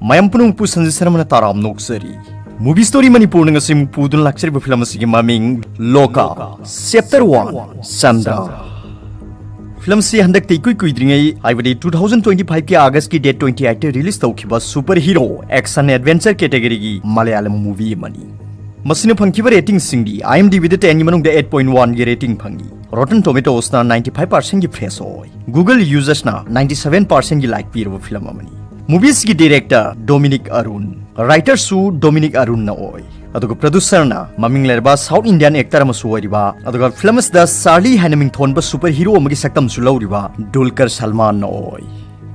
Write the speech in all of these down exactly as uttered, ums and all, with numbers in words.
ꯃꯌꯥꯝ ꯄꯨꯝꯅꯃꯛꯄꯨ ꯁꯟꯖꯤꯠ ꯁꯅꯥꯃꯅ ꯇꯔꯥꯝꯅ ꯑꯣꯛꯆꯔꯤ꯫ Movie Story ꯃꯅꯤꯄꯨꯔꯅ ꯉꯁꯤ ꯑꯃꯨꯛ ꯄꯨꯗꯨꯅ ꯂꯥꯛꯆꯔꯤꯕ ꯐꯤꯂꯝ ꯑꯁꯤꯒꯤ ꯃꯃꯤꯡ ꯂꯣꯀꯥ, Chapter One, ꯆꯟꯗ꯭ꯔ꯫ ꯐꯤꯂꯝꯁꯤ ꯍꯟꯗꯛꯇ ꯏꯀꯨꯏ ꯀꯨꯏꯗ꯭ꯔꯤꯉꯩ, ꯍꯥꯏꯕꯗꯤ two thousand twenty five ꯀꯤ August ꯀꯤ date twenty eight ꯇ release ꯇꯧꯈꯤꯕ super hero action adventure category ꯒꯤ ꯃꯂꯌꯥꯂꯝ movie ꯑꯃꯅꯤ꯫ ꯃꯁꯤꯅ ꯐꯪꯈꯤꯕ rating ꯁꯤꯡꯗꯤ IMDb ꯗ ten ꯒꯤ ꯃꯅꯨꯡꯗ eight point one ꯒꯤ rating ꯐꯪꯉꯤ꯫ Rotten Tomatoes ꯅ ninety five percent ꯒꯤ fresh ꯑꯣꯏ꯫ Google users ꯅ ninety seven percent ꯒꯤ like ꯄꯤꯔꯕ ꯐꯤꯂꯝ ꯑꯃꯅꯤ꯫ Movie ꯁꯤꯒꯤ director Dominic Arun, writer ꯁꯨ Dominic Arun ꯅ ꯑꯣꯏ꯫ ꯑꯗꯨꯒ producer ꯅ ꯃꯃꯤꯡ ꯂꯩꯔꯕ South Indian actor ꯑꯃꯁꯨ ꯑꯣꯏꯔꯤꯕ, ꯑꯗꯨꯒ ꯐꯤꯂꯝ ꯑꯁꯤꯗ ꯆꯥꯔꯂꯤ ꯍꯥꯏꯅ ꯃꯤꯡꯊꯣꯟꯕ super hero ꯑꯃꯒꯤ ꯁꯛꯇꯝꯁꯨ ꯂꯧꯔꯤꯕ ꯗꯨꯜꯀꯔ ꯁꯜꯃꯥꯟꯅ ꯑꯣꯏ꯫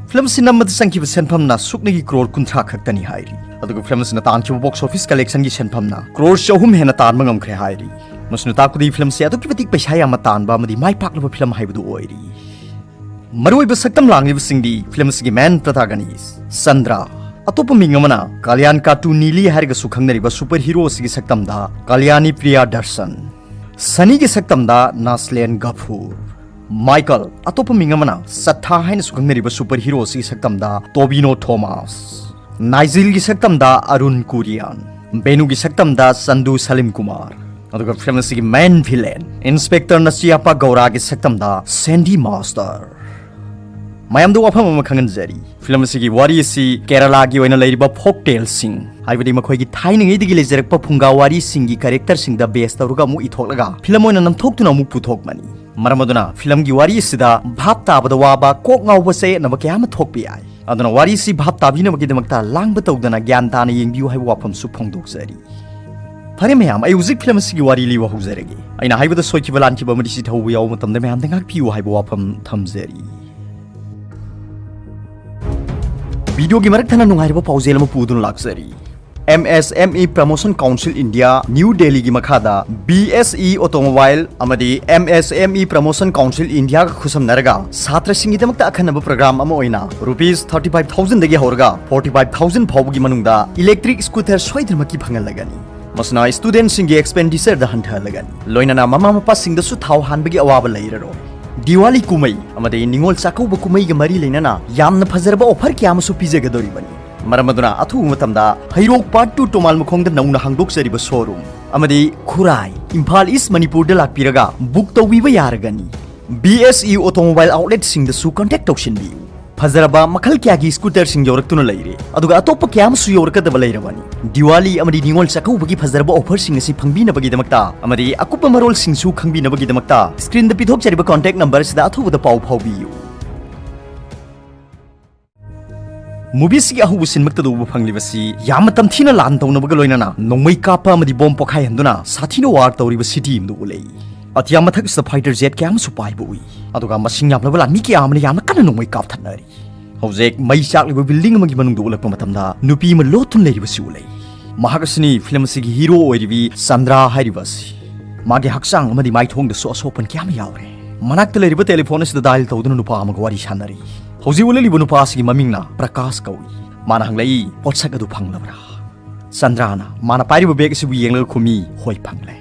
ꯐꯤꯂꯝ ꯑꯁꯤ ꯅꯝꯕꯗ ꯆꯪꯈꯤꯕ ꯁꯦꯟꯐꯝꯅ ꯁꯨꯞꯅꯒꯤ crore ꯀꯨꯟꯊ꯭ꯔꯥ ꯈꯛꯇꯅꯤ ꯍꯥꯏꯔꯤ꯫ ꯑꯗꯨꯒ ꯐꯤꯂꯝ ꯑꯁꯤꯅ ꯇꯥꯟꯈꯤꯕ box office collection ꯒꯤ ꯁꯦꯟꯐꯝꯅ crore ꯆꯍꯨꯝ ꯍꯦꯟꯅ ꯇꯥꯟꯕ ꯉꯝꯈ꯭ꯔꯦ ꯍꯥꯏꯔꯤ꯫ ꯃꯁꯤꯅ ꯇꯥꯛꯄꯗꯤ ꯐꯤꯂꯝ ꯑꯁꯤ ꯑꯗꯨꯛꯀꯤ ꯃꯇꯤꯛ ꯄꯩꯁꯥ ꯌꯥꯝꯅ ꯇꯥꯟꯕ ꯑꯃꯗꯤ ꯃꯥꯏ ꯄꯥꯛꯂꯕ ꯐꯤꯂꯝ ꯍꯥꯏꯕꯗꯨ ꯑꯣꯏꯔꯤ꯫ ꯃꯔꯨꯑꯣꯏꯕ ꯁꯛꯇꯝ ꯂꯥꯡꯂꯤꯕꯁꯤꯡꯗꯤ ꯐꯤꯂꯝ ꯑꯁꯤꯒꯤ main protagonist ꯆꯟꯗ꯭ꯔ, ꯑꯇꯣꯞꯄ ꯃꯤꯡ ꯑꯃꯅ ꯀꯥꯂꯤꯌꯥꯟ ꯀꯥꯇꯨ ꯅꯤꯂꯤ ꯍꯥꯏꯔꯒꯁꯨ ꯈꯪꯅꯔꯤꯕ super hero ꯑꯁꯤꯒꯤ ꯁꯛꯇꯝꯗ ꯀꯥꯂꯤꯌꯥꯅꯤ ꯄ꯭ꯔꯤꯌꯥ ꯗꯔꯁꯟ, ꯁꯅꯤꯒꯤ ꯁꯛꯇꯝꯗ ꯅꯥꯁꯂꯦꯟ ꯒꯐꯨꯔ, ꯃꯥꯏꯀꯜ, ꯑꯇꯣꯞꯄ ꯃꯤꯡ ꯑꯃꯅ ꯁꯠꯊꯥ ꯍꯥꯏꯅꯁꯨ ꯈꯪꯅꯔꯤꯕ super hero ꯑꯁꯤꯒꯤ ꯁꯛꯇꯝꯗ ꯇꯣꯕꯤꯅꯣ ꯊꯣꯃꯥꯁ, ꯅꯥꯏꯖꯤꯜꯒꯤ ꯁꯛꯇꯝꯗ ꯑꯔꯨꯟ ꯀꯨꯔꯤꯌꯥꯟ, ꯕꯦꯅꯨꯒꯤ ꯁꯛꯇꯝꯗ ꯆꯟꯗꯨ ꯁꯂꯤꯝ ꯀꯨꯃꯥꯔ, ꯑꯗꯨꯒ ꯐꯤꯂꯝ ꯑꯁꯤꯒꯤ main villain Inspector ꯅꯆꯤꯌꯥꯄꯥ ꯒꯧꯔꯥꯒꯤ ꯁꯛꯇꯝꯗ ꯁꯦꯟꯗꯤ ꯃꯥꯁꯇꯔ꯫ ꯃꯌꯥꯝꯗ ꯋꯥꯐꯝ ꯑꯃ ꯈꯪꯍꯟꯖꯔꯤ, ꯐꯤꯂꯝ ꯑꯁꯤꯒꯤ ꯋꯥꯔꯤ ꯑꯁꯤ ꯀꯦꯔꯂꯥꯒꯤ ꯑꯣꯏꯅ ꯂꯩꯔꯤꯕ folk tale ꯁꯤꯡ, ꯍꯥꯏꯕꯗꯤ ꯃꯈꯣꯏꯒꯤ ꯊꯥꯏꯅꯉꯩꯗꯒꯤ ꯂꯩꯖꯔꯛꯄ ꯐꯨꯡꯒꯥ ꯋꯥꯔꯤꯁꯤꯡꯒꯤ character ꯁꯤꯡꯗ base ꯇꯧꯔꯒ ꯑꯃꯨꯛ ꯏꯊꯣꯛꯂꯒ ꯐꯤꯂꯝ ꯑꯣꯏꯅ ꯅꯝꯊꯣꯛꯇꯨꯅ ꯑꯃꯨꯛ ꯄꯨꯊꯣꯛꯄꯅꯤ꯫ ꯃꯔꯝ ꯑꯗꯨꯅ ꯐꯤꯂꯝꯒꯤ ꯋꯥꯔꯤ ꯑꯁꯤꯗ ꯚꯥꯞ ꯇꯥꯕꯗ ꯋꯥꯕ, ꯀꯣꯛ ꯉꯥꯎꯕ, ꯆꯌꯦꯠꯅꯕ ꯀꯌꯥ ꯑꯃ ꯊꯣꯛꯄ ꯌꯥꯏ꯫ ꯑꯗꯨꯅ ꯋꯥꯔꯤ ꯑꯁꯤ ꯚꯥꯞ ꯇꯥꯕꯤꯅꯕꯒꯤꯗꯃꯛꯇ ꯂꯥꯡꯕ ꯇꯧꯗꯅ ꯒ꯭ꯌꯥꯟ ꯇꯥꯅ ꯌꯦꯡꯕꯤꯌꯨ ꯍꯥꯏꯕ ꯋꯥꯐꯝꯁꯨ ꯐꯣꯡꯗꯣꯛꯆꯔꯤ꯫ ꯐꯔꯦ ꯃꯌꯥꯝ, ꯑꯩ ꯍꯧꯖꯤꯛ ꯐꯤꯂꯝ ꯑꯁꯤꯒꯤ ꯋꯥꯔꯤ ꯂꯤꯕ ꯍꯧꯖꯔꯒꯦ꯫ ꯑꯩꯅ ꯍꯥꯏꯕꯗ ꯁꯣꯏꯈꯤꯕ ꯂꯥꯟꯈꯤꯕ ꯑꯃꯗꯤ ꯆꯤꯊꯍꯧꯕ ꯌꯥꯎꯕ ꯃꯇꯝꯗ ꯃꯌꯥꯝꯗ ꯉꯥꯛꯄꯤꯌꯨ ꯍꯥꯏꯕ ꯋꯥꯐꯝ ꯊꯝꯖꯔꯤ꯫ ꯚꯤꯗꯤꯑꯣꯒꯤ ꯃꯔꯛ ꯊꯠꯅ ꯅꯨꯡꯉꯥꯏꯔꯕ ꯄꯥꯎꯖꯦꯜ ꯑꯃ ꯄꯨꯗꯨꯅ ꯂꯥꯛꯆꯔꯤ꯫ MSME Promotion Council India, New Delhi ꯒꯤ ꯃꯈꯥꯗ BSE Automobile ꯑꯃꯗꯤ MSME Promotion Council India ꯒ ꯈꯨꯠꯁꯝꯅꯔꯒ ꯁꯥꯇ꯭ꯔꯁꯤꯡꯒꯤꯗꯃꯛꯇ ꯑꯈꯟꯅꯕ program ꯑꯃ ꯑꯣꯏꯅ rupees thirty five thousand ꯗꯒꯤ ꯍꯧꯔꯒ forty five thousand ꯐꯥꯎꯕꯒꯤ ꯃꯅꯨꯡꯗ electric scooter ꯁꯣꯏꯗꯅꯃꯛꯀꯤ ꯐꯪꯍꯜꯂꯒꯅꯤ꯫ ꯃꯁꯤꯅ student ꯁꯤꯡꯒꯤ expenditure ꯗ ꯍꯟꯊꯍꯜꯂꯒꯅꯤ꯫ ꯂꯣꯏꯅꯅ ꯃꯃꯥ ꯃꯄꯥꯁꯤꯡꯗꯁꯨ ꯊꯥꯎ ꯍꯥꯟꯕꯒꯤ ꯑꯋꯥꯕ ꯂꯩꯔꯔꯣꯏ꯫ ꯗꯤꯋꯥꯂꯤ ꯀꯨꯝꯍꯩ ꯑꯃꯗꯤ ꯅꯤꯉꯣꯜ ꯆꯥꯛꯀꯧꯕ ꯀꯨꯝꯍꯩꯒ ꯃꯔꯤ ꯂꯩꯅꯅ ꯌꯥꯝꯅ ꯐꯖꯔꯕ offer ꯀꯌꯥ ꯑꯃꯁꯨ ꯄꯤꯖꯒꯗꯧꯔꯤꯕꯅꯤ꯫ ꯃꯔꯝ ꯑꯗꯨꯅ ꯑꯊꯨꯕ ꯃꯇꯝꯗ ꯍꯩꯔꯣꯛ ꯄꯥꯔꯠ ꯇꯨ ꯇꯣꯃꯥꯜ ꯃꯈꯣꯡꯗ ꯅꯧꯅ ꯍꯥꯡꯗꯣꯛꯆꯔꯤꯕ ꯁꯣꯔꯨꯝ ꯑꯃꯗꯤ ꯈꯨꯔꯥꯏ, ꯏꯝꯐꯥꯜ ꯏꯁ ꯃꯅꯤꯄꯨꯔꯗ ꯂꯥꯛꯄꯤꯔꯒ ꯕꯨꯛ ꯇꯧꯕꯤꯕ ꯌꯥꯔꯒꯅꯤ꯫ ꯕꯤ ꯑꯦꯁ ꯏ ꯑꯣꯇꯣꯃꯣꯕꯥꯏꯜ ꯑꯥꯎꯠꯂꯦꯠꯁꯤꯡꯗꯁꯨ ꯀꯟꯇꯦꯛ ꯇꯧꯁꯤꯟꯕꯤꯌꯨ꯫ ꯐꯖꯔꯕ ꯃꯈꯜ ꯀꯌꯥꯒꯤ ꯁ꯭ꯀꯨꯇꯔꯁꯤꯡ ꯌꯧꯔꯛꯇꯨꯅ ꯂꯩꯔꯦ, ꯑꯗꯨꯒ ꯑꯇꯣꯞꯄ ꯀꯌꯥ ꯑꯃꯁꯨ ꯌꯧꯔꯛꯀꯗꯕ ꯂꯩꯔꯕꯅꯤ꯫ ꯗꯤꯋꯥꯂꯤ ꯑꯃꯗꯤ ꯅꯤꯉꯣꯜ ꯆꯥꯛꯀꯧꯕꯒꯤ ꯐꯖꯔꯕ ꯑꯣꯐꯔꯁꯤꯡ ꯑꯁꯤ ꯐꯪꯕꯤꯅꯕꯒꯤꯗꯃꯛꯇ ꯑꯃꯗꯤ ꯑꯀꯨꯞꯄ ꯃꯔꯣꯜꯁꯤꯡꯁꯨ ꯈꯪꯕꯤꯅꯕꯒꯤꯗꯃꯛꯇ ꯁ꯭ꯀ꯭ꯔꯤꯟꯗ ꯄꯤꯊꯣꯛꯆꯔꯤꯕ ꯀꯟꯇꯦꯛ ꯅꯝꯕꯔꯁꯤꯗ ꯑꯊꯨꯕꯗ ꯄꯥꯎ ꯐꯥꯎꯕꯤꯌꯨ꯫ ꯃꯨꯚꯤꯁꯤꯒꯤ ꯑꯍꯧꯕ ꯁꯤꯟꯃꯛꯇꯗ ꯎꯕ ꯐꯪꯂꯤꯕꯁꯤ ꯌꯥꯝꯅ ꯇꯝꯊꯤꯅ ꯂꯥꯟ ꯇꯧꯅꯕꯒ ꯂꯣꯏꯅꯅ ꯅꯣꯡꯃꯩ ꯀꯥꯞꯄ ꯑꯃꯗꯤ ꯕꯣꯝ ꯄꯣꯈꯥꯏꯍꯟꯗꯨꯅ ꯁꯥꯊꯤꯅ ꯋꯥꯔ ꯇꯧꯔꯤꯕ ꯁꯤꯇꯤ ꯑꯃꯗꯨ ꯎꯠꯂꯛꯏ꯫ ꯑꯇꯤꯌꯥ ꯃꯊꯛꯁꯤꯗ ꯐꯥꯏꯇꯔ ꯖꯦꯠ ꯀꯌꯥ ꯑꯃꯁꯨ ꯄꯥꯏꯕ ꯎꯏ꯫ ꯑꯗꯨꯒ ꯃꯁꯤꯡ ꯌꯥꯝꯂꯕ ꯂꯥꯟꯃꯤ ꯀꯌꯥ ꯑꯃꯅ ꯌꯥꯝꯅ ꯀꯟꯅ ꯅꯣꯡꯃꯩ ꯀꯥꯞꯊꯠꯅꯔꯤ꯫ ꯍꯧꯖꯤꯛ ꯃꯩ ꯆꯥꯛꯂꯤꯕ ꯕꯤꯜꯗꯤꯡ ꯑꯃꯒꯤ ꯃꯅꯨꯡꯗ ꯎꯠꯂꯛꯄ ꯃꯇꯝꯗ ꯅꯨꯄꯤ ꯑꯃ ꯂꯣꯠꯇꯨꯅ ꯂꯩꯔꯤꯕꯁꯤ ꯎꯠꯂꯛꯏ꯫ ꯃꯍꯥꯛ ꯑꯁꯤꯅꯤ ꯐꯤꯂꯝ ꯑꯁꯤꯒꯤ ꯍꯤꯔꯣ ꯑꯣꯏꯔꯤꯕꯤ ꯆꯟꯗ꯭ꯔꯥ ꯍꯥꯏꯔꯤꯕ ꯑꯁꯤ꯫ ꯃꯥꯒꯤ ꯍꯛꯆꯥꯡ ꯑꯃꯗꯤ ꯃꯥꯏꯊꯣꯡꯗꯁꯨ ꯑꯁꯣꯛꯄꯟ ꯀꯌꯥ ꯑꯃ ꯌꯥꯎꯔꯦ꯫ ꯃꯅꯥꯛꯇ ꯂꯩꯔꯤꯕ ꯇꯦꯂꯤꯐꯣꯟ ꯑꯁꯤꯗ ꯗꯥꯏꯜ ꯇꯧꯗꯨꯅ ꯅꯨꯄꯥ ꯑꯃꯒ ꯋꯥꯔꯤ ꯁꯥꯟꯅꯔꯤ꯫ ꯍꯧꯖꯤꯛ ꯎꯠꯂꯛꯂꯤꯕ ꯅꯨꯄꯥ ꯑꯁꯤꯒꯤ ꯃꯃꯤꯡꯅ ꯄ꯭ꯔꯀꯥꯁ ꯀꯧꯏ꯫ ꯃꯥꯅ ꯍꯪꯂꯛꯏ, "ꯄꯣꯠꯁꯛ ꯑꯗꯨ ꯐꯪꯂꯕ꯭ꯔꯥ?" ꯆꯟꯗ꯭ꯔꯥꯅ ꯃꯥꯅ ꯄꯥꯏꯔꯤꯕ ꯕꯦꯒ ꯑꯁꯤꯕꯨ ꯌꯦꯡꯂꯒ ꯈꯨꯝꯃꯤ, "ꯍꯣꯏ, ꯐꯪꯂꯦ꯫"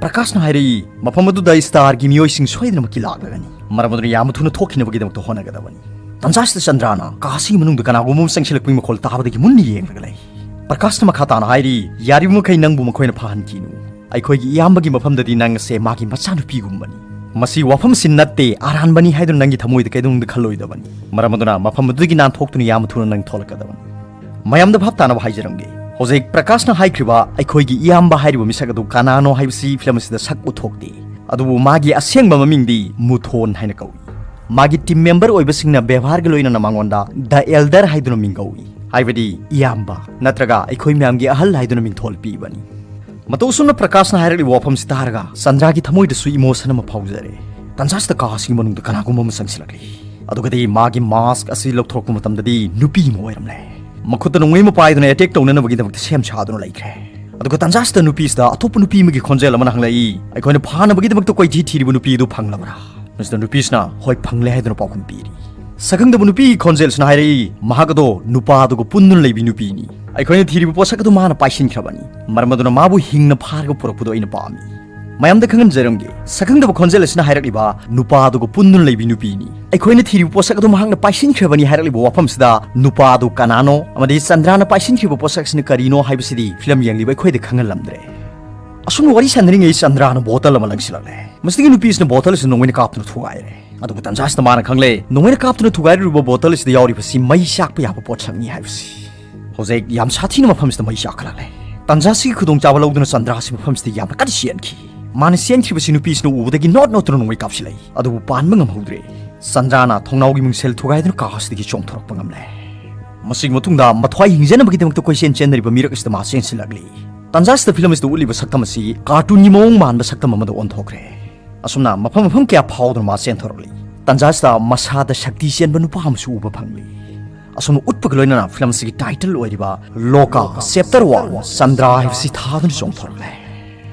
ꯄ꯭ꯔꯀꯥꯁꯅ ꯍꯥꯏꯔꯛꯏ, "ꯃꯐꯝ ꯑꯗꯨꯗ ꯁ꯭ꯇꯥꯔꯒꯤ ꯃꯤꯑꯣꯏꯁꯤꯡ ꯁꯣꯏꯗꯅꯃꯛꯀꯤ ꯂꯥꯛꯂꯒꯅꯤ, ꯃꯔꯝ ꯑꯗꯨꯅ ꯌꯥꯝꯅ ꯊꯨꯅ ꯊꯣꯛꯈꯤꯅꯕꯒꯤꯗꯃꯛꯇ ꯍꯣꯠꯅꯒꯗꯕꯅꯤ꯫" ꯇꯟꯖꯥꯁꯤꯗ ꯆꯟꯗ꯭ꯔꯥꯅ ꯀꯥ ꯑꯁꯤꯒꯤ ꯃꯅꯨꯡꯗ ꯀꯅꯥꯒꯨꯝꯕ ꯑꯃ ꯆꯪꯁꯤꯜꯂꯛꯄꯒꯤ ꯃꯈꯣꯜ ꯇꯥꯕꯗꯒꯤ ꯃꯨꯟꯅ ꯌꯦꯡꯂꯒ ꯂꯩ꯫ ꯄ꯭ꯔꯀꯥꯁꯅ ꯃꯈꯥ ꯇꯥꯅ ꯍꯥꯏꯔꯤ, "ꯌꯥꯔꯤꯕ ꯃꯈꯩ ꯅꯪꯕꯨ ꯃꯈꯣꯏꯅ ꯐꯥꯍꯟꯈꯤꯅꯨ꯫ ꯑꯩꯈꯣꯏꯒꯤ ꯏꯌꯥꯝꯕꯒꯤ ꯃꯐꯝꯗꯗꯤ ꯅꯪ ꯑꯁꯦ ꯃꯥꯒꯤ ꯃꯆꯥꯅꯨꯄꯤꯒꯨꯝꯕꯅꯤ꯫ ꯃꯁꯤ ꯋꯥꯐꯝꯁꯤ ꯅꯠꯇꯦ, ꯑꯔꯥꯟꯕꯅꯤ ꯍꯥꯏꯗꯨꯅ ꯅꯪꯒꯤ ꯊꯃꯣꯏꯗ ꯀꯩꯗꯧꯅꯨꯡꯗ ꯈꯜꯂꯣꯏꯗꯕꯅꯤ꯫ ꯃꯔꯝ ꯑꯗꯨꯅ ꯃꯐꯝ ꯑꯗꯨꯗꯒꯤ ꯅꯥꯟꯊꯣꯛꯇꯨꯅ ꯌꯥꯝꯅ ꯊꯨꯅ ꯅꯪ ꯊꯣꯛꯂꯛꯀꯗꯕꯅꯤ꯫" ꯃꯌꯥꯝꯗ ꯚꯥꯞ ꯇꯥꯅꯕ ꯍꯥꯏꯖꯔꯝꯒꯦ꯫ ꯍꯧꯖꯤꯛ ꯄ꯭ꯔꯀꯥꯁꯅ ꯍꯥꯏꯈ꯭ꯔꯤꯕ ꯑꯩꯈꯣꯏꯒꯤ ꯏꯌꯥꯝꯕ ꯍꯥꯏꯔꯤꯕ ꯃꯤꯁꯛ ꯑꯗꯨ ꯀꯅꯥꯅꯣ ꯍꯥꯏꯕꯁꯤ ꯐꯤꯂꯝ ꯑꯁꯤꯗ ꯁꯛ ꯎꯠꯊꯣꯛꯇꯦ꯫ ꯑꯗꯨꯕꯨ ꯃꯥꯒꯤ ꯑꯁꯦꯡꯕ ꯃꯃꯤꯡꯗꯤ ꯃꯨꯊꯣꯟ ꯍꯥꯏꯅ ꯀꯧꯏ꯫ ꯃꯥꯒꯤ ꯇꯤꯝ ꯃꯦꯝꯕꯔ ꯑꯣꯏꯕꯁꯤꯡꯅ ꯕꯦꯕꯥꯔꯒ ꯂꯣꯏꯅꯅ ꯃꯉꯣꯟꯗ ꯗ ꯑꯦꯜꯗꯔ ꯍꯥꯏꯗꯨꯅ ꯃꯤꯡꯒꯧꯏ, ꯍꯥꯏꯕꯗꯤ ꯏꯌꯥꯝꯕ ꯅꯠꯇ꯭ꯔꯒ ꯑꯩꯈꯣꯏ ꯃꯌꯥꯝꯒꯤ ꯑꯍꯜ ꯍꯥꯏꯗꯨꯅ ꯃꯤꯡꯊꯣꯜ ꯄꯤꯕꯅꯤ꯫ ꯃꯇꯧ ꯑꯁꯨꯝꯅ ꯄ꯭ꯔꯀꯥꯁꯅ ꯍꯥꯏꯔꯛꯂꯤꯕ ꯋꯥꯐꯝꯁꯤ ꯇꯥꯔꯒ ꯆꯟꯗ꯭ꯔꯥꯒꯤ ꯊꯃꯣꯏꯗꯁꯨ ꯏꯃꯣꯁꯟ ꯑꯃ ꯐꯥꯎꯖꯔꯦ꯫ ꯇꯟꯖꯥꯁꯤꯗ ꯀꯥ ꯑꯁꯤꯒꯤ ꯃꯅꯨꯡꯗ ꯀꯅꯥꯒꯨꯝꯕ ꯑꯃ ꯆꯪꯁꯤꯜꯂꯛꯂꯤ꯫ ꯑꯗꯨꯒꯗꯤ ꯃꯥꯒꯤ ꯃꯥꯁꯛ ꯑꯁꯤ ꯂꯧꯊꯣꯔꯛꯄ ꯃꯇꯝꯗꯗꯤ ꯅꯨꯄꯤ ꯑꯃ ꯑꯣꯏꯔꯝꯂꯦ꯫ ꯃꯈꯨꯠꯇ ꯅꯣꯡꯃꯩ ꯑꯃ ꯄꯥꯏꯗꯨꯅ ꯑꯦꯇꯦꯛ ꯇꯧꯅꯅꯕꯒꯤꯗꯃꯛꯇ ꯁꯦꯝ ꯁꯥꯗꯨꯅ ꯂꯩꯈ꯭ꯔꯦ꯫ ꯑꯗꯨꯒ ꯇꯟꯖꯥꯁꯤꯗ ꯅꯨꯄꯤꯁꯤꯗ ꯑꯇꯣꯞꯄ ꯅꯨꯄꯤ ꯑꯃꯒꯤ ꯈꯣꯟꯖꯦꯜ ꯑꯃꯅ ꯍꯪꯂꯛꯏ, "ꯑꯩꯈꯣꯏꯅ ꯐꯥꯅꯕꯒꯤꯗꯃꯛꯇ ꯀꯣꯏꯊꯤ ꯊꯤꯔꯤꯕ ꯅꯨꯄꯤ ꯑꯗꯨ ꯐꯪꯂꯕ꯭ꯔꯥ?" ꯃꯁꯤꯗ ꯅꯨꯄꯤꯁꯤꯅ, "ꯍꯣꯏ, ꯐꯪꯂꯦ" ꯍꯥꯏꯗꯨꯅ ꯄꯥꯎꯈꯨꯝ ꯄꯤꯔꯤ꯫ ꯁꯛꯈꯪꯗꯕ ꯅꯨꯄꯤꯒꯤ ꯈꯣꯟꯖꯦꯜꯁꯤꯅ ꯍꯥꯏꯔꯛꯏ, "ꯃꯍꯥꯛ ꯑꯗꯣ ꯅꯨꯄꯥ ꯑꯗꯨꯒ ꯄꯨꯟꯗꯨꯅ ꯂꯩꯕꯤ ꯅꯨꯄꯤꯅꯤ꯫ ꯑꯩꯈꯣꯏꯅ ꯊꯤꯔꯤꯕ ꯄꯣꯠꯁꯛ ꯑꯗꯨ ꯃꯥꯅ ꯄꯥꯏꯁꯤꯟꯈ꯭ꯔꯕꯅꯤ꯫ ꯃꯔꯝ ꯑꯗꯨꯅ ꯃꯥꯕꯨ ꯍꯤꯡꯅ ꯐꯥꯔꯒ ꯄꯨꯔꯛꯄꯗꯣ ꯑꯩꯅ ꯄꯥꯝꯃꯤ꯫" ꯃꯌꯥꯝꯗ ꯈꯪꯍꯟꯖꯔꯝꯒꯦ, ꯁꯛꯈꯪꯗꯕ ꯈꯣꯟꯖꯦꯜ ꯑꯁꯤꯅ ꯍꯥꯏꯔꯛꯂꯤꯕ ꯅꯨꯄꯥ ꯑꯗꯨꯒ ꯄꯨꯟꯗꯨꯅ ꯂꯩꯕꯤ ꯅꯨꯄꯤꯅꯤ꯫ ꯑꯩꯈꯣꯏꯅ ꯊꯤꯔꯤꯕ ꯄꯣꯠꯁꯛ ꯑꯗꯨ ꯃꯍꯥꯛꯅ ꯄꯥꯏꯁꯤꯟꯈ꯭ꯔꯕꯅꯤ ꯍꯥꯏꯔꯛꯂꯤꯕ ꯋꯥꯐꯝꯁꯤꯗ ꯅꯨꯄꯥ ꯑꯗꯨ ꯀꯅꯥꯅꯣ ꯑꯃꯗꯤ ꯆꯟꯗ꯭ꯔꯥꯅ ꯄꯥꯏꯁꯤꯟꯈ꯭ꯔꯤꯕ ꯄꯣꯠꯁꯛ ꯑꯁꯤꯅ ꯀꯔꯤꯅꯣ ꯍꯥꯏꯕꯁꯤꯗꯤ ꯐꯤꯂꯝ ꯌꯦꯡꯂꯤꯕ ꯑꯩꯈꯣꯏꯗ ꯈꯪꯍꯜꯂꯝꯗ꯭ꯔꯦ꯫ ꯑꯁꯨꯝꯅ ꯋꯥꯔꯤ ꯁꯥꯟꯅꯔꯤꯉꯩ ꯆꯟꯗ꯭ꯔꯥꯅ ꯕꯣꯇꯜ ꯑꯃ ꯂꯪꯁꯤꯜꯂꯛꯂꯦ꯫ ꯃꯁꯤꯗꯒꯤ ꯅꯨꯄꯤ ꯑꯁꯤꯅ ꯕꯣꯇꯜ ꯑꯁꯤ ꯅꯣꯡꯃꯩꯅ ꯀꯥꯞꯇꯨꯅ ꯊꯨꯒꯥꯏꯔꯦ꯫ ꯑꯗꯨꯕꯨ ꯇꯟꯖꯥ ꯑꯁꯤꯗ ꯃꯥꯅ ꯈꯪꯂꯦ, ꯅꯣꯡꯃꯩꯅ ꯀꯥꯞꯇꯨꯅ ꯊꯨꯒꯥꯏꯔꯤꯕ ꯕꯣꯇꯜ ꯑꯁꯤꯗ ꯌꯥꯎꯔꯤꯕꯁꯤ ꯃꯩ ꯆꯥꯛꯄ ꯌꯥꯕ ꯄꯣꯠꯁꯛꯅꯤ ꯍꯥꯏꯕꯁꯤ꯫ ꯍꯧꯖꯤꯛ ꯌꯥꯝ ꯁꯥꯊꯤꯅ ꯃꯐꯝꯁꯤꯗ ꯃꯩ ꯆꯥꯛꯈꯠꯂꯛꯂꯦ꯫ ꯇꯟꯖꯥꯁꯤꯒꯤ ꯈꯨꯗꯣꯡꯆꯥꯕ ꯂꯧꯗꯨꯅ ꯆꯟꯗ꯭ꯔꯥꯁꯤ ꯃꯐꯝꯁꯤꯗ ꯌꯥꯝꯅ ꯀꯟꯅ ꯆꯦꯟꯈꯤ꯫ ꯃꯥꯅ ꯆꯦꯟꯈꯤꯕꯁꯤ ꯅꯨꯄꯤꯁꯤꯅ ꯎꯕꯗꯒꯤ ꯅꯣꯠ ꯅꯣꯠꯇꯨꯅ ꯅꯣꯡꯃꯩ ꯀꯥꯞꯁꯤꯜꯂꯛꯏ꯫ ꯑꯗꯨꯕꯨ ꯄꯥꯟꯕ ꯉꯝꯍꯧꯗ꯭ꯔꯦ꯫ ꯆꯟꯗ꯭ꯔꯥꯅ ꯊꯣꯡꯅꯥꯎꯒꯤ ꯃꯤꯡꯁꯦꯜ ꯊꯨꯒꯥꯏꯗꯨꯅ ꯀꯥ ꯑꯁꯤꯗꯒꯤ ꯆꯣꯡꯊꯣꯔꯛꯄ ꯉꯝꯂꯦ꯫ ꯃꯁꯤꯒꯤ ꯃꯇꯨꯡꯗ ꯃꯊ꯭ꯋꯥꯏ ꯍꯤꯡꯖꯅꯕꯒꯤꯗꯃꯛꯇ ꯀꯣꯏꯆꯦꯟ ꯆꯦꯟꯅꯔꯤꯕ ꯃꯤꯔꯛ ꯑꯁꯤꯗ ꯃꯥ ꯆꯦꯟꯁꯤꯜꯂꯛꯂꯤ꯫ ꯇꯟꯖꯥ ꯑꯁꯤꯗ ꯐꯤꯂꯝ ꯑꯁꯤꯗ ꯎꯠꯂꯤꯕ ꯁꯛꯇꯝ ꯑꯁꯤ ꯀꯥꯔꯇꯨꯟꯒꯤ ꯃꯑꯣꯡ ꯃꯥꯟꯕ ꯁꯛꯇꯝ ꯑꯃꯗ ꯑꯣꯟꯊꯣꯛꯈ꯭ꯔꯦ꯫ ꯑꯁꯨꯝꯅ ꯃꯐꯝ ꯃꯐꯝ ꯀꯌꯥ ꯐꯥꯎꯗꯨꯅ ꯃꯥ ꯆꯦꯟꯊꯣꯔꯛꯂꯤ꯫ ꯇꯟꯖꯥ ꯑꯁꯤꯗ ꯃꯁꯥꯗ ꯁꯛꯇꯤ ꯆꯦꯟꯕ ꯅꯨꯄꯥ ꯑꯃꯁꯨ ꯎꯕ ꯐꯪꯂꯤ꯫ ꯑꯁꯨꯝꯅ ꯎꯠꯄꯒ ꯂꯣꯏꯅꯅ ꯐꯤꯂꯝ ꯑꯁꯤꯒꯤ ꯇꯥꯏꯇꯜ ꯑꯣꯏꯔꯤꯕ ꯂꯣꯀꯥ ꯆꯦꯞꯇꯔ ꯋꯥꯟ ꯆꯟꯗ꯭ꯔꯥ ꯍꯥꯏꯕꯁꯤ ꯊꯥꯗꯨꯅ ꯆꯣꯡꯊꯣꯔꯛꯂꯦ꯫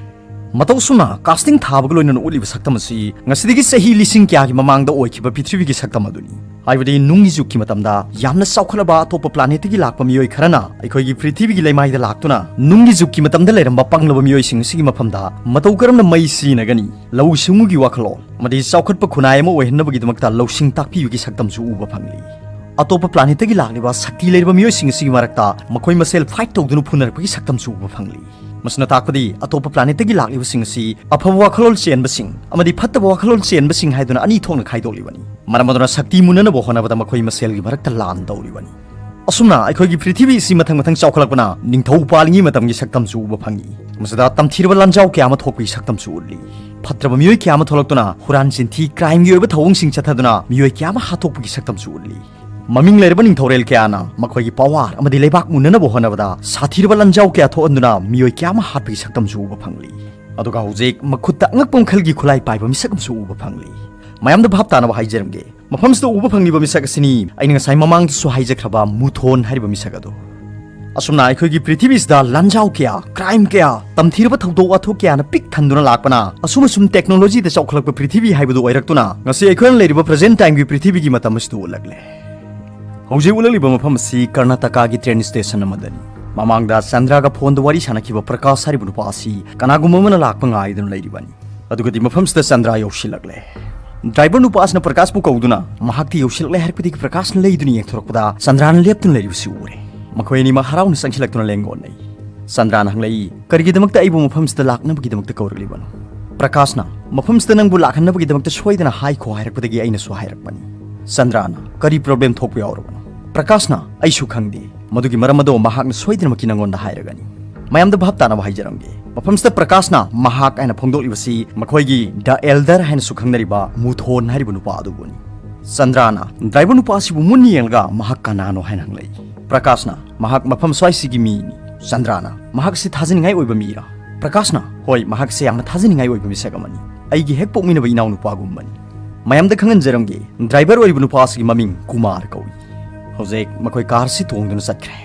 ꯃꯇꯧ ꯑꯁꯨꯝꯅ ꯀꯥꯁꯇꯤꯡ ꯊꯥꯕꯒ ꯂꯣꯏꯅꯅ ꯎꯠꯂꯤꯕ ꯁꯛꯇꯝ ꯑꯁꯤ ꯉꯁꯤꯗꯒꯤ ꯆꯍꯤ ꯂꯤꯁꯤꯡ ꯀꯌꯥꯒꯤ ꯃꯃꯥꯡꯗ ꯑꯣꯏꯈꯤꯕ ꯄ꯭ꯔꯤꯊꯤꯕꯤꯒꯤ ꯁꯛꯇꯝ ꯑꯗꯨꯅꯤ꯫ ꯍꯥꯏꯕꯗꯤ ꯅꯨꯡꯒꯤ ꯖꯨꯒꯀꯤ ꯃꯇꯝꯗ ꯌꯥꯝꯅ ꯆꯥꯎꯈꯠꯂꯕ ꯑꯇꯣꯞꯄ ꯄ꯭ꯂꯥꯅꯦꯠꯇꯒꯤ ꯂꯥꯛꯄ ꯃꯤꯑꯣꯏ ꯈꯔꯅ ꯑꯩꯈꯣꯏꯒꯤ ꯄ꯭ꯔꯤꯊꯤꯕꯤꯒꯤ ꯂꯩꯃꯥꯏꯗ ꯂꯥꯛꯇꯨꯅ ꯅꯨꯡꯒꯤ ꯖꯨꯒꯀꯤ ꯃꯇꯝꯗ ꯂꯩꯔꯝꯕ ꯄꯪꯂꯕ ꯃꯤꯑꯣꯏꯁꯤꯡ ꯑꯁꯤꯒꯤ ꯃꯐꯝꯗ ꯃꯇꯧ ꯀꯔꯝꯅ ꯃꯩ ꯁꯤꯖꯤꯟꯅꯒꯅꯤ, ꯂꯧꯎ ꯁꯤꯡꯎꯒꯤ ꯋꯥꯈꯜꯂꯣꯟ ꯑꯃꯗꯤ ꯆꯥꯎꯈꯠꯄ ꯈꯨꯟꯅꯥꯏ ꯑꯃ ꯑꯣꯏꯍꯟꯅꯕꯒꯤꯗꯃꯛꯇ ꯂꯧꯁꯤꯡ ꯇꯥꯛꯄꯤꯕꯒꯤ ꯁꯛꯇꯝꯁꯨ ꯎꯕ ꯐꯪꯂꯤ꯫ ꯑꯇꯣꯞꯄ ꯄ꯭ꯂꯥꯅꯦꯠꯇꯒꯤ ꯂꯥꯛꯂꯤꯕ ꯁꯛꯇꯤ ꯂꯩꯔꯕ ꯃꯤꯑꯣꯏꯁꯤꯡ ꯑꯁꯤꯒꯤ ꯃꯔꯛꯇ ꯃꯈꯣꯏ ꯃꯁꯦꯜ ꯐꯥꯏꯠ ꯇꯧꯗꯨꯅ ꯐꯨꯅꯔꯛꯄꯒꯤ ꯁꯛꯇꯝꯁꯨ ꯎꯕ ꯐꯪꯂꯤ꯫ ꯃꯁꯤꯅ ꯇꯥꯛꯄꯗꯤ ꯑꯇꯣꯞꯄ ꯄ꯭ꯂꯥꯅꯦꯠꯇꯒꯤ ꯂꯥꯛꯂꯤꯕꯁꯤꯡ ꯑꯁꯤ ꯑꯐꯕ ꯋꯥꯈꯜꯂꯣꯟ ꯆꯦꯟꯕꯁꯤꯡ ꯑꯃꯗꯤ ꯐꯠꯇꯕ ꯋꯥꯈꯜꯂꯣꯟ ꯆꯦꯟꯕꯁꯤꯡ ꯍꯥꯏꯗꯨꯅ ꯑꯅꯤ ꯊꯣꯛꯅ ꯈꯥꯏꯗꯣꯛꯂꯤꯕꯅꯤ꯫ ꯃꯔꯝ ꯑꯗꯨꯅ ꯁꯛꯇꯤ ꯃꯨꯟꯅꯅꯕ ꯍꯣꯠꯅꯕꯗ ꯃꯈꯣꯏ ꯃꯁꯦꯜꯒꯤ ꯃꯔꯛꯇ ꯂꯥꯟ ꯇꯧꯔꯤꯕꯅꯤ꯫ ꯑꯁꯨꯝꯅ ꯑꯩꯈꯣꯏꯒꯤ ꯄ꯭ꯔꯤꯊꯤꯕꯤ ꯑꯁꯤ ꯃꯊꯪ ꯃꯊꯪ ꯆꯥꯎꯈꯠꯂꯛꯄꯅ ꯅꯤꯡꯊꯧ ꯄꯥꯜꯂꯤꯉꯩ ꯃꯇꯝꯒꯤ ꯁꯛꯇꯝꯁꯨ ꯎꯕ ꯐꯪꯏ꯫ ꯃꯁꯤꯗ ꯇꯝꯊꯤꯔꯕ ꯂꯥꯟꯖꯥꯎ ꯀꯌꯥ ꯑꯃ ꯊꯣꯛꯄꯒꯤ ꯁꯛꯇꯝꯁꯨ ꯎꯠꯂꯤ꯫ ꯐꯠꯇ꯭ꯔꯕ ꯃꯤꯑꯣꯏ ꯀꯌꯥ ꯑꯃ ꯊꯣꯛꯂꯛꯇꯨꯅ ꯍꯨꯔꯥꯟ ꯆꯤꯟꯊꯤ, ꯀ꯭ꯔꯥꯏꯝꯒꯤ ꯑꯣꯏꯕ ꯊꯧꯑꯣꯡꯁꯤꯡ ꯆꯠꯊꯗꯨꯅ ꯃꯤꯑꯣꯏ ꯀꯌꯥ ꯑꯃ ꯍꯥꯠꯇꯣꯛꯄꯒꯤ ꯁꯛꯇꯝꯁꯨ ꯎꯠꯂꯤ꯫ ꯃꯃꯤꯡ ꯂꯩꯔꯕ ꯅꯤꯡꯊꯧꯔꯦꯜ ꯀꯌꯥꯅ ꯃꯈꯣꯏꯒꯤ ꯄꯋꯥꯔ ꯑꯃꯗꯤ ꯂꯩꯕꯥꯛ ꯃꯨꯟꯅꯅꯕ ꯍꯣꯠꯅꯕꯗ ꯁꯥꯊꯤꯔꯕ ꯂꯥꯟꯖꯥꯎ ꯀꯌꯥ ꯊꯣꯛꯍꯟꯗꯨꯅ ꯃꯤꯑꯣꯏ ꯀꯌꯥ ꯑꯃ ꯍꯥꯠꯄꯒꯤ ꯁꯛꯇꯝꯁꯨ ꯎꯕ ꯐꯪꯂꯤ꯫ ꯑꯗꯨꯒ ꯍꯧꯖꯤꯛ ꯃꯈꯨꯠꯇ ꯑꯉꯛꯄ ꯃꯈꯜꯒꯤ ꯈꯨꯠꯂꯥꯏ ꯄꯥꯏꯕ ꯃꯤꯁꯛ ꯑꯃꯁꯨ ꯎꯕ ꯐꯪꯂꯤ꯫ ꯃꯌꯥꯝꯗ ꯚꯥꯞ ꯇꯥꯅꯕ ꯍꯥꯏꯖꯔꯝꯒꯦ, ꯃꯐꯝꯁꯤꯗ ꯎꯕ ꯐꯪꯂꯤꯕ ꯃꯤꯁꯛ ꯑꯁꯤꯅꯤ ꯑꯩꯅ ꯉꯁꯥꯏ ꯃꯃꯥꯡꯗꯁꯨ ꯍꯥꯏꯖꯈ꯭ꯔꯕ ꯃꯨꯊꯣꯟ ꯍꯥꯏꯔꯤꯕ ꯃꯤꯁꯛ ꯑꯗꯨ꯫ ꯑꯁꯨꯝꯅ ꯑꯩꯈꯣꯏꯒꯤ ꯄ꯭ꯔꯤꯊꯤꯕꯤꯁꯤꯗ ꯂꯥꯟꯖꯥꯎ ꯀꯌꯥ, ꯀ꯭ꯔꯥꯏꯝ ꯀꯌꯥ, ꯇꯝꯊꯤꯔꯕ ꯊꯧꯗꯣꯛ ꯋꯥꯊꯣꯛ ꯀꯌꯥꯅ ꯄꯤꯛ ꯊꯟꯗꯨꯅ ꯂꯥꯛꯄꯅ ꯑꯁꯨꯝ ꯑꯁꯨꯝ ꯇꯦꯛꯅꯣꯂꯣꯖꯤꯗ ꯆꯥꯎꯈꯠꯂꯛꯄ ꯄ꯭ꯔꯤꯊꯤꯕꯤ ꯍꯥꯏꯕꯗꯨ ꯑꯣꯏꯔꯛꯇꯨꯅ ꯉꯁꯤ ꯑꯩꯈꯣꯏꯅ ꯂꯩꯔꯤꯕ ꯄ꯭ꯔꯖꯦꯟ ꯇꯥꯏꯝꯒꯤ ꯄ꯭ꯔꯤꯊꯤꯕꯤꯒꯤ ꯃꯇꯝ ꯑꯁꯤꯗ ꯎꯠꯂꯛꯂꯦ꯫ ꯍꯧꯖꯤꯛ ꯎꯠꯂꯛꯂꯤꯕ ꯃꯐꯝ ꯑꯁꯤ ꯀꯔꯅꯥꯇꯀꯥꯒꯤ ꯇ꯭ꯔꯦꯟ ꯁ꯭ꯇꯦꯁꯟ ꯑꯃꯗꯅꯤ꯫ ꯃꯃꯥꯡꯗ ꯆꯟꯗ꯭ꯔꯒ ꯐꯣꯟꯗ ꯋꯥꯔꯤ ꯁꯥꯟꯅꯈꯤꯕ ꯄ꯭ꯔꯀꯥꯁ ꯍꯥꯏꯔꯤꯕ ꯅꯨꯄꯥ ꯑꯁꯤ ꯀꯅꯥꯒꯨꯝꯕ ꯑꯃꯅ ꯂꯥꯛꯄ ꯉꯥꯏꯗꯨꯅ ꯂꯩꯔꯤꯕꯅꯤ꯫ ꯑꯗꯨꯒꯗꯤ ꯃꯐꯝꯁꯤꯗ ꯆꯟꯗ꯭ꯔ ꯌꯧꯁꯤꯜꯂꯛꯂꯦ꯫ ꯗ꯭ꯔꯥꯏꯚꯔ ꯅꯨꯄꯥ ꯑꯁꯤꯅ ꯄ꯭ꯔꯀꯥꯁꯄꯨ ꯀꯧꯗꯨꯅ ꯃꯍꯥꯛꯇꯤ ꯌꯧꯁꯤꯜꯂꯛꯂꯦ ꯍꯥꯏꯔꯛꯄꯗꯒꯤ ꯄ꯭ꯔꯀꯥꯁꯅ ꯂꯩꯗꯨꯅ ꯌꯦꯡꯊꯣꯔꯛꯄꯗ ꯆꯟꯗ꯭ꯔꯅ ꯂꯦꯞꯇꯨꯅ ꯂꯩꯔꯤꯕꯁꯤ ꯎꯔꯦ꯫ ꯃꯈꯣꯏ ꯑꯅꯤꯃꯛ ꯍꯔꯥꯎꯅ ꯆꯪꯁꯤꯜꯂꯛꯇꯨꯅ ꯂꯦꯡꯒꯣꯠꯅꯩ꯫ ꯆꯟꯗ꯭ꯔꯅ ꯍꯪꯂꯛꯏ, "ꯀꯔꯤꯒꯤꯗꯃꯛꯇ ꯑꯩꯕꯨ ꯃꯐꯝꯁꯤꯗ ꯂꯥꯛꯅꯕꯒꯤꯗꯃꯛꯇ ꯀꯧꯔꯛꯂꯤꯕꯅꯣ?" ꯄ꯭ꯔꯀꯥꯁꯅ, "ꯃꯐꯝꯁꯤꯗ ꯅꯪꯕꯨ ꯂꯥꯛꯍꯟꯅꯕꯒꯤꯗꯃꯛꯇ ꯁꯣꯏꯗꯅ ꯍꯥꯏꯈꯣ ꯍꯥꯏꯔꯛꯄꯗꯒꯤ ꯑꯩꯅꯁꯨ ꯍꯥꯏꯔꯛꯄꯅꯤ꯫" ꯆꯟꯗ꯭ꯔꯅ, "ꯀꯔꯤ ꯄ꯭ꯔꯣꯕ꯭ꯂꯦꯝ ꯊꯣꯛꯄ ꯌꯥꯎꯔꯕꯅꯣ?" ꯄ꯭ꯔꯀꯥꯁꯅ, "ꯑꯩꯁꯨ ꯈꯪꯗꯦ꯫ ꯃꯗꯨꯒꯤ ꯃꯔꯝ ꯑꯗꯣ ꯃꯍꯥꯛꯅ ꯁꯣꯏꯗꯅꯃꯛꯀꯤ ꯅꯪꯉꯣꯟꯗ ꯍꯥꯏꯔꯒꯅꯤ꯫" ꯃꯌꯥꯝꯗ ꯚꯥꯞ ꯇꯥꯅꯕ ꯍꯥꯏꯖꯔꯝꯒꯦ, ꯃꯐꯝꯁꯤꯗ ꯄ꯭ꯔꯀꯥꯁꯅ ꯃꯍꯥꯛ ꯍꯥꯏꯅ ꯐꯣꯡꯗꯣꯛꯂꯤꯕꯁꯤ ꯃꯈꯣꯏꯒꯤ ꯗ ꯑꯦꯜꯗꯔ ꯍꯥꯏꯅꯁꯨ ꯈꯪꯅꯔꯤꯕ ꯃꯨꯊꯣꯟ ꯍꯥꯏꯔꯤꯕ ꯅꯨꯄꯥ ꯑꯗꯨꯕꯨꯅꯤ꯫ ꯆꯟꯗ꯭ꯔꯅ ꯗ꯭ꯔꯥꯏꯚꯔ ꯅꯨꯄꯥ ꯑꯁꯤꯕꯨ ꯃꯨꯟꯅ ꯌꯦꯡꯂꯒ ꯃꯍꯥꯛ ꯀꯅꯥꯅꯣ ꯍꯥꯏꯅ ꯍꯪꯂꯛꯏ꯫ ꯄ꯭ꯔꯀꯥꯁꯅ, "ꯃꯍꯥꯛ ꯃꯐꯝ ꯁ꯭ꯋꯥꯏꯁꯤꯒꯤ ꯃꯤꯅꯤ꯫" ꯆꯟꯗ꯭ꯔꯅ, "ꯃꯍꯥꯛꯁꯤ ꯊꯥꯖꯅꯤꯡꯉꯥꯏ ꯑꯣꯏꯕ ꯃꯤꯔꯥ?" ꯄ꯭ꯔꯀꯥꯁꯅ, "ꯍꯣꯏ, ꯃꯍꯥꯛꯁꯦ ꯌꯥꯝꯅ ꯊꯥꯖꯅꯤꯡꯉꯥꯏ ꯑꯣꯏꯕ ꯃꯤꯁꯛ ꯑꯃꯅꯤ꯫ ꯑꯩꯒꯤ ꯍꯦꯛ ꯄꯣꯛꯃꯤꯟꯅꯕ ꯏꯅꯥꯎꯅꯨꯄꯥꯒꯨꯝꯕꯅꯤ꯫" ꯃꯌꯥꯝꯗ ꯈꯪꯍꯟꯖꯔꯝꯒꯦ, ꯗ꯭ꯔꯥꯏꯚꯔ ꯑꯣꯏꯔꯤꯕ ꯅꯨꯄꯥ ꯑꯁꯤꯒꯤ ꯃꯃꯤꯡ ꯀꯨꯃꯥꯔ ꯀꯧꯏ꯫ ꯍꯧꯖꯤꯛ ꯃꯈꯣꯏ ꯀꯥꯔ ꯑꯁꯤ ꯇꯣꯡꯗꯨꯅ ꯆꯠꯈ꯭ꯔꯦ꯫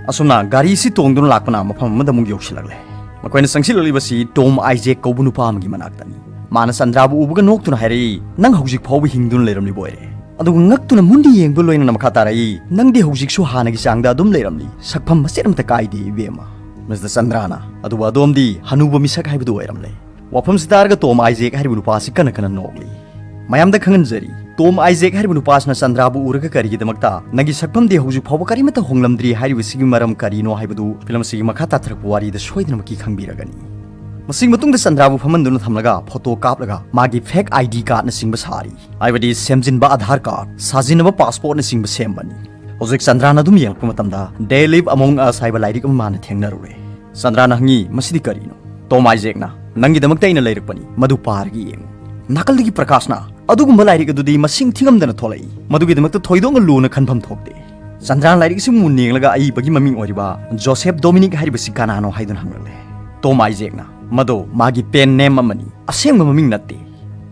ꯑꯁꯨꯝꯅ ꯒꯥꯔꯤ ꯑꯁꯤ ꯇꯣꯡꯗꯨꯅ ꯂꯥꯛꯄꯅ ꯃꯐꯝ ꯑꯃꯗ ꯑꯃꯨꯛ ꯌꯧꯁꯤꯜꯂꯛꯂꯦ꯫ ꯃꯈꯣꯏꯅ ꯆꯪꯁꯤꯜꯂꯛꯂꯤꯕꯁꯤ ꯇꯣꯝ ꯑꯥꯏꯖꯦꯛ ꯀꯧꯕ ꯅꯨꯄꯥ ꯑꯃꯒꯤ ꯃꯅꯥꯛꯇꯅꯤ꯫ ꯃꯥꯅ ꯆꯟꯗ꯭ꯔꯥꯕꯨ ꯎꯕꯒ ꯅꯣꯛꯇꯨꯅ ꯍꯥꯏꯔꯛꯏ, "ꯅꯪ ꯍꯧꯖꯤꯛ ꯐꯥꯎꯕ ꯍꯤꯡꯗꯨꯅ ꯂꯩꯔꯝꯂꯤꯕ ꯑꯣꯏꯔꯦ꯫" ꯑꯗꯨꯒ ꯉꯛꯇꯨꯅ ꯃꯨꯟꯗꯤ ꯌꯦꯡꯕ ꯂꯣꯏꯅꯅ ꯃꯈꯥ ꯇꯥꯔꯛꯏ, "ꯅꯪꯗꯤ ꯍꯧꯖꯤꯛꯁꯨ ꯍꯥꯟꯅꯒꯤ ꯆꯥꯡꯗ ꯑꯗꯨꯝ ꯂꯩꯔꯝꯂꯤ꯫ ꯁꯛꯐꯝ ꯃꯆꯦꯠ ꯑꯃꯠꯇ ꯀꯥꯏꯗꯦ, ꯏꯕꯦꯝꯃ꯫" ꯃꯤꯁꯇꯔ ꯆꯟꯗ꯭ꯔꯥꯅ, "ꯑꯗꯨꯕꯨ ꯑꯗꯣꯝꯗꯤ ꯍꯅꯨꯕ ꯃꯤꯁꯛ ꯍꯥꯏꯕꯗꯨ ꯑꯣꯏꯔꯝꯂꯦ꯫" ꯋꯥꯐꯝꯁꯤ ꯇꯥꯔꯒ ꯇꯣꯝ ꯑꯥꯏꯖꯦꯛ ꯍꯥꯏꯔꯤꯕ ꯅꯨꯄꯥ ꯑꯁꯤ ꯀꯟꯅ ꯀꯟꯅ ꯅꯣꯛꯂꯤ꯫ ꯃꯌꯥꯝꯗ ꯈꯪꯍꯟꯖꯔꯤ, ꯇꯣꯝ ꯑꯥꯏꯖꯦꯛ ꯍꯥꯏꯔꯤꯕ ꯅꯨꯄꯥ ꯑꯁꯤꯅ ꯆꯟꯗ꯭ꯔꯥꯕꯨ ꯎꯔꯒ ꯀꯔꯤꯒꯤꯗꯃꯛꯇ "ꯅꯪꯒꯤ ꯁꯛꯐꯝꯗꯤ ꯍꯧꯖꯤꯛ ꯐꯥꯎꯕ ꯀꯔꯤꯃꯠꯇ ꯍꯣꯡꯂꯝꯗ꯭ꯔꯤ" ꯍꯥꯏꯔꯤꯕꯁꯤꯒꯤ ꯃꯔꯝ ꯀꯔꯤꯅꯣ ꯍꯥꯏꯕꯗꯨ ꯐꯤꯂꯝ ꯑꯁꯤꯒꯤ ꯃꯈꯥ ꯇꯥꯊꯔꯛꯄ ꯋꯥꯔꯤꯗ ꯁꯣꯏꯗꯅꯃꯛꯀꯤ ꯈꯪꯕꯤꯔꯒꯅꯤ꯫ ꯃꯁꯤꯒꯤ ꯃꯇꯨꯡꯗ ꯆꯟꯗ꯭ꯔꯥꯕꯨ ꯐꯝꯍꯟꯗꯨꯅ ꯊꯝꯂꯒ ꯐꯣꯇꯣ ꯀꯥꯞꯂꯒ ꯃꯥꯒꯤ ꯐꯦꯛ ꯑꯥꯏ ꯗꯤ ꯀꯥꯔꯗꯅꯆꯤꯡꯕ ꯁꯥꯔꯤ, ꯍꯥꯏꯕꯗꯤ ꯁꯦꯝꯖꯤꯟꯕ ꯑꯙꯥꯔ ꯀꯥꯔꯗ, ꯁꯥꯖꯤꯟꯅꯕ ꯄꯥꯁꯄꯣꯔꯠꯅꯆꯤꯡꯕ ꯁꯦꯝꯕꯅꯤ꯫ ꯍꯧꯖꯤꯛ ꯆꯟꯗ꯭ꯔꯥꯅ ꯑꯗꯨꯝ ꯌꯦꯡꯂꯛꯄ ꯃꯇꯝꯗ "They Live Among Us" ꯍꯥꯏꯕ ꯂꯥꯏꯔꯤꯛ ꯑꯃ ꯃꯥꯅ ꯊꯦꯡꯅꯔꯨꯔꯦ꯫ ꯆꯟꯗ꯭ꯔꯥꯅ ꯍꯪꯉꯤ, "ꯃꯁꯤꯗꯤ ꯀꯔꯤꯅꯣ?" ꯇꯣꯝ ꯑꯥꯏꯖꯦꯛꯅ, "ꯅꯪꯒꯤꯗꯃꯛꯇ ꯑꯩꯅ ꯂꯩꯔꯛꯄꯅꯤ, ꯃꯗꯨ ꯄꯥꯔꯒ ꯌꯦꯡꯉꯨ꯫" ꯅꯥꯀꯜꯗꯒꯤ ꯄ꯭ꯔꯀꯥꯁꯅ, "ꯑꯗꯨꯒꯨꯝꯕ ꯂꯥꯏꯔꯤꯛ ꯑꯗꯨꯗꯤ ꯃꯁꯤꯡ ꯊꯤꯉꯝꯗꯅ ꯊꯣꯛꯂꯛꯏ, ꯃꯗꯨꯒꯤꯗꯃꯛꯇ ꯊꯣꯏꯗꯣꯛꯅ ꯂꯨꯅ ꯈꯟꯐꯝ ꯊꯣꯛꯇꯦ꯫" ꯆꯟꯗ꯭ꯔꯥꯅ ꯂꯥꯏꯔꯤꯛ ꯑꯁꯤ ꯃꯨꯟꯅ ꯌꯦꯡꯂꯒ ꯑꯏꯕꯒꯤ ꯃꯃꯤꯡ ꯑꯣꯏꯔꯤꯕ ꯖꯣꯁꯦꯐ ꯗꯣꯃꯤꯅꯤꯛ ꯍꯥꯏꯔꯤꯕꯁꯤ ꯀꯅꯥꯅꯣ ꯍꯥꯏꯗꯨꯅ ꯍꯪꯂꯛꯂꯦ꯫ ꯇꯣꯝ ꯑꯥꯏꯖꯦꯛꯅ, "ꯃꯗꯣ ꯃꯥꯒꯤ ꯄꯦꯟ ꯅꯦꯝ ꯑꯃꯅꯤ, ꯑꯁꯦꯡꯕ ꯃꯃꯤꯡ ꯅꯠꯇꯦ꯫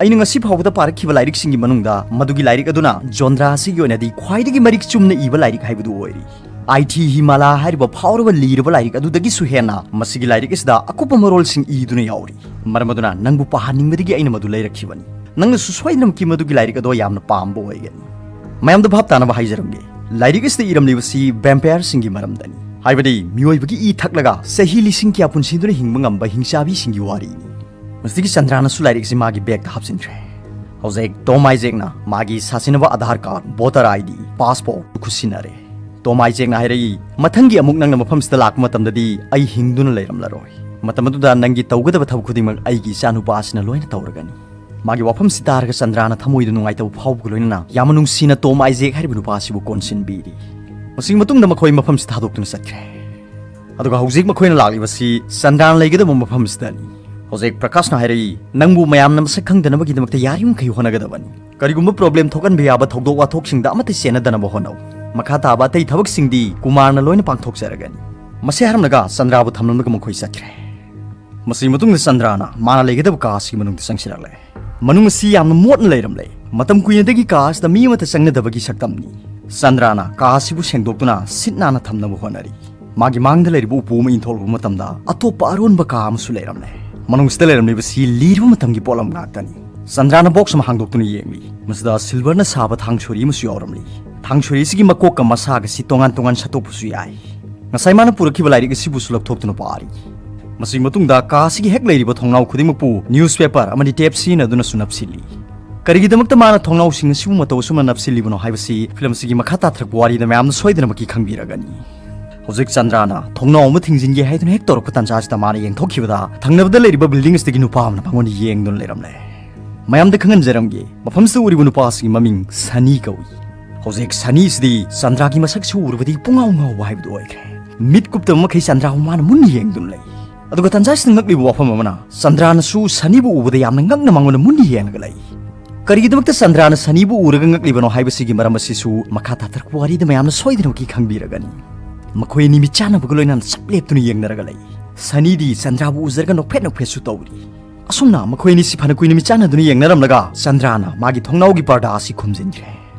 ꯑꯩꯅ ꯉꯁꯤ ꯐꯥꯎꯕꯗ ꯄꯥꯔꯛꯈꯤꯕ ꯂꯥꯏꯔꯤꯛꯁꯤꯡꯒꯤ ꯃꯅꯨꯡꯗ ꯃꯗꯨꯒꯤ ꯂꯥꯏꯔꯤꯛ ꯑꯗꯨꯅ ꯖꯣꯟꯗ꯭ꯔꯥ ꯑꯁꯤꯒꯤ ꯑꯣꯏꯅꯗꯤ ꯈ꯭ꯋꯥꯏꯗꯒꯤ ꯃꯔꯤꯛ ꯆꯨꯝꯅ ꯏꯕ ꯂꯥꯏꯔꯤꯛ ꯍꯥꯏꯕꯗꯨ ꯑꯣꯏꯔꯤ꯫ ꯑꯥꯏ ꯊꯤ ꯍꯤꯃꯥꯂꯥ ꯍꯥꯏꯔꯤꯕ ꯐꯥꯎꯔꯕ ꯂꯤꯔꯕ ꯂꯥꯏꯔꯤꯛ ꯑꯗꯨꯗꯒꯤꯁꯨ ꯍꯦꯟꯅ ꯃꯁꯤꯒꯤ ꯂꯥꯏꯔꯤꯛ ꯑꯁꯤꯗ ꯑꯀꯨꯞꯄ ꯃꯔꯣꯜꯁꯤꯡ ꯏꯗꯨꯅ ꯌꯥꯎꯔꯤ꯫ ꯃꯔꯝ ꯑꯗꯨꯅ ꯅꯪꯕꯨ ꯄꯥꯍꯟꯅꯤꯡꯕꯗꯒꯤ ꯑꯩꯅ ꯃꯗꯨ ꯂꯩꯔꯛꯈꯤꯕꯅꯤ꯫ ꯅꯪꯅꯁꯨ ꯁꯣꯏꯗꯅꯃꯛꯀꯤ ꯃꯗꯨꯒꯤ ꯂꯥꯏꯔꯤꯛ ꯑꯗꯣ ꯌꯥꯝꯅ ꯄꯥꯝꯕ ꯑꯣꯏꯒꯅꯤ꯫" ꯃꯌꯥꯝꯗ ꯚꯥꯞ ꯇꯥꯅꯕ ꯍꯥꯏꯖꯔꯝꯒꯦ, ꯂꯥꯏꯔꯤꯛ ꯑꯁꯤꯗ ꯏꯔꯝꯂꯤꯕꯁꯤ ꯚꯦꯝꯄꯥꯌꯔꯁꯤꯡꯒꯤ ꯃꯔꯝꯗꯅꯤ꯫ ꯍꯥꯏꯕꯗꯤ ꯃꯤꯑꯣꯏꯕꯒꯤ ꯏ ꯊꯛꯂꯒ ꯆꯍꯤ ꯂꯤꯁꯤꯡ ꯀꯌꯥ ꯄꯨꯟꯁꯤꯗꯨꯅ ꯍꯤꯡꯕ ꯉꯝꯕ ꯍꯤꯡꯆꯥꯕꯤꯁꯤꯡꯒꯤ ꯋꯥꯔꯤꯅꯤ꯫ ꯃꯁꯤꯗꯒꯤ ꯆꯟꯗ꯭ꯔꯥꯅꯁꯨ ꯂꯥꯏꯔꯤꯛꯁꯤ ꯃꯥꯒꯤ ꯕꯦꯒꯇ ꯍꯥꯞꯆꯤꯟꯈ꯭ꯔꯦ꯫ ꯍꯧꯖꯤꯛ ꯇꯣꯝ ꯑꯥꯏꯖꯦꯛꯅ ꯃꯥꯒꯤ ꯁꯥꯁꯤꯟꯅꯕ Aadhaar card, voter I D, passport ꯈꯨꯠꯁꯤꯟꯅꯔꯦ꯫ ꯇꯣꯝ ꯑꯥꯏꯖꯦꯛꯅ ꯍꯥꯏꯔꯛꯏ, "ꯃꯊꯪꯒꯤ ꯑꯃꯨꯛ ꯅꯪꯅ ꯃꯐꯝꯁꯤꯗ ꯂꯥꯛꯄ ꯃꯇꯝꯗꯗꯤ ꯑꯩ ꯍꯤꯡꯗꯨꯅ ꯂꯩꯔꯝꯂꯔꯣꯏ꯫ ꯃꯇꯝ ꯑꯗꯨꯗ ꯅꯪꯒꯤ ꯇꯧꯒꯗꯕ ꯊꯕꯛ ꯈꯨꯗꯤꯡꯃꯛ ꯑꯩꯒꯤ ꯏꯆꯥꯅꯨꯄꯥ ꯑꯁꯤꯅ ꯂꯣꯏꯅ ꯇꯧꯔꯒꯅꯤ"꯫ ꯃꯥꯒꯤ ꯋꯥꯐꯝꯁꯤ ꯇꯥꯔꯒ ꯆꯟꯗ꯭ꯔꯥꯅ ꯊꯃꯣꯏꯗ ꯅꯨꯡꯉꯥꯏꯇꯕ ꯐꯥꯎꯕꯒ ꯂꯣꯏꯅꯅ ꯌꯥꯝꯅ ꯅꯨꯡꯁꯤꯅ ꯇꯣꯝ ꯑꯥꯏꯖꯦꯛ ꯍꯥꯏꯔꯤꯕ ꯅꯨꯄꯥ ꯑꯁꯤꯕꯨ ꯀꯣꯟꯁꯤꯟꯕꯤꯔꯤ꯫ ꯃꯁꯤꯒꯤ ꯃꯇꯨꯡꯗ ꯃꯈꯣꯏ ꯃꯐꯝꯁꯤ ꯊꯥꯗꯣꯛꯇꯨꯅ ꯆꯠꯈ꯭ꯔꯦ꯫ ꯑꯗꯨꯒ ꯍꯧꯖꯤꯛ ꯃꯈꯣꯏꯅ ꯂꯥꯛꯂꯤꯕꯁꯤ ꯆꯟꯗ꯭ꯔꯥꯅ ꯂꯩꯒꯗꯕ ꯃꯐꯝꯁꯤꯗꯅꯤ꯫ ꯍꯧꯖꯤꯛ ꯄ꯭ꯔꯀꯥꯁꯅ ꯍꯥꯏꯔꯛꯏ, "ꯅꯪꯕꯨ ꯃꯌꯥꯝꯅ ꯃꯁꯛ ꯈꯪꯗꯅꯕꯒꯤꯗꯃꯛꯇ ꯌꯥꯔꯤꯃꯈꯩ ꯍꯣꯠꯅꯒꯗꯕꯅꯤ꯫ ꯀꯔꯤꯒꯨꯝꯕ ꯄ꯭ꯔꯣꯕ꯭ꯂꯦꯝ ꯊꯣꯛꯍꯟꯕ ꯌꯥꯕ ꯊꯧꯗꯣꯛ ꯋꯥꯊꯣꯛꯁꯤꯡꯗ ꯑꯃꯠꯇ ꯆꯦꯟꯅꯗꯅꯕ ꯍꯣꯠꯅꯧ꯫ ꯃꯈꯥ ꯇꯥꯕ ꯑꯇꯩ ꯊꯕꯛꯁꯤꯡꯗꯤ ꯀꯨꯃꯥꯔꯅ ꯂꯣꯏꯅ ꯄꯥꯡꯊꯣꯛꯆꯔꯒꯅꯤ"꯫ ꯃꯁꯤ ꯍꯥꯏꯔꯝꯂꯒ ꯆꯟꯗ꯭ꯔꯥꯕꯨ ꯊꯝꯂꯝꯂꯒ ꯃꯈꯣꯏ ꯆꯠꯈ꯭ꯔꯦ꯫ ꯃꯁꯤꯒꯤ ꯃꯇꯨꯡꯗ ꯆꯟꯗ꯭ꯔꯥꯅ ꯃꯥꯅ ꯂꯩꯒꯗꯕ ꯀꯥ ꯑꯁꯤꯒꯤ ꯃꯅꯨꯡꯗ ꯆꯪꯁꯤꯜꯂꯛꯂꯦ꯫ ꯃꯅꯨꯡ ꯑꯁꯤ ꯌꯥꯝꯅ ꯃꯣꯠꯅ ꯂꯩꯔꯝꯂꯦ꯫ ꯃꯇꯝ ꯀꯨꯏꯅꯗꯒꯤ ꯀꯥ ꯑꯁꯤꯗ ꯃꯤ ꯑꯃꯠꯇ ꯆꯪꯅꯗꯕꯒꯤ ꯁꯛꯇꯝꯅꯤ꯫ ꯆꯟꯗ꯭ꯔꯥꯅ ꯀꯥ ꯑꯁꯤꯕꯨ ꯁꯦꯡꯗꯣꯛꯇꯨꯅ ꯁꯤꯠ ꯅꯥꯟꯅ ꯊꯝꯅꯕ ꯍꯣꯠꯅꯔꯤ꯫ ꯃꯥꯒꯤ ꯃꯥꯡꯗ ꯂꯩꯔꯤꯕ ꯎꯄꯨ ꯑꯃ ꯏꯟꯊꯣꯛꯂꯨꯕ ꯃꯇꯝꯗ ꯑꯇꯣꯞꯄ ꯑꯔꯣꯟꯕ ꯀꯥ ꯑꯃꯁꯨ ꯂꯩꯔꯝꯂꯦ꯫ ꯃꯅꯨꯡꯁꯤꯗ ꯂꯩꯔꯝꯂꯤꯕꯁꯤ ꯂꯤꯔꯕ ꯃꯇꯝꯒꯤ ꯄꯣꯠꯂꯝ ꯉꯥꯛꯇꯅꯤ꯫ ꯆꯟꯗ꯭ꯔꯥꯅ ꯕꯣꯛꯁ ꯑꯃ ꯍꯥꯡꯗꯣꯛꯇꯨꯅ ꯌꯦꯡꯂꯤ꯫ ꯃꯁꯤꯗ ꯁꯤꯜꯚꯔꯅ ꯁꯥꯕ ꯊꯥꯡ ꯁꯣꯔꯤ ꯑꯃꯁꯨ ꯌꯥꯎꯔꯝꯂꯤ꯫ ꯊꯥꯡ ꯁꯣꯔꯤ ꯑꯁꯤꯒꯤ ꯃꯀꯣꯛꯀ ꯃꯁꯥꯒꯁꯤ ꯇꯣꯉꯥꯟ ꯇꯣꯉꯥꯟ ꯁꯠꯇꯣꯛꯄꯁꯨ ꯌꯥꯏ꯫ ꯉꯁꯥꯏ ꯃꯥꯅ ꯄꯨꯔꯛꯈꯤꯕ ꯂꯥꯏꯔꯤꯛ ꯑꯁꯤꯕꯨꯁꯨ ꯂꯧꯊꯣꯛꯇꯨꯅ ꯄꯥꯔꯤ꯫ ꯃꯁꯤꯒꯤ ꯃꯇꯨꯡꯗ ꯀꯥ ꯑꯁꯤꯒꯤ ꯍꯦꯛ ꯂꯩꯔꯤꯕ ꯊꯣꯡꯅꯥꯎ ꯈꯨꯗꯤꯡꯃꯛꯄꯨ ꯅ꯭ꯌꯨꯁꯄꯦꯄꯔ ꯑꯃꯗꯤ ꯇꯦꯞ ꯁꯤꯖꯤꯟꯅꯗꯨꯅꯁꯨ ꯅꯞꯁꯤꯜꯂꯤ꯫ ꯀꯔꯤꯒꯤꯗꯃꯛꯇ ꯃꯥꯅ ꯊꯣꯡꯅꯥꯎꯁꯤꯡ ꯑꯁꯤꯕꯨ ꯃꯇꯧ ꯑꯁꯨꯝꯅ ꯅꯞꯁꯤꯜꯂꯤꯕꯅꯣ ꯍꯥꯏꯕꯁꯤ ꯐꯤꯂꯝ ꯑꯁꯤꯒꯤ ꯃꯈꯥ ꯇꯥꯊꯔꯛꯄ ꯋꯥꯔꯤꯗ ꯃꯌꯥꯝꯅ ꯁꯣꯏꯗꯅꯃꯛꯀꯤ ꯈꯪꯕꯤꯔꯒꯅꯤ꯫ ꯍꯧꯖꯤꯛ ꯆꯟꯗ꯭ꯔꯥꯅ ꯊꯣꯡꯅꯥꯎ ꯑꯃ ꯊꯤꯡꯖꯤꯟꯒꯦ ꯍꯥꯏꯗꯨꯅ ꯍꯦꯛ ꯇꯧꯔꯛꯄ ꯇꯥꯟꯖꯥꯁꯤꯗ ꯃꯥꯅ ꯌꯦꯡꯊꯣꯛꯈꯤꯕꯗ ꯊꯪꯅꯕꯗ ꯂꯩꯔꯤꯕ ꯕꯤꯜꯗꯤꯡ ꯑꯁꯤꯗꯒꯤ ꯅꯨꯄꯥ ꯑꯃꯅ ꯃꯉꯣꯟꯗ ꯌꯦꯡꯗꯨꯅ ꯂꯩꯔꯝꯂꯦ꯫ ꯃꯌꯥꯝꯗ ꯈꯪꯍꯟꯖꯔꯝꯒꯦ, ꯃꯐꯝꯁꯤꯗ ꯎꯔꯤꯕ ꯅꯨꯄꯥ ꯑꯁꯤꯒꯤ ꯃꯃꯤꯡ ꯁꯅꯤ ꯀꯧꯏ꯫ ꯍꯧꯖꯤꯛ ꯁꯅꯤ ꯑꯁꯤꯗꯤ ꯆꯟꯗ꯭ꯔꯥꯒꯤ ꯃꯁꯛꯁꯤ ꯎꯔꯨꯕꯗꯒꯤ ꯄꯨꯡꯉꯥꯎ ꯉꯥꯎꯕ ꯍꯥꯏꯕꯗꯨ ꯑꯣꯏꯈ꯭ꯔꯦ꯫ ꯃꯤꯠ ꯀꯨꯞꯇꯕ ꯃꯈꯩ ꯆꯟꯗ꯭ꯔꯥꯕꯨ ꯃꯥꯅ ꯃꯨꯟꯅ ꯌꯦꯡꯗꯨꯅ ꯂꯩ꯫ ꯑꯗꯨꯒ ꯇꯥꯟꯖꯥꯁꯤꯗ ꯉꯛꯂꯤꯕ ꯋꯥꯐꯝ ꯑꯃꯅ, ꯆꯟꯗ꯭ꯔꯥꯅꯁꯨ ꯁꯅꯤꯕꯨ ꯎꯕꯗ ꯌꯥꯝꯅ ꯉꯛꯅ ꯃꯉꯣꯟꯗ ꯃꯨꯟꯅ ꯌꯦꯡꯂꯒ ꯂꯩ꯫ ꯀꯔꯤꯒꯤꯗꯃꯛꯇ ꯆꯟꯗ꯭ꯔꯥꯅ ꯁꯅꯤꯕꯨ ꯎꯔꯒ ꯉꯛꯂꯤꯕꯅꯣ ꯍꯥꯏꯕꯁꯤꯒꯤ ꯃꯔꯝ ꯑꯁꯤꯁꯨ ꯃꯈꯥ ꯇꯥꯊꯔꯛꯄ ꯋꯥꯔꯤꯗ ꯃꯌꯥꯝꯅ ꯁꯣꯏꯗꯅꯃꯛꯀꯤ ꯈꯪꯕꯤꯔꯒꯅꯤ꯫ ꯃꯈꯣꯏ ꯑꯅꯤ ꯃꯤꯠ ꯆꯥꯟꯅꯕꯒ ꯂꯣꯏꯅꯅ ꯆꯞ ꯂꯦꯞꯇꯨꯅ ꯌꯦꯡꯅꯔꯒ ꯂꯩ꯫ ꯁꯅꯤꯗꯤ ꯆꯟꯗ꯭ꯔꯥꯕꯨ ꯎꯖꯔꯒ ꯅꯣꯛꯐꯦꯠ ꯅꯣꯛꯐꯦꯠꯁꯨ ꯇꯧꯔꯤ꯫ ꯑꯁꯨꯝꯅ ꯃꯈꯣꯏ ꯑꯅꯤꯁꯤ ꯐꯅ ꯀꯨꯏꯅ ꯃꯤꯠ ꯆꯥꯟꯅꯗꯨꯅ ꯌꯦꯡꯅꯔꯝꯂꯒ ꯆꯟꯗ꯭ꯔꯥꯅ ꯃꯥꯒꯤ ꯊꯣꯡꯅꯥꯎꯒꯤ ꯄꯔꯗꯥ ꯑꯁꯤ ꯈꯨꯝꯖꯤꯟꯈ꯭ꯔꯦ꯫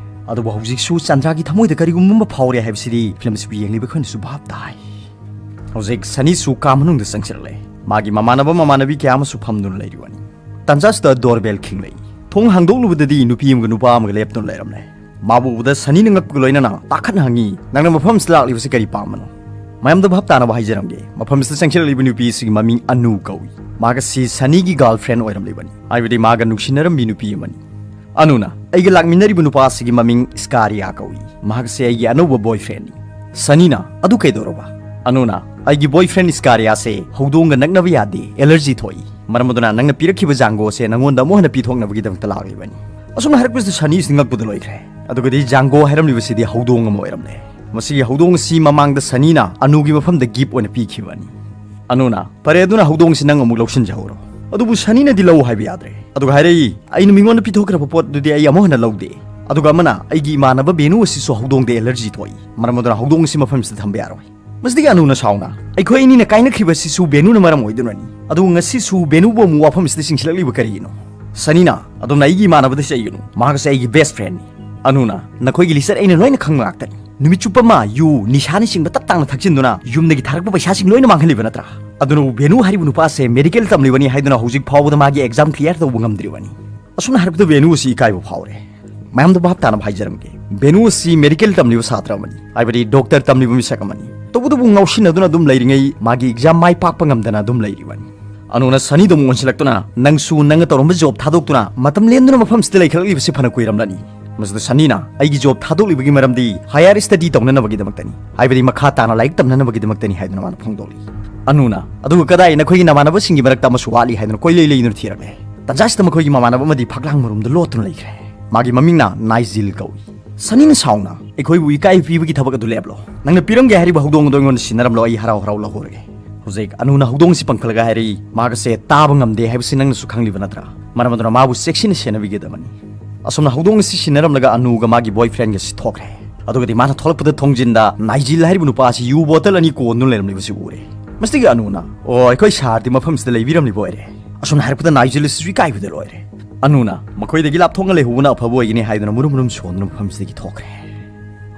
ꯑꯗꯨꯕꯨ ꯍꯧꯖꯤꯛꯁꯨ ꯆꯟꯗ꯭ꯔꯥꯒꯤ ꯊꯃꯣꯏꯗ ꯀꯔꯤꯒꯨꯝꯕ ꯑꯃ ꯐꯥꯎꯔꯦ ꯍꯥꯏꯕꯁꯤꯗꯤ ꯐꯤꯂꯝ ꯑꯁꯤꯕꯨ ꯌꯦꯡꯂꯤꯕ ꯑꯩꯈꯣꯏꯅꯁꯨ ꯚꯥꯞ ꯇꯥꯏ꯫ ꯍꯧꯖꯤꯛ ꯁꯅꯤꯁꯨ ꯀꯥ ꯃꯅꯨꯡꯗ ꯆꯪꯁꯤꯜꯂꯛꯂꯦ꯫ ꯃꯥꯒꯤ ꯃꯃꯥꯟꯅꯕ ꯃꯃꯥꯟꯅꯕꯤ ꯀꯌꯥ ꯑꯃꯁꯨ ꯐꯝꯗꯨꯅ ꯂꯩꯔꯤꯕꯅꯤ꯫ ꯇꯥꯟꯖꯥꯁꯤꯗ ꯗꯣꯔꯕꯦꯜ ꯈꯤꯡꯂꯛꯏ꯫ ꯊꯣꯡ ꯍꯥꯡꯗꯣꯛꯂꯨꯕꯗꯗꯤ ꯅꯨꯄꯤ ꯑꯃꯒ ꯅꯨꯄꯥ ꯑꯃꯒ ꯂꯦꯞꯇꯨꯅ ꯂꯩꯔꯝꯂꯦ꯫ ꯃꯥꯕꯨ ꯎꯕꯗ ꯁꯅꯤꯅ ꯉꯛꯄꯒ ꯂꯣꯏꯅꯅ ꯇꯥꯈꯠꯅ ꯍꯪꯉꯤ, "ꯅꯪꯅ ꯃꯐꯝ ꯑꯁꯤꯗ ꯂꯥꯛꯂꯤꯕꯁꯤ ꯀꯔꯤ ꯄꯥꯝꯕꯅꯣ?" ꯃꯌꯥꯝꯗ ꯚꯥꯞ ꯇꯥꯅꯕ ꯍꯥꯏꯖꯔꯝꯒꯦ, ꯃꯐꯝꯁꯤꯗ ꯆꯪꯁꯤꯜꯂꯛꯂꯤꯕ ꯅꯨꯄꯤ ꯑꯁꯤꯒꯤ ꯃꯃꯤꯡ ꯑꯅꯨ ꯀꯧꯏ꯫ ꯃꯍꯥꯛ ꯑꯁꯤ ꯁꯅꯤꯒꯤ ꯒꯥꯔꯜ ꯐ꯭ꯔꯦꯟ ꯑꯣꯏꯔꯝꯂꯤꯕꯅꯤ, ꯍꯥꯏꯕꯗꯤ ꯃꯥꯒ ꯅꯨꯡꯁꯤꯅꯔꯝꯕꯤ ꯅꯨꯄꯤ ꯑꯃꯅꯤ꯫ ꯑꯅꯨꯅ ꯑꯩꯒ ꯂꯥꯛꯃꯤꯟꯅꯔꯤꯕ ꯅꯨꯄꯥ ꯑꯁꯤꯒꯤ ꯃꯃꯤꯡ ꯏꯁꯀꯥꯔꯤꯌꯥ ꯀꯧꯏ꯫ ꯃꯍꯥꯛꯁꯦ ꯑꯩꯒꯤ ꯑꯅꯧꯕ ꯕꯣꯏ ꯐ꯭ꯔꯦꯟꯅꯤ꯫ ꯁꯅꯤꯅ, "ꯑꯗꯨ ꯀꯩꯗꯧꯔꯕ?" ꯑꯅꯨꯅ, "ꯑꯩꯒꯤ ꯕꯣꯏ ꯐ꯭ꯔꯦꯟ ꯏꯁꯀꯥꯔꯤꯌꯥꯁꯦ ꯍꯧꯗꯣꯡꯒ ꯅꯛꯅꯕ ꯌꯥꯗꯦ, ꯑꯦꯂꯔꯖꯤ ꯊꯣꯛꯏ꯫ ꯃꯔꯝ ꯑꯗꯨꯅ ꯅꯪꯅ ꯄꯤꯔꯛꯈꯤꯕ ꯖꯥꯡꯒꯣꯁꯦ ꯅꯉꯣꯟꯗ ꯑꯃꯨꯛ ꯍꯟꯅ ꯄꯤꯊꯣꯛꯅꯕꯒꯤꯗꯃꯛꯇ ꯂꯥꯛꯂꯤꯕꯅꯤ"꯫ ꯑꯁꯨꯝꯅ ꯍꯥꯏꯔꯛꯄꯁꯤꯗ ꯁꯅꯤꯁꯤꯗꯤ ꯉꯛꯄꯗ ꯂꯣꯏꯈ꯭ꯔꯦ꯫ ꯑꯗꯨꯒꯗꯤ ꯖꯥꯡꯒꯣ ꯍꯥꯏꯔꯝꯂꯤꯕꯁꯤꯗꯤ ꯍꯧꯗꯣꯡ ꯑꯃ ꯑꯣꯏꯔꯝꯂꯦ꯫ ꯃꯁꯤꯒꯤ ꯍꯧꯗꯣꯡ ꯑꯁꯤ ꯃꯃꯥꯡꯗ ꯁꯅꯤꯅ ꯑꯅꯨꯒꯤ ꯃꯐꯝꯗ ꯒꯤꯐ ꯑꯣꯏꯅ ꯄꯤꯈꯤꯕꯅꯤ꯫ ꯑꯅꯨꯅ, "ꯐꯔꯦ, ꯑꯗꯨꯅ ꯍꯧꯗꯣꯡꯁꯤ ꯅꯪ ꯑꯃꯨꯛ ꯂꯧꯁꯤꯟꯖꯍꯧꯔꯣ"꯫ ꯑꯗꯨꯕꯨ ꯁꯅꯤꯅꯗꯤ ꯂꯧ ꯍꯥꯏꯕ ꯌꯥꯗ꯭ꯔꯦ꯫ ꯑꯗꯨꯒ ꯍꯥꯏꯔꯛꯏ, "ꯑꯩꯅ ꯃꯤꯉꯣꯟꯗ ꯄꯤꯊꯣꯛꯈ꯭ꯔꯕ ꯄꯣꯠꯇꯨꯗꯤ ꯑꯩ ꯑꯃꯨꯛ ꯍꯟꯅ ꯂꯧꯗꯦ꯫ ꯑꯗꯨꯒ ꯑꯃꯅ, ꯑꯩꯒꯤ ꯏꯃꯥꯟꯅꯕ ꯕꯦꯅꯨ ꯑꯁꯤꯁꯨ ꯍꯧꯗꯣꯡꯗ ꯑꯦꯂꯔꯖꯤ ꯊꯣꯛꯏ꯫ ꯃꯔꯝ ꯑꯗꯨꯅ ꯍꯧꯗꯣꯡ ꯑꯁꯤ ꯃꯐꯝꯁꯤꯗ ꯊꯝꯕ ꯌꯥꯔꯣꯏ"꯫ ꯃꯁꯤꯗꯒꯤ ꯑꯅꯨꯅ ꯁꯥꯎꯅ, "ꯑꯩꯈꯣꯏ ꯑꯅꯤꯅ ꯀꯥꯏꯅꯈ꯭ꯔꯤꯕ ꯑꯁꯤꯁꯨ ꯕꯦꯅꯨꯅ ꯃꯔꯝ ꯑꯣꯏꯗꯨꯅꯅꯤ꯫ ꯑꯗꯨꯒ ꯉꯁꯤꯁꯨ ꯕꯦꯅꯨꯕꯨ ꯑꯃꯨꯛ ꯋꯥꯐꯝꯁꯤꯗ ꯆꯤꯡꯁꯤꯜꯂꯛꯂꯤꯕ ꯀꯔꯤꯒꯤꯅꯣ?" ꯁꯅꯤꯅ, "ꯑꯗꯣꯝꯅ ꯑꯩꯒꯤ ꯏꯃꯥꯟꯅꯕꯗ ꯆꯩꯒꯅꯨ꯫ ꯃꯍꯥꯛ ꯑꯁꯤ ꯑꯩꯒꯤ ꯕꯦꯁ ꯐ꯭ꯔꯦꯟꯅꯤ"꯫ ꯑꯅꯨꯅ, "ꯅꯈꯣꯏꯒꯤ ꯂꯤꯆꯠ ꯑꯩꯅ ꯂꯣꯏꯅ ꯈꯪꯕ ꯉꯥꯛꯇꯅꯤ꯫ ꯅꯨꯃꯤꯠ ꯆꯨꯞꯄ ꯑꯃ ꯌꯨ, ꯅꯤꯁꯥꯅꯆꯤꯡꯕ ꯇꯞ ꯇꯥꯡꯅ ꯊꯛꯆꯤꯟꯗꯨꯅ ꯌꯨꯝꯗꯒꯤ ꯊꯥꯔꯛꯄ ꯄꯩꯁꯥꯁꯤꯡ ꯂꯣꯏꯅ ꯃꯥꯡꯍꯜꯂꯤꯕ ꯅꯠꯇ꯭ꯔꯥ? ꯑꯗꯨꯅꯕꯨ ꯕꯦꯅꯨ ꯍꯥꯏꯔꯤꯕ ꯅꯨꯄꯥ ꯑꯁꯦ ꯃꯦꯗꯤꯀꯦꯜ ꯇꯝꯂꯤꯕꯅꯤ ꯍꯥꯏꯗꯨꯅ ꯍꯧꯖꯤꯛ ꯐꯥꯎꯕꯗ ꯃꯥꯒꯤ ꯑꯦꯛꯖꯥꯝ ꯀ꯭ꯂꯤꯌꯥꯔ ꯇꯧꯕ ꯉꯝꯗ꯭ꯔꯤꯕꯅꯤ"꯫ ꯑꯁꯨꯝꯅ ꯍꯥꯏꯔꯛꯄꯗ ꯕꯦꯅꯨ ꯑꯁꯤ ꯏꯀꯥꯏꯕ ꯐꯥꯎꯔꯦ꯫ ꯃꯌꯥꯝꯗ ꯚꯥꯞ ꯇꯥꯅꯕ ꯍꯥꯏꯖꯔꯝꯒꯦ, ꯕꯦꯅꯨ ꯑꯁꯤ ꯃꯦꯗꯤꯀꯦꯜ ꯇꯝꯂꯤꯕ ꯁꯥꯇ꯭ꯔ ꯑꯃꯅꯤ, ꯍꯥꯏꯕꯗꯤ ꯗꯣꯛꯇꯔ ꯇꯝꯂꯤꯕ ꯃꯤꯁꯛ ꯑꯃꯅꯤ꯫ ꯇꯧꯕꯇꯕꯨ ꯉꯥꯎꯁꯤꯟꯅꯗꯨꯅ ꯑꯗꯨꯝ ꯂꯩꯔꯤꯉꯩ ꯃꯥꯒꯤ ꯑꯦꯛꯖꯥꯝ ꯃꯥꯏ ꯄꯥꯛꯄ ꯉꯝꯗꯅ ꯑꯗꯨꯝ ꯂꯩꯔꯤꯕꯅꯤ꯫ ꯑꯅꯨꯅ ꯁꯅꯤꯗ ꯑꯃꯨꯛ ꯑꯣꯟꯁꯤꯜꯂꯛꯇꯨꯅ, "ꯅꯪꯁꯨ ꯅꯪꯅ ꯇꯧꯔꯝꯕ ꯖꯣꯕ ꯊꯥꯗꯣꯛꯇꯨꯅ ꯃꯇꯝ ꯂꯦꯟꯗꯨꯅ ꯃꯐꯝꯁꯤꯗ ꯂꯩꯈꯠꯂꯛꯂꯤꯕꯁꯤ ꯐꯅ ꯀꯨꯏꯔꯝꯂꯅꯤ"꯫ ꯃꯁꯤꯗ ꯁꯅꯤꯅ, "ꯑꯩꯒꯤ ꯖꯣꯕ ꯊꯥꯗꯣꯛꯂꯤꯕꯒꯤ ꯃꯔꯝꯗꯤ ꯍꯥꯌꯔ ꯁ꯭ꯇꯗꯤ ꯇꯧꯅꯅꯕꯒꯤꯗꯃꯛꯇꯅꯤ, ꯍꯥꯏꯕꯗꯤ ꯃꯈꯥ ꯇꯥꯅ ꯂꯥꯏꯔꯤꯛ ꯇꯝꯅꯅꯕꯒꯤꯗꯃꯛꯇꯅꯤ" ꯍꯥꯏꯗꯨꯅ ꯃꯥꯅ ꯐꯣꯡꯗꯣꯛꯂꯤ꯫ ꯑꯅꯨꯅ, "ꯑꯗꯨꯒ ꯀꯗꯥꯏ ꯅꯈꯣꯏꯒꯤ ꯅꯃꯥꯟꯅꯕꯁꯤꯡꯒꯤ ꯃꯔꯛꯇ ꯑꯃꯁꯨ ꯋꯥꯠꯂꯤ" ꯍꯥꯏꯗꯨꯅ ꯀꯣꯏꯂꯩ ꯂꯩꯗꯨꯅ ꯊꯤꯔꯛꯂꯦ꯫ ꯇꯟꯖꯥꯁꯤꯗ ꯃꯈꯣꯏꯒꯤ ꯃꯃꯥꯟꯅꯕ ꯑꯃꯗꯤ ꯐꯛꯂꯥꯡ ꯃꯔꯨꯝꯗ ꯂꯣꯠꯇꯨꯅ ꯂꯩꯈ꯭ꯔꯦ꯫ ꯃꯥꯒꯤ ꯃꯃꯤꯡꯅ ꯅꯥꯏꯖꯤꯜ ꯀꯧꯏ꯫ ꯁꯅꯤꯅ ꯁꯥꯎꯅ, "ꯑꯩꯈꯣꯏꯕꯨ ꯏꯀꯥꯏ ꯄꯤꯕꯒꯤ ꯊꯕꯛ ꯑꯗꯨ ꯂꯦꯞꯂꯣ꯫ ꯅꯪꯅ ꯄꯤꯔꯝꯒꯦ ꯍꯥꯏꯔꯤꯕ ꯍꯧꯗꯣꯡ ꯑꯗꯨ ꯑꯩꯉꯣꯟꯗ ꯁꯤꯟꯅꯔꯝꯂꯣ, ꯑꯩ ꯍꯔꯥꯎ ꯍꯔꯥꯎ ꯂꯧꯍꯧꯔꯒꯦ"꯫ ꯍꯧꯖꯤꯛ ꯑꯅꯨꯅ ꯍꯧꯗꯣꯡ ꯑꯁꯤ ꯄꯪꯈꯠꯂꯒ ꯍꯥꯏꯔꯛꯏ, "ꯃꯍꯥꯛ ꯑꯁꯦ ꯇꯥꯕ ꯉꯝꯗꯦ ꯍꯥꯏꯕꯁꯤ ꯅꯪꯅꯁꯨ ꯈꯪꯂꯤꯕ ꯅꯠꯇ꯭ꯔꯥ? ꯃꯔꯝ ꯑꯗꯨꯅ ꯃꯥꯕꯨ ꯆꯦꯛꯁꯤꯟꯅ ꯁꯦꯟꯅꯕꯤꯒꯗꯕꯅꯤ"꯫ ꯑꯁꯨꯝꯅ ꯍꯧꯗꯣꯡ ꯑꯁꯤ ꯁꯤꯟꯅꯔꯝꯂꯒ ꯑꯅꯨꯒ ꯃꯥꯒꯤ ꯕꯣꯏ ꯐ꯭ꯔꯦꯟꯒ ꯑꯁꯤ ꯊꯣꯛꯈ꯭ꯔꯦ꯫ ꯑꯗꯨꯒꯗꯤ ꯃꯥꯅ ꯊꯣꯛꯂꯛꯄꯗ ꯊꯣꯡꯖꯤꯟꯗ ꯅꯥꯏꯖꯤꯜ ꯍꯥꯏꯔꯤꯕ ꯅꯨꯄꯥ ꯑꯁꯤ ꯌꯨ ꯕꯣꯇꯜ ꯑꯅꯤ ꯀꯣꯟꯗꯨꯅ ꯂꯩꯔꯝꯂꯤꯕꯁꯤ ꯎꯔꯦ꯫ ꯃꯁꯤꯗꯒꯤ ꯑꯅꯨꯅ, "ꯑꯣ, ꯑꯩꯈꯣꯏ ꯁꯥꯔꯗꯤ ꯃꯐꯝꯁꯤꯗ ꯂꯩꯕꯤꯔꯝꯂꯤꯕ ꯑꯣꯏꯔꯦ"꯫ ꯑꯁꯨꯝꯅ ꯍꯥꯏꯔꯛꯄꯗ ꯅꯥꯏꯖꯤꯜ ꯑꯁꯤꯁꯨ ꯏꯀꯥꯏꯕꯗ ꯂꯣꯏꯔꯦ꯫ ꯑꯅꯨꯅ, "ꯃꯈꯣꯏꯗꯒꯤ ꯂꯥꯞꯊꯣꯛꯅ ꯂꯩꯍꯧꯕꯅ ꯑꯐꯕ ꯑꯣꯏꯒꯅꯤ" ꯍꯥꯏꯗꯨꯅ ꯃꯨꯔꯨꯝ ꯃꯨꯔꯨꯝ ꯁꯣꯟꯗꯨꯅ ꯃꯐꯝꯁꯤꯗꯒꯤ ꯊꯣꯛꯈ꯭ꯔꯦ꯫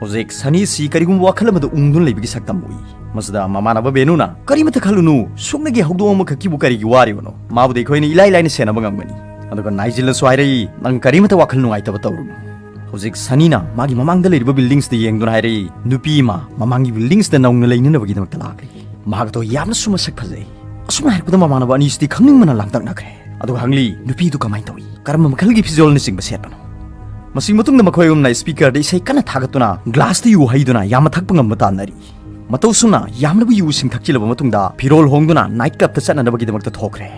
ꯍꯧꯖꯤꯛ ꯁꯅꯤꯁꯤ ꯀꯔꯤꯒꯨꯝꯕ ꯋꯥꯈꯜ ꯑꯃꯗ ꯎꯪꯗꯨꯅ ꯂꯩꯕꯒꯤ ꯁꯛꯇꯝ ꯎꯏ꯫ ꯃꯁꯤꯗ ꯃꯃꯥꯟꯅꯕ ꯕꯦꯅꯨꯅ, "ꯀꯔꯤꯃꯇ ꯈꯜꯂꯨꯅꯨ, ꯁꯨꯞꯅꯒꯤ ꯍꯧꯗꯣꯡ ꯑꯃꯈꯛꯀꯤꯕꯨ ꯀꯔꯤꯒꯤ ꯋꯥꯔꯤꯕꯅꯣ? ꯃꯥꯕꯨꯗꯤ ꯑꯩꯈꯣꯏꯅ ꯏꯂꯥꯏ ꯂꯥꯏꯅ ꯁꯦꯟꯅꯕ ꯉꯝꯒꯅꯤ"꯫ ꯑꯗꯨꯒ ꯅꯥꯏꯖꯤꯜꯅꯁꯨ ꯍꯥꯏꯔꯛꯏ, "ꯅꯪ ꯀꯔꯤꯃꯇ ꯋꯥꯈꯜ ꯅꯨꯡꯉꯥꯏꯇꯕ ꯇꯧꯔꯨꯅꯨ"꯫ ꯍꯧꯖꯤꯛ ꯁꯅꯤꯅ ꯃꯥꯒꯤ ꯃꯃꯥꯡꯗ ꯂꯩꯔꯤꯕ buildings ꯇ ꯌꯦꯡꯗꯨꯅ ꯍꯥꯏꯔꯛꯏ, "ꯅꯨꯄꯤ ꯑꯃ ꯃꯃꯥꯡꯒꯤ buildings ꯇ ꯅꯧꯅ ꯂꯩꯅꯅꯕꯒꯤꯗꯃꯛꯇ ꯂꯥꯛꯂꯤ꯫ ꯃꯍꯥꯛ ꯑꯗꯣ ꯌꯥꯝꯅꯁꯨ ꯃꯁꯛ ꯐꯖꯩ꯫" ꯑꯁꯨꯝꯅ ꯍꯥꯏꯔꯛꯄꯗ ꯃꯃꯥꯟꯅꯕ ꯑꯅꯤꯁꯤꯗꯤ ꯈꯪꯅꯤꯡꯕꯅ ꯂꯥꯡꯇꯛꯅꯈ꯭ꯔꯦ꯫ ꯑꯗꯨꯒ ꯍꯪꯂꯤ, "ꯅꯨꯄꯤꯗꯨ ꯀꯃꯥꯏꯅ ꯇꯧꯏ? ꯀꯔꯝꯕ ꯃꯈꯜꯒꯤ ꯐꯤꯖꯣꯜꯅꯆꯤꯡꯕ ꯁꯦꯠꯄꯅꯣ?" ꯃꯁꯤꯒꯤ ꯃꯇꯨꯡꯗ ꯃꯈꯣꯏ ꯑꯍꯨꯝꯅ speaker ꯗ ꯏꯁꯩ ꯀꯟꯅ ꯊꯥꯒꯠꯇꯨꯅ glass ꯇ ꯌꯨ ꯍꯩꯗꯨꯅ ꯌꯥꯝꯅ ꯊꯛꯄ ꯉꯝꯕ ꯇꯥꯟꯅꯔꯤ꯫ ꯃꯇꯧꯁꯨꯝꯅ ꯌꯥꯝꯂꯕ ꯌꯨꯁꯤꯡ ꯊꯛꯆꯤꯜꯂꯕ ꯃꯇꯨꯡꯗ ꯐꯤꯔꯣꯜ ꯍꯣꯡꯗꯨꯅ night club ꯇ ꯆꯠꯅꯅꯕꯒꯤꯗꯃꯛꯇ ꯊꯣꯛꯈ꯭ꯔꯦ꯫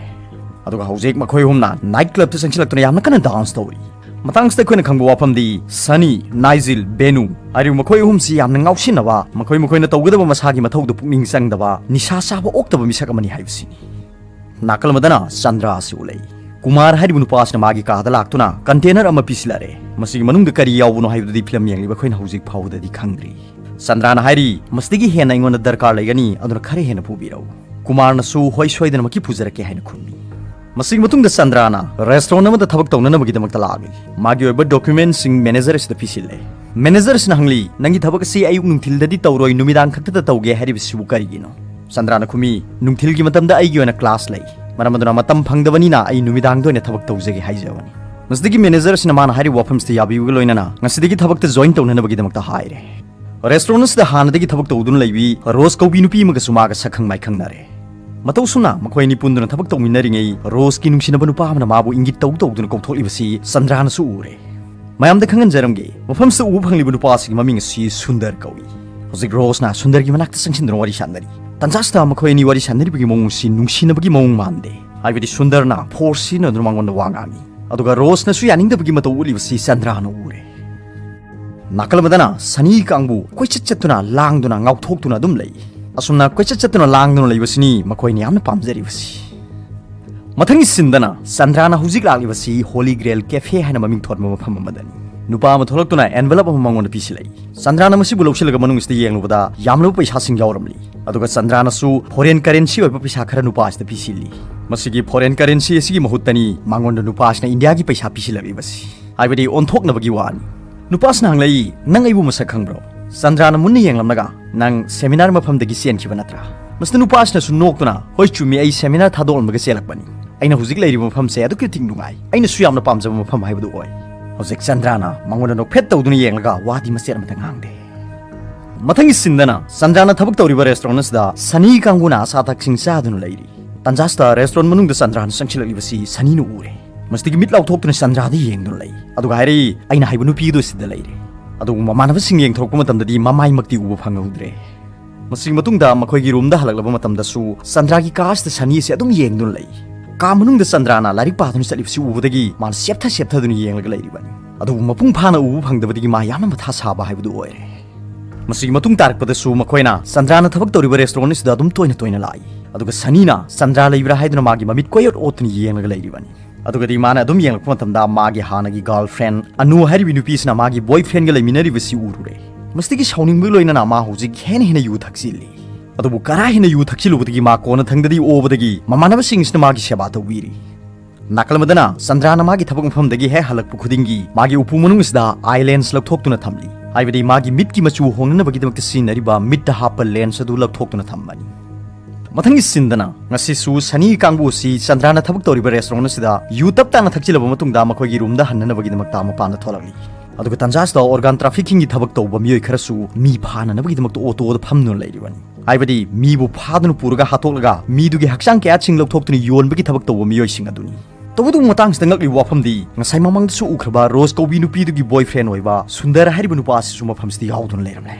ꯑꯗꯨꯒ ꯍꯧꯖꯤꯛ ꯃꯈꯣꯏ ꯑꯍꯨꯝꯅ night club ꯇ ꯆꯪꯁꯤꯜꯂꯛꯇꯨꯅ ꯌꯥꯝꯅ ꯀꯟꯅ dance ꯇꯧꯔꯤ꯫ ꯃꯇꯥꯡꯁꯤꯗ ꯑꯩꯈꯣꯏꯅ ꯈꯪꯕ ꯋꯥꯐꯝꯗꯤ ꯁꯅꯤ, ꯅꯥꯏꯖꯤꯜ, ꯕꯦꯅꯨ ꯍꯥꯏꯔꯤꯕ ꯃꯈꯣꯏ ꯑꯍꯨꯝꯁꯤ ꯌꯥꯝꯅ ꯉꯥꯎꯁꯤꯟꯅꯕ, ꯃꯈꯣꯏ ꯃꯈꯣꯏꯅ ꯇꯧꯒꯗꯕ ꯃꯁꯥꯒꯤ ꯃꯊꯧꯗ ꯄꯨꯛꯅꯤꯡ ꯆꯪꯗꯕ, ꯅꯤꯁꯥ ꯆꯥꯕ ꯑꯣꯛꯇꯕ ꯃꯤꯁꯛ ꯑꯃꯅꯤ ꯍꯥꯏꯕꯁꯤꯅꯤ꯫ ꯅꯥꯀꯜ ꯑꯃꯗꯅ ꯆꯟꯗ꯭ꯔ ꯑꯁꯤ ꯎꯠꯂꯛꯏ꯫ ꯀꯨꯃꯥꯔ ꯍꯥꯏꯔꯤꯕ ꯅꯨꯄꯥ ꯑꯁꯤꯅ ꯃꯥꯒꯤ ꯀꯥꯗ ꯂꯥꯛꯇꯨꯅ container ꯑꯃ ꯄꯤꯁꯤꯜꯂꯛꯂꯦ꯫ ꯃꯁꯤꯒꯤ ꯃꯅꯨꯡꯗ ꯀꯔꯤ ꯌꯥꯎꯕꯅꯣ ꯍꯥꯏꯕꯗꯨꯗꯤ ꯐꯤꯂꯝ ꯌꯦꯡꯂꯤꯕ ꯑꯩꯈꯣꯏꯅ ꯍꯧꯖꯤꯛ ꯐꯥꯎꯕꯗꯗꯤ ꯈꯪꯗ꯭ꯔꯤ꯫ ꯆꯟꯗ꯭ꯔꯅ ꯍꯥꯏꯔꯤ, "ꯃꯁꯤꯗꯒꯤ ꯍꯦꯟꯅ ꯑꯩꯉꯣꯟꯗ ꯗꯔꯀꯥꯔ ꯂꯩꯒꯅꯤ, ꯑꯗꯨꯅ ꯈꯔ ꯍꯦꯟꯅ ꯄꯨꯕꯤꯔꯛꯎ꯫" ꯀꯨꯃꯥꯔꯅꯁꯨ, "ꯍꯣꯏ, ꯁꯣꯏꯗꯅꯃꯛꯀꯤ ꯄꯨꯖꯔꯛꯀꯦ" ꯍꯥꯏꯅ ꯈꯨꯝꯃꯤ꯫ ꯃꯁꯤꯒꯤ ꯃꯇꯨꯡꯗ ꯆꯟꯗ꯭ꯔꯅ restaurant ꯑꯃꯗ ꯊꯕꯛ ꯇꯧꯅꯅꯕꯒꯤꯗꯃꯛꯇ ꯂꯥꯛꯂꯤ꯫ ꯃꯥꯒꯤ ꯑꯣꯏꯕ document ꯁꯤꯡ manager ꯑꯁꯤꯗ ꯄꯤꯁꯤꯜꯂꯦ꯫ Manager ꯑꯁꯤꯅ ꯍꯪꯂꯤ, "ꯅꯪꯒꯤ ꯊꯕꯛ ꯑꯁꯤ ꯑꯌꯨꯛ ꯅꯨꯡꯊꯤꯜꯗꯗꯤ ꯇꯧꯔꯣꯏ, ꯅꯨꯃꯤꯗꯥꯡ ꯈꯛꯇꯗ ꯇꯧꯒꯦ ꯍꯥꯏꯔꯤꯕꯁꯤꯕꯨ ꯀꯔꯤꯒꯤꯅꯣ?" ꯆꯟꯗ꯭ꯔꯅ ꯈꯨꯝꯃꯤ, "ꯅꯨꯡꯊꯤꯜꯒꯤ ꯃꯇꯝꯗ ꯑꯩꯒꯤ ꯑꯣꯏꯅ class ꯂꯩ, ꯃꯔꯝ ꯑꯗꯨꯅ ꯃꯇꯝ ꯐꯪꯗꯕꯅꯤꯅ ꯑꯩ ꯅꯨꯃꯤꯗꯥꯡꯗ ꯑꯣꯏꯅ ꯊꯕꯛ ꯇꯧꯖꯒꯦ" ꯍꯥꯏꯖꯕꯅꯤ꯫ ꯃꯁꯤꯗꯒꯤ manager ꯑꯁꯤꯅ ꯃꯥꯅ ꯍꯥꯏꯔꯤꯕ ꯋꯥꯐꯝꯁꯤꯗ ꯌꯥꯕꯤꯕꯒ ꯂꯣꯏꯅꯅ ꯉꯁꯤꯗꯒꯤ ꯊꯕꯛꯇ join ꯇꯧꯅꯅꯕꯒꯤꯗꯃꯛꯇ ꯍꯥꯏꯔꯦ꯫ Restaurant ꯑꯁꯤꯗ ꯍꯥꯟꯅꯗꯒꯤ ꯊꯕꯛ ꯇꯧꯗꯨꯅ ꯂꯩꯕꯤ ꯔꯣꯁ ꯀꯧꯕꯤ ꯅꯨꯄꯤ ꯑꯃꯒꯁꯨ ꯃꯥꯒ ꯁꯛꯈꯪ ꯃꯥꯏꯈꯪꯅꯔꯦ꯫ ꯃꯇꯧꯁꯨꯝꯅ ꯃꯈꯣꯏ ꯑꯅꯤ ꯄꯨꯟꯗꯨꯅ ꯊꯕꯛ ꯇꯧꯃꯤꯟꯅꯔꯤꯉꯩ, ꯔꯣꯁꯀꯤ ꯅꯨꯡꯁꯤꯅꯕ ꯅꯨꯄꯥ ꯑꯃꯅ ꯃꯥꯕꯨ ꯏꯪꯒꯤꯠ ꯇꯧ ꯇꯧꯗꯨꯅ ꯀꯧꯊꯣꯛꯂꯤꯕꯁꯤ ꯆꯟꯗ꯭ꯔꯅꯁꯨ ꯎꯔꯦ꯫ ꯃꯌꯥꯝꯗ ꯈꯪꯍꯟꯖꯔꯝꯒꯦ, ꯃꯐꯝꯁꯤꯗ ꯎꯕ ꯐꯪꯂꯤꯕ ꯅꯨꯄꯥ ꯑꯁꯤꯒꯤ ꯃꯃꯤꯡ ꯑꯁꯤ ꯁꯨꯟꯗꯔ ꯀꯧꯏ꯫ ꯍꯧꯖꯤꯛ ꯔꯣꯁꯅ ꯁꯨꯟꯗꯔꯒꯤ ꯃꯅꯥꯛꯇ ꯆꯪꯁꯤꯟꯗꯨꯅ ꯋꯥꯔꯤ ꯁꯥꯟꯅꯔꯤ꯫ ꯇꯟꯖꯥꯁꯤꯗ ꯃꯈꯣꯏ ꯑꯅꯤ ꯋꯥꯔꯤ ꯁꯥꯟꯅꯔꯤꯕꯒꯤ ꯃꯑꯣꯡꯁꯤ ꯅꯨꯡꯁꯤꯅꯕꯒꯤ ꯃꯑꯣꯡ ꯃꯥꯟꯗꯦ꯫ ꯍꯥꯏꯕꯗꯤ ꯁꯨꯟꯗꯔꯅ force ꯁꯤꯖꯤꯟꯅꯗꯨꯅ ꯃꯉꯣꯟꯗ ꯋꯥ ꯉꯥꯡꯏ꯫ ꯑꯗꯨꯒ ꯔꯣꯁꯅꯁꯨ ꯌꯥꯅꯤꯡꯗꯕꯒꯤ ꯃꯇꯧ ꯎꯠꯂꯤꯕꯁꯤ ꯆꯟꯗ꯭ꯔꯅ ꯎꯔꯦ꯫ ꯅꯥꯀꯜ ꯑꯃꯗꯅ ꯁꯅꯤ ꯀꯥꯡꯕꯨ ꯀꯣꯏꯆꯠ ꯆꯠꯇꯨꯅ, ꯂꯥꯡꯗꯨꯅ, ꯉꯥꯎꯊꯣꯛꯇꯨꯅ ꯑꯗꯨꯝ ꯂꯩ꯫ ꯑꯁꯨꯝꯅ ꯀꯣꯏꯆꯠ ꯆꯠꯇꯨꯅ, ꯂꯥꯡꯗꯨꯅ ꯂꯩꯕꯁꯤꯅꯤ ꯃꯈꯣꯏꯅ ꯌꯥꯝꯅ ꯄꯥꯝꯖꯔꯤꯕꯁꯤ꯫ ꯃꯊꯪꯒꯤ ꯁꯤꯟꯗꯅ ꯆꯟꯗ꯭ꯔꯅ ꯍꯧꯖꯤꯛ ꯂꯥꯛꯂꯤꯕꯁꯤ Holy Grail Cafe ꯍꯥꯏꯅ ꯃꯃꯤꯡ ꯊꯣꯟꯕ ꯃꯐꯝ ꯑꯃꯗꯅꯤ꯫ ꯅꯨꯄꯥ ꯑꯃ ꯊꯣꯛꯂꯛꯇꯨꯅ envelope ꯑꯃ ꯃꯉꯣꯟꯗ ꯄꯤꯁꯤꯜꯂꯛꯏ꯫ ꯆꯟꯗ꯭ꯔꯅ ꯃꯁꯤꯕꯨ ꯂꯧꯁꯤꯜꯂꯒ ꯃꯅꯨꯡꯁꯤꯗ ꯌꯦꯡꯂꯨꯕꯗ ꯌꯥꯝꯂꯕ ꯄꯩꯁꯥꯁꯤꯡ ꯌꯥꯎꯔꯝꯂꯤ꯫ ꯑꯗꯨꯒ ꯆꯟꯗ꯭ꯔꯅꯁꯨ foreign currency ꯑꯣꯏꯕ ꯄꯩꯁꯥ ꯈꯔ ꯅꯨꯄꯥ ꯑꯁꯤꯗ ꯄꯤꯁꯤꯜꯂꯤ꯫ ꯃꯁꯤꯒꯤ foreign currency ꯑꯁꯤꯒꯤ ꯃꯍꯨꯠꯇꯅꯤ ꯃꯉꯣꯟꯗ ꯅꯨꯄꯥ ꯑꯁꯤꯅ ꯏꯟꯗꯤꯌꯥꯒꯤ ꯄꯩꯁꯥ ꯄꯤꯁꯤꯜꯂꯛꯂꯤꯕꯁꯤ꯫ ꯍꯥꯏꯕꯗꯤ ꯑꯣꯟꯊꯣꯛꯅꯕꯒꯤ ꯋꯥꯅꯤ꯫ ꯅꯨꯄꯥꯁꯤꯅ ꯍꯪꯂꯛꯏ, "ꯅꯪ ꯑꯩꯕꯨ ꯃꯁꯛ ꯈꯪꯕ꯭ꯔꯣ?" ꯆꯟꯗ꯭ꯔꯅ ꯃꯨꯟꯅ ꯌꯦꯡꯂꯝꯂꯒ, "ꯅꯪ seminar ꯃꯐꯝꯗꯒꯤ ꯆꯦꯟꯈꯤꯕ ꯅꯠꯇ꯭ꯔꯥ?" ꯃꯁꯤꯗ ꯅꯨꯄꯥꯁꯤꯅꯁꯨ ꯅꯣꯛꯇꯨꯅ, "ꯍꯣꯏ ꯆꯨꯝꯃꯤ, ꯑꯩ seminar ꯊꯥꯗꯣꯛꯂꯝꯂꯒ ꯆꯦꯜꯂꯛꯄꯅꯤ꯫ ꯑꯩꯅ ꯍꯧꯖꯤꯛ ꯂꯩꯔꯤꯕ ꯃꯐꯝꯁꯦ ꯑꯗꯨꯛꯀꯤ ꯃꯇꯤꯛ ꯅꯨꯡꯉꯥꯏ꯫ ꯑꯩꯅꯁꯨ ꯌꯥꯝꯅ ꯄꯥꯝꯖꯕ ꯃꯐꯝ ꯍꯥꯏꯕꯗꯨ ꯑꯣꯏ꯫" ꯍꯧꯖꯤꯛ ꯆꯟꯗ꯭ꯔꯥꯅ ꯃꯉꯣꯟꯗ ꯅꯣꯛꯐꯦꯠ ꯇꯧꯗꯨꯅ ꯌꯦꯡꯂꯒ ꯋꯥꯗꯤ ꯃꯆꯦꯠ ꯑꯃꯠꯇ ꯉꯥꯡꯗꯦ꯫ ꯃꯊꯪꯒꯤ ꯁꯤꯟꯗꯅ ꯆꯟꯗ꯭ꯔꯥꯅ ꯊꯕꯛ ꯇꯧꯔꯤꯕ ꯔꯦꯁꯇꯨꯔꯦꯟ ꯑꯁꯤꯗ ꯁꯅꯤ ꯀꯥꯡꯕꯨꯅ ꯑꯆꯥ ꯑꯊꯛꯁꯤꯡ ꯆꯥꯗꯨꯅ ꯂꯩꯔꯤ꯫ ꯇꯟꯖꯥꯁꯤꯗ ꯔꯦꯁꯇꯨꯔꯦꯟ ꯃꯅꯨꯡꯗ ꯆꯟꯗ꯭ꯔꯥꯅ ꯆꯪꯁꯤꯜꯂꯛꯂꯤꯕꯁꯤ ꯁꯅꯤꯅ ꯎꯔꯦ꯫ ꯃꯁꯤꯗꯒꯤ ꯃꯤꯠ ꯂꯥꯎꯊꯣꯛꯇꯨꯅ ꯆꯟꯗ꯭ꯔꯥꯗ ꯌꯦꯡꯗꯨꯅ ꯂꯩ꯫ ꯑꯗꯨꯒ ꯍꯥꯏꯔꯛꯏ, "ꯑꯩꯅ ꯍꯥꯏꯕ ꯅꯨꯄꯤꯗꯨ ꯁꯤꯗ ꯂꯩꯔꯦ꯫" ꯑꯗꯨꯕꯨ ꯃꯃꯥꯟꯅꯕꯁꯤꯡ ꯌꯦꯡꯊꯣꯔꯛꯄ ꯃꯇꯝꯗꯗꯤ ꯃꯃꯥꯏꯃꯛꯇꯤ ꯎꯕ ꯐꯪꯍꯧꯗ꯭ꯔꯦ꯫ ꯃꯁꯤꯒꯤ ꯃꯇꯨꯡꯗ ꯃꯈꯣꯏꯒꯤ ꯔꯨꯝꯗ ꯍꯜꯂꯛꯂꯕ ꯃꯇꯝꯗꯁꯨ ꯆꯟꯗ꯭ꯔꯥꯒꯤ ꯀꯥ ꯑꯁꯤꯗ ꯁꯅꯤ ꯑꯁꯤ ꯑꯗꯨꯝ ꯌꯦꯡꯗꯨꯅ ꯂꯩ꯫ ꯀꯥ ꯃꯅꯨꯡꯗ ꯆꯟꯗ꯭ꯔꯥꯅ ꯂꯥꯏꯔꯤꯛ ꯄꯥꯗꯨꯅ ꯆꯠꯂꯤꯕꯁꯤ ꯎꯕꯗꯒꯤ ꯃꯥꯅ ꯆꯦꯞꯊ ꯆꯦꯞꯊꯗꯨꯅ ꯌꯦꯡꯂꯒ ꯂꯩꯔꯤꯕꯅꯤ꯫ ꯑꯗꯨꯕꯨ ꯃꯄꯨꯡ ꯐꯥꯅ ꯎꯕ ꯐꯪꯗꯕꯗꯒꯤ ꯃꯥ ꯌꯥꯝꯅ ꯃꯊꯥ ꯁꯥꯕ ꯍꯥꯏꯕꯗꯨ ꯑꯣꯏꯔꯦ꯫ ꯃꯁꯤꯒꯤ ꯃꯇꯨꯡ ꯇꯥꯔꯛꯄꯗꯁꯨ ꯃꯈꯣꯏꯅ ꯆꯟꯗ꯭ꯔꯥꯅ ꯊꯕꯛ ꯇꯧꯔꯤꯕ ꯔꯦꯁꯇꯨꯔꯦꯟ ꯑꯁꯤꯗ ꯑꯗꯨꯝ ꯇꯣꯏꯅ ꯇꯣꯏꯅ ꯂꯥꯛꯏ꯫ ꯑꯗꯨꯒ ꯁꯅꯤꯅ ꯆꯟꯗ꯭ꯔꯥ ꯂꯩꯕ꯭ꯔꯥ ꯍꯥꯏꯗꯨꯅ ꯃꯥꯒꯤ ꯃꯃꯤꯠ ꯀꯣꯏꯑꯣꯠ ꯑꯣꯠꯇꯨꯅ ꯌꯦꯡꯂꯒ ꯂꯩꯔꯤꯕꯅꯤ꯫ ꯑꯗꯨꯒꯗꯤ ꯃꯥꯅ ꯑꯗꯨꯝ ꯌꯦꯡꯂꯛꯄ ꯃꯇꯝꯗ ꯃꯥꯒꯤ ꯍꯥꯟꯅꯒꯤ ꯒꯔꯜ ꯐ꯭ꯔꯦꯟ ꯑꯅꯨ ꯍꯥꯏꯔꯤꯕ ꯅꯨꯄꯤꯁꯤꯅ ꯃꯥꯒꯤ ꯕꯣꯏ ꯐ꯭ꯔꯦꯟꯒ ꯂꯩꯃꯤꯟꯅꯔꯤꯕꯁꯤ ꯎꯔꯨꯔꯦ꯫ ꯃꯁꯤꯗꯒꯤ ꯁꯥꯎꯅꯤꯡꯕꯒꯤ ꯂꯣꯏꯅꯅ ꯃꯥ ꯍꯧꯖꯤꯛ ꯍꯦꯟꯅ ꯍꯦꯟꯅ ꯌꯨ ꯊꯛꯆꯤꯜꯂꯤ꯫ ꯑꯗꯨꯕꯨ ꯀꯔꯥ ꯍꯦꯟꯅ ꯌꯨ ꯊꯛꯆꯤꯜꯂꯨꯕꯗꯒꯤ ꯃꯥ ꯀꯣꯟꯅꯊꯪꯗꯗꯤ ꯑꯣꯕꯗꯒꯤ ꯃꯃꯥꯟꯅꯕꯁꯤꯡꯁꯤꯅ ꯃꯥꯒꯤ ꯁꯦꯕꯥ ꯇꯧꯕꯤꯔꯤ꯫ ꯅꯥꯀꯜ ꯑꯃꯗꯅ ꯆꯟꯗ꯭ꯔꯥꯅ ꯃꯥꯒꯤ ꯊꯕꯛ ꯃꯐꯝꯗꯒꯤ ꯍꯦꯛ ꯍꯜꯂꯛꯄ ꯈꯨꯗꯤꯡꯒꯤ ꯃꯥꯒꯤ ꯎꯄꯨ ꯃꯅꯨꯡ ꯑꯁꯤꯗ ꯑꯥꯏ ꯂꯦꯟꯁ ꯂꯧꯊꯣꯛꯇꯨꯅ ꯊꯝꯂꯤ꯫ ꯍꯥꯏꯕꯗꯤ ꯃꯥꯒꯤ ꯃꯤꯠꯀꯤ ꯃꯆꯨ ꯍꯣꯡꯅꯅꯕꯒꯤꯗꯃꯛꯇ ꯁꯤꯖꯤꯟꯅꯔꯤꯕ ꯃꯤꯠꯇ ꯍꯥꯞꯄ ꯂꯦꯟꯁ ꯑꯗꯨ ꯂꯧꯊꯣꯛꯇꯨꯅ ꯊꯝꯕꯅꯤ꯫ ꯃꯊꯪꯒꯤ ꯁꯤꯟꯗꯅ ꯉꯁꯤꯁꯨ ꯁꯅꯤ ꯀꯥꯡꯕꯨ ꯑꯁꯤ ꯆꯟꯗ꯭ꯔꯥꯅ ꯊꯕꯛ ꯇꯧꯔꯤꯕ ꯔꯦꯁꯇꯨꯔꯦꯟ ꯑꯁꯤꯗ ꯌꯨ ꯇꯞ ꯇꯥꯅ ꯊꯛꯆꯤꯜꯂꯕ ꯃꯇꯨꯡꯗ ꯃꯈꯣꯏꯒꯤ ꯔꯨꯝꯗ ꯍꯟꯅꯅꯕꯒꯤꯗꯃꯛꯇ ꯃꯄꯥꯟꯗ ꯊꯣꯛꯂꯛꯂꯤ꯫ ꯑꯗꯨꯒ ꯇꯟꯖꯥꯁꯤꯗ ꯑꯣꯔꯒꯥꯟ ꯇ꯭ꯔꯥꯐꯤꯀꯤꯡꯒꯤ ꯊꯕꯛ ꯇꯧꯕ ꯃꯤꯑꯣꯏ ꯈꯔꯁꯨ ꯃꯤ ꯐꯥꯅꯅꯕꯒꯤꯗꯃꯛꯇ ꯑꯣꯇꯣꯗ ꯐꯝꯗꯨꯅ ꯂꯩꯔꯤꯕꯅꯤ꯫ ꯍꯥꯏꯕꯗꯤ ꯃꯤꯕꯨ ꯐꯥꯗꯨꯅ ꯄꯨꯔꯒ ꯍꯥꯠꯇꯣꯛꯂꯒ ꯃꯤꯗꯨꯒꯤ ꯍꯛꯆꯥꯡ ꯀꯌꯥꯠꯁꯤꯡ ꯂꯧꯊꯣꯛꯇꯨꯅ ꯌꯣꯟꯕꯒꯤ ꯊꯕꯛ ꯇꯧꯕ ꯃꯤꯑꯣꯏꯁꯤꯡ ꯑꯗꯨꯅꯤ꯫ ꯇꯧꯕꯇꯕꯨ ꯃꯇꯥꯡꯁꯤꯗ ꯉꯛꯂꯤꯕ ꯋꯥꯐꯝꯗꯤ ꯉꯁꯥꯏ ꯃꯃꯥꯡꯗꯁꯨ ꯎꯈ꯭ꯔꯕ ꯔꯣꯖ ꯀꯧꯕꯤ ꯅꯨꯄꯤꯗꯨꯒꯤ ꯕꯣꯏ ꯐ꯭ꯔꯦꯟ ꯑꯣꯏꯕ ꯁꯨꯟꯗꯔ ꯍꯥꯏꯔꯤꯕ ꯅꯨꯄꯥ ꯑꯁꯤꯁꯨ ꯃꯐꯝꯁꯤꯗ ꯌꯥꯎꯗꯨꯅ ꯂꯩꯔꯝꯂꯦ꯫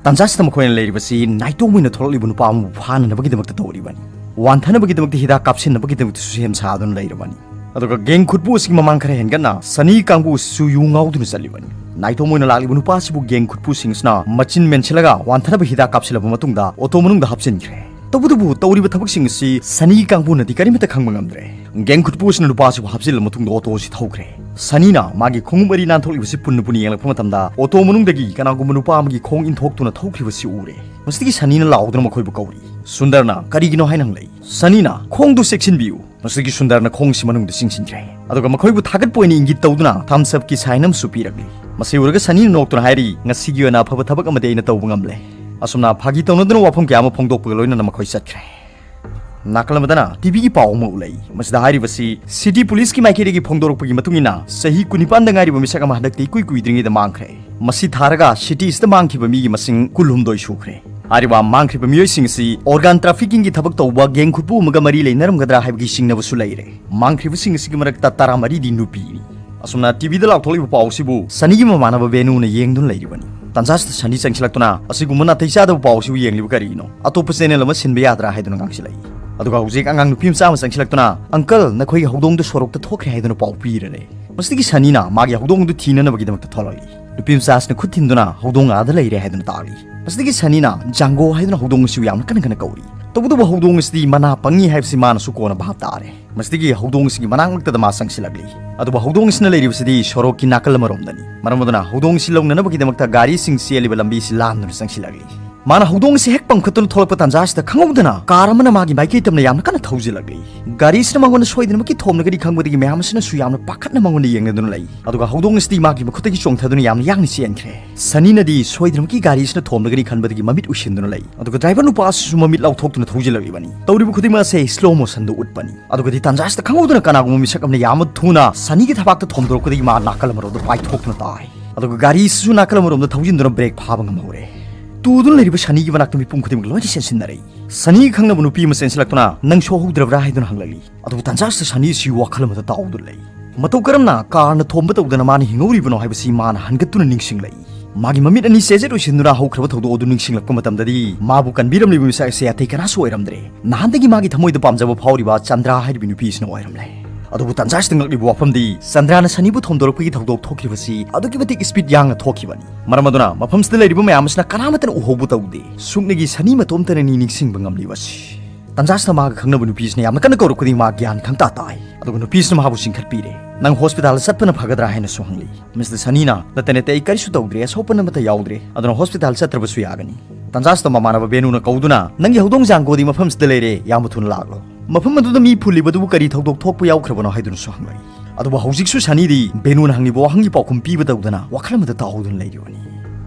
ꯇꯟꯖꯥꯁꯤꯗ ꯃꯈꯣꯏꯅ ꯂꯩꯔꯤꯕꯁꯤ ꯅꯥꯏꯇꯣꯝ ꯑꯣꯏꯅ ꯊꯣꯛꯂꯛꯂꯤꯕ ꯅꯨꯄꯥ ꯑꯃꯕꯨ ꯐꯥꯅꯅꯕꯒꯤꯗꯃꯛꯇ ꯇꯧꯔꯤꯕꯅꯤ꯫ ꯋꯥꯟꯊꯅꯕꯒꯤꯗꯃꯛꯇ ꯍꯤꯗꯥꯛ ꯀꯥꯞꯁꯤꯟꯅꯕꯒꯤꯗꯃꯛꯇꯁꯨ ꯁꯦꯝ ꯁꯥꯗꯨꯅ ꯂꯩꯔꯕꯅꯤ꯫ ꯑꯗꯨꯒ ꯒꯦꯡ ꯈꯨꯠꯄꯨ ꯑꯁꯤꯒꯤ ꯃꯃꯥꯡ ꯈꯔ ꯍꯦꯟꯒꯠꯅ ꯁꯅꯤ ꯀꯥꯡꯕꯨ ꯑꯁꯤꯁꯨ ꯌꯨ ꯉꯥꯎꯗꯨꯅ ꯆꯠꯂꯤꯕꯅꯤ꯫ ꯅꯥꯏꯇꯣꯝ ꯑꯣꯏꯅ ꯂꯥꯛꯂꯤꯕ ꯅꯨꯄꯥ ꯑꯁꯤꯕꯨ ꯒꯦꯡ ꯈꯨꯠꯄꯨꯁꯤꯡ ꯑꯁꯤꯅ ꯃꯆꯤꯟ ꯃꯦꯟꯁꯤꯜꯂꯒ ꯋꯥꯟꯊꯅꯕ ꯍꯤꯗꯥꯛ ꯀꯥꯞꯁꯤꯜꯂꯕ ꯃꯇꯨꯡꯗ ꯑꯣꯇꯣ ꯃꯅꯨꯡꯗ ꯍꯥꯞꯆꯤꯟꯈ꯭ꯔꯦ꯫ ꯇꯧꯕꯇꯕꯨ ꯇꯧꯔꯤꯕ ꯊꯕꯛꯁꯤꯡ ꯑꯁꯤ ꯁꯅꯤ ꯀꯥꯡꯕꯨꯅꯗꯤ ꯀꯔꯤꯃꯠꯇ ꯈꯪꯕ ꯉꯝꯗ꯭ꯔꯦ꯫ ꯒꯦꯡ ꯈꯨꯠꯄꯨ ꯑꯁꯤꯅ ꯅꯨꯄꯥ ꯑꯁꯤꯕꯨ ꯍꯥꯞꯆꯤꯜꯂꯕ ꯃꯇꯨꯡꯗ ꯑꯣꯇꯣ ꯑꯁꯤ ꯊꯧꯈ꯭ꯔꯦ꯫ ꯁꯅꯤꯅ ꯃꯥꯒꯤ ꯈꯣꯡꯎꯞ ꯑꯔꯤ ꯅꯥꯟꯊꯣꯛꯂꯤꯕꯁꯤ ꯄꯨꯟꯅ ꯄꯨꯟꯅ ꯌꯦꯡꯂꯛꯄ ꯃꯇꯝꯗ ꯑꯣꯇꯣ ꯃꯅꯨꯡꯗꯒꯤ ꯀꯅꯥꯒꯨꯝꯕ ꯅꯨꯄꯥ ꯑꯃꯒꯤ ꯈꯣꯡ ꯏꯟꯊꯣꯛꯇꯨꯅ ꯊꯧꯈ꯭ꯔꯤꯕꯁꯤ ꯎꯔꯦ꯫ ꯃꯁꯤꯗꯒꯤ ꯁꯅꯤꯅ ꯂꯥꯎꯗꯨꯅ ꯃꯈꯣꯏꯕꯨ ꯀꯧꯔꯤ꯫ ꯁꯨꯟꯗꯔꯅ, "ꯀꯔꯤꯒꯤꯅꯣ?" ꯍꯥꯏꯅ ꯍꯪꯂꯛꯏ꯫ ꯁꯅꯤꯅ, "ꯈꯣꯡꯗꯨ ꯆꯦꯛꯁꯤꯟꯕꯤꯌꯨ"꯫ ꯃꯁꯤꯗꯒꯤ ꯁꯨꯟꯗꯔꯅ ꯈꯣꯡꯁꯤ ꯃꯅꯨꯡꯗ ꯆꯤꯡꯁꯤꯟꯈ꯭ꯔꯦ꯫ ꯑꯗꯨꯒ ꯃꯈꯣꯏꯕꯨ ꯊꯥꯒꯠꯄ ꯑꯣꯏꯅ ꯏꯪꯒꯤꯠ ꯇꯧꯗꯨꯅ ꯊꯝꯁ ꯑꯞꯀꯤ ꯁꯥꯏꯟ ꯑꯃꯁꯨ ꯄꯤꯔꯛꯂꯤ꯫ ꯃꯁꯤ ꯎꯔꯒ ꯁꯅꯤꯅ ꯅꯣꯛꯇꯨꯅ ꯍꯥꯏꯔꯤ, "ꯉꯁꯤꯒꯤ ꯑꯣꯏꯅ ꯑꯐꯕ ꯊꯕꯛ ꯑꯃꯗꯤ ꯑꯩꯅ ꯇꯧꯕ ꯉꯝꯂꯦ꯫ ꯑꯁꯨꯝꯅ ꯐꯥꯒꯤ ꯇꯧꯅꯗꯨꯅ ꯋꯥꯐꯝ ꯀꯌꯥ ꯑꯃ ꯐꯣꯡꯗꯣꯛꯄꯒ ꯂꯣꯏꯅꯅ ꯃꯈꯣꯏ ꯆꯠꯈ꯭ꯔꯦ"꯫ ꯅꯥꯀꯜ ꯑꯃꯗꯅ ꯇꯤꯚꯤꯒꯤ ꯄꯥꯎ ꯑꯃ ꯎꯠꯂꯛꯏ꯫ ꯃꯁꯤꯗ ꯍꯥꯏꯔꯤꯕꯁꯤ ꯁꯤꯇꯤ ꯄꯨꯂꯤꯁꯀꯤ ꯃꯥꯏꯀꯩꯗꯒꯤ ꯐꯣꯡꯗꯣꯔꯛꯄꯒꯤ ꯃꯇꯨꯡ ꯏꯟꯅ ꯆꯍꯤ ꯀꯨꯟꯅꯤꯄꯥꯟꯗ ꯉꯥꯏꯔꯤꯕ ꯃꯤꯁꯛ ꯑꯃ ꯍꯟꯗꯛꯇꯤ ꯏꯀꯨꯏ ꯀꯨꯏꯗ꯭ꯔꯤꯉꯩꯗ ꯃꯥꯡꯈ꯭ꯔꯦ꯫ ꯃꯁꯤ ꯊꯥꯔꯒ ꯁꯤꯇꯤꯁꯤꯗ ꯃꯥꯡꯈꯤꯕ ꯃꯤꯒꯤ ꯃꯁꯤꯡ ꯀꯨꯟꯍꯨꯝꯗꯣꯏ ꯁꯨꯈ꯭ꯔꯦ꯫ ꯍꯥꯏꯔꯤꯕ ꯃꯥꯡꯈ꯭ꯔꯤꯕ ꯃꯤꯑꯣꯏꯁꯤꯡ ꯑꯁꯤ ꯑꯣꯔꯒꯥꯟ ꯇ꯭ꯔꯥꯐꯤꯀꯤꯡꯒꯤ ꯊꯕꯛ ꯇꯧꯕ ꯒꯦꯡ ꯈꯨꯠꯄꯨ ꯑꯃꯒ ꯃꯔꯤ ꯂꯩꯅꯔꯝꯒꯗ꯭ꯔꯥ ꯍꯥꯏꯕꯒꯤ ꯆꯤꯡꯅꯕꯁꯨ ꯂꯩꯔꯦ꯫ ꯃꯥꯡꯈ꯭ꯔꯤꯕꯁꯤꯡ ꯑꯁꯤꯒꯤ ꯃꯔꯛꯇ ꯇꯔꯥꯃꯔꯤꯗꯤ ꯅꯨꯄꯤꯅꯤ꯫ ꯑꯁꯨꯝꯅ ꯇꯤꯚꯤꯗ ꯂꯥꯎꯊꯣꯛꯂꯤꯕ ꯄꯥꯎ ꯑꯁꯤꯕꯨ ꯁꯅꯤꯒꯤ ꯃꯃꯥꯟꯅꯕ ꯕꯦꯅꯨꯅ ꯌꯦꯡꯗꯨꯅ ꯂꯩꯔꯤꯕꯅꯤ꯫ ꯇꯥꯟꯖꯥꯁꯤꯗ ꯁꯅꯤ ꯆꯪꯁꯤꯜꯂꯛꯇꯨꯅ, "ꯑꯁꯤꯒꯨꯝꯕ ꯅꯥꯇꯩ ꯆꯥꯗꯕ ꯄꯥꯎ ꯑꯁꯤꯕꯨ ꯌꯦꯡꯂꯤꯕ ꯀꯔꯤꯒꯤꯅꯣ? ꯑꯇꯣꯞꯄ ꯆꯦꯅꯦꯜ ꯑꯃ ꯁꯤꯟꯕ ꯌꯥꯗ꯭ꯔꯥ?" ꯍꯥꯏꯗꯨꯅ ꯉꯥꯡꯁꯤꯜꯂꯛꯏ꯫ ꯑꯗꯨꯒ ꯍꯧꯖꯤꯛ ꯑꯉꯥꯡ ꯅꯨꯄꯤ ꯃꯆꯥ ꯑꯃ ꯆꯪꯁꯤꯜꯂꯛꯇꯨꯅ, "ꯑꯪꯀꯜ, ꯅꯈꯣꯏꯒꯤ ꯍꯧꯗꯣꯡꯗꯨ ꯁꯣꯔꯣꯛꯇ ꯊꯣꯛꯈ꯭ꯔꯦ" ꯍꯥꯏꯗꯨꯅ ꯄꯥꯎ ꯄꯤꯔꯅꯤ꯫ ꯃꯁꯤꯗꯒꯤ ꯁꯅꯤꯅ ꯃꯥꯒꯤ ꯍꯧꯗꯣꯡꯗꯨ ꯊꯤꯅꯅꯕꯒꯤꯗꯃꯛꯇ ꯊꯣꯛꯂꯛꯏ꯫ ꯅꯨꯄꯤ ꯃꯆꯥꯁꯤꯅ ꯈꯨꯠ ꯊꯤꯟꯗꯨꯅ, "ꯍꯧꯗꯣꯡ ꯑꯥꯗ ꯂꯩꯔꯦ" ꯍꯥꯏꯗꯨꯅ ꯇꯥꯛꯂꯤ꯫ ꯃꯁꯤꯗꯒꯤ ꯁꯅꯤꯅ "ꯖꯥꯡꯒꯣ" ꯍꯥꯏꯗꯨꯅ ꯍꯧꯗꯣꯡ ꯑꯁꯤꯕꯨ ꯌꯥꯝꯅ ꯀꯟꯅ ꯀꯟꯅ ꯀꯧꯔꯤ꯫ ꯇꯧꯕꯇꯕꯨ ꯍꯧꯗꯣꯡ ꯑꯁꯤꯗꯤ ꯃꯅꯥ ꯄꯪꯉꯤ ꯍꯥꯏꯕꯁꯤ ꯃꯥꯅꯁꯨ ꯀꯣꯟꯅ ꯚꯥꯞ ꯇꯥꯔꯦ꯫ ꯃꯁꯤꯗꯒꯤ ꯍꯧꯗꯣꯡ ꯑꯁꯤꯒꯤ ꯃꯅꯥꯛ ꯅꯛꯇꯗ ꯃꯥ ꯆꯪꯁꯤꯜꯂꯛꯂꯤ꯫ ꯑꯗꯨꯕꯨ ꯍꯧꯗꯣꯡ ꯑꯁꯤꯅ ꯂꯩꯔꯤꯕꯁꯤꯗꯤ ꯁꯣꯔꯣꯛꯀꯤ ꯅꯥꯀꯜ ꯑꯃꯔꯣꯝꯗꯅꯤ꯫ ꯃꯔꯝ ꯑꯗꯨꯅ ꯍꯧꯗꯣꯡ ꯑꯁꯤ ꯂꯧꯅꯅꯕꯒꯤꯗꯃꯛꯇ ꯒꯥꯔꯤꯁꯤꯡ ꯆꯦꯜꯂꯤꯕ ꯂꯝꯕꯤ ꯑꯁꯤ ꯂꯥꯟꯗꯨꯅ ꯆꯪꯁꯤꯜꯂꯛꯂꯤ꯫ ꯃꯥꯅ ꯍꯧꯗꯣꯡ ꯑꯁꯤ ꯍꯦꯛ ꯄꯝꯈꯠꯇꯨꯅ ꯊꯣꯛꯂꯛꯄ ꯇꯥꯟꯖꯥ ꯑꯁꯤꯗ ꯈꯪꯍꯧꯗꯅ ꯀꯥꯔ ꯑꯃꯅ ꯃꯥꯒꯤ ꯃꯥꯏꯀꯩ ꯇꯝꯅ ꯌꯥꯝꯅ ꯀꯟꯅ ꯊꯧꯖꯤꯜꯂꯛꯂꯤ꯫ ꯒꯥꯔꯤ ꯑꯁꯤꯅ ꯃꯉꯣꯟꯗ ꯁꯣꯏꯗꯅꯃꯛꯀꯤ ꯊꯣꯝꯂꯒꯗꯤ ꯈꯪꯕꯗꯒꯤ ꯃꯌꯥꯝ ꯑꯁꯤꯅꯁꯨ ꯌꯥꯝꯅ ꯄꯥꯈꯠꯅ ꯃꯉꯣꯟꯗ ꯌꯦꯡꯅꯗꯨꯅ ꯂꯩ꯫ ꯑꯗꯨꯒ ꯍꯧꯗꯣꯡ ꯑꯁꯤꯗꯤ ꯃꯥꯒꯤ ꯃꯈꯨꯠꯇꯒꯤ ꯆꯣꯡꯊꯗꯨꯅ ꯌꯥꯝꯅ ꯌꯥꯡꯅ ꯆꯦꯟꯈ꯭ꯔꯦ꯫ ꯁꯅꯤꯅꯗꯤ ꯁꯣꯏꯗꯅꯃꯛꯀꯤ ꯒꯥꯔꯤ ꯑꯁꯤꯅ ꯊꯣꯝꯂꯒꯅꯤ ꯈꯟꯕꯗꯒꯤ ꯃꯃꯤꯠ ꯎꯏꯁꯤꯟꯗꯨꯅ ꯂꯩ꯫ ꯑꯗꯨꯒ ꯗ꯭ꯔꯥꯏꯚꯔ ꯅꯨꯄꯥ ꯑꯁꯤꯁꯨ ꯃꯃꯤꯠ ꯂꯥꯎꯊꯣꯛꯇꯨꯅ ꯊꯧꯖꯤꯜꯂꯛꯂꯤꯕꯅꯤ꯫ ꯇꯧꯔꯤꯕ ꯈꯨꯗꯤꯡꯃꯛ ꯑꯁꯦ ꯁ꯭ꯂꯣ ꯃꯣꯁꯟꯗ ꯎꯠꯄꯅꯤ꯫ ꯑꯗꯨꯒꯗꯤ ꯇꯥꯟꯖꯥ ꯑꯁꯤꯗ ꯈꯪꯍꯧꯗꯅ ꯀꯅꯥꯒꯨꯝꯕ ꯃꯤꯁꯛ ꯑꯃꯅ ꯌꯥꯝꯅ ꯊꯨꯅ ꯁꯅꯤꯒꯤ ꯊꯕꯥꯛꯇ ꯊꯣꯝꯗꯣꯔꯛꯄꯗꯒꯤ ꯃꯥ ꯅꯥꯀꯜ ꯑꯃꯔꯣꯝꯗ ꯄꯥꯏꯊꯣꯛꯇꯨꯅ ꯇꯥꯏ꯫ ꯑꯗꯨꯒ ꯒꯥꯔꯤ ꯑꯁꯤꯁꯨ ꯅꯥꯀꯜ ꯑꯃꯔꯣꯝꯗ ꯊꯧꯖꯤꯟꯗꯨꯅ ꯕ꯭ꯔꯦꯛ ꯐꯥꯕ ꯉꯝꯍꯧꯔꯦ꯫ ꯇꯨꯗꯨꯅ ꯂꯩꯔꯤꯕ ꯁꯅꯤꯒꯤ ꯃꯅꯥꯛꯇ ꯃꯤꯄꯨꯝ ꯈꯨꯗꯤꯡꯃꯛ ꯂꯣꯏꯅ ꯆꯦꯟꯁꯤꯟꯅꯔꯛꯏ꯫ ꯁꯅꯤꯒꯤ ꯈꯪꯅꯕ ꯅꯨꯄꯤ ꯑꯃ ꯆꯦꯟꯁꯤꯜꯂꯛꯇꯨꯅ, "ꯅꯪ ꯁꯣꯛꯍꯧꯗ꯭ꯔꯕ꯭ꯔꯥ?" ꯍꯥꯏꯗꯨꯅ ꯍꯪꯂꯛꯂꯤ꯫ ꯑꯗꯨꯕꯨ ꯇꯥꯟꯖꯥ ꯑꯁꯤꯗ ꯁꯅꯤ ꯑꯁꯤ ꯋꯥꯈꯜ ꯑꯃꯗ ꯇꯥꯎꯗꯨꯅ ꯂꯩ꯫ ꯃꯇꯧ ꯀꯔꯝꯅ ꯀꯥꯔꯅ ꯊꯣꯝꯕ ꯇꯧꯗꯅ ꯃꯥꯅ ꯍꯤꯡꯍꯧꯔꯤꯕꯅꯣ ꯍꯥꯏꯕꯁꯤ ꯃꯥꯅ ꯍꯟꯒꯠꯇꯨꯅ ꯅꯤꯡꯁꯤꯡꯂꯛꯏ꯫ ꯃꯥꯒꯤ ꯃꯃꯤꯠ ꯑꯅꯤ ꯆꯦꯖꯦꯠ ꯑꯣꯏꯁꯤꯟꯗꯨꯅ ꯍꯧꯈ꯭ꯔꯕ ꯊꯧꯗꯣꯛ ꯑꯗꯨ ꯅꯤꯡꯁꯤꯡꯂꯛꯄ ꯃꯇꯝꯗꯗꯤ, ꯃꯥꯕꯨ ꯀꯟꯕꯤꯔꯝꯂꯤꯕ ꯃꯤꯁꯛ ꯑꯁꯤ ꯑꯇꯩ ꯀꯅꯥꯁꯨ ꯑꯣꯏꯔꯝꯗ꯭ꯔꯦ꯫ ꯅꯍꯥꯟꯗꯒꯤ ꯃꯥꯒꯤ ꯊꯃꯣꯏꯗ ꯄꯥꯝꯖꯕ ꯐꯥꯎꯔꯤꯕ ꯆꯟꯗ꯭ꯔꯥ ꯍꯥꯏꯔꯤꯕ ꯅꯨꯄꯤ ꯑꯁꯤꯅ ꯑꯣꯏꯔꯝꯂꯦ꯫ ꯑꯗꯨꯕꯨ ꯇꯥꯟꯖꯥ ꯑꯁꯤꯗ ꯉꯛꯂꯤꯕ ꯋꯥꯐꯝꯗꯤ, ꯆꯟꯗ꯭ꯔꯥꯅ ꯁꯅꯤꯕꯨ ꯊꯣꯝꯗꯣꯔꯛꯄꯒꯤ ꯊꯧꯗꯣꯛ ꯊꯣꯛꯈꯤꯕꯁꯤ ꯑꯗꯨꯛꯀꯤ ꯃꯇꯤꯛ ꯁ꯭ꯄꯤꯗ ꯌꯥꯡꯅ ꯊꯣꯛꯈꯤꯕꯅꯤ꯫ ꯃꯔꯝ ꯑꯗꯨꯅ ꯃꯐꯝꯁꯤꯗ ꯂꯩꯔꯤꯕ ꯃꯌꯥꯝ ꯑꯁꯤꯅ ꯀꯅꯥꯃꯠꯇꯅ ꯎꯍꯧꯕ ꯇꯧꯗꯦ꯫ ꯁꯨꯞꯅꯒꯤ ꯁꯅꯤ ꯃꯇꯣꯝꯇꯅꯅꯤ ꯅꯤꯡꯁꯤꯡꯕ ꯉꯝꯂꯤꯕꯁꯤ꯫ ꯇꯥꯟꯖꯥ ꯑꯁꯤꯗ ꯃꯥꯒ ꯈꯪꯅꯕ ꯅꯨꯄꯤꯁꯤꯅ ꯌꯥꯝꯅ ꯀꯟꯅ ꯀꯧꯔꯛꯄꯗꯒꯤ ꯃꯥ ꯒ꯭ꯌꯥꯟ ꯈꯪꯇꯥ ꯇꯥꯏ꯫ ꯑꯗꯨꯒ ꯅꯨꯄꯤꯁꯤꯅ ꯃꯍꯥꯛꯄꯨ ꯆꯤꯡꯈꯠꯄꯤꯔꯦ꯫ "ꯅꯪ ꯍꯣꯁꯄꯤꯇꯥꯜꯗ ꯆꯠꯄꯅ ꯐꯒꯗ꯭ꯔꯥ?" ꯍꯥꯏꯅꯁꯨ ꯍꯪꯂꯤ꯫ ꯃꯤꯁꯇꯔ ꯁꯅꯤꯅ, "ꯅꯠꯇꯦ, ꯅꯠꯇꯦ, ꯑꯩ ꯀꯔꯤꯁꯨ ꯇꯧꯗ꯭ꯔꯦ, ꯑꯁꯣꯛꯄ ꯑꯃꯠꯇ ꯌꯥꯎꯗ꯭ꯔꯦ, ꯑꯗꯨꯅ ꯍꯣꯁꯄꯤꯇꯥꯜ ꯆꯠꯇ꯭ꯔꯕꯁꯨ ꯌꯥꯒꯅꯤ"꯫ ꯇꯥꯟꯖꯥ ꯑꯁꯤꯗ ꯃꯃꯥꯟꯅꯕ ꯕꯦꯅꯨꯅ ꯀꯧꯗꯨꯅ, "ꯅꯪꯒꯤ ꯍꯧꯗꯣꯡ ꯖꯥꯡꯒꯣꯗꯤ ꯃꯐꯝꯁꯤꯗ ꯂꯩꯔꯦ, ꯌꯥꯝꯅ ꯊꯨꯅ ꯂꯥꯛꯂꯣ꯫ ꯃꯐꯝ ꯑꯗꯨꯗ ꯃꯤ ꯐꯨꯜꯂꯤꯕꯗꯨꯕꯨ ꯀꯔꯤ ꯊꯧꯗꯣꯛ ꯊꯣꯛꯄ ꯌꯥꯎꯈ꯭ꯔꯕꯅꯣ?" ꯍꯥꯏꯗꯨꯅꯁꯨ ꯍꯪꯂꯛꯏ꯫ ꯑꯗꯨꯕꯨ ꯍꯧꯖꯤꯛꯁꯨ ꯁꯅꯤꯗꯤ ꯕꯦꯅꯨꯅ ꯍꯪꯂꯤꯕ ꯋꯥꯍꯪꯒꯤ ꯄꯥꯎꯈꯨꯝ ꯄꯤꯕ ꯇꯧꯗꯅ ꯋꯥꯈꯜ ꯑꯃꯗ ꯇꯥꯎꯗꯨꯅ ꯂꯩꯔꯤꯕꯅꯤ꯫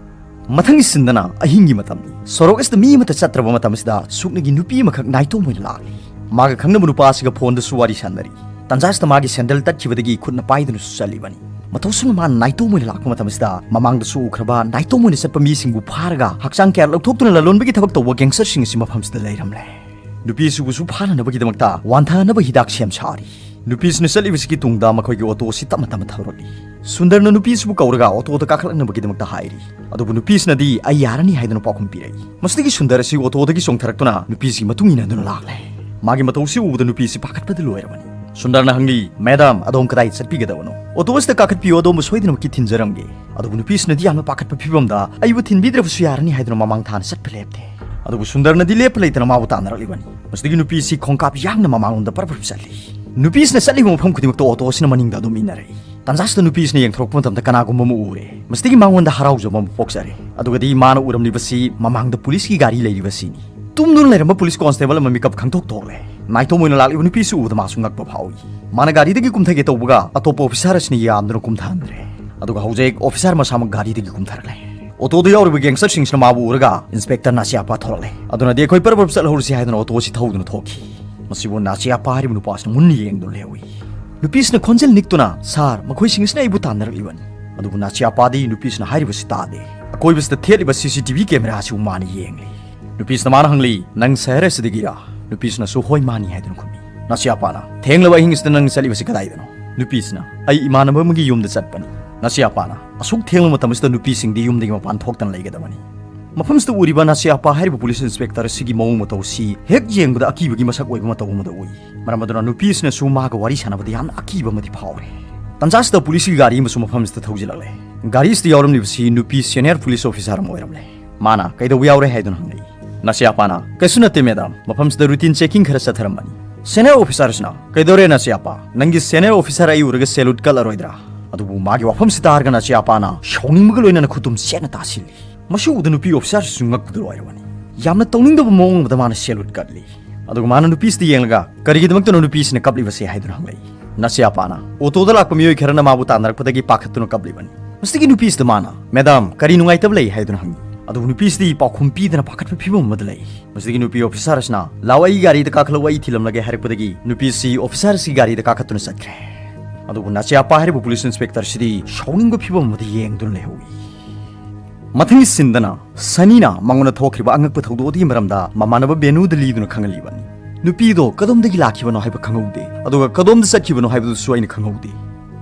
ꯃꯊꯪꯒꯤ ꯁꯤꯟꯗꯅ ꯑꯍꯤꯡꯒꯤ ꯃꯇꯝꯅꯤ꯫ ꯁꯣꯔꯣꯛ ꯑꯁꯤꯗ ꯃꯤ ꯑꯃꯠꯇ ꯆꯠꯇ꯭ꯔꯕ ꯃꯇꯝ ꯑꯁꯤꯗ ꯁꯨꯞꯅꯒꯤ ꯅꯨꯄꯤ ꯑꯃꯈꯛ ꯅꯥꯏꯇꯣꯝ ꯑꯣꯏꯅ ꯂꯥꯛꯂꯤ꯫ ꯃꯥꯒ ꯈꯪꯅꯕ ꯅꯨꯄꯥꯁꯤꯒ ꯐꯣꯟꯗꯁꯨ ꯋꯥꯔꯤ ꯁꯥꯟꯅꯔꯤ꯫ ꯇꯟꯖꯥꯁꯤꯗ ꯃꯥꯒꯤ ꯁꯦꯟꯗꯜ ꯇꯠꯈꯤꯕꯗꯒꯤ ꯈꯨꯠꯅ ꯄꯥꯏꯗꯨꯅꯁꯨ ꯆꯠꯂꯤꯕꯅꯤ꯫ ꯃꯇꯧꯁꯨꯝꯅ ꯃꯥꯅ ꯅꯥꯏꯇꯣꯝ ꯑꯣꯏꯅ ꯂꯥꯛꯄ ꯃꯇꯝꯁꯤꯗ ꯃꯃꯥꯡꯗꯁꯨ ꯎꯈ꯭ꯔꯕ ꯅꯥꯏꯇꯣꯝ ꯑꯣꯏꯅ ꯆꯠꯄ ꯃꯤꯁꯤꯡꯕꯨ ꯐꯥꯔꯒ ꯍꯛꯆꯥꯡ ꯀꯌꯥ ꯂꯧꯊꯣꯛꯇꯨꯅ ꯂꯂꯣꯟꯕꯒꯤ ꯊꯕꯛ ꯇꯧꯕ ꯒꯦꯡꯁꯇꯔꯁꯤꯡ ꯑꯁꯤ ꯃꯐꯝꯁꯤꯗ ꯂꯩꯔꯝꯂꯦ꯫ ꯅꯨꯄꯤꯁꯤꯕꯨꯁꯨ ꯐꯥꯅꯅꯕꯒꯤꯗꯃꯛꯇ ꯋꯥꯟꯊꯅꯕ ꯍꯤꯗꯥꯛ ꯁꯦꯝ ꯁꯥꯔꯤ꯫ ꯅꯨꯄꯤꯁꯤꯅ ꯆꯠꯂꯤꯕꯁꯤꯒꯤ ꯇꯨꯡꯗ ꯃꯈꯣꯏꯒꯤ ꯑꯣꯇꯣ ꯑꯁꯤ ꯇꯞꯅ ꯇꯞꯅ ꯊꯧꯔꯛꯂꯤ꯫ ꯁꯨꯟꯗꯔꯅ ꯅꯨꯄꯤꯁꯤꯕꯨ ꯀꯧꯔꯒ ꯑꯣꯇꯣꯗ ꯀꯥꯈꯠꯂꯛꯅꯕꯒꯤꯗꯃꯛꯇ ꯍꯥꯏꯔꯤ꯫ ꯑꯗꯨꯕꯨ ꯅꯨꯄꯤꯁꯤꯅꯗꯤ "ꯑꯩ ꯌꯥꯔꯅꯤ" ꯍꯥꯏꯗꯨꯅ ꯄꯥꯎꯈꯨꯝ ꯄꯤꯔꯛꯏ꯫ ꯃꯁꯤꯗꯒꯤ ꯁꯨꯟꯗꯔ ꯑꯁꯤ ꯑꯣꯇꯣꯗꯒꯤ ꯆꯣꯡꯊꯔꯛꯇꯨꯅ ꯅꯨꯄꯤꯁꯤꯒꯤ ꯃꯇꯨꯡ ꯏꯟꯅꯗꯨꯅ ꯂꯥꯛꯂꯦ꯫ ꯃꯥꯒꯤ ꯃꯇꯧꯁꯤ ꯎꯕꯗ ꯅꯨꯄꯤꯁꯤ ꯄꯥꯈꯠꯄꯗ ꯂꯣꯏꯔꯕꯅꯤ꯫ ꯁꯨꯟꯗꯔꯅ ꯍꯪꯂꯤ, "ꯃꯦꯗꯥꯝ, ꯑꯗꯣꯝ ꯀꯗꯥꯏ ꯆꯠꯄꯤꯒꯗꯕꯅꯣ? ꯑꯣꯇꯣ ꯑꯁꯤꯗ ꯀꯥꯈꯠꯄꯤꯌꯨ, ꯑꯗꯣꯝꯕꯨ ꯁꯣꯏꯗꯅꯃꯛꯀꯤ ꯊꯤꯟꯖꯔꯝꯒꯦ"꯫ ꯑꯗꯨꯕꯨ ꯅꯨꯄꯤꯁꯤꯅꯗꯤ ꯌꯥꯝꯅ ꯄꯥꯈꯠꯄ ꯐꯤꯕꯝꯗ "ꯑꯩꯕꯨ ꯊꯤꯟꯕꯤꯗ꯭ꯔꯕꯁꯨ ꯌꯥꯔꯅꯤ" ꯍꯥꯏꯗꯨꯅ ꯃꯃꯥꯡ ꯊꯥꯅ ꯆꯠꯄ ꯂꯦꯞꯇꯦ꯫ ꯑꯗꯨꯕꯨ ꯁꯨꯟꯗꯔꯅꯗꯤ ꯂꯦꯞꯄ ꯂꯩꯇꯅ ꯃꯥꯕꯨ ꯇꯥꯟꯅꯔꯛꯂꯤꯕꯅꯤ꯫ ꯃꯁꯤꯗꯒꯤ ꯅꯨꯄꯤꯁꯤ ꯈꯣꯡꯀꯥꯞ ꯌꯥꯡꯅ ꯃꯃꯥꯡꯂꯣꯝꯗ ꯄꯔꯞ ꯄꯔꯞ ꯆꯠꯂꯤ꯫ ꯅꯨꯄꯤꯁꯤꯅ ꯆꯠꯂꯤꯕ ꯃꯐꯝ ꯈꯨꯗꯤꯡꯃꯛꯇ ꯑꯣꯇꯣ ꯑꯁꯤꯅ ꯃꯅꯤꯡꯗ ꯑꯗꯨꯝ ꯏꯟꯅꯔꯛꯏ꯫ ꯇꯟꯖꯥꯁꯤꯗ ꯅꯨꯄꯤꯁꯤꯅ ꯌꯦꯡꯊꯣꯔꯛꯄ ꯃꯇꯝꯗ ꯀꯅꯥꯒꯨꯝꯕ ꯑꯃ ꯎꯔꯦ꯫ ꯃꯁꯤꯗꯒꯤ ꯃꯉꯣꯟꯗ ꯍꯔꯥꯎꯖꯕ ꯑꯃ ꯄꯣꯛꯆꯔꯦ꯫ ꯑꯗꯨꯒꯗꯤ ꯃꯥꯅ ꯎꯔꯝꯂꯤꯕꯁꯤ ꯃꯃꯥꯡꯗ ꯄꯨꯂꯤꯁꯀꯤ ꯒꯥꯔꯤ ꯂꯩꯔꯤꯕꯁꯤꯅꯤ꯫ ꯇꯨꯝꯗꯨꯅ ꯂꯩꯔꯝꯕ ꯄꯨꯂꯤꯁ ꯀꯣꯟꯁꯇꯦꯕꯜ ꯑꯃ ꯃꯤꯀꯞ ꯈꯪꯊꯣꯛ ꯊꯣꯛꯂꯦ꯫ ꯅꯥꯏꯇꯣꯝ ꯑꯣꯏꯅ ꯂꯥꯛꯂꯤꯕ ꯅꯨꯄꯤꯁꯤ ꯎꯕꯗ ꯃꯥꯁꯨ ꯉꯛꯄ ꯐꯥꯎꯏ꯫ ꯃꯥꯅ ꯒꯥꯔꯤꯗꯒꯤ ꯀꯨꯝꯊꯒꯦ ꯇꯧꯕꯒ ꯑꯇꯣꯞꯄ ꯑꯣꯐꯤꯁꯥꯔ ꯑꯁꯤꯅ ꯌꯥꯝꯗꯨꯅ ꯀꯨꯝꯊꯍꯟꯗ꯭ꯔꯦ꯫ ꯑꯗꯨꯒ ꯍꯧꯖꯤꯛ ꯑꯣꯐꯤꯁꯥꯔ ꯃꯁꯥꯃꯛ ꯒꯥꯔꯤꯗꯒꯤ ꯀꯨꯝꯊꯔꯛꯂꯦ꯫ ꯑꯣꯇꯣꯗ ꯌꯥꯎꯔꯤꯕ ꯒꯦꯡꯁꯇꯔꯁꯤꯡꯁꯤꯅ ꯃꯥꯕꯨ ꯎꯔꯒ "ꯏꯟꯁꯄꯦꯛꯇꯔ ꯅꯥꯁꯤꯌꯥꯄꯥ ꯊꯣꯔꯛꯂꯦ, ꯑꯗꯨꯅꯗꯤ ꯑꯩꯈꯣꯏ ꯄꯔꯞ ꯄꯔꯞ ꯆꯠꯍꯧꯔꯁꯤ" ꯍꯥꯏꯗꯨꯅ ꯑꯣꯇꯣ ꯑꯁꯤ ꯊꯧꯗꯨꯅ ꯊꯣꯛꯈꯤ꯫ ꯃꯁꯤꯕꯨ ꯅꯥꯁꯤꯌꯥꯄꯥ ꯍꯥꯏꯔꯤꯕ ꯅꯨꯄꯥꯁꯤꯅ ꯃꯨꯟꯅ ꯌꯦꯡꯗꯨꯅ ꯂꯩꯍꯧꯏ꯫ ꯅꯨꯄꯤꯁꯤꯅ ꯈꯣꯟꯖꯦꯜ ꯅꯤꯛꯇꯨꯅ, "ꯁꯥꯔ, ꯃꯈꯣꯏꯁꯤꯡ ꯑꯁꯤꯅ ꯑꯩꯕꯨ ꯇꯥꯟꯅꯔꯛꯂꯤꯕꯅꯤ"꯫ ꯑꯗꯨꯕꯨ ꯅꯥꯁꯤꯌꯥꯄꯥꯗꯤ ꯅꯨꯄꯤꯁꯤꯅ ꯍꯥꯏꯔꯤꯕꯁꯤ ꯇꯥꯗꯦ꯫ ꯑꯀꯣꯏꯕꯁꯤꯗ ꯊꯦꯠꯂꯤꯕ ꯁꯤ ꯁꯤ ꯇꯤ ꯚꯤ ꯀꯦꯃꯦꯔꯥ ꯑꯁꯤꯕꯨ ꯃꯥꯅ ꯌꯦꯡꯂꯤ꯫ ꯅꯨꯄꯤꯁꯤꯅ ꯃꯥꯅ ꯍꯪꯂꯤ, "ꯅꯪ ꯁꯍꯔ ꯑꯁꯤꯗꯒꯤꯔꯥ?" ꯅꯨꯄꯤꯁꯤꯅꯁꯨ "ꯍꯣꯏ, ꯃꯥꯅꯤ" ꯍꯥꯏꯗꯨꯅ ꯈꯨꯝꯃꯤ꯫ ꯅꯥꯁꯤꯌꯥꯄꯥꯅ, "ꯊꯦꯡꯂꯕ ꯑꯍꯤꯡꯁꯤꯗ ꯅꯪ ꯆꯠꯂꯤꯕꯁꯤ ꯀꯗꯥꯏꯗꯅꯣ?" ꯅꯨꯄꯤꯁꯤꯅ, "ꯑꯩ ꯏꯃꯥꯟꯅꯕ ꯑꯃꯒꯤ ꯌꯨꯝꯗ ꯆꯠꯄꯅꯤ"꯫ ꯅꯥꯁꯤꯌꯥꯄꯥꯅ, "ꯑꯁꯨꯛ ꯊꯦꯡꯂꯕ ꯃꯇꯝꯁꯤꯗ ꯅꯨꯄꯤꯁꯤꯡꯗꯤ ꯌꯨꯝꯗꯒꯤ ꯃꯄꯥꯟ ꯊꯣꯛꯇꯅ ꯂꯩꯒꯗꯕꯅꯤ"꯫ ꯃꯐꯝꯁꯤꯗ ꯎꯔꯤꯕ ꯅꯥꯁꯤꯌꯥꯄꯥ ꯍꯥꯏꯔꯤꯕ ꯄꯨꯂꯤꯁ ꯏꯟꯁꯄꯦꯛꯇꯔ ꯑꯁꯤꯒꯤ ꯃꯑꯣꯡ ꯃꯇꯧ ꯑꯁꯤ ꯍꯦꯛ ꯌꯦꯡꯕꯗ ꯑꯀꯤꯕꯒꯤ ꯃꯁꯛ ꯑꯣꯏꯕ ꯃꯇꯧ ꯑꯃꯗ ꯎꯏ꯫ ꯃꯔꯝ ꯑꯗꯨꯅ ꯅꯨꯄꯤꯁꯤꯅꯁꯨ ꯃꯥꯒ ꯋꯥꯔꯤ ꯁꯥꯟꯅꯕꯗ ꯌꯥꯝꯅ ꯑꯀꯤꯕ ꯑꯃꯗꯤ ꯐꯥꯎꯔꯦ꯫ ꯇꯟꯖꯥꯁꯤꯗ ꯄꯨꯂꯤꯁꯀꯤ ꯒꯥꯔꯤ ꯑꯃꯁꯨ ꯃꯐꯝꯁꯤꯗ ꯊꯧꯖꯤꯜꯂꯛꯂꯦ꯫ ꯒꯥꯔꯤꯁꯤꯗ ꯌꯥꯎꯔꯝꯂꯤꯕꯁꯤ ꯅꯨꯄꯤ ꯁꯦꯅꯤꯌꯔ ꯄꯨꯂꯤꯁ ꯑꯣꯐꯤꯁꯥꯔ ꯑꯃ ꯑꯣꯏꯔꯝꯂꯦ꯫ ꯃꯥꯅ, "ꯀꯩꯗꯧꯕ ꯌꯥꯎꯔꯦ?" ꯍꯥꯏꯗꯨꯅ ꯍꯪꯂꯛꯏ꯫ ꯅꯥꯁꯤꯌꯥꯄꯥꯅ, "ꯀꯩꯁꯨ ꯅꯠꯇꯦ ꯃꯦꯗꯥꯝ, ꯃꯐꯝꯁꯤꯗ ꯔꯨꯇꯤꯟ ꯆꯦꯀꯤꯡ ꯈꯔ ꯆꯠꯊꯔꯝꯕꯅꯤ"꯫ ꯁꯦꯅꯤꯌꯔ ꯑꯣꯐꯤꯁꯥꯔꯁꯤꯅ, "ꯀꯩꯗꯧꯔꯦ ꯅꯥꯁꯤꯌꯥꯄꯥ? ꯅꯪꯒꯤ ꯁꯦꯅꯤꯌꯔ ꯑꯣꯐꯤꯁꯥꯔ ꯑꯩ ꯎꯔꯒ ꯁꯦꯂꯨꯠ ꯀꯠꯂꯔꯣꯏꯗ꯭ꯔꯥ?" ꯑꯗꯨꯕꯨ ꯃꯥꯒꯤ ꯋꯥꯐꯝꯁꯤ ꯇꯥꯔꯒ ꯅꯥꯁꯤꯌꯥꯄꯥꯅ ꯁꯥꯎꯅꯤꯡꯕꯒ ꯂꯣꯏꯅꯅ ꯈꯨꯇꯨꯝ ꯆꯦꯠꯅ ꯇꯥꯁꯤꯜꯂꯤ꯫ ꯃꯁꯤ ꯎꯕꯗ ꯅꯨꯄꯤ ꯑꯣꯐꯤꯁꯥꯔꯁꯤꯁꯨ ꯉꯛꯄꯗ ꯂꯣꯏꯔꯕꯅꯤ꯫ ꯌꯥꯝꯅ ꯇꯧꯅꯤꯡꯗꯕ ꯃꯑꯣꯡ ꯑꯃꯗ ꯃꯥꯅ ꯁꯦꯂꯨꯠ ꯀꯠꯂꯤ꯫ ꯑꯗꯨꯒ ꯃꯥꯅ ꯅꯨꯄꯤꯁꯤꯗ ꯌꯦꯡꯂꯒ, "ꯀꯔꯤꯒꯤꯗꯃꯛꯇꯅꯣ ꯅꯨꯄꯤꯁꯤꯅ ꯀꯞꯂꯤꯕꯁꯦ?" ꯍꯥꯏꯗꯨꯅ ꯍꯪꯂꯛꯏ꯫ ꯅꯥꯁꯤꯌꯥꯄꯥꯅ, "ꯑꯣꯇꯣꯗ ꯂꯥꯛꯄ ꯃꯤꯑꯣꯏ ꯈꯔꯅ ꯃꯥꯕꯨ ꯇꯥꯟꯅꯔꯛꯄꯗꯒꯤ ꯄꯥꯈꯠꯇꯨꯅ ꯀꯞꯂꯤꯕꯅꯤ"꯫ ꯃꯁꯤꯗꯒꯤ ꯅꯨꯄꯤꯁꯤꯗ ꯃꯥꯅ, "ꯃꯦꯗꯥꯝ, ꯀꯔꯤ ꯅꯨꯡꯉꯥꯏꯇꯕ ꯂꯩ?" ꯍꯥꯏꯗꯨꯅ ꯍꯪꯉꯤ꯫ ꯑꯗꯨꯕꯨ ꯅꯨꯄꯤꯁꯤꯗꯤ ꯄꯥꯎꯈꯨꯝ ꯄꯤꯗꯅ ꯄꯥꯈꯠꯄ ꯐꯤꯕꯝ ꯑꯃꯗ ꯂꯩ꯫ ꯃꯁꯤꯗꯒꯤ ꯅꯨꯄꯤ ꯑꯣꯐꯤꯁꯥꯔ ꯑꯁꯤꯅ, "ꯂꯥꯎ, ꯑꯩꯒꯤ ꯒꯥꯔꯤꯗ ꯀꯥꯈꯠꯂꯛꯎ, ꯑꯩ ꯊꯤꯜꯂꯝꯂꯒꯦ" ꯍꯥꯏꯔꯛꯄꯗꯒꯤ ꯅꯨꯄꯤꯁꯤ ꯑꯣꯐꯤꯁꯥꯔ ꯑꯁꯤꯒꯤ ꯒꯥꯔꯤꯗ ꯀꯥꯈꯠꯇꯨꯅ ꯆꯠꯈ꯭ꯔꯦ꯫ ꯑꯗꯨꯕꯨ ꯅꯥꯆꯤꯌꯥꯞꯄꯥ ꯍꯥꯏꯔꯤꯕ ꯄꯨꯂꯤꯁ ꯏꯟꯁꯄꯦꯛꯇꯔꯁꯤꯗꯤ ꯁꯥꯎꯅꯤꯡꯕ ꯐꯤꯕꯝ ꯑꯃꯗ ꯌꯦꯡꯗꯨꯅ ꯂꯩꯍꯧꯏ꯫ ꯃꯊꯪꯒꯤ ꯁꯤꯟꯗꯅ ꯁꯅꯤꯅ ꯃꯉꯣꯟꯗ ꯊꯣꯛꯈ꯭ꯔꯤꯕ ꯑꯉꯛꯄ ꯊꯧꯗꯣꯛ ꯑꯗꯨꯒꯤ ꯃꯔꯝꯗ ꯃꯃꯥꯟꯅꯕ ꯕꯦꯅꯨꯗ ꯂꯤꯗꯨꯅ ꯈꯪꯍꯜꯂꯤꯕꯅꯤ꯫ ꯅꯨꯄꯤꯗꯣ ꯀꯗꯣꯝꯗꯒꯤ ꯂꯥꯛꯈꯤꯕꯅꯣ ꯍꯥꯏꯕ ꯈꯪꯍꯧꯗꯦ, ꯑꯗꯨꯒ ꯀꯗꯣꯝꯗ ꯆꯠꯈꯤꯕꯅꯣ ꯍꯥꯏꯕꯗꯨꯁꯨ ꯑꯩꯅ ꯈꯪꯍꯧꯗꯦ꯫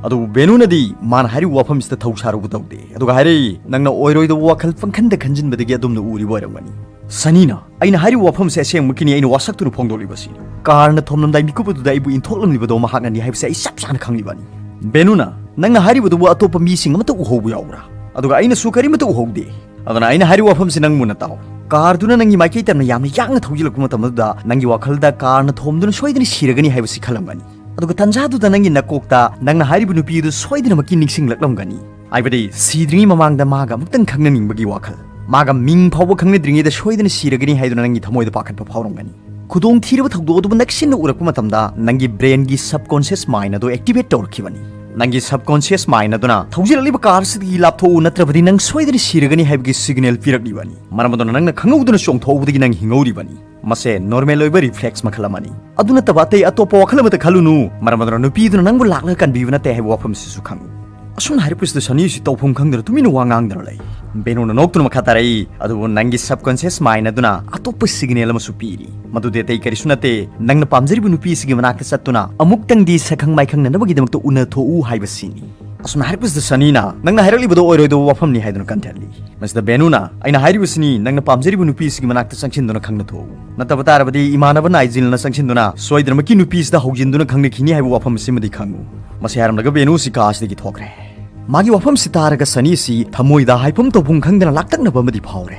ꯑꯗꯨꯕꯨ ꯕꯦꯅꯨꯅꯗꯤ ꯃꯥꯅ ꯍꯥꯏꯔꯤꯕ ꯋꯥꯐꯝꯁꯤꯗ ꯊꯧ ꯁꯥꯔꯨꯕ ꯇꯧꯗꯦ, ꯑꯗꯨꯒ ꯍꯥꯏꯔꯛꯏ, "ꯅꯪꯅ ꯑꯣꯏꯔꯣꯏꯗꯕ ꯋꯥꯈꯜ ꯄꯪꯈꯟꯗ ꯈꯟꯖꯤꯟꯕꯗꯒꯤ ꯑꯗꯨꯝꯅ ꯎꯔꯤꯕ ꯑꯣꯏꯔꯝꯒꯅꯤ"꯫ ꯁꯅꯤꯅ, "ꯑꯩꯅ ꯍꯥꯏꯔꯤꯕ ꯋꯥꯐꯝꯁꯦ ꯑꯁꯦꯡꯕꯒꯤꯅꯤ, ꯑꯩꯅ ꯋꯥꯁꯛꯇꯨꯅ ꯐꯣꯡꯗꯣꯛꯂꯤꯕꯁꯤꯅꯤ꯫ ꯀꯥꯔꯅ ꯊꯣꯝꯂꯝꯗꯥꯏ ꯃꯤꯀꯨꯞ ꯑꯗꯨꯗ ꯑꯩꯕꯨ ꯏꯟꯊꯣꯛꯂꯝꯂꯤꯕꯗꯣ ꯃꯍꯥꯛꯅꯅꯤ ꯍꯥꯏꯕꯁꯦ ꯑꯩ ꯆꯞ ꯆꯥꯅ ꯈꯪꯂꯤꯕꯅꯤ"꯫ ꯕꯦꯅꯨꯅ, "ꯅꯪꯅ ꯍꯥꯏꯔꯤꯕꯗꯨꯕꯨ ꯑꯇꯣꯞꯄ ꯃꯤꯁꯤꯡ ꯑꯃꯠꯇ ꯎꯍꯧꯕ ꯌꯥꯎꯕ꯭ꯔꯥ?" ꯑꯗꯨꯒ ꯑꯩꯅꯁꯨ ꯀꯔꯤꯃꯠꯇ ꯎꯍꯧꯗꯦ꯫ ꯑꯗꯨꯅ ꯑꯩꯅ ꯍꯥꯏꯔꯤꯕ ꯋꯥꯐꯝꯁꯤ ꯅꯪ ꯃꯨꯟꯅ ꯇꯥꯎ꯫ ꯀꯥꯔꯗꯨꯅ ꯅꯪꯒꯤ ꯃꯥꯏꯀꯩ ꯇꯝꯅ ꯌꯥꯝꯅ ꯌꯥꯡꯅ ꯊꯧꯖꯤꯜꯂꯛꯄ ꯃꯇꯝ ꯑꯗꯨꯗ ꯅꯪꯒꯤ ꯋꯥꯈꯜꯗ ꯀꯥꯔꯅ ꯊꯣꯝꯗꯨꯅ ꯁꯣꯏꯗꯅ ꯁꯤꯔꯒꯅꯤ ꯍꯥꯏꯕꯁꯤ ꯈꯜꯂꯝꯒꯅꯤ꯫ ꯑꯗꯨꯒ ꯇꯟꯖꯥꯗꯨꯗ ꯅꯪꯒꯤ ꯅꯀꯣꯛꯇ ꯅꯪꯅ ꯍꯥꯏꯔꯤꯕ ꯅꯨꯄꯤ ꯑꯗꯨ ꯁꯣꯏꯗꯅꯃꯛꯀꯤ ꯅꯤꯡꯁꯤꯡꯂꯛꯂꯝꯒꯅꯤ꯫ ꯍꯥꯏꯕꯗꯤ ꯁꯤꯗ꯭ꯔꯤꯉꯩ ꯃꯃꯥꯡꯗ ꯃꯥꯒ ꯑꯃꯨꯛꯇꯪ ꯈꯪꯅꯅꯤꯡꯕꯒꯤ ꯋꯥꯈꯜ, ꯃꯥꯒ ꯃꯤꯡ ꯐꯥꯎꯕ ꯈꯪꯅꯗ꯭ꯔꯤꯉꯩꯗ ꯁꯣꯏꯗꯅ ꯁꯤꯔꯒꯅꯤ ꯍꯥꯏꯗꯨꯅ ꯅꯪꯒꯤ ꯊꯃꯣꯏꯗ ꯄꯥꯈꯠꯄ ꯐꯥꯎꯔꯝꯒꯅꯤ꯫ ꯈꯨꯗꯣꯡꯊꯤꯔꯕ ꯊꯧꯗꯣꯛ ꯑꯗꯨꯕꯨ ꯅꯛꯁꯤꯟꯅ ꯎꯔꯛꯄ ꯃꯇꯝꯗ ꯅꯪꯒꯤ ꯕ꯭ꯔꯦꯟꯒꯤ ꯁꯕꯀꯣꯟꯁꯤꯌꯁ ꯃꯥꯏꯟ ꯑꯗꯨ ꯑꯦꯛꯇꯤꯚꯦꯠ ꯇꯧꯔꯛꯈꯤꯕꯅꯤ꯫ ꯅꯪꯒꯤ ꯁꯕꯀꯣꯟꯁꯤꯌꯁ ꯃꯥꯏꯟ ꯑꯗꯨꯅ ꯊꯧꯖꯤꯜꯂꯛꯂꯤꯕ ꯀꯥꯔ ꯑꯁꯤꯗꯒꯤ ꯂꯥꯞꯊꯣꯛꯎ, ꯅꯠꯇ꯭ꯔꯕꯗꯤ ꯅꯪ ꯁꯣꯏꯗꯅ ꯁꯤꯔꯒꯅꯤ ꯍꯥꯏꯕꯒꯤ ꯁꯤꯒꯅꯦꯜ ꯄꯤꯔꯛꯂꯤꯕꯅꯤ꯫ ꯃꯔꯝ ꯑꯗꯨꯅ ꯅꯪꯅ ꯈꯪꯍꯧꯗꯅ ꯆꯣꯡꯊꯣꯛꯍꯧꯕꯗꯒꯤ ꯅꯪ ꯍꯤꯡꯍꯧꯔꯤꯕꯅꯤ꯫ ꯃꯁꯦ ꯅꯣꯔꯃꯦꯜ ꯑꯣꯏꯕ ꯔꯤꯐ꯭ꯂꯦꯛꯁ ꯃꯈꯜ ꯑꯃꯅꯤ꯫ ꯑꯗꯨ ꯅꯠꯇꯕ ꯑꯇꯩ ꯑꯇꯣꯞꯄ ꯋꯥꯈꯜ ꯑꯃꯠꯇ ꯈꯜꯂꯨꯅꯨ, ꯃꯔꯝ ꯑꯗꯨꯅ ꯅꯨꯄꯤꯗꯨꯅ ꯅꯪꯕꯨ ꯂꯥꯛꯂꯒ ꯀꯟꯕꯤꯕ ꯅꯠꯇꯦ ꯍꯥꯏꯕ ꯋꯥꯐꯝꯁꯤꯁꯨ ꯈꯪꯉꯨ꯫ ꯑꯁꯨꯝꯅ ꯍꯥꯏꯔꯛꯄꯁꯤꯗ ꯁꯅꯤꯁꯤ ꯇꯧꯐꯝ ꯈꯪꯗꯅ ꯇꯨꯃꯤꯟꯅ ꯋꯥ ꯉꯥꯡꯗꯅ ꯂꯩ꯫ ꯕꯦꯅꯨꯅ ꯅꯣꯛꯇꯨꯅ ꯃꯈꯥ ꯇꯥꯔꯛꯏ, "ꯑꯗꯨꯕꯨ ꯅꯪꯒꯤ ꯁꯕꯀꯣꯟꯁꯤꯌꯁ ꯃꯥꯏꯟ ꯑꯗꯨꯅ ꯑꯇꯣꯞꯄ ꯁꯤꯒꯅꯦꯜ ꯑꯃꯁꯨ ꯄꯤꯔꯤ꯫ ꯃꯗꯨꯗꯤ ꯑꯇꯩ ꯀꯔꯤꯁꯨ ꯅꯠꯇꯦ, ꯅꯪꯅ ꯄꯥꯝꯖꯔꯤꯕ ꯅꯨꯄꯤꯁꯤꯒꯤ ꯃꯅꯥꯛꯇ ꯆꯠꯇꯨꯅ ꯑꯃꯨꯛꯇꯪꯗꯤ ꯁꯛꯈꯪ ꯃꯥꯏꯈꯪꯅꯅꯕꯒꯤꯗꯃꯛꯇ ꯎꯅꯊꯣꯛꯎ ꯍꯥꯏꯕꯁꯤꯅꯤ"꯫ ꯑꯁꯨꯝꯅ ꯍꯥꯏꯔꯛꯄꯁꯤꯗ ꯁꯅꯤꯅ, "ꯅꯪꯅ ꯍꯥꯏꯔꯛꯂꯤꯕꯗꯣ ꯑꯣꯏꯔꯣꯏꯗꯕ ꯋꯥꯐꯝꯅꯤ" ꯍꯥꯏꯗꯨꯅ ꯀꯟꯊꯠꯂꯤ꯫ ꯃꯁꯤꯗ ꯕꯦꯅꯨꯅ, "ꯑꯩꯅ ꯍꯥꯏꯔꯤꯕꯁꯤꯅꯤ, ꯅꯪꯅ ꯄꯥꯝꯖꯔꯤꯕ ꯅꯨꯄꯤꯁꯤꯒꯤ ꯃꯅꯥꯛꯇ ꯆꯪꯁꯤꯟꯗꯨꯅ ꯈꯪꯅ ꯊꯣꯛꯎ꯫ ꯅꯠꯇꯕ ꯇꯥꯔꯕꯗꯤ ꯏꯃꯥꯟꯅꯕ ꯅꯥꯏꯖꯤꯜꯅ ꯆꯪꯁꯤꯟꯗꯨꯅ ꯁꯣꯏꯗꯅꯃꯛꯀꯤ ꯅꯨꯄꯤꯁꯤꯗ ꯍꯧꯖꯤꯟꯗꯨꯅ ꯈꯪꯅꯈꯤꯅꯤ ꯍꯥꯏꯕ ꯋꯥꯐꯝꯁꯤꯃꯗꯤ ꯈꯪꯉꯨ"꯫ ꯃꯁꯤ ꯍꯥꯏꯔꯝꯂꯒ ꯕꯦꯅꯨꯁꯤ ꯀꯥ ꯑꯁꯤꯗꯒꯤ ꯊꯣꯛꯈ꯭ꯔꯦ꯫ ꯃꯥꯒꯤ ꯋꯥꯐꯝꯁꯤ ꯇꯥꯔꯒ ꯁꯅꯤꯁꯤ ꯊꯃꯣꯏꯗ ꯍꯥꯏꯐꯝ ꯇꯧꯐꯝ ꯈꯪꯗꯅ ꯂꯥꯛꯇꯛꯅꯕ ꯑꯃꯗꯤ ꯐꯥꯎꯔꯦ꯫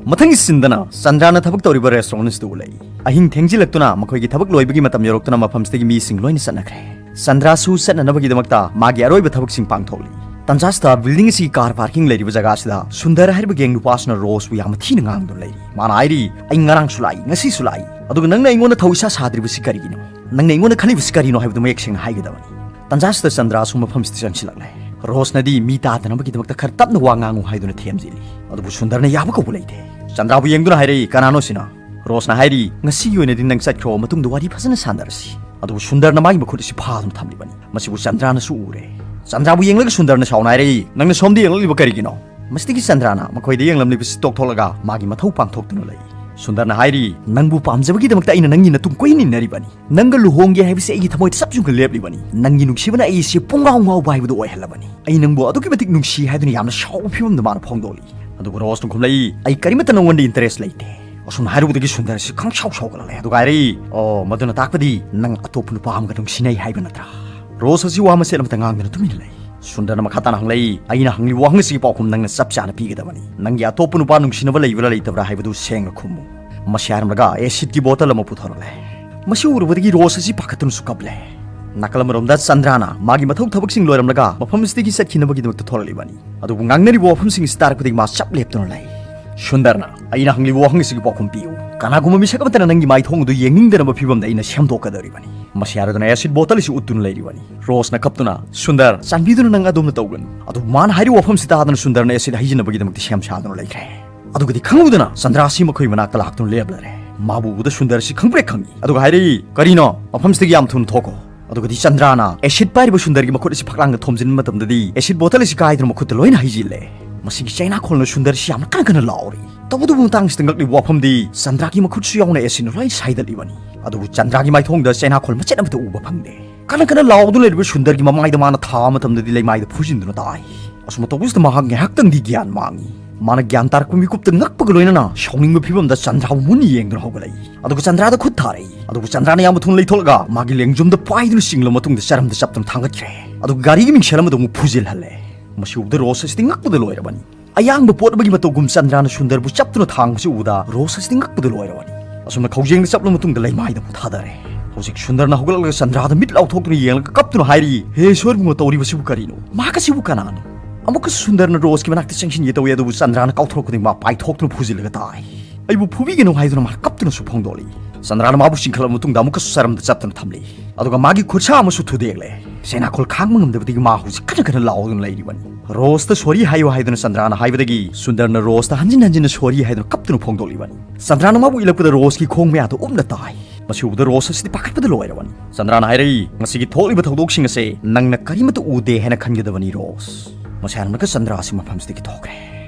ꯃꯊꯪꯒꯤ ꯁꯤꯟꯗꯅ ꯆꯟꯗ꯭ꯔꯥꯅ ꯊꯕꯛ ꯇꯧꯔꯤꯕ ꯔꯦꯁꯇꯨꯔꯦꯟ ꯑꯁꯤꯗ ꯎꯠꯂꯛꯏ꯫ ꯑꯍꯤꯡ ꯊꯦꯡꯖꯤꯜꯂꯛꯇꯨꯅ ꯃꯈꯣꯏꯒꯤ ꯊꯕꯛ ꯂꯣꯏꯕꯒꯤ ꯃꯇꯝ ꯌꯧꯔꯛꯇꯨꯅ ꯃꯐꯝꯁꯤꯗꯒꯤ ꯃꯤꯁꯤꯡ ꯂꯣꯏꯅ ꯆꯠꯅꯈ꯭ꯔꯦ꯫ ꯆꯟꯗ꯭ꯔꯥꯁꯨ ꯆꯠꯅꯅꯕꯒꯤꯗꯃꯛꯇ ꯃꯥꯒꯤ ꯑꯔꯣꯏꯕ ꯊꯕꯛꯁꯤꯡ ꯄꯥꯡꯊꯣꯛꯂꯤ꯫ ꯇꯟꯖꯥꯁꯤꯗ ꯕꯤꯜꯗꯤꯡ ꯑꯁꯤꯒꯤ ꯀꯥꯔ ꯄꯥꯔꯀꯤꯡ ꯂꯩꯔꯤꯕ ꯖꯒꯥꯁꯤꯗ ꯁꯨꯟꯗꯔ ꯍꯥꯏꯔꯤꯕ ꯒꯦꯡ ꯅꯨꯄꯥꯁꯤꯅ ꯔꯣꯁꯄꯨ ꯌꯥꯝꯅ ꯊꯤꯅ ꯉꯥꯡꯗꯨꯅ ꯂꯩꯔꯤ꯫ ꯃꯥꯅ ꯍꯥꯏꯔꯤ, "ꯑꯩ ꯉꯔꯥꯡꯁꯨ ꯂꯥꯛꯏ, ꯉꯁꯤꯁꯨ ꯂꯥꯛꯏ, ꯑꯗꯨꯒ ꯅꯪꯅ ꯑꯩꯉꯣꯟꯗ ꯊꯧ ꯏꯁꯥ ꯁꯥꯗ꯭ꯔꯤꯕꯁꯤ ꯀꯔꯤꯒꯤꯅꯣ? ꯅꯪꯅ ꯑꯩꯉꯣꯟꯗ ꯈꯜꯂꯤꯕꯁꯤ ꯀꯔꯤꯅꯣ ꯍꯥꯏꯕꯗꯨ ꯃꯌꯦꯛ ꯁꯦꯡꯅ ꯍꯥꯏꯒꯗꯕꯅꯤ"꯫ ꯇꯟꯖꯥꯁꯤꯗ ꯆꯟꯗ꯭ꯔꯥꯁꯨ ꯃꯐꯝꯁꯤꯗ ꯆꯪꯁꯤꯜꯂꯛꯂꯦ꯫ ꯔꯣꯁꯅꯗꯤ ꯃꯤ ꯇꯥꯗꯅꯕꯒꯤꯗꯃꯛꯇ ꯈꯔ ꯇꯞꯅ ꯋꯥ ꯉꯥꯡꯉꯨ ꯍꯥꯏꯗꯨꯅ ꯊꯦꯝꯖꯤꯜꯂꯤ꯫ ꯑꯗꯨꯕꯨ ꯁꯨꯟꯗꯔꯅ ꯌꯥꯕ ꯀꯧꯕ ꯂꯩꯇꯦ꯫ ꯆꯟꯗ꯭ꯔꯥꯕꯨ ꯌꯦꯡꯗꯨꯅ ꯍꯥꯏꯔꯛꯏ, "ꯀꯅꯥꯅꯣ ꯁꯤꯅ?" ꯔꯣꯁꯅ ꯍꯥꯏꯔꯤ, "ꯉꯁꯤꯒꯤ ꯑꯣꯏꯅꯗꯤ ꯅꯪ ꯆꯠꯈ꯭ꯔꯣ, ꯃꯇꯨꯡꯗ ꯋꯥꯔꯤ ꯐꯖꯅ ꯁꯥꯟꯅꯔꯁꯤ"꯫ ꯑꯗꯨꯕꯨ ꯁꯨꯟꯗꯔꯅ ꯃꯥꯒꯤ ꯃꯈꯨꯠ ꯑꯁꯤ ꯐꯥꯗꯨꯅ ꯊꯝꯂꯤꯕꯅꯤ꯫ ꯃꯁꯤꯕꯨ ꯆꯟꯗ꯭ꯔꯥꯅꯁꯨ ꯎꯔꯦ꯫ ꯆꯟꯗ꯭ꯔꯥꯕꯨ ꯌꯦꯡꯂꯒ ꯁꯨꯟꯗꯔꯅ ꯁꯥꯎꯅ ꯍꯥꯏꯔꯛꯏ, "ꯅꯪꯅ ꯁꯣꯝꯗ ꯌꯦꯡꯂꯛꯂꯤꯕ ꯀꯔꯤꯒꯤꯅꯣ?" ꯃꯁꯤꯗꯒꯤ ꯆꯟꯗ꯭ꯔꯥꯅ ꯃꯈꯣꯏꯗ ꯌꯦꯡꯂꯝꯂꯤꯕꯁꯤ ꯇꯣꯛꯊꯣꯛꯂꯒ ꯃꯥꯒꯤ ꯃꯊꯧ ꯄꯥꯡꯊꯣꯛꯇꯨꯅ ꯂꯩ꯫ ꯁꯨꯟꯗꯔꯅ ꯍꯥꯏꯔꯤ, "ꯅꯪꯕꯨ ꯄꯥꯝꯖꯕꯒꯤꯗꯃꯛꯇ ꯑꯩꯅ ꯅꯪꯒꯤ ꯅꯇꯨꯡ ꯀꯣꯏꯅ ꯏꯟꯅꯔꯤꯕꯅꯤ꯫ ꯅꯪꯒ ꯂꯨꯍꯣꯡꯒꯦ ꯍꯥꯏꯕꯁꯤ ꯑꯩꯒꯤ ꯊꯃꯣꯏꯗ ꯆꯞ ꯌꯨꯡꯅ ꯂꯦꯞꯂꯤꯕꯅꯤ꯫ ꯅꯪꯒꯤ ꯅꯨꯡꯁꯤꯕꯅ ꯑꯩ ꯑꯁꯤ ꯄꯨꯡꯉꯥꯎ ꯉꯥꯎꯕ ꯍꯥꯏꯕꯗꯨ ꯑꯣꯏꯍꯜꯂꯕꯅꯤ꯫ ꯑꯩ ꯅꯪꯕꯨ ꯑꯗꯨꯛꯀꯤ ꯃꯇꯤꯛ ꯅꯨꯡꯁꯤ" ꯍꯥꯏꯗꯨꯅ ꯌꯥꯝꯅ ꯁꯥꯎꯕ ꯐꯤꯕꯝꯗ ꯃꯥꯅ ꯐꯣꯡꯗꯣꯛꯂꯤ꯫ ꯑꯗꯨꯒ ꯔꯣꯁꯅ ꯈꯨꯝꯂꯛꯏ, "ꯑꯩ ꯀꯔꯤꯃꯠꯇ ꯅꯉꯣꯟꯗ interest ꯂꯩꯇꯦ"꯫ ꯑꯁꯨꯝꯅ ꯍꯥꯏꯔꯨꯕꯗꯒꯤ ꯁꯨꯟꯗꯔ ꯑꯁꯤ ꯈꯪꯁꯥꯎ ꯁꯥꯎꯒꯠꯂꯛꯂꯦ꯫ ꯑꯗꯨꯒ ꯍꯥꯏꯔꯛꯏ, "ꯑꯣ, ꯃꯗꯨꯅ ꯇꯥꯛꯄꯗꯤ ꯅꯪ ꯑꯇꯣꯞꯄ ꯅꯨꯄꯥ ꯑꯃꯒ ꯅꯨꯡꯁꯤꯅꯩ ꯍꯥꯏꯕ ꯅꯠꯇ꯭ꯔꯥ?" ꯔꯣꯁ ꯑꯁꯤ ꯋꯥ ꯃꯆꯦꯠ ꯑꯃꯠꯇ ꯉꯥꯡꯗꯅ ꯇꯨꯃꯤꯟꯅ ꯂꯩ꯫ ꯁꯨꯟꯗꯔꯅ ꯃꯈꯥ ꯇꯥꯅ ꯍꯪꯂꯛꯏ, "ꯑꯩꯅ ꯍꯪꯂꯤꯕ ꯋꯥꯍꯪ ꯑꯁꯤꯒꯤ ꯄꯥꯎꯈꯨꯝ ꯅꯪꯅ ꯆꯞ ꯆꯥꯅ ꯄꯤꯒꯗꯕꯅꯤ꯫ ꯅꯪꯒꯤ ꯑꯇꯣꯞꯄ ꯅꯨꯄꯥ ꯅꯨꯡꯁꯤꯅꯕ ꯂꯩꯕ꯭ꯔꯥ ꯂꯩꯇꯕ꯭ꯔꯥ ꯍꯥꯏꯕꯗꯨ ꯁꯦꯡꯅ ꯈꯨꯝꯃꯨ"꯫ ꯃꯁꯤ ꯍꯥꯏꯔꯝꯂꯒ acidꯀꯤ bottle ꯑꯃ ꯄꯨꯊꯣꯔꯛꯂꯦ꯫ ꯃꯁꯤ ꯎꯔꯨꯕꯗꯒꯤ ꯔꯣꯁ ꯑꯁꯤ ꯄꯥꯈꯠꯇꯨꯅꯁꯨ ꯀꯞꯂꯦ꯫ ꯅꯥꯀꯜ ꯑꯃꯔꯣꯝꯗ ꯆꯟꯗ꯭ꯔꯥꯅ ꯃꯥꯒꯤ ꯃꯊꯧ ꯊꯕꯛꯁꯤꯡ ꯂꯣꯏꯔꯝꯂꯒ ꯃꯐꯝ ꯑꯁꯤꯗꯒꯤ ꯆꯠꯈꯤꯅꯕꯒꯤꯗꯃꯛꯇ ꯊꯣꯔꯛꯂꯤꯕꯅꯤ꯫ ꯑꯗꯨꯕꯨ ꯉꯥꯡꯅꯔꯤꯕ ꯋꯥꯐꯝꯁꯤꯡ ꯑꯁꯤ ꯇꯥꯔꯛꯄꯗꯒꯤ ꯃꯥ ꯆꯞ ꯂꯦꯞꯇꯨꯅ ꯂꯩ꯫ ꯁꯨꯟꯗꯔꯅ, "ꯑꯩꯅ ꯍꯪꯂꯤꯕ ꯋꯥꯍꯪ ꯑꯁꯤꯒꯤ ꯄꯥꯎꯈꯨꯝ ꯄꯤꯌꯨ꯫ ꯀꯅꯥꯒꯨꯝꯕ ꯃꯤꯁꯛ ꯑꯃꯠꯇꯅ ꯅꯪꯒꯤ ꯃꯥꯏꯊꯣꯡ ꯑꯗꯨ ꯌꯦꯡꯅꯤꯡꯗꯅꯕ ꯐꯤꯕꯝꯗ ꯑꯩꯅ ꯁꯦꯝꯗꯣꯛꯀꯗꯧꯔꯤꯕꯅꯤ"꯫ ꯃꯁꯤ ꯍꯥꯏꯔꯗꯨꯅ acid bottle ꯑꯁꯤ ꯎꯠꯇꯨꯅ ꯂꯩꯔꯤꯕꯅꯤ꯫ ꯔꯣꯁꯅ ꯀꯞꯇꯨꯅ, "ꯁꯨꯟꯗꯔ, ꯆꯥꯟꯕꯤꯗꯨꯅ ꯅꯪ ꯑꯗꯣꯝꯅ ꯇꯧꯒꯅꯨ"꯫ ꯑꯗꯨꯕꯨ ꯃꯥꯅ ꯍꯥꯏꯔꯤꯕ ꯋꯥꯐꯝꯁꯤ ꯇꯥꯗꯅ ꯁꯨꯟꯗꯔꯅ acid ꯍꯩꯖꯤꯟꯅꯕꯒꯤꯗꯃꯛꯇ ꯁꯦꯝ ꯁꯥꯗꯨꯅ ꯂꯩꯈ꯭ꯔꯦ꯫ ꯑꯗꯨꯒꯗꯤ ꯈꯪꯍꯧꯗꯅ ꯆꯟꯗ꯭ꯔꯥ ꯑꯁꯤ ꯃꯈꯣꯏ ꯃꯅꯥꯛꯇ ꯂꯥꯛꯇꯨꯅ ꯂꯦꯞꯂꯔꯦ꯫ ꯃꯥꯕꯨ ꯎꯕꯗ ꯁꯨꯟꯗꯔ ꯑꯁꯤ ꯈꯪꯄ꯭ꯔꯦꯛ ꯈꯪꯏ꯫ ꯑꯗꯨꯒ ꯍꯥꯏꯔꯛꯏ, "ꯀꯔꯤꯅꯣ? ꯃꯐꯝꯁꯤꯗꯒꯤ ꯌꯥꯝ ꯊꯨꯅ ꯊꯣꯛꯈꯣ"꯫ ꯑꯗꯨꯒꯗꯤ ꯆꯟꯗ꯭ꯔꯥꯅ acid ꯄꯥꯏꯔꯤꯕ ꯁꯨꯟꯗꯔꯒꯤ ꯃꯈꯨꯠ ꯑꯁꯤ ꯐꯛꯂꯥꯡꯗ ꯊꯣꯝꯖꯤꯟꯕ ꯃꯇꯝꯗꯗꯤ acid bottle ꯑꯁꯤ ꯀꯥꯏꯗꯨꯅ ꯃꯈꯨꯠꯇ ꯂꯣꯏꯅ ꯍꯩꯖꯤꯜꯂꯦ꯫ ꯃꯁꯤꯒꯤ ꯆꯩꯅꯥꯈꯣꯜꯅ ꯁꯨꯟꯗꯔ ꯑꯁꯤ ꯌꯥꯝꯅ ꯀꯟꯅ ꯀꯟꯅ ꯂꯥꯎꯔꯤ꯫ ꯇꯧꯕꯇꯕꯨ ꯃꯇꯥꯡꯁꯤꯗ ꯉꯛꯂꯤꯕ ꯋꯥꯐꯝꯗꯤ ꯆꯟꯗ꯭ꯔꯥꯒꯤ ꯃꯈꯨꯠꯁꯨ ꯌꯥꯎꯅ acidꯅ ꯂꯣꯏꯅ ꯁꯥꯏꯗꯠꯂꯤꯕꯅꯤ꯫ ꯑꯗꯨꯕꯨ ꯆꯟꯗ꯭ꯔꯥꯒꯤ ꯃꯥꯏꯊꯣꯡꯗ ꯆꯩꯅꯥꯈꯣꯜ ꯃꯆꯦꯠ ꯑꯃꯠꯇ ꯎꯕ ꯐꯪꯗꯦ꯫ ꯀꯟꯅ ꯀꯟꯅ ꯂꯥꯎꯗꯨꯅ ꯂꯩꯔꯤꯕ ꯁꯨꯟꯗꯔꯒꯤ ꯃꯃꯥꯏꯗ ꯃꯥꯅ ꯊꯥꯕ ꯃꯇꯝꯗꯗꯤ ꯂꯩꯃꯥꯏꯗ ꯐꯨꯖꯤꯟꯗꯨꯅ ꯇꯥꯏ꯫ ꯑꯁꯨꯝꯅ ꯇꯧꯕꯁꯤꯗ ꯃꯍꯥꯛ ꯉꯥꯏꯍꯥꯛꯇꯪꯗꯤ ꯒ꯭ꯌꯥꯟ ꯃꯥꯡꯉꯤ꯫ ꯃꯥꯅ ꯒ꯭ꯌꯥꯟ ꯇꯥꯔꯛꯄ ꯃꯤꯀꯨꯞꯇ ꯉꯛꯄꯒ ꯂꯣꯏꯅꯅ ꯁꯥꯎꯅꯤꯡꯕ ꯐꯤꯕꯝꯗ ꯆꯟꯗ꯭ꯔꯥꯕꯨ ꯃꯨꯟꯅ ꯌꯦꯡꯗꯨꯅ ꯍꯧꯒꯠꯂꯛꯏ꯫ ꯑꯗꯨꯒ ꯆꯟꯗ꯭ꯔꯥꯗ ꯈꯨꯠ ꯊꯥꯔꯛꯏ꯫ ꯑꯗꯨꯒ ꯆꯟꯗ꯭ꯔꯥꯅ ꯌꯥꯝꯅ ꯊꯨꯅ ꯂꯩꯊꯣꯛꯂꯒ ꯃꯥꯒꯤ ꯂꯦꯡꯖꯨꯝꯗ ꯄꯥꯏꯗꯨꯅ ꯆꯤꯡꯂꯕ ꯃꯇꯨꯡꯗ ꯆꯔꯝꯗ ꯆꯞꯇꯨꯅ ꯊꯥꯡꯒꯠꯈ꯭ꯔꯦ꯫ ꯑꯗꯨꯒ ꯒꯥꯔꯤꯒꯤ ꯃꯤꯡꯁꯦꯜ ꯑꯃꯗ ꯑꯃꯨꯛ ꯐꯨꯖꯤꯜꯍꯜꯂꯦ꯫ ꯃꯁꯤ ꯎꯕꯗ ꯔꯣꯁ ꯑꯁꯤꯗꯤ ꯉꯛꯄꯗ ꯂꯣꯏꯔꯕꯅꯤ꯫ ꯑꯌꯥꯡꯕ ꯄꯣꯠ ꯑꯃꯒꯤ ꯃꯇꯧꯒꯨꯝ ꯆꯟꯗ꯭ꯔꯥꯅ ꯁꯨꯟꯗꯔꯕꯨ ꯆꯞꯇꯨꯅ ꯊꯥꯡꯕꯁꯤ ꯎꯕꯗ ꯔꯣꯁ ꯑꯁꯤꯗꯤ ꯉꯛꯄꯗ ꯂꯣꯏꯔꯕꯅꯤ꯫ ꯑꯁꯨꯝꯅ ꯈꯧꯖꯦꯡꯗ ꯆꯞꯂꯕ ꯃꯇꯨꯡꯗ ꯂꯩꯃꯥꯏꯗ ꯑꯃꯨꯛ ꯊꯥꯗꯔꯦ꯫ ꯍꯧꯖꯤꯛ ꯁꯨꯟꯗꯔꯅ ꯍꯧꯒꯠꯂꯛꯂꯒ ꯆꯟꯗ꯭ꯔꯥꯗ ꯃꯤꯠ ꯂꯥꯎꯊꯣꯛꯇꯨꯅ ꯌꯦꯡꯂꯒ ꯀꯞꯇꯨꯅ ꯍꯥꯏꯔꯤ, "ꯍꯦ ꯏꯁꯣꯔ ꯏꯕꯨꯡꯉꯣ, ꯇꯧꯔꯤꯕꯁꯤꯕꯨ ꯀꯔꯤꯅꯣ? ꯃꯍꯥꯛ ꯑꯁꯤꯕꯨ ꯀꯅꯥꯅꯣ?" ꯑꯃꯨꯛꯀꯁꯨ ꯁꯨꯟꯗꯔꯅ ꯔꯣꯁꯀꯤ ꯃꯅꯥꯛꯇ ꯆꯪꯁꯤꯟꯒꯦ ꯇꯧꯏ, ꯑꯗꯨꯕꯨ ꯆꯟꯗ꯭ꯔꯥꯅ ꯀꯥꯎꯊꯣꯔꯛꯄꯗꯒꯤ ꯃꯥ ꯄꯥꯏꯊꯣꯛꯇꯨꯅ ꯐꯨꯖꯤꯜꯂꯒ ꯇꯥꯏ꯫ "ꯑꯩꯕꯨ ꯐꯨꯕꯤꯒꯅꯨ" ꯍꯥꯏꯗꯨꯅ ꯃꯥ ꯀꯞꯇꯨꯅꯁꯨ ꯐꯣꯡꯗꯣꯛꯂꯤ꯫ ꯆꯟꯗ꯭ꯔꯥꯅ ꯃꯥꯕꯨ ꯆꯤꯡꯈꯠꯂꯕ ꯃꯇꯨꯡꯗ ꯑꯃꯨꯛꯀꯁꯨ ꯆꯔꯝꯗ ꯆꯠꯇꯨꯅ ꯊꯝꯂꯤ꯫ ꯑꯗꯨꯒ ꯃꯥꯒꯤ ꯈꯨꯠꯁꯥ ꯑꯃꯁꯨ ꯊꯨꯗꯦꯛꯂꯦ꯫ ꯁꯦꯅꯥꯈꯣꯜ ꯈꯥꯡꯕ ꯉꯝꯗꯕꯗꯒꯤ ꯃꯥ ꯍꯧꯖꯤꯛ ꯀꯟꯅ ꯀꯟꯅ ꯂꯥꯎꯗꯨꯅ ꯂꯩꯔꯤꯕꯅꯤ꯫ ꯔꯣꯁꯇ ꯁꯣꯔꯤ ꯍꯥꯏꯌꯨ ꯍꯥꯏꯗꯨꯅ ꯆꯟꯗ꯭ꯔꯥꯅ ꯍꯥꯏꯕꯗꯒꯤ ꯁꯨꯟꯗꯔꯅ ꯔꯣꯁꯇ ꯍꯟꯖꯤꯟ ꯍꯟꯖꯤꯟꯅ ꯁꯣꯔꯤ ꯍꯥꯏꯗꯨꯅ ꯀꯞꯇꯨꯅ ꯐꯣꯡꯗꯣꯛꯂꯤꯕꯅꯤ꯫ ꯆꯟꯗ꯭ꯔꯥꯅ ꯃꯥꯕꯨ ꯏꯜꯂꯛꯄꯗ ꯔꯣꯁꯀꯤ ꯈꯣꯡ ꯃꯌꯥꯗ ꯎꯞꯅ ꯇꯥꯏ꯫ ꯃꯁꯤ ꯎꯕꯗ ꯔꯣꯁ ꯑꯁꯤꯗꯤ ꯄꯥꯈꯠꯄꯗ ꯂꯣꯏꯔꯕꯅꯤ꯫ ꯆꯟꯗ꯭ꯔꯥꯅ ꯍꯥꯏꯔꯛꯏ, "ꯉꯁꯤꯒꯤ ꯊꯣꯛꯂꯤꯕ ꯊꯧꯗꯣꯛꯁꯤꯡ ꯑꯁꯦ ꯅꯪꯅ ꯀꯔꯤꯃꯠꯇ ꯎꯗꯦ ꯍꯥꯏꯅ ꯈꯟꯒꯗꯕꯅꯤ, ꯔꯣꯁ꯫" ꯃꯁꯥ ꯌꯥꯝꯂꯒ ꯆꯟꯗ꯭ꯔꯥ ꯑꯁꯤ ꯃꯐꯝꯁꯤꯗꯒꯤ ꯊꯣꯛꯈ꯭ꯔꯦ꯫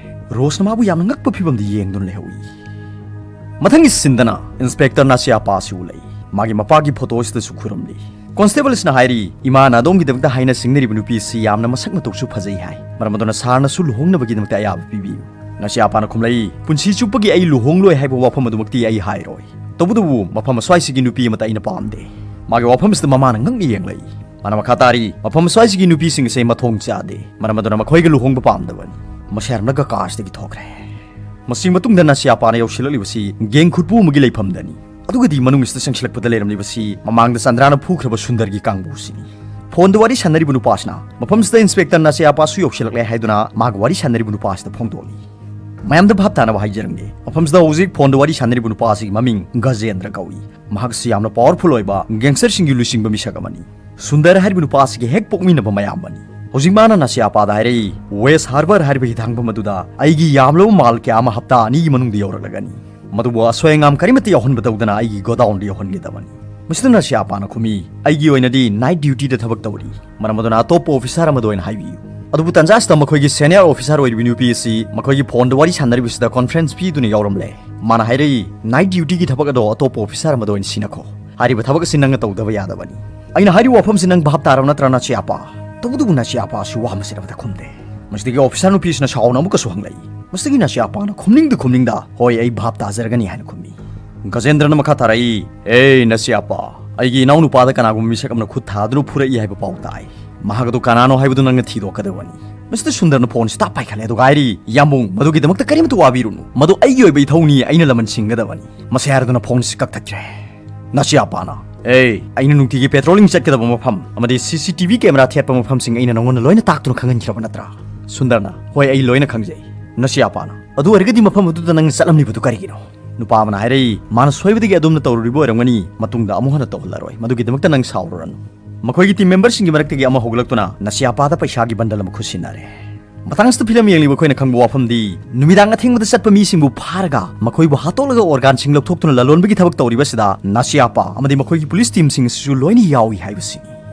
ꯔꯣꯁꯅ ꯃꯥꯕꯨ ꯌꯥꯝꯅ ꯉꯛꯄ ꯐꯤꯕꯝꯗ ꯌꯦꯡꯗꯨꯅ ꯂꯩꯍꯧꯏ꯫ ꯃꯊꯪꯒꯤ ꯁꯤꯟꯗꯅ ꯏꯟꯁꯄꯦꯛꯇꯔ ꯅꯥꯁꯤꯌꯥꯄꯥ ꯑꯁꯤ ꯎꯂꯛꯏ꯫ ꯃꯥꯒꯤ ꯃꯄꯥꯒꯤ ꯐꯣꯇꯣ ꯑꯁꯤꯗꯁꯨ ꯈꯨꯔꯨꯝꯂꯤ꯫ ꯀꯣꯟꯁꯇꯦꯕꯜ ꯑꯁꯤꯅ ꯍꯥꯏꯔꯤ, "ꯏꯃꯥꯅ ꯑꯗꯣꯝꯒꯤꯗꯃꯛꯇ ꯍꯥꯏꯅ ꯁꯤꯡꯅꯔꯤꯕ ꯅꯨꯄꯤ ꯑꯁꯤ ꯌꯥꯝꯅ ꯃꯁꯛ ꯃꯇꯧꯁꯨ ꯐꯖꯩ ꯍꯥꯏ꯫ ꯃꯔꯝ ꯑꯗꯨꯅ ꯁꯥꯔꯅꯁꯨ ꯂꯨꯍꯣꯡꯅꯕꯒꯤꯗꯃꯛꯇ ꯑꯌꯥꯕ ꯄꯤꯕꯤꯌꯨ꯫" ꯅꯥꯁꯤꯌꯥꯄꯥꯅ ꯈꯨꯝꯂꯛꯏ, "ꯄꯨꯟꯁꯤ ꯆꯨꯞꯄꯒꯤ ꯑꯩ ꯂꯨꯍꯣꯡꯂꯣꯏ ꯍꯥꯏꯕ ꯋꯥꯐꯝ ꯑꯗꯨꯃꯛꯇꯤ ꯑꯩ ꯍꯥꯏꯔꯣꯏ꯫ ꯇꯧꯕꯇꯕꯨ ꯃꯐꯝ ꯑꯁ꯭ꯋꯥꯏꯁꯤꯒꯤ ꯅꯨꯄꯤ ꯑꯃꯠꯇ ꯑꯩꯅ ꯄꯥꯝꯗꯦ꯫" ꯃꯥꯒꯤ ꯋꯥꯐꯝ ꯑꯁꯤꯗ ꯃꯃꯥꯅ ꯉꯛꯅ ꯌꯦꯡꯂꯛꯏ꯫ ꯃꯥꯅ ꯃꯈꯥ ꯇꯥꯔꯤ, "ꯃꯐꯝ ꯑꯁ꯭ꯋꯥꯏꯁꯤꯒꯤ ꯅꯨꯄꯤꯁꯤꯡ ꯑꯁꯦ ꯃꯊꯣꯡ ꯆꯥꯗꯦ꯫ ꯃꯔꯝ ꯑꯗꯨꯅ ꯃꯈꯣꯏꯒ ꯂꯨꯍꯣꯡꯕ ꯄꯥꯝꯗꯕꯅꯤ꯫" ꯃꯁꯤ ꯍꯥꯏꯔꯝꯂꯒ ꯀꯥꯔꯁꯇꯒꯤ ꯊꯣꯛꯈ꯭ꯔꯦ꯫ ꯃꯁꯤ ꯃꯇꯨꯡꯗ ꯅꯥꯁꯤꯌꯥꯄꯥꯅ ꯌꯧꯁꯤꯜꯂꯛꯂꯤꯕꯁꯤ ꯒꯦꯡ ꯈꯨꯠꯄꯨ ꯑꯃꯒꯤ ꯂꯩꯐꯝꯗꯅꯤ꯫ ꯑꯗꯨꯒꯗꯤ ꯃꯅꯨꯡ ꯑꯁꯤꯗ ꯆꯪꯁꯤꯜꯂꯛꯄꯗ ꯂꯩꯔꯝꯂꯤꯕꯁꯤ ꯃꯃꯥꯡꯗ ꯆꯟꯗ꯭ꯔꯥꯅ ꯐꯨꯈ꯭ꯔꯕ ꯁꯨꯟꯗꯔꯒꯤ ꯀꯥꯡꯕꯨꯁꯤꯅꯤ꯫ ꯐꯣꯟꯗ ꯋꯥꯔꯤ ꯁꯥꯟꯅꯔꯤꯕ ꯅꯨꯄꯥꯁꯤꯅ ꯃꯐꯝꯁꯤꯗ ꯏꯟꯁꯄꯦꯛꯇꯔ ꯅꯥꯁꯤꯌꯥꯄꯥꯁꯨ ꯌꯧꯁꯤꯜꯂꯛꯂꯦ ꯍꯥꯏꯗꯨꯅ ꯃꯥꯒ ꯋꯥꯔꯤ ꯁꯥꯟꯅꯔꯤꯕ ꯅꯨꯄꯥꯁꯤꯗ ꯐꯣꯡꯗꯣꯛꯂꯤ꯫ ꯃꯌꯥꯝꯗ ꯚꯥꯞ ꯇꯥꯅꯕ ꯍꯥꯏꯖꯔꯝꯒꯦ, ꯃꯐꯝꯁꯤꯗ ꯍꯧꯖꯤꯛ ꯐꯣꯟꯗ ꯋꯥꯔꯤ ꯁꯥꯟꯅꯔꯤꯕ ꯅꯨꯄꯥ ꯑꯁꯤꯒꯤ ꯃꯃꯤꯡ ꯒꯖꯦꯟꯗ꯭ꯔ ꯀꯧꯏ꯫ ꯃꯍꯥꯛꯁꯤ ꯌꯥꯝꯅ ꯄꯥꯋꯔꯐꯨꯜ ꯑꯣꯏꯕ ꯒꯦꯡꯁꯇꯔꯁꯤꯡꯒꯤ ꯂꯨꯆꯤꯡꯕ ꯃꯤꯁꯛ ꯑꯃꯅꯤ꯫ ꯁꯨꯟꯗꯔ ꯍꯥꯏꯔꯤꯕ ꯅꯨꯄꯥ ꯑꯁꯤꯒꯤ ꯍꯦꯛ ꯄꯣꯛꯃꯤꯟꯅꯕ ꯃꯌꯥꯝꯕꯅꯤ꯫ ꯍꯧꯖꯤꯛ ꯃꯥꯅ ꯅꯥꯁꯤꯌꯥꯄꯥꯗ ꯍꯥꯏꯔꯛꯏ, "ꯋꯦꯁ ꯍꯥꯔꯕꯔ ꯍꯥꯏꯔꯤꯕ ꯍꯤꯊꯥꯡꯐꯝ ꯑꯗꯨꯗ ꯑꯩꯒꯤ ꯌꯥꯝꯂꯕ ꯃꯥꯜ ꯀꯌꯥ ꯑꯃ ꯍꯞꯇꯥ ꯑꯅꯤꯒꯤ ꯃꯅꯨꯡꯗ ꯌꯧꯔꯛꯂꯒꯅꯤ꯫ ꯃꯗꯨꯕꯨ ꯑꯁꯣꯏ ꯑꯉꯥꯝ ꯀꯔꯤꯃꯠꯇ ꯌꯥꯎꯍꯟꯕ ꯇꯧꯗꯅ ꯑꯩꯒꯤ ꯒꯣꯗꯥꯎꯟꯗ ꯌꯧꯍꯟꯒꯗꯕꯅꯤ꯫" ꯃꯁꯤꯗ ꯅꯥꯁꯤꯌꯥꯄꯥꯅ ꯈꯨꯝꯃꯤ, "ꯑꯩꯒꯤ ꯑꯣꯏꯅꯗꯤ ꯅꯥꯏꯠ ꯗ꯭ꯌꯨꯇꯤꯗ ꯊꯕꯛ ꯇꯧꯔꯤ꯫ ꯃꯔꯝ ꯑꯗꯨꯅ ꯑꯇꯣꯞꯄ ꯑꯣꯐꯤꯁꯥꯔ ꯑꯃꯗ ꯑꯣꯏꯅ ꯍꯥꯏꯕꯤꯌꯨ꯫" ꯑꯗꯨꯕꯨ ꯇꯟꯖꯥ ꯑꯁꯤꯗ ꯃꯈꯣꯏꯒꯤ ꯁꯦꯅꯤꯌꯔ ꯑꯣꯐꯤꯁꯥꯔ ꯑꯣꯏꯔꯤꯕ ꯅꯨꯄꯤ ꯑꯁꯤ ꯃꯈꯣꯏꯒꯤ ꯐꯣꯟꯗ ꯋꯥꯔꯤ ꯁꯥꯟꯅꯔꯤꯕꯁꯤꯗ ꯀꯣꯟꯐ꯭ꯔꯦꯟꯁ ꯄꯤꯗꯨꯅ ꯌꯥꯎꯔꯝꯂꯦ꯫ ꯃꯥꯅ ꯍꯥꯏꯔꯛꯏ, "ꯅꯥꯏꯠ ꯗ꯭ꯌꯨꯇꯤꯒꯤ ꯊꯕꯛ ꯑꯗꯣ ꯑꯇꯣꯞꯄ ꯑꯣꯐꯤꯁꯥꯔ ꯑꯃꯗ ꯑꯣꯏꯅ ꯁꯤꯟꯅꯈꯣ꯫ ꯍꯥꯏꯔꯤꯕ ꯊꯕꯛ ꯑꯁꯤ ꯅꯪꯅ ꯇꯧꯗꯕ ꯌꯥꯗꯕꯅꯤ꯫" ꯑꯩꯅ ꯍꯥꯏꯔꯤꯕ ꯋꯥꯐꯝꯁꯤ ꯅꯪ ꯚꯥꯞ ꯇꯥꯔꯕ ꯅꯠꯇ꯭ꯔꯥ, ꯅꯥꯁꯤꯌꯥꯄꯥ? ꯇꯧꯕꯇꯕꯨ ꯅꯥꯁꯤꯌꯥꯄꯥ ꯑꯁꯤ ꯋꯥ ꯑꯃꯁꯤꯗ ꯑꯃꯠꯇ ꯈꯨꯝꯗꯦ꯫ ꯃꯁꯤꯗꯒꯤ ꯑꯣꯐꯤꯁꯥꯔ ꯅꯨꯄꯤꯁꯤꯅ ꯁꯥꯎꯅ ꯑꯃꯨꯛꯀꯁꯨ ꯍꯪꯂꯛꯏ꯫ ꯃꯁꯤꯗꯒꯤ ꯅꯥꯁꯤꯌꯥꯄꯥꯅ ꯈꯨꯝꯅꯤꯡꯗ ꯈꯨꯝꯅꯤꯡꯗ, "ꯍꯣꯏ, ꯑꯩ ꯚꯥꯞ ꯇꯥꯖꯔꯒꯅꯤ" ꯍꯥꯏꯅ ꯈꯨꯝꯃꯤ꯫ ꯒꯖꯦꯟꯗ꯭ꯔꯅ ꯃꯈꯥ ꯇꯥꯔꯛꯏ, "ꯑꯦ ꯅꯥꯁꯤꯌꯥꯄꯥ, ꯑꯩꯒꯤ ꯏꯅꯥꯎꯅꯨꯄꯥꯗ ꯀꯅꯥꯒꯨꯝꯕ ꯃꯤꯁꯛ ꯑꯃꯅ ꯈꯨꯠ ꯊꯥꯗꯨꯅ ꯐꯨꯔꯛꯏ ꯍꯥꯏꯕ ꯄꯥꯎ ꯇꯥꯏ꯫ ꯃꯍꯥꯛ ꯑꯗꯨ ꯀꯅꯥꯅꯣ ꯍꯥꯏꯕꯗꯨ ꯅꯪꯅ ꯊꯤꯗꯣꯛꯀꯗꯕꯅꯤ꯫" ꯃꯁꯤꯗ ꯁꯨꯟꯗꯔꯅ ꯐꯣꯟꯁꯤ ꯇꯥꯞ ꯄꯥꯏꯈꯠꯂꯦ, ꯑꯗꯨꯒ ꯍꯥꯏꯔꯤ, "ꯌꯥꯝꯕꯨꯡ, ꯃꯗꯨꯒꯤꯗꯃꯛꯇ ꯀꯔꯤꯃꯠꯇ ꯋꯥꯕꯤꯔꯨꯅꯨ꯫ ꯃꯗꯨ ꯑꯩꯒꯤ ꯑꯣꯏꯕ ꯏꯊꯧꯅꯤ, ꯑꯩꯅ ꯂꯃꯟ ꯁꯤꯡꯒꯗꯕꯅꯤ꯫" ꯃꯁꯤ ꯍꯥꯏꯔꯗꯨꯅ ꯐꯣꯟꯁꯤ ꯀꯛꯊꯠꯈ꯭ꯔꯦ꯫ ꯅꯥꯁꯤꯌꯥꯄꯥꯅ, "ꯑꯦ, ꯑꯩꯅ ꯅꯨꯡꯇꯤꯒꯤ ꯄꯦꯇ꯭ꯔꯣꯂꯤꯡ ꯆꯠꯀꯗꯕ ꯃꯐꯝ ꯑꯃꯗꯤ ꯁꯤ ꯁꯤ ꯇꯤ ꯚꯤ ꯀꯦꯃꯦꯔꯥ ꯊꯦꯠꯄ ꯃꯐꯝꯁꯤꯡ ꯑꯩꯅ ꯅꯉꯣꯟꯗ ꯂꯣꯏꯅ ꯇꯥꯛꯇꯨꯅ ꯈꯪꯍꯟꯈ꯭ꯔꯕ ꯅꯠꯇ꯭ꯔꯥ?" ꯁꯨꯟꯗꯔꯅ, "ꯍꯣꯏ, ꯑꯩ ꯂꯣꯏꯅ ꯈꯪꯖꯩ꯫" ꯅꯥꯁꯤꯌꯥꯄꯥꯅ, "ꯑꯗꯨ ꯑꯣꯏꯔꯒꯗꯤ ꯃꯐꯝ ꯑꯗꯨꯗ ꯅꯪꯅ ꯆꯠꯂꯝꯂꯤꯕꯗꯨ ꯀꯔꯤꯒꯤꯅꯣ? ꯅꯨꯄꯥ ꯑꯃꯅ ꯍꯥꯏꯔꯛꯏ, "ꯃꯥꯅ ꯁꯣꯏꯕꯗꯒꯤ ꯑꯗꯣꯝꯅ ꯇꯧꯔꯨꯔꯤꯕ ꯑꯣꯏꯔꯝꯒꯅꯤ, ꯃꯇꯨꯡꯗ ꯑꯃꯨꯛ ꯍꯟꯅ ꯇꯧꯍꯜꯂꯔꯣꯏ, ꯃꯗꯨꯒꯤꯗꯃꯛꯇ ꯅꯪ ꯁꯥꯎꯔꯨꯔꯅꯨ"꯫ ꯃꯈꯣꯏꯒꯤ ꯇꯤꯝ ꯃꯦꯝꯕꯔꯁꯤꯡꯒꯤ ꯃꯔꯛꯇꯒꯤ ꯑꯃ ꯍꯧꯒꯠꯂꯛꯇꯨꯅ ꯅꯁꯤꯌꯥꯄꯥꯗ ꯄꯩꯁꯥꯒꯤ ꯕꯟꯗꯜ ꯑꯃ ꯈꯨꯠꯁꯤꯟꯅꯔꯦ꯫ ꯃꯇꯥꯡ ꯑꯁꯤꯗ ꯐꯤꯂꯝ ꯌꯦꯡꯂꯤꯕ ꯑꯩꯈꯣꯏꯅ ꯈꯪꯕ ꯋꯥꯐꯝꯗꯤ, ꯅꯨꯃꯤꯗꯥꯡ ꯑꯊꯦꯡꯕꯗ ꯆꯠꯄ ꯃꯤꯁꯤꯡꯕꯨ ꯐꯥꯔꯒ ꯃꯈꯣꯏꯕꯨ ꯍꯥꯠꯇꯣꯛꯂꯒ ꯑꯣꯔꯒꯥꯟꯁꯤꯡ ꯂꯧꯊꯣꯛꯇꯨꯅ ꯂꯂꯣꯟꯕꯒꯤ ꯊꯕꯛ ꯇꯧꯔꯤꯕ ꯑꯁꯤꯗ ꯅꯁꯤꯌꯥꯄꯥ ꯑꯃꯗꯤ ꯃꯈꯣꯏꯒꯤ ꯄꯨꯂꯤꯁ ꯇꯤꯝꯁꯤꯡ ꯑꯁꯤꯁꯨ ꯂꯣꯏꯅ ꯌꯥꯎꯏ ꯍꯥꯏꯕꯁꯤꯅꯤ꯫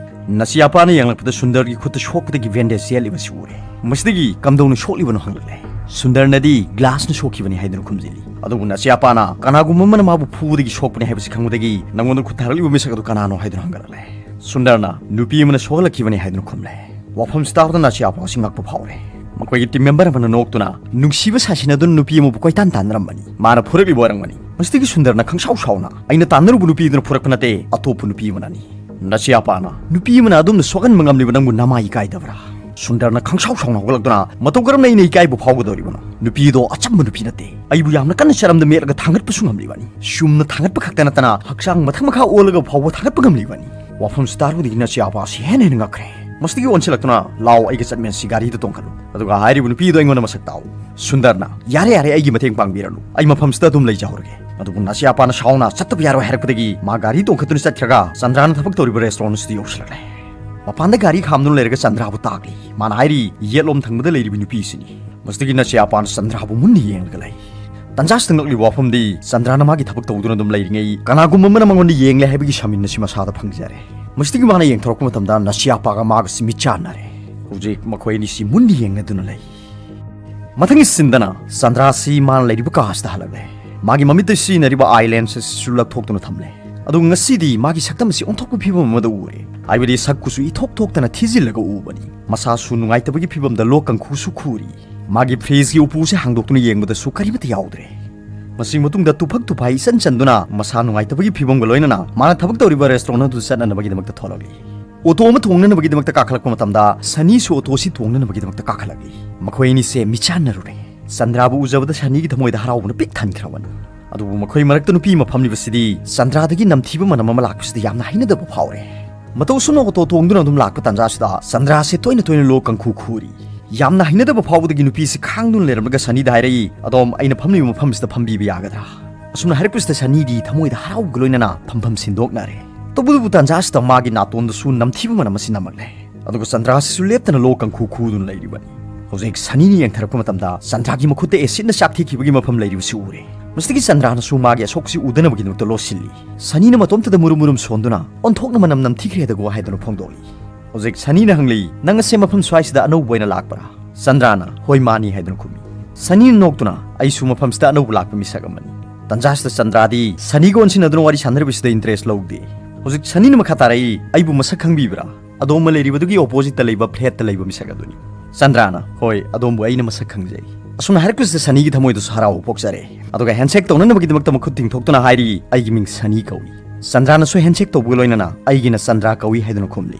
ꯅꯁꯤꯌꯥꯄꯥꯅ ꯌꯦꯡꯂꯛꯄꯗ ꯁꯨꯟꯗꯔꯒꯤ ꯈꯨꯠꯇ ꯁꯣꯛꯄꯗꯒꯤ ꯕꯦꯟꯗꯦꯖ ꯆꯦꯜꯂꯤꯕꯁꯤ ꯎꯔꯦ꯫ ꯃꯁꯤꯗꯒꯤ ꯀꯝꯗꯧꯅ ꯁꯣꯛꯂꯤꯕꯅꯣ ꯍꯪꯂꯛꯂꯦ꯫ ꯁꯨꯟꯗꯔꯅꯗꯤ ꯒ꯭ꯂꯥꯁꯅ ꯁꯣꯛꯈꯤꯕꯅꯤ ꯍꯥꯏꯗꯨꯅ ꯈꯨꯝꯖꯤꯜꯂꯤ꯫ ꯑꯗꯨꯕꯨ ꯅꯁꯤꯌꯥꯄꯥꯅ ꯀꯅꯥꯒꯨꯝꯕ ꯑꯃꯅ ꯃꯥꯕꯨ ꯐꯨꯕꯗꯒꯤ ꯁꯣꯛꯄꯅꯤ ꯍꯥꯏꯕꯁꯤ ꯈꯪꯕꯗꯒꯤ ꯅꯪꯉꯣꯟꯗ ꯈꯨꯠ ꯊꯥꯔꯛꯂꯤꯕ ꯃꯤꯁꯛ ꯑꯗꯨ ꯀꯅꯥꯅꯣ ꯍꯥꯏꯗꯨꯅ ꯍꯪꯒꯠꯂꯛꯂꯦ꯫ ꯁꯨꯟꯗꯔꯅ ꯅꯨꯄꯤ ꯑꯃꯅ ꯁꯣꯛꯍꯜꯂꯛꯈꯤꯕꯅꯤ ꯍꯥꯏꯗꯨꯅ ꯈꯨꯝꯂꯦ꯫ ꯋꯥꯐꯝꯁꯤ ꯇꯥꯕꯗ ꯅꯁꯤꯌꯥꯄꯥ ꯑꯁꯤ ꯉꯛꯄ ꯐꯥꯎꯔꯦ꯫ ꯃꯈꯣꯏꯒꯤ ꯇꯤꯝ ꯃꯦꯝꯕꯔ ꯑꯃꯅ ꯅꯣꯛꯇꯨꯅ, "ꯅꯨꯡꯁꯤꯕ ꯁꯥꯁꯤꯟ ꯑꯗꯨꯅ ꯅꯨꯄꯤ ꯑꯃꯕꯨ ꯀꯣꯏꯇꯥꯟ ꯇꯥꯟꯅꯔꯝꯕꯅꯤ꯫ ꯃꯥꯅ ꯐꯨꯔꯛꯂꯤꯕ ꯑꯣꯏꯔꯝꯒꯅꯤ"꯫ ꯃꯁꯤꯗꯒꯤ ꯁꯨꯟꯗꯔꯅ ꯈꯪꯁꯥꯎ ꯁꯥꯎꯅ, "ꯑꯩꯅ ꯇꯥꯟꯅꯔꯨꯕ ꯅꯨꯄꯤ ꯑꯗꯨꯅ ꯐꯨꯔꯛꯄ ꯅꯠꯇꯦ, ꯑꯇꯣꯞꯄ ꯅꯨꯄꯤ ꯑꯃꯅꯅꯤ"꯫ ꯅꯁꯤꯌꯥꯄꯥꯅ, "ꯅꯨꯄꯤ ꯑꯃꯅ ꯑꯗꯨꯝꯅ ꯁꯣꯛꯍꯟꯕ ꯉꯝꯂꯤꯕ ꯅꯪꯕꯨ ꯅꯃꯥꯏ ꯏꯀꯥꯏꯗꯕ꯭ꯔꯥ?" ꯁꯨꯟꯗꯔꯅ ꯈꯪꯁꯥꯎ ꯁꯥꯎꯅ ꯍꯧꯒꯠꯂꯛꯇꯨꯅ, "ꯃꯇꯧ ꯀꯔꯝꯅ ꯑꯩꯅ ꯏꯀꯥꯏꯕ ꯐꯥꯎꯒꯗꯧꯔꯤꯕꯅꯣ? ꯅꯨꯄꯤ ꯑꯗꯣ ꯑꯆꯝꯕ ꯅꯨꯄꯤ ꯅꯠꯇꯦ꯫ ꯑꯩꯕꯨ ꯌꯥꯝꯅ ꯀꯟꯅ ꯆꯔꯝꯗ ꯃꯦꯠꯂꯒ ꯊꯥꯡꯒꯠꯄꯁꯨ ꯉꯝꯂꯤꯕꯅꯤ꯫ ꯆꯨꯝꯅ ꯊꯥꯡꯒꯠꯄ ꯈꯛꯇ ꯅꯠꯇꯅ ꯍꯛꯆꯥꯡ ꯃꯊꯛ ꯃꯈꯥ ꯑꯣꯜꯂꯒ ꯐꯥꯎꯕ ꯊꯥꯡꯒꯠꯄ ꯉꯝꯂꯤꯕꯅꯤ"꯫ ꯋꯥꯐꯝꯁꯤ ꯇꯥꯔꯨꯕꯗꯒꯤ ꯅꯁꯤꯌꯥꯄꯥ ꯑꯁꯤ ꯍꯦꯟꯅ ꯍꯦꯟꯅ ꯉꯛꯈ꯭ꯔꯦ꯫ ꯃꯁꯤꯗꯒꯤ ꯑꯣꯟꯁꯤꯜꯂꯛꯇꯨꯅ, "ꯂꯥꯎ, ꯑꯩꯒ ꯆꯠꯃꯤꯟꯅꯁꯤ, ꯒꯥꯔꯤꯗ ꯇꯣꯡꯈꯠꯂꯨ꯫ ꯑꯗꯨꯒ ꯍꯥꯏꯔꯤꯕ ꯅꯨꯄꯤ ꯑꯗꯣ ꯑꯩꯉꯣꯟꯗ ꯃꯁꯛ ꯇꯥꯛꯎ"꯫ ꯁꯨꯟꯗꯔꯅ, "ꯌꯥꯔꯦ, ꯌꯥꯔꯦ, ꯑꯩꯒꯤ ꯃꯇꯦꯡ ꯄꯥꯡꯕꯤꯔꯅꯨ꯫ ꯑꯩ ꯃꯐꯝꯁꯤꯗ ꯑꯗꯨꯝ ꯂꯩꯖꯍꯧꯔꯒꯦ"꯫ ꯑꯗꯨꯕꯨ ꯅꯁꯤꯌꯥꯄꯥꯅ ꯁꯥꯎꯅ ꯆꯠꯇꯕ ꯌꯥꯔꯣꯏ ꯍꯥꯏꯔꯛꯄꯗꯒꯤ ꯃꯥ ꯒꯥꯔꯤ ꯇꯣꯡꯈꯠꯇꯨꯅ ꯆꯠꯈ꯭ꯔꯒ ꯆꯟꯗ꯭ꯔꯥꯅ ꯊꯕꯛ ꯇꯧꯔꯤꯕ ꯔꯦꯁꯇꯨꯔꯦꯟ ꯑꯁꯤꯗ ꯌꯧꯁꯤꯜꯂꯛꯂꯦ꯫ ꯃꯄꯥꯟꯗ ꯒꯥꯔꯤ ꯈꯥꯝꯗꯨꯅ ꯂꯩꯔꯒ ꯆꯟꯗ꯭ꯔꯥꯕꯨ ꯇꯥꯛꯂꯤ꯫ ꯃꯥꯅ ꯍꯥꯏꯔꯤ, "ꯌꯦꯠꯂꯣꯝ ꯊꯪꯕꯗ ꯂꯩꯔꯤꯕ ꯅꯨꯄꯤꯁꯤꯅꯤ"꯫ ꯃꯁꯤꯗꯒꯤ ꯅꯁꯤꯌꯥꯄꯥꯅ ꯆꯟꯗ꯭ꯔꯥꯕꯨ ꯃꯨꯟꯅ ꯌꯦꯡꯂꯒ ꯂꯩ꯫ ꯇꯟꯖꯥꯁꯤꯗ ꯉꯛꯂꯤꯕ ꯋꯥꯐꯝꯗꯤ, ꯆꯟꯗ꯭ꯔꯥꯅ ꯃꯥꯒꯤ ꯊꯕꯛ ꯇꯧꯗꯨꯅ ꯑꯗꯨꯝ ꯂꯩꯔꯤꯉꯩ, ꯀꯅꯥꯒꯨꯝꯕ ꯑꯃꯅ ꯃꯉꯣꯟꯗ ꯌꯦꯡꯂꯦ ꯍꯥꯏꯕꯒꯤ ꯁꯃꯤꯟ ꯑꯁꯤ ꯃꯁꯥꯗ ꯐꯪꯖꯔꯦ꯫ ꯃꯁꯤꯗꯒꯤ ꯃꯥꯅ ꯌꯦꯡꯊꯣꯔꯛꯄ ꯃꯇꯝꯗ ꯅꯁꯤꯌꯥꯄꯥꯒ ꯃꯥꯒꯁꯤ ꯃꯤꯠꯆꯥꯟꯅꯔꯦ꯫ ꯍꯧꯖꯤꯛ ꯃꯈꯣꯏ ꯑꯅꯤꯁꯤ ꯃꯨꯟꯅ ꯌꯦꯡꯅꯗꯨꯅ ꯂꯩ꯫ ꯃꯊꯪꯒꯤ ꯁꯤꯟꯗꯅ ꯆꯟꯗ꯭ꯔꯥꯁꯤ ꯃꯥꯅ ꯂꯩꯔꯤꯕ ꯀꯥ ꯑꯁꯤꯗ ꯍꯜꯂꯛꯂꯦ꯫ ꯃꯥꯒꯤ ꯃꯃꯤꯠꯇ ꯁꯤꯖꯤꯟꯅꯔꯤꯕ ꯑꯥꯏ ꯂꯦꯟꯁ ꯑꯁꯤꯁꯨ ꯂꯧꯊꯣꯛꯇꯨꯅ ꯊꯝꯂꯦ꯫ ꯑꯗꯨꯒ ꯉꯁꯤꯗꯤ ꯃꯥꯒꯤ ꯁꯛꯇꯝ ꯑꯁꯤ ꯑꯣꯟꯊꯣꯛꯄ ꯐꯤꯕꯝ ꯑꯃꯗ ꯎꯔꯦ꯫ ꯍꯥꯏꯕꯗꯤ ꯁꯛ ꯀꯨꯆꯨ ꯏꯊꯣꯛ ꯊꯣꯛꯇꯅ ꯊꯤꯖꯤꯜꯂꯒ ꯎꯕꯅꯤ꯫ ꯃꯁꯥꯁꯨ ꯅꯨꯡꯉꯥꯏꯇꯕꯒꯤ ꯐꯤꯕꯝꯗ ꯂꯣꯛ ꯀꯪꯈꯨꯁꯨ ꯈꯨꯔꯤ꯫ ꯃꯥꯒꯤ ꯐ꯭ꯔꯤꯖꯀꯤ ꯎꯄꯨꯁꯦ ꯍꯥꯡꯗꯣꯛꯇꯨꯅ ꯌꯦꯡꯕꯗꯁꯨ ꯀꯔꯤꯃꯠꯇ ꯌꯥꯎꯗ꯭ꯔꯦ꯫ ꯃꯁꯤ ꯃꯇꯨꯡꯗ ꯇꯨꯐꯛ ꯇꯨꯐꯥꯏ ꯏꯆꯟ ꯆꯟꯗꯨꯅ ꯃꯁꯥ ꯅꯨꯡꯉꯥꯏꯇꯕꯒꯤ ꯐꯤꯕꯝꯒ ꯂꯣꯏꯅꯅ ꯃꯥꯅ ꯊꯕꯛ ꯇꯧꯔꯤꯕ ꯔꯦꯁꯇꯨꯔꯦꯟ ꯑꯗꯨꯗ ꯆꯠꯅꯅꯕꯒꯤꯗꯃꯛꯇ ꯊꯣꯛꯂꯛꯂꯤ꯫ ꯑꯣꯇꯣ ꯑꯃ ꯊꯣꯡꯅꯅꯕꯒꯤꯗꯃꯛꯇ ꯀꯥꯈꯠꯂꯛꯄ ꯃꯇꯝꯗ ꯁꯅꯤꯁꯨ ꯑꯣꯇꯣ ꯑꯁꯤ ꯊꯣꯡꯅꯅꯕꯒꯤꯗꯃꯛꯇ ꯀꯥꯈꯠꯂꯛꯂꯤ꯫ ꯃꯈꯣꯏ ꯑꯅꯤꯁꯦ ꯃꯤꯆꯥꯟꯅꯔꯨꯔꯦ꯫ ꯆꯟꯗ꯭ꯔꯥꯕꯨ ꯎꯖꯕꯗ ꯁꯅꯤꯒꯤ ꯊꯃꯣꯏꯗ ꯍꯔꯥꯎꯕꯅ ꯄꯤꯛ ꯊꯟꯈ꯭ꯔꯕꯅꯤ꯫ ꯑꯗꯨꯕꯨ ꯃꯈꯣꯏ ꯃꯔꯛꯇ ꯅꯨꯄꯤ ꯑꯃ ꯐꯝꯂꯤꯕꯁꯤꯗꯤ ꯆꯟꯗ꯭ꯔꯥꯗꯒꯤ ꯅꯝꯊꯤꯕ ꯃꯅꯝ ꯑꯃ ꯂꯥꯛꯄꯁꯤꯗ ꯌꯥꯝꯅ ꯍꯩꯅꯗꯕ ꯐꯥꯎꯔꯦ꯫ ꯃꯇꯧ ꯑꯁꯨꯝꯅ ꯑꯣꯇꯣ ꯇꯣꯡꯗꯨꯅ ꯑꯗꯨꯝ ꯂꯥꯛꯄ ꯇꯥꯟꯖꯥꯁꯤꯗ ꯆꯟꯗ꯭ꯔꯥꯁꯦ ꯇꯣꯏꯅ ꯇꯣꯏꯅ ꯂꯣꯛ ꯀꯪꯈꯨ ꯈꯨꯔꯤ꯫ ꯌꯥꯝꯅ ꯍꯩꯅꯗꯕ ꯐꯥꯎꯕꯗꯒꯤ ꯅꯨꯄꯤꯁꯤ ꯈꯥꯡꯗꯨꯅ ꯂꯩꯔꯝꯂꯒ ꯁꯅꯤꯗ ꯍꯥꯏꯔꯛꯏ, "ꯑꯗꯣꯝ ꯑꯩꯅ ꯐꯝꯂꯤꯕ ꯃꯐꯝꯁꯤꯗ ꯐꯝꯕꯤꯕ ꯌꯥꯒꯗ꯭ꯔꯥ?" ꯑꯁꯨꯝꯅ ꯍꯥꯏꯔꯛꯄꯁꯤꯗ ꯁꯅꯤꯗꯤ ꯊꯃꯣꯏꯗ ꯍꯔꯥꯎꯕꯒ ꯂꯣꯏꯅꯅ ꯐꯝꯐꯝ ꯁꯤꯟꯗꯣꯛꯅꯔꯦ꯫ ꯇꯧꯕꯇꯕꯨ ꯇꯥꯟꯖꯥꯁꯤꯗ ꯃꯥꯒꯤ ꯅꯥꯇꯣꯟꯗꯁꯨ ꯅꯝꯊꯤꯕ ꯃꯅꯝ ꯑꯁꯤ ꯅꯝꯃꯛꯂꯦ꯫ ꯑꯗꯨꯒ ꯆꯟꯗ꯭ꯔꯥꯁꯤꯁꯨ ꯂꯦꯞꯇꯅ ꯂꯣꯛ ꯀꯥꯡꯈꯨ ꯈꯨꯗꯨꯅ ꯂꯩꯔꯤꯕꯅꯤ꯫ ꯍꯧꯖꯤꯛ ꯁꯅꯤꯅ ꯌꯦꯡꯊꯔꯛꯄ ꯃꯇꯝꯗ ꯆꯟꯗ꯭ꯔꯥꯒꯤ ꯃꯈꯨꯠꯇ ꯑꯦꯁꯤꯠꯅ ꯆꯥꯛꯊꯦꯛꯈꯤꯕꯒꯤ ꯃꯐꯝ ꯂꯩꯔꯤꯕꯁꯤ ꯎꯔꯦ꯫ ꯃꯁꯤꯗꯒꯤ ꯆꯟꯗ꯭ꯔꯥꯅꯁꯨ ꯃꯥꯒꯤ ꯑꯁꯣꯛꯄꯁꯤ ꯎꯗꯅꯕꯒꯤꯗꯃꯛꯇ ꯂꯣꯠꯁꯤꯜꯂꯤ꯫ ꯁꯅꯤꯅ ꯃꯇꯣꯝꯇꯗ ꯃꯨꯔꯨꯝ ꯃꯨꯔꯨꯝ ꯁꯣꯟꯗꯨꯅ, "ꯑꯣꯟꯊꯣꯛꯅ ꯃꯅꯝ ꯅꯝꯊꯤꯈ꯭ꯔꯦꯗꯀꯣ" ꯍꯥꯏꯗꯨꯅ ꯐꯣꯡꯗꯣꯛꯂꯤ꯫ ꯍꯧꯖꯤꯛ ꯁꯅꯤꯅ ꯍꯪꯂꯤ, "ꯅꯪ ꯑꯁꯦ ꯃꯐꯝ ꯁ꯭ꯋꯥꯏꯁꯤꯗ ꯑꯅꯧꯕ ꯑꯣꯏꯅ ꯂꯥꯛꯄ꯭ꯔꯥ?" ꯆꯟꯗ꯭ꯔꯥꯅ, "ꯍꯣꯏ, ꯃꯥꯅꯤ" ꯍꯥꯏꯗꯨꯅ ꯈꯨꯝꯃꯤ꯫ ꯁꯅꯤꯅ ꯅꯣꯛꯇꯨꯅ, "ꯑꯩꯁꯨ ꯃꯐꯝꯁꯤꯗ ꯑꯅꯧꯕ ꯂꯥꯛꯄ ꯃꯤꯁꯛ ꯑꯃꯅꯤ"꯫ ꯇꯟꯖꯥꯁꯤꯗ ꯆꯟꯗ꯭ꯔꯥꯗꯤ ꯁꯅꯤꯒ ꯑꯣꯟꯁꯤꯟꯅꯗꯨꯅ ꯋꯥꯔꯤ ꯁꯥꯟꯅꯔꯤꯕꯁꯤꯗ ꯏꯟꯇꯔꯦꯁ ꯂꯧꯗꯦ꯫ ꯍꯧꯖꯤꯛ ꯁꯅꯤꯅ ꯃꯈꯥ ꯇꯥꯔꯛꯏ, "ꯑꯩꯕꯨ ꯃꯁꯛ ꯈꯪꯕꯤꯕ꯭ꯔꯥ? ꯑꯗꯣꯝꯅ ꯂꯩꯔꯤꯕꯗꯨꯒꯤ ꯑꯣꯄꯣꯖꯤꯠꯇ ꯂꯩꯕ ꯐ꯭ꯂꯦꯠꯇ ꯂꯩꯕ ꯃꯤꯁꯛ ꯑꯗꯨꯅꯤ"꯫ ꯆꯟꯗ꯭ꯔꯥꯅ, "ꯍꯣꯏ, ꯑꯗꯣꯝꯕꯨ ꯑꯩꯅ ꯃꯁꯛ ꯈꯪꯖꯩ"꯫ ꯑꯁꯨꯝꯅ ꯍꯥꯏꯔꯛꯄꯁꯤꯗ ꯁꯅꯤꯒꯤ ꯊꯃꯣꯏꯗꯁꯨ ꯍꯔꯥꯎꯕ ꯄꯣꯛꯆꯔꯦ꯫ ꯑꯗꯨꯒ ꯍꯦꯟꯁꯦꯛ ꯇꯧꯅꯅꯕꯒꯤꯗꯃꯛꯇ ꯃꯈꯨꯠ ꯇꯤꯡꯊꯣꯛꯇꯨꯅ ꯍꯥꯏꯔꯤ, "ꯑꯩꯒꯤ ꯃꯤꯡ ꯁꯅꯤ ꯀꯧꯏ"꯫ ꯆꯟꯗ꯭ꯔꯥꯅꯁꯨ ꯍꯦꯟꯁꯦꯛ ꯇꯧꯕꯒ ꯂꯣꯏꯅꯅ, "ꯑꯩꯒꯤꯅ ꯆꯟꯗ꯭ꯔꯥ ꯀꯧꯏ" ꯍꯥꯏꯗꯨꯅ ꯈꯨꯝꯂꯤ꯫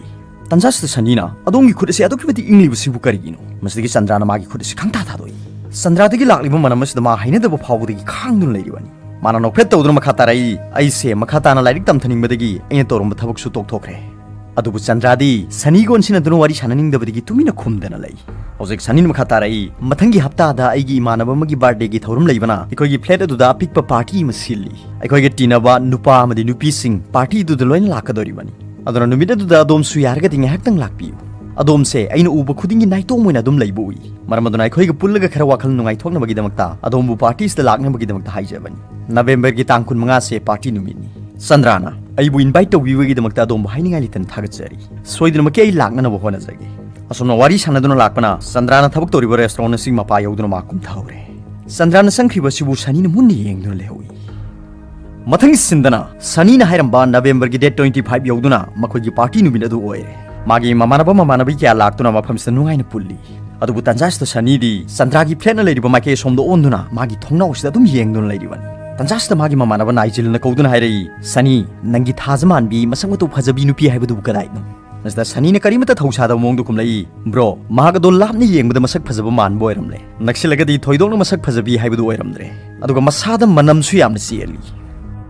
ꯇꯟꯖꯥꯁꯤꯗ ꯁꯅꯤꯅ, "ꯑꯗꯣꯝꯒꯤ ꯈꯨꯠ ꯑꯁꯤ ꯑꯗꯨꯛꯀꯤ ꯃꯇꯤꯛ ꯏꯪꯂꯤꯕꯁꯤꯕꯨ ꯀꯔꯤꯒꯤꯅꯣ?" ꯃꯁꯤꯗꯒꯤ ꯆꯟꯗ꯭ꯔꯥꯅ ꯃꯥꯒꯤ ꯈꯨꯠ ꯑꯁꯤ ꯈꯪꯊꯥ ꯊꯥꯗꯣꯛꯏ꯫ ꯆꯟꯗ꯭ꯔꯥꯗꯒꯤ ꯂꯥꯛꯂꯤꯕ ꯃꯅꯝ ꯑꯁꯤꯗ ꯃꯥ ꯍꯩꯅꯗꯕ ꯐꯥꯎꯕꯗꯒꯤ ꯈꯥꯡꯗꯨꯅ ꯂꯩꯔꯤꯕꯅꯤ꯫ ꯃꯥꯅ ꯅꯣꯛꯐꯦꯠ ꯇꯧꯗꯨꯅ ꯃꯈꯥ ꯇꯥꯔꯛꯏ, "ꯑꯩꯁꯦ ꯃꯈꯥ ꯇꯥꯅ ꯂꯥꯏꯔꯤꯛ ꯇꯝꯊꯅꯤꯡꯕꯗꯒꯤ ꯑꯩꯅ ꯇꯧꯔꯝꯕ ꯊꯕꯛꯁꯨ ꯇꯣꯛꯊꯣꯛꯈ꯭ꯔꯦ"꯫ ꯑꯗꯨꯕꯨ ꯆꯟꯗ꯭ꯔꯥꯗꯤ ꯁꯅꯤꯒ ꯑꯣꯟꯁꯤꯟꯅꯗꯨꯅ ꯋꯥꯔꯤ ꯁꯥꯟꯅꯅꯤꯡꯗꯕꯗꯒꯤ ꯇꯨꯃꯤꯟꯅ ꯈꯨꯝꯗꯅ ꯂꯩ꯫ ꯍꯧꯖꯤꯛ ꯁꯅꯤꯅ ꯃꯈꯥ ꯇꯥꯔꯛꯏ, "ꯃꯊꯪꯒꯤ ꯍꯞꯇꯥꯗ ꯑꯩꯒꯤ ꯏꯃꯥꯟꯅꯕ ꯑꯃꯒꯤ ꯕꯥꯔꯗꯦꯒꯤ ꯊꯧꯔꯝ ꯂꯩꯕꯅ ꯑꯩꯈꯣꯏꯒꯤ ꯐ꯭ꯂꯦꯠ ꯑꯗꯨꯗ ꯑꯄꯤꯛꯄ ꯄꯥꯔꯇꯤ ꯑꯃ ꯁꯤꯜꯂꯤ꯫ ꯑꯩꯈꯣꯏꯒ ꯇꯤꯟꯅꯕ ꯅꯨꯄꯥ ꯑꯃꯗꯤ ꯅꯨꯄꯤꯁꯤꯡ ꯄꯥꯔꯇꯤꯗꯨꯗ ꯂꯣꯏꯅ ꯂꯥꯛꯀꯗꯧꯔꯤꯕꯅꯤ꯫ ꯑꯗꯨꯅ ꯅꯨꯃꯤꯠ ꯑꯗꯨꯗ ꯑꯗꯣꯝꯁꯨ ꯌꯥꯔꯒꯗꯤ ꯉꯥꯏꯍꯥꯛꯇꯪ ꯂꯥꯛꯄꯤꯌꯨ꯫ ꯑꯗꯣꯝꯁꯦ ꯑꯩꯅ ꯎꯕ ꯈꯨꯗꯤꯡꯒꯤ ꯅꯥꯏꯇꯣꯝ ꯑꯣꯏꯅ ꯑꯗꯨꯝ ꯂꯩꯕ ꯎꯏ꯫ ꯃꯔꯝ ꯑꯗꯨꯅ ꯑꯩꯈꯣꯏꯒ ꯄꯨꯜꯂꯒ ꯈꯔ ꯋꯥꯈꯜ ꯅꯨꯡꯉꯥꯏꯊꯣꯛꯅꯕꯒꯤꯗꯃꯛꯇ ꯑꯗꯣꯝꯕꯨ ꯄꯥꯔꯇꯤꯁꯤꯗ ꯂꯥꯛꯅꯕꯒꯤꯗꯃꯛꯇ ꯍꯥꯏꯖꯕꯅꯤ꯫ ꯅꯕꯦꯝꯕꯔꯒꯤ ꯇꯥꯡ ꯀꯨꯟꯃꯉꯥꯁꯦ ꯄꯥꯔꯇꯤ ꯅꯨꯃꯤꯠꯅꯤ"꯫ ꯆꯟꯗ꯭ꯔꯥꯅ, "ꯑꯩꯕꯨ ꯏꯟꯚꯥꯏꯠ ꯇꯧꯕꯤꯕꯒꯤꯗꯃꯛꯇ ꯑꯗꯣꯝꯕꯨ ꯍꯥꯏꯅꯤꯡꯉꯥꯏ ꯂꯩꯇꯅ ꯊꯥꯒꯠꯆꯔꯤ꯫ ꯁꯣꯏꯗꯅꯃꯛꯀꯤ ꯑꯩ ꯂꯥꯛꯅꯅꯕ ꯍꯣꯠꯅꯖꯒꯦ"꯫ ꯑꯁꯨꯝꯅ ꯋꯥꯔꯤ ꯁꯥꯟꯅꯗꯨꯅ ꯂꯥꯛꯄꯅ ꯆꯟꯗ꯭ꯔꯥꯅ ꯊꯕꯛ ꯇꯧꯔꯤꯕ ꯔꯦꯁꯇꯨꯔꯦꯟ ꯑꯁꯤ ꯃꯄꯥ ꯌꯧꯗꯨꯅ ꯃꯥ ꯀꯨꯝꯊꯍꯧꯔꯦ꯫ ꯆꯟꯗ꯭ꯔꯥꯅ ꯆꯪꯈ꯭ꯔꯤꯕ ꯑꯁꯤꯕꯨ ꯁꯅꯤꯅ ꯃꯨꯟꯅ ꯌꯦꯡꯗꯨꯅ ꯂꯩꯍꯧꯏ꯫ ꯃꯊꯪꯒꯤ ꯁꯤꯟꯗꯅ ꯁꯅꯤꯅ ꯍꯥꯏꯔꯝꯕ ꯅꯕꯦꯝꯕꯔꯒꯤ ꯗꯦꯠ ꯇ꯭ꯋꯦꯟꯇꯤ ꯐꯥꯏꯚ ꯌꯧꯗꯨꯅ ꯃꯈꯣꯏꯒꯤ ꯄꯥꯔꯇꯤ ꯅꯨꯃꯤꯠ ꯑꯗꯨ ꯑꯣꯏꯔꯦ꯫ ꯃꯥꯒꯤ ꯃꯃꯥꯟꯅꯕ ꯃꯃꯥꯟꯅꯕꯤ ꯀꯌꯥ ꯂꯥꯛꯇꯨꯅ ꯃꯐꯝꯁꯤꯗ ꯅꯨꯡꯉꯥꯏꯅ ꯄꯨꯜꯂꯤ꯫ ꯑꯗꯨꯕꯨ ꯇꯟꯖꯥꯁꯤꯗ ꯁꯅꯤꯗꯤ ꯆꯟꯗ꯭ꯔꯥꯒꯤ ꯐ꯭ꯂꯦꯠꯅ ꯂꯩꯔꯤꯕ ꯃꯥꯏꯀꯩ ꯑꯁꯣꯝꯗ ꯑꯣꯟꯗꯨꯅ ꯃꯥꯒꯤ ꯊꯣꯡꯅꯥꯎꯁꯤꯗ ꯑꯗꯨꯝ ꯌꯦꯡꯗꯨꯅ ꯂꯩꯔꯤꯕꯅꯤ꯫ ꯇꯟꯖꯥꯁꯤꯗ ꯃꯥꯒꯤ ꯃꯃꯥꯟꯅꯕ ꯅꯥꯏꯖꯤꯜꯅ ꯀꯧꯗꯨꯅ ꯍꯥꯏꯔꯛꯏ, "ꯁꯅꯤ, ꯅꯪꯒꯤ ꯊꯥꯖ ꯃꯥꯟꯕꯤ ꯃꯁꯛ ꯃꯇꯧ ꯐꯖꯕꯤ ꯅꯨꯄꯤ ꯍꯥꯏꯕꯗꯨꯕꯨ ꯀꯗꯥꯏꯅꯣ?" ꯃꯁꯤꯗ ꯁꯅꯤꯅ ꯀꯔꯤꯃꯠꯇ ꯊꯧꯁꯥꯗꯕ ꯃꯑꯣꯡꯗ ꯈꯨꯝꯂꯛꯏ, "ꯕ꯭ꯔꯣ, ꯃꯍꯥꯛ ꯑꯗꯣ ꯂꯥꯞꯅ ꯌꯦꯡꯕꯗ ꯃꯁꯛ ꯐꯖꯕ ꯃꯥꯟꯕ ꯑꯣꯏꯔꯝꯂꯦ꯫ ꯅꯛꯁꯤꯜꯂꯒꯗꯤ ꯊꯣꯏꯗꯣꯛꯅ ꯃꯁꯛ ꯐꯖꯕꯤ ꯍꯥꯏꯕꯗꯨ ꯑꯣꯏꯔꯝꯗ꯭ꯔꯦ꯫ ꯑꯗꯨꯒ ꯃꯁꯥꯗ ꯃꯅꯝꯁꯨ ꯌꯥꯝꯅ ꯆꯦꯜꯂꯤ"꯫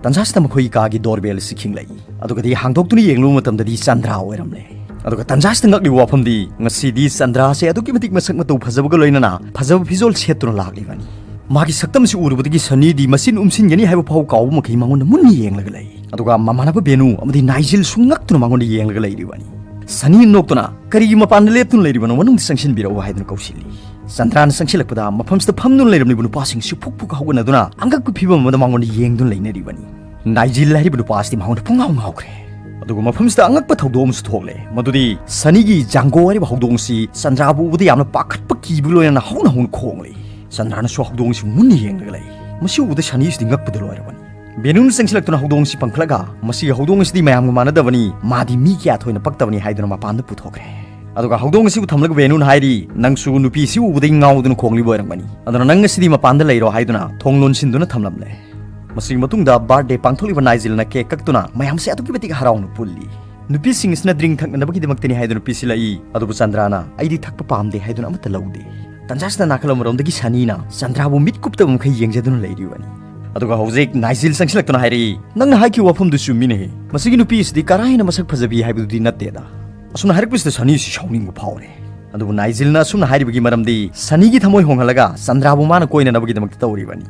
ꯇꯟꯖꯥꯁꯤꯗ ꯃꯈꯣꯏꯒꯤ ꯀꯥꯒꯤ ꯗꯣꯔꯕꯦꯜ ꯑꯁꯤ ꯈꯤꯡꯂꯛꯏ꯫ ꯑꯗꯨꯒꯗꯤ ꯍꯥꯡꯗꯣꯛꯇꯨꯅ ꯌꯦꯡꯂꯨꯕ ꯃꯇꯝꯗꯗꯤ ꯆꯟꯗ꯭ꯔꯥ ꯑꯣꯏꯔꯝꯂꯦ꯫ ꯑꯗꯨꯒ ꯇꯟꯖꯥꯁꯤꯗ ꯉꯛꯂꯤꯕ ꯋꯥꯐꯝꯗꯤ, ꯉꯁꯤꯗꯤ ꯆꯟꯗ꯭ꯔꯥꯁꯦ ꯑꯗꯨꯛꯀꯤ ꯃꯇꯤꯛ ꯃꯁꯛ ꯃꯇꯧ ꯐꯖꯕꯒ ꯂꯣꯏꯅꯅ ꯐꯖꯕ ꯐꯤꯖꯣꯜ ꯁꯦꯠꯇꯨꯅ ꯂꯥꯛꯂꯤꯕꯅꯤ꯫ ꯃꯥꯒꯤ ꯁꯛꯇꯝꯁꯤ ꯎꯔꯨꯕꯗꯒꯤ ꯁꯅꯤꯗꯤ ꯃꯆꯤꯟ ꯎꯝꯁꯤꯟꯒꯅꯤ ꯍꯥꯏꯕ ꯐꯥꯎ ꯀꯥꯎꯕ ꯃꯈꯩ ꯃꯉꯣꯟꯗ ꯃꯨꯟꯅ ꯌꯦꯡꯂꯒ ꯂꯩ꯫ ꯑꯗꯨꯒ ꯃꯃꯥꯟꯅꯕ ꯕꯦꯅꯨ ꯑꯃꯗꯤ ꯅꯥꯏꯖꯤꯜꯁꯨ ꯉꯛꯇꯨꯅ ꯃꯉꯣꯟꯗ ꯌꯦꯡꯂꯒ ꯂꯩꯔꯤꯕꯅꯤ꯫ ꯁꯅꯤ ꯅꯣꯛꯇꯨꯅ, "ꯀꯔꯤꯒꯤ ꯃꯄꯥꯟꯗ ꯂꯦꯞꯇꯨꯅ ꯂꯩꯔꯤꯕꯅꯣ? ꯃꯅꯨꯡꯗ ꯆꯪꯁꯤꯟꯕꯤꯔꯛꯎ" ꯍꯥꯏꯗꯨꯅ ꯀꯧꯁꯤꯜꯂꯤ꯫ ꯆꯟꯗ꯭ꯔꯥꯅ ꯆꯪꯁꯤꯜꯂꯛꯄꯗ ꯃꯐꯝꯁꯤꯗ ꯐꯝꯗꯨꯅ ꯂꯩꯔꯝꯂꯤꯕ ꯅꯨꯄꯥꯁꯤꯡꯁꯤ ꯐꯨꯛ ꯐꯨꯛ ꯍꯧꯒꯠꯅꯗꯨꯅ ꯑꯉꯛꯄ ꯐꯤꯕꯝ ꯑꯃꯗ ꯃꯉꯣꯟꯗ ꯌꯦꯡꯗꯨꯅ ꯂꯩꯅꯔꯤꯕꯅꯤ꯫ ꯅꯥꯏꯖꯤꯜ ꯍꯥꯏꯔꯤꯕ ꯅꯨꯄꯥ ꯑꯁꯤꯗꯤ ꯃꯉꯣꯟꯗ ꯄꯨꯡꯉꯥꯎ ꯉꯥꯎꯈ꯭ꯔꯦ꯫ ꯑꯗꯨꯒ ꯃꯐꯝꯁꯤꯗ ꯑꯉꯛꯄ ꯊꯧꯗꯣꯛ ꯑꯃꯁꯨ ꯊꯣꯛꯂꯦ, ꯃꯗꯨꯗꯤ ꯁꯅꯤꯒꯤ ꯖꯥꯡꯒꯣ ꯍꯥꯏꯔꯤꯕ ꯍꯧꯗꯣꯡ ꯑꯁꯤ ꯆꯟꯗ꯭ꯔꯥꯕꯨ ꯎꯕꯗ ꯌꯥꯝꯅ ꯄꯥꯈꯠꯄ ꯀꯤꯕ ꯂꯣꯏꯅꯅ ꯍꯧꯅ ꯍꯧꯅ ꯈꯣꯡꯂꯤ꯫ ꯆꯟꯗ꯭ꯔꯥꯅꯁꯨ ꯍꯧꯗꯣꯡ ꯑꯁꯤ ꯃꯨꯟꯅ ꯌꯦꯡꯂꯒ ꯂꯩ꯫ ꯃꯁꯤ ꯎꯕꯗ ꯁꯅꯤꯁꯤꯗꯤ ꯉꯛꯄꯗ ꯂꯣꯏꯔꯕꯅꯤ꯫ ꯕꯦꯅꯨꯅ ꯆꯪꯁꯤꯜꯂꯛꯇꯨꯅ ꯍꯧꯗꯣꯡ ꯑꯁꯤ ꯄꯪꯈꯠꯂꯒ, "ꯃꯁꯤꯒꯤ ꯍꯧꯗꯣꯡ ꯑꯁꯤꯗꯤ ꯃꯌꯥꯝꯒ ꯃꯥꯟꯅꯗꯕꯅꯤ, ꯃꯥꯗꯤ ꯃꯤ ꯀꯌꯥ ꯊꯣꯏꯅ ꯄꯛꯇꯕꯅꯤ" ꯍꯥꯏꯗꯨꯅ ꯃꯄꯥꯟꯗ ꯄꯨꯊꯣꯛꯈ꯭ꯔꯦ꯫ ꯑꯗꯨꯒ ꯍꯧꯗꯣꯡ ꯑꯁꯤꯕꯨ ꯊꯝꯂꯒ ꯕꯦꯅꯨꯅ ꯍꯥꯏꯔꯤ, "ꯅꯪꯁꯨ ꯅꯨꯄꯤ ꯑꯁꯤ ꯎꯕꯗꯒꯤ ꯉꯥꯎꯗꯨꯅ ꯈꯣꯡꯂꯤꯕ ꯑꯣꯏꯔꯝꯒꯅꯤ, ꯑꯗꯨꯅ ꯅꯪ ꯉꯁꯤꯗꯤ ꯃꯄꯥꯟꯗ ꯂꯩꯔꯣ" ꯍꯥꯏꯗꯨꯅ ꯊꯣꯡ ꯂꯣꯟꯁꯤꯟꯗꯨꯅ ꯊꯝꯂꯝꯂꯦ꯫ ꯃꯁꯤꯒꯤ ꯃꯇꯨꯡꯗ ꯕꯥꯔꯊꯗꯦ ꯄꯥꯡꯊꯣꯛꯂꯤꯕ ꯅꯥꯏꯖꯤꯜꯅ ꯀꯦꯛ ꯀꯛꯇꯨꯅ ꯃꯌꯥꯝꯁꯦ ꯑꯗꯨꯛꯀꯤ ꯃꯇꯤꯛ ꯍꯔꯥꯎꯅ ꯄꯨꯜꯂꯤ꯫ ꯅꯨꯄꯤꯁꯤꯡ ꯑꯁꯤꯅ ꯗ꯭ꯔꯤꯡ ꯊꯛꯅꯅꯕꯒꯤꯗꯃꯛꯇꯅꯤ ꯍꯥꯏꯗꯨꯅ ꯄꯤꯁꯤꯜꯂꯛꯏ, ꯑꯗꯨꯕꯨ ꯆꯟꯗ꯭ꯔꯥꯅ "ꯑꯩꯗꯤ ꯊꯛꯄ ꯄꯥꯝꯗꯦ" ꯍꯥꯏꯗꯨꯅ ꯑꯃꯠꯇ ꯂꯧꯗꯦ꯫ ꯇꯟꯖꯥꯁꯤꯗ ꯅꯥꯀꯜ ꯑꯃꯔꯣꯝꯗꯒꯤ ꯁꯅꯤꯅ ꯆꯟꯗ꯭ꯔꯥꯕꯨ ꯃꯤꯠ ꯀꯨꯞꯇꯕ ꯃꯈꯩ ꯌꯦꯡꯖꯗꯨꯅ ꯂꯩꯔꯤꯕꯅꯤ꯫ ꯑꯗꯨꯒ ꯍꯧꯖꯤꯛ ꯅꯥꯏꯖꯤꯜ ꯆꯪꯁꯤꯜꯂꯛꯇꯨꯅ ꯍꯥꯏꯔꯛꯏ, "ꯅꯪꯅ ꯍꯥꯏꯈꯤꯕ ꯋꯥꯐꯝꯗꯨ ꯆꯨꯝꯃꯤꯅꯦꯍꯦ꯫ ꯃꯁꯤꯒꯤ ꯅꯨꯄꯤ ꯑꯁꯤꯗꯤ ꯀꯔꯥ ꯍꯦꯟꯅ ꯃꯁꯛ ꯐꯖꯕꯤ ꯍꯥꯏꯕꯗꯨꯗꯤ ꯅꯠꯇꯦꯗ"꯫ ꯑꯁꯨꯝꯅ ꯍꯥꯏꯔꯛꯄꯁꯤꯗ ꯁꯅꯤꯁꯤ ꯁꯥꯎꯅꯤꯡꯕ ꯐꯥꯎꯔꯦ꯫ ꯑꯗꯨꯕꯨ ꯅꯥꯏꯖꯤꯜꯅ ꯑꯁꯨꯝꯅ ꯍꯥꯏꯔꯤꯕꯒꯤ ꯃꯔꯝꯗꯤ ꯁꯅꯤꯒꯤ ꯊꯃꯣꯏ ꯍꯣꯡꯍꯜꯂꯒ ꯆꯟꯗ꯭ꯔꯥꯕꯨ ꯃꯥꯅ ꯀꯣꯏꯅꯅꯕꯒꯤꯗꯃꯛꯇ ꯇꯧꯔꯤꯕꯅꯤ꯫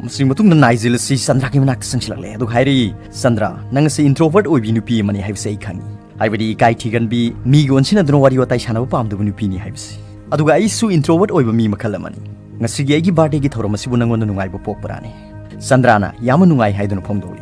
ꯃꯁꯤꯒꯤ ꯃꯇꯨꯡꯗ ꯅꯥꯏꯖꯤꯜ ꯑꯁꯤ ꯆꯟꯗ꯭ꯔꯥꯒꯤ ꯃꯅꯥꯛꯇ ꯆꯪꯁꯤꯜꯂꯛꯂꯦ, ꯑꯗꯨꯒ ꯍꯥꯏꯔꯛꯏ, "ꯆꯟꯗ꯭ꯔꯥ, ꯅꯪ ꯑꯁꯤ ꯏꯟꯇ꯭ꯔꯣꯚꯔꯠ ꯑꯣꯏꯕꯤ ꯅꯨꯄꯤ ꯑꯃꯅꯤ ꯍꯥꯏꯕꯁꯤ ꯑꯩ ꯈꯪꯏ, ꯍꯥꯏꯕꯗꯤ ꯏꯀꯥꯏ ꯊꯤꯒꯟꯕꯤ, ꯃꯤꯒ ꯑꯣꯟꯁꯤꯟꯅꯗꯨꯅ ꯋꯥꯔꯤ ꯋꯥꯇꯥꯏ ꯁꯥꯟꯅꯕ ꯄꯥꯝꯗꯕ ꯅꯨꯄꯤꯅꯤ ꯍꯥꯏꯕꯁꯤ꯫ ꯑꯗꯨꯒ ꯑꯩꯁꯨ ꯏꯟꯇ꯭ꯔꯣꯚꯔꯠ ꯑꯣꯏꯕ ꯃꯤ ꯃꯈꯜ ꯑꯃꯅꯤ꯫ ꯉꯁꯤꯒꯤ ꯑꯩꯒꯤ ꯕꯥꯔꯊꯗꯦꯒꯤ ꯊꯧꯔꯝ ꯑꯁꯤꯕꯨ ꯅꯪꯉꯣꯟꯗ ꯅꯨꯡꯉꯥꯏꯕ ꯄꯣꯛꯄ꯭ꯔꯥꯅꯦ?" ꯆꯟꯗ꯭ꯔꯥꯅ ꯌꯥꯝꯅ ꯅꯨꯡꯉꯥꯏ ꯍꯥꯏꯗꯨꯅ ꯐꯣꯡꯗꯣꯛꯂꯤ꯫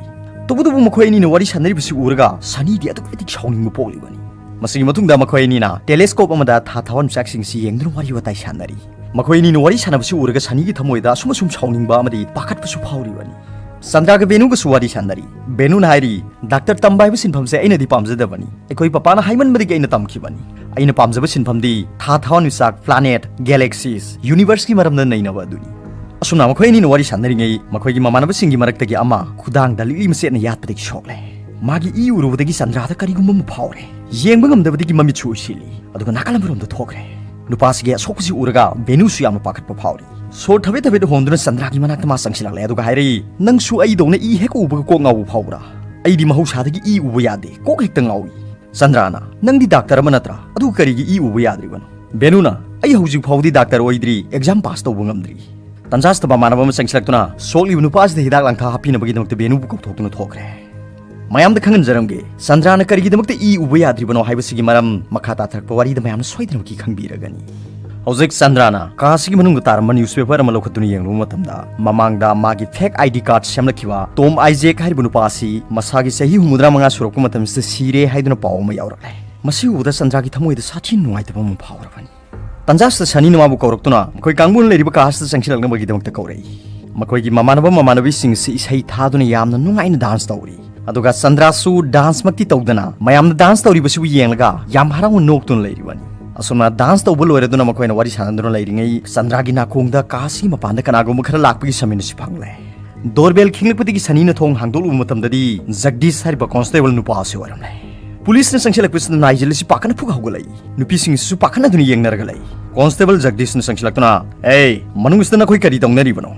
ꯇꯧꯕꯇꯕꯨ ꯃꯈꯣꯏ ꯑꯅꯤꯅ ꯋꯥꯔꯤ ꯁꯥꯟꯅꯔꯤꯕꯁꯤ ꯎꯔꯒ ꯁꯅꯤꯗꯤ ꯑꯗꯨꯛꯀꯤ ꯃꯇꯤꯛ ꯁꯥꯎꯅꯤꯡꯕ ꯄꯣꯛꯂꯤꯕꯅꯤ꯫ ꯃꯁꯤꯒꯤ ꯃꯇꯨꯡꯗ ꯃꯈꯣꯏ ꯑꯅꯤꯅ ꯇꯦꯂꯦꯁꯀꯣꯞ ꯑꯃꯗ ꯊꯥ ꯊꯋꯥꯟꯃꯤꯆꯥꯛꯁꯤꯡꯁꯤ ꯌꯦꯡꯗꯨꯅ ꯋꯥꯔꯤ ꯋꯥꯇꯥꯏ ꯁꯥꯟꯅꯔꯤ꯫ ꯃꯈꯣꯏ ꯑꯅꯤꯅ ꯋꯥꯔꯤ ꯁꯥꯟꯅꯕꯁꯤ ꯎꯔꯒ ꯁꯅꯤꯒꯤ ꯊꯃꯣꯏꯗ ꯑꯁꯨꯝ ꯑꯁꯨꯝ ꯁꯥꯎꯅꯤꯡꯕ ꯑꯃꯗꯤ ꯄꯥꯈꯠꯄꯁꯨ ꯐꯥꯎꯔꯤꯕꯅꯤ꯫ ꯆꯟꯗ꯭ꯔꯥꯒ ꯕꯦꯅꯨꯒꯁꯨ ꯋꯥꯔꯤ ꯁꯥꯟꯅꯔꯤ꯫ ꯕꯦꯅꯨꯅ ꯍꯥꯏꯔꯤ, "ꯗꯥꯛꯇꯔ ꯇꯝꯕ ꯍꯥꯏꯕ ꯁꯤꯟꯐꯝꯁꯦ ꯑꯩꯅꯗꯤ ꯄꯥꯝꯖꯗꯕꯅꯤ꯫ ꯑꯩꯈꯣꯏ ꯄꯄꯥꯅ ꯍꯥꯏꯃꯟꯕꯗꯒꯤ ꯑꯩꯅ ꯇꯝꯈꯤꯕꯅꯤ꯫ ꯑꯩꯅ ꯄꯥꯝꯖꯕ ꯁꯤꯟꯐꯝꯗꯤ ꯊꯥ ꯊꯋꯥꯟꯃꯤꯆꯥꯛ, ꯄ꯭ꯂꯥꯅꯦꯠ, ꯒꯦꯂꯦꯛꯁꯤꯁ, ꯌꯨꯅꯤꯚꯔꯁꯀꯤ ꯃꯔꯝꯗ ꯅꯩꯅꯕ ꯑꯗꯨꯅꯤ"꯫ ꯑꯁꯨꯝꯅ ꯃꯈꯣꯏ ꯑꯅꯤꯅ ꯋꯥꯔꯤ ꯁꯥꯟꯅꯔꯤꯉꯩ, ꯃꯈꯣꯏꯒꯤ ꯃꯃꯥꯟꯅꯕꯁꯤꯡꯒꯤ ꯃꯔꯛꯇꯒꯤ ꯑꯃ ꯈꯨꯗꯥꯡꯗ ꯂꯤꯛꯂꯤ ꯃꯆꯦꯠꯅ ꯌꯥꯠꯄꯗꯒꯤ ꯁꯣꯛꯂꯦ꯫ ꯃꯥꯒꯤ ꯏ ꯎꯔꯨꯕꯗꯒꯤ ꯆꯟꯗ꯭ꯔꯥꯗ ꯀꯔꯤꯒꯨꯝꯕ ꯑꯃ ꯐꯥꯎꯔꯦ꯫ ꯌꯦꯡꯕ ꯉꯝꯗꯕꯗꯒꯤ ꯃꯃꯤꯠꯁꯨ ꯎꯏꯁꯤꯜꯂꯤ꯫ ꯑꯗꯨꯒ ꯅꯥꯀꯜ ꯑꯃꯔꯣꯝꯗ ꯊꯣꯛꯈ꯭ꯔꯦ꯫ ꯅꯨꯄꯥꯁꯤꯒꯤ ꯑꯁꯣꯛꯄꯁꯤ ꯎꯔꯒ ꯕꯦꯅꯨꯁꯨ ꯌꯥꯝꯅ ꯄꯥꯈꯠꯄ ꯐꯥꯎꯔꯤ꯫ ꯁꯣꯔ ꯊꯕꯦꯠ ꯊꯕꯦꯠ ꯍꯣꯟꯗꯨꯅ ꯆꯟꯗ꯭ꯔꯥꯒꯤ ꯃꯅꯥꯛꯇ ꯃꯥ ꯆꯪꯁꯤꯜꯂꯛꯂꯦ, ꯑꯗꯨꯒ ꯍꯥꯏꯔꯛꯏ, "ꯅꯪꯁꯨ ꯑꯩꯗꯧꯅ ꯏ ꯍꯦꯛ ꯎꯕꯒ ꯀꯣꯛ ꯉꯥꯎꯕ ꯐꯥꯎꯕ꯭ꯔꯥ? ꯑꯩꯗꯤ ꯃꯍꯧꯁꯥꯗꯒꯤ ꯏ ꯎꯕ ꯌꯥꯗꯦ, ꯀꯣꯛ ꯍꯦꯛꯇ ꯉꯥꯎꯏ"꯫ ꯆꯟꯗ꯭ꯔꯥꯅ, "ꯅꯪꯗꯤ ꯗꯥꯛꯇꯔ ꯑꯃ ꯅꯠꯇ꯭ꯔꯥ? ꯑꯗꯨꯒ ꯀꯔꯤꯒꯤ ꯏ ꯎꯕ ꯌꯥꯗ꯭ꯔꯤꯕꯅꯣ?" ꯕꯦꯅꯨꯅ, "ꯑꯩ ꯍꯧꯖꯤꯛ ꯐꯥꯎꯕꯗꯤ ꯗꯥꯛꯇꯔ ꯑꯣꯏꯗ꯭ꯔꯤ, ꯑꯦꯛꯖꯥꯝ ꯄꯥꯁ ꯇꯧꯕ ꯉꯝꯗ꯭ꯔꯤ"꯫ ꯇꯟꯖꯥꯁꯤꯗ ꯃꯃꯥꯟꯅꯕ ꯑꯃ ꯆꯪꯁꯤꯜꯂꯛꯇꯨꯅ ꯁꯣꯛꯂꯤꯕ ꯅꯨꯄꯥ ꯑꯁꯤꯗ ꯍꯤꯗꯥꯛ ꯂꯥꯡꯊꯛ ꯍꯥꯞꯄꯤꯅꯕꯒꯤꯗꯃꯛꯇ ꯕꯦꯅꯨꯕꯨ ꯀꯧꯊꯣꯛꯇꯨꯅ ꯊꯣꯛꯈ꯭ꯔꯦ꯫ ꯃꯌꯥꯝꯗ ꯈꯪꯍꯟꯖꯔꯝꯒꯦ, ꯆꯟꯗ꯭ꯔꯥꯅ ꯀꯔꯤꯒꯤꯗꯃꯛꯇ ꯏ ꯎꯕ ꯌꯥꯗ꯭ꯔꯤꯕꯅꯣ ꯍꯥꯏꯕꯁꯤꯒꯤ ꯃꯔꯝ ꯃꯈꯥ ꯇꯥꯊꯔꯛꯄ ꯋꯥꯔꯤꯗ ꯃꯌꯥꯝꯅ ꯁꯣꯏꯗꯅꯃꯛꯀꯤ ꯈꯪꯕꯤꯔꯒꯅꯤ꯫ ꯍꯧꯖꯤꯛ ꯆꯟꯗ꯭ꯔꯥꯅ ꯀꯥ ꯑꯁꯤꯒꯤ ꯃꯅꯨꯡꯗ ꯇꯥꯔꯝꯕ ꯅ꯭ꯌꯨꯁꯄꯦꯄꯔ ꯑꯃ ꯂꯧꯈꯠꯇꯨꯅ ꯌꯦꯡꯂꯨꯕ ꯃꯇꯝꯗ, ꯃꯃꯥꯡꯗ ꯃꯥꯒꯤ ꯐꯦꯛ I D card ꯁꯦꯝꯂꯛꯈꯤꯕ Tom Isaac ꯍꯥꯏꯔꯤꯕ ꯅꯨꯄꯥ ꯑꯁꯤ ꯃꯁꯥꯒꯤ ꯆꯍꯤ ꯍꯨꯝꯐꯨꯇꯔꯥ ꯃꯉꯥ ꯁꯨꯔꯛꯄ ꯃꯇꯝꯁꯤꯗ ꯁꯤꯔꯦ ꯍꯥꯏꯗꯨꯅ ꯄꯥꯎ ꯑꯃ ꯌꯥꯎꯔꯛꯂꯦ꯫ ꯃꯁꯤ ꯎꯕꯗ ꯆꯟꯗ꯭ꯔꯥꯒꯤ ꯊꯃꯣꯏꯗ ꯁꯥꯊꯤꯅ ꯅꯨꯡꯉꯥꯏꯇꯕ ꯑꯃ ꯐꯥꯎꯔꯕꯅꯤ꯫ ꯇꯟꯖꯥꯁꯤꯗ ꯁꯅꯤꯅ ꯃꯥꯕꯨ ꯀꯧꯔꯛꯇꯨꯅ ꯃꯈꯣꯏ ꯀꯥꯡꯕꯨꯅ ꯂꯩꯔꯤꯕ ꯀꯥ ꯑꯁꯤꯗ ꯆꯪꯁꯤꯜꯂꯛꯅꯕꯒꯤꯗꯃꯛꯇ ꯀꯧꯔꯛꯏ꯫ ꯃꯈꯣꯏꯒꯤ ꯃꯃꯥꯟꯅꯕ ꯃꯃꯥꯟꯅꯕꯤꯁꯤꯡꯁꯤ ꯏꯁꯩ ꯊꯥꯗꯨꯅ ꯌꯥꯝꯅ ꯅꯨꯡꯉꯥꯏꯅ ꯗꯥꯟꯁ ꯇꯧꯔꯤ꯫ ꯑꯗꯨꯒ ꯆꯟꯗ꯭ꯔꯥꯁꯨ ꯗꯥꯟꯁꯃꯛꯇꯤ ꯇꯧꯗꯅ ꯃꯌꯥꯝꯅ ꯗꯥꯟꯁ ꯇꯧꯔꯤꯕꯁꯤꯕꯨ ꯌꯦꯡꯂꯒ ꯌꯥꯝ ꯍꯔꯥꯎꯅ ꯅꯣꯛꯇꯨꯅ ꯂꯩꯔꯤꯕꯅꯤ꯫ ꯑꯁꯨꯝꯅ ꯗꯥꯟꯁ ꯇꯧꯕ ꯂꯣꯏꯔꯗꯨꯅ ꯃꯈꯣꯏꯅ ꯋꯥꯔꯤ ꯁꯥꯟꯅꯗꯨꯅ ꯂꯩꯔꯤꯉꯩ, ꯆꯟꯗ꯭ꯔꯥꯒꯤ ꯅꯥꯀꯣꯡꯗ ꯀꯥ ꯑꯁꯤꯒꯤ ꯃꯄꯥꯟꯗ ꯀꯅꯥꯒꯨꯝꯕ ꯈꯔ ꯂꯥꯛꯄꯒꯤ ꯁꯃꯤꯟ ꯑꯁꯤ ꯐꯪꯂꯦ꯫ ꯗꯣꯔꯕꯦꯜ ꯈꯤꯡꯂꯛꯄꯗꯒꯤ ꯁꯅꯤꯅ ꯊꯣꯡ ꯍꯥꯡꯗꯣꯛꯂꯨꯕ ꯃꯇꯝꯗꯗꯤ ꯖꯒꯗꯤꯁ ꯍꯥꯏꯔꯤꯕ ꯀꯣꯟꯁꯇꯦꯕꯜ ꯅꯨꯄꯥ ꯑꯁꯤ ꯑꯣꯏꯔꯝꯂꯦ꯫ ꯄꯨꯂꯤꯁꯅ ꯆꯪꯁꯤꯜꯂꯛꯄꯁꯤꯗ ꯅꯥꯏꯖꯦꯜ ꯑꯁꯤ ꯄꯥꯈꯠꯅ ꯐꯨꯛ ꯍꯧꯒꯠꯂꯛꯏ꯫ ꯅꯨꯄꯤꯁꯤꯡ ꯑꯁꯤꯁꯨ ꯄꯥꯈꯠꯅꯗꯨꯅ ꯌꯦꯡꯅꯔꯒ ꯂꯩ꯫ ꯀꯣꯟꯁꯇꯦꯕꯜ ꯖꯒꯗꯤꯁꯅ ꯆꯪꯁꯤꯜꯂꯛꯇꯨꯅ, "ꯑꯦ, ꯃꯅꯨꯡꯁꯤꯗ ꯅꯈꯣꯏ ꯀꯔꯤ ꯇꯧꯅꯔꯤꯕꯅꯣ?"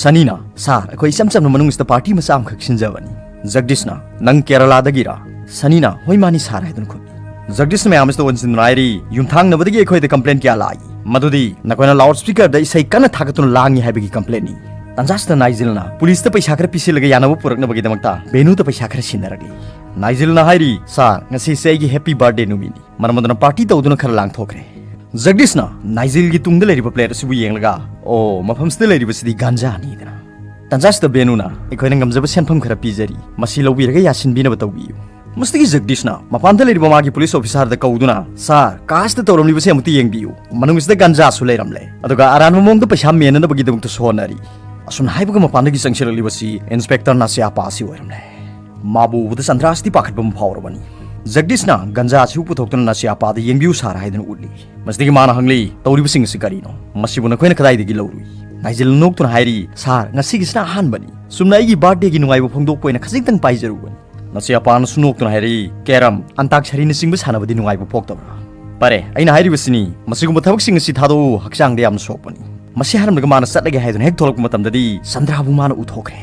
ꯁꯅꯤꯅ, "ꯁꯥꯔ, ꯑꯩꯈꯣꯏ ꯏꯆꯝ ꯆꯝꯅ ꯃꯅꯨꯡꯁꯤꯗ ꯄꯥꯔꯇꯤ ꯃꯆꯥ ꯑꯃꯈꯛ ꯁꯤꯟꯖꯕꯅꯤ꯫" ꯖꯒꯗꯤꯁꯅ, "ꯅꯪ ꯀꯦꯔꯂꯥꯗꯒꯤꯔꯥ?" ꯁꯅꯤꯅ, "ꯍꯣꯏ, ꯃꯥꯅꯤ ꯁꯥꯔ" ꯍꯥꯏꯗꯨꯅ ꯈꯨꯝꯃꯤ꯫ ꯖꯒꯗꯤꯁꯅ ꯃꯌꯥꯝ ꯑꯁꯤꯗ ꯑꯣꯟꯁꯤꯟꯗꯨꯅ ꯍꯥꯏꯔꯤ, "ꯌꯨꯝꯊꯪꯅꯕꯗꯒꯤ ꯑꯩꯈꯣꯏꯗ ꯀꯝꯄ꯭ꯂꯦꯟ ꯀꯌꯥ ꯂꯥꯛꯏ, ꯃꯗꯨꯗꯤ ꯅꯈꯣꯏꯅ ꯂꯥꯎꯗ ꯁ꯭ꯄꯤꯀꯔꯗ ꯏꯁꯩ ꯀꯟꯅ ꯊꯥꯒꯠꯇꯨꯅ ꯂꯥꯡꯉꯤ ꯍꯥꯏꯕꯒꯤ ꯀꯝꯄ꯭ꯂꯦꯟꯅꯤ꯫" ꯇꯟꯖꯥꯁꯤꯗ ꯅꯥꯏꯖꯦꯜꯅ ꯄꯨꯂꯤꯁꯇ ꯄꯩꯁꯥ ꯈꯔ ꯄꯤꯁꯤꯜꯂꯒ ꯌꯥꯅꯕ ꯄꯨꯔꯛꯅꯕꯒꯤꯗꯃꯛꯇ ꯕꯦꯅꯨꯗ ꯄꯩꯁꯥ ꯈꯔ ꯁꯤꯟꯅꯔꯛꯂꯤ꯫ ꯅꯥꯏꯖꯦꯜꯅ ꯍꯥꯏꯔꯤ, "ꯁꯥꯔ, ꯉꯁꯤꯁꯦ ꯑꯩꯒꯤ ꯍꯦꯄꯤ ꯕꯥꯔꯊꯗꯦ ꯅꯨꯃꯤꯠꯅꯤ꯫" ꯃꯔꯝ ꯑꯗꯨꯅ ꯄꯥꯔꯇꯤ ꯇꯧꯗꯨꯅ ꯈꯔ ꯂꯥꯡꯊꯣꯛꯈ꯭ꯔꯦ꯫ ꯖꯒꯗꯤꯁꯅ ꯅꯥꯏꯖꯦꯜꯒꯤ ꯇꯨꯡꯗ ꯂꯩꯔꯤꯕ ꯄ꯭ꯂꯦꯠ ꯑꯁꯤꯕꯨ ꯌꯦꯡꯂꯒ, "ꯑꯣ, ꯃꯐꯝꯁꯤꯗ ꯂꯩꯔꯤꯕꯁꯤꯗꯤ ꯒꯥꯟꯖꯥꯅꯤꯗꯅ꯫" ꯇꯟꯖꯥꯁꯤꯗ ꯕꯦꯅꯨꯅ, "ꯑꯩꯈꯣꯏꯅ ꯉꯝꯖꯕ ꯁꯦꯟꯐꯝ ꯈꯔ ꯄꯤꯖꯔꯤ, ꯃꯁꯤ ꯂꯧꯕꯤꯔꯒ ꯌꯥꯁꯤꯟꯕꯤꯅꯕ ꯇꯧꯕꯤꯌꯨ꯫" ꯃꯁꯤꯗꯒꯤ ꯖꯒꯗꯤꯁꯅ ꯃꯄꯥꯟꯗ ꯂꯩꯔꯤꯕ ꯃꯥꯒꯤ ꯄꯨꯂꯤꯁ ꯑꯣꯐꯤꯁꯥꯔꯗ ꯀꯧꯗꯨꯅ, "ꯁꯥꯔ, ꯀꯥ ꯑꯁꯤꯗ ꯇꯧꯔꯝꯂꯤꯕꯁꯦ ꯑꯃꯨꯛꯇ ꯌꯦꯡꯕꯤꯌꯨ, ꯃꯅꯨꯡꯁꯤꯗ ꯒꯥꯟꯖꯥꯁꯨ ꯂꯩꯔꯝꯂꯦ, ꯑꯗꯨꯒ ꯑꯔꯥꯟꯕ ꯃꯑꯣꯡꯗ ꯄꯩꯁꯥ ꯃꯦꯟꯅꯅꯕꯒꯤꯗꯃꯛꯇꯁꯨ ꯍꯣꯠꯅꯔꯤ꯫" ꯑꯁꯨꯝꯅ ꯍꯥꯏꯕꯒ ꯃꯄꯥꯟꯗꯒꯤ ꯆꯪꯁꯤꯜꯂꯛꯂꯤꯕꯁꯤ ꯏꯟꯁꯄꯦꯛꯇꯔ ꯅꯥꯁꯤꯌꯥꯄꯥ ꯑꯁꯤ ꯑꯣꯏꯔꯝꯂꯦ꯫ ꯃꯥꯕꯨ ꯎꯕꯗ ꯆꯟꯗ꯭ꯔꯥꯁꯤꯗꯤ ꯄꯥꯈꯠꯄ ꯑꯃ ꯐꯥꯎꯔꯕꯅꯤ꯫ ꯖꯒꯗꯤꯁꯅ ꯒꯟꯖꯥ ꯑꯁꯤꯕꯨ ꯄꯨꯊꯣꯛꯇꯨꯅ ꯅꯥꯁꯤꯌꯥꯄꯥꯗ ꯌꯦꯡꯕꯤꯌꯨ ꯁꯥꯔ ꯍꯥꯏꯗꯨꯅ ꯎꯠꯂꯤ꯫ ꯃꯁꯤꯗꯒꯤ ꯃꯥꯅ ꯍꯪꯂꯤ, "ꯇꯧꯔꯤꯕꯁꯤꯡ ꯑꯁꯤ ꯀꯔꯤꯅꯣ? ꯃꯁꯤꯕꯨ ꯅꯈꯣꯏꯅ ꯀꯗꯥꯏꯗꯒꯤ ꯂꯧꯔꯨꯏ?" ꯅꯥꯏꯖꯦꯜꯅ ꯅꯣꯛꯇꯨꯅ ꯍꯥꯏꯔꯤ, "ꯁꯥꯔ, ꯉꯁꯤꯒꯤꯁꯤꯅ ꯑꯍꯥꯟꯕꯅꯤ꯫ ꯆꯨꯝꯅ ꯑꯩꯒꯤ ꯕꯥꯔꯊꯗꯦꯒꯤ ꯅꯨꯡꯉꯥꯏꯕ ꯐꯣꯡꯗꯣꯛꯄ ꯑꯣꯏꯅ ꯈꯖꯤꯛꯇꯪ ꯄꯥꯏꯖꯔꯨꯕꯅꯤ꯫" ꯅꯥꯁꯤꯌꯥꯄꯥꯅꯁꯨ ꯅꯣꯛꯇꯨꯅ ꯍꯥꯏꯔꯛꯏ, "ꯀꯦꯔꯝ, ꯑꯟꯇꯥꯛꯁꯔꯤꯅꯆꯤꯡꯕ ꯁꯥꯟꯅꯕꯗꯤ ꯅꯨꯡꯉꯥꯏꯕ ꯄꯣꯛꯇꯕ꯭ꯔꯥ?" "ꯐꯔꯦ, ꯑꯩꯅ ꯍꯥꯏꯔꯤꯕꯁꯤꯅꯤ, ꯃꯁꯤꯒꯨꯝꯕ ꯊꯕꯛꯁꯤꯡ ꯑꯁꯤ ꯊꯥꯗꯣꯛꯎ, ꯍꯛꯆꯥꯡꯗ ꯌꯥꯝꯅ ꯁꯣꯛꯄꯅꯤ꯫" ꯃꯁꯤ ꯍꯥꯏꯔꯝꯂꯒ ꯃꯥꯅ ꯆꯠꯂꯒꯦ ꯍꯥꯏꯗꯨꯅ ꯍꯦꯛ ꯊꯣꯛꯂꯛꯄ ꯃꯇꯝꯗꯗꯤ ꯆꯟꯗ꯭ꯔꯥꯕꯨ ꯃꯥꯅ ꯎꯊꯣꯛꯈ꯭ꯔꯦ꯫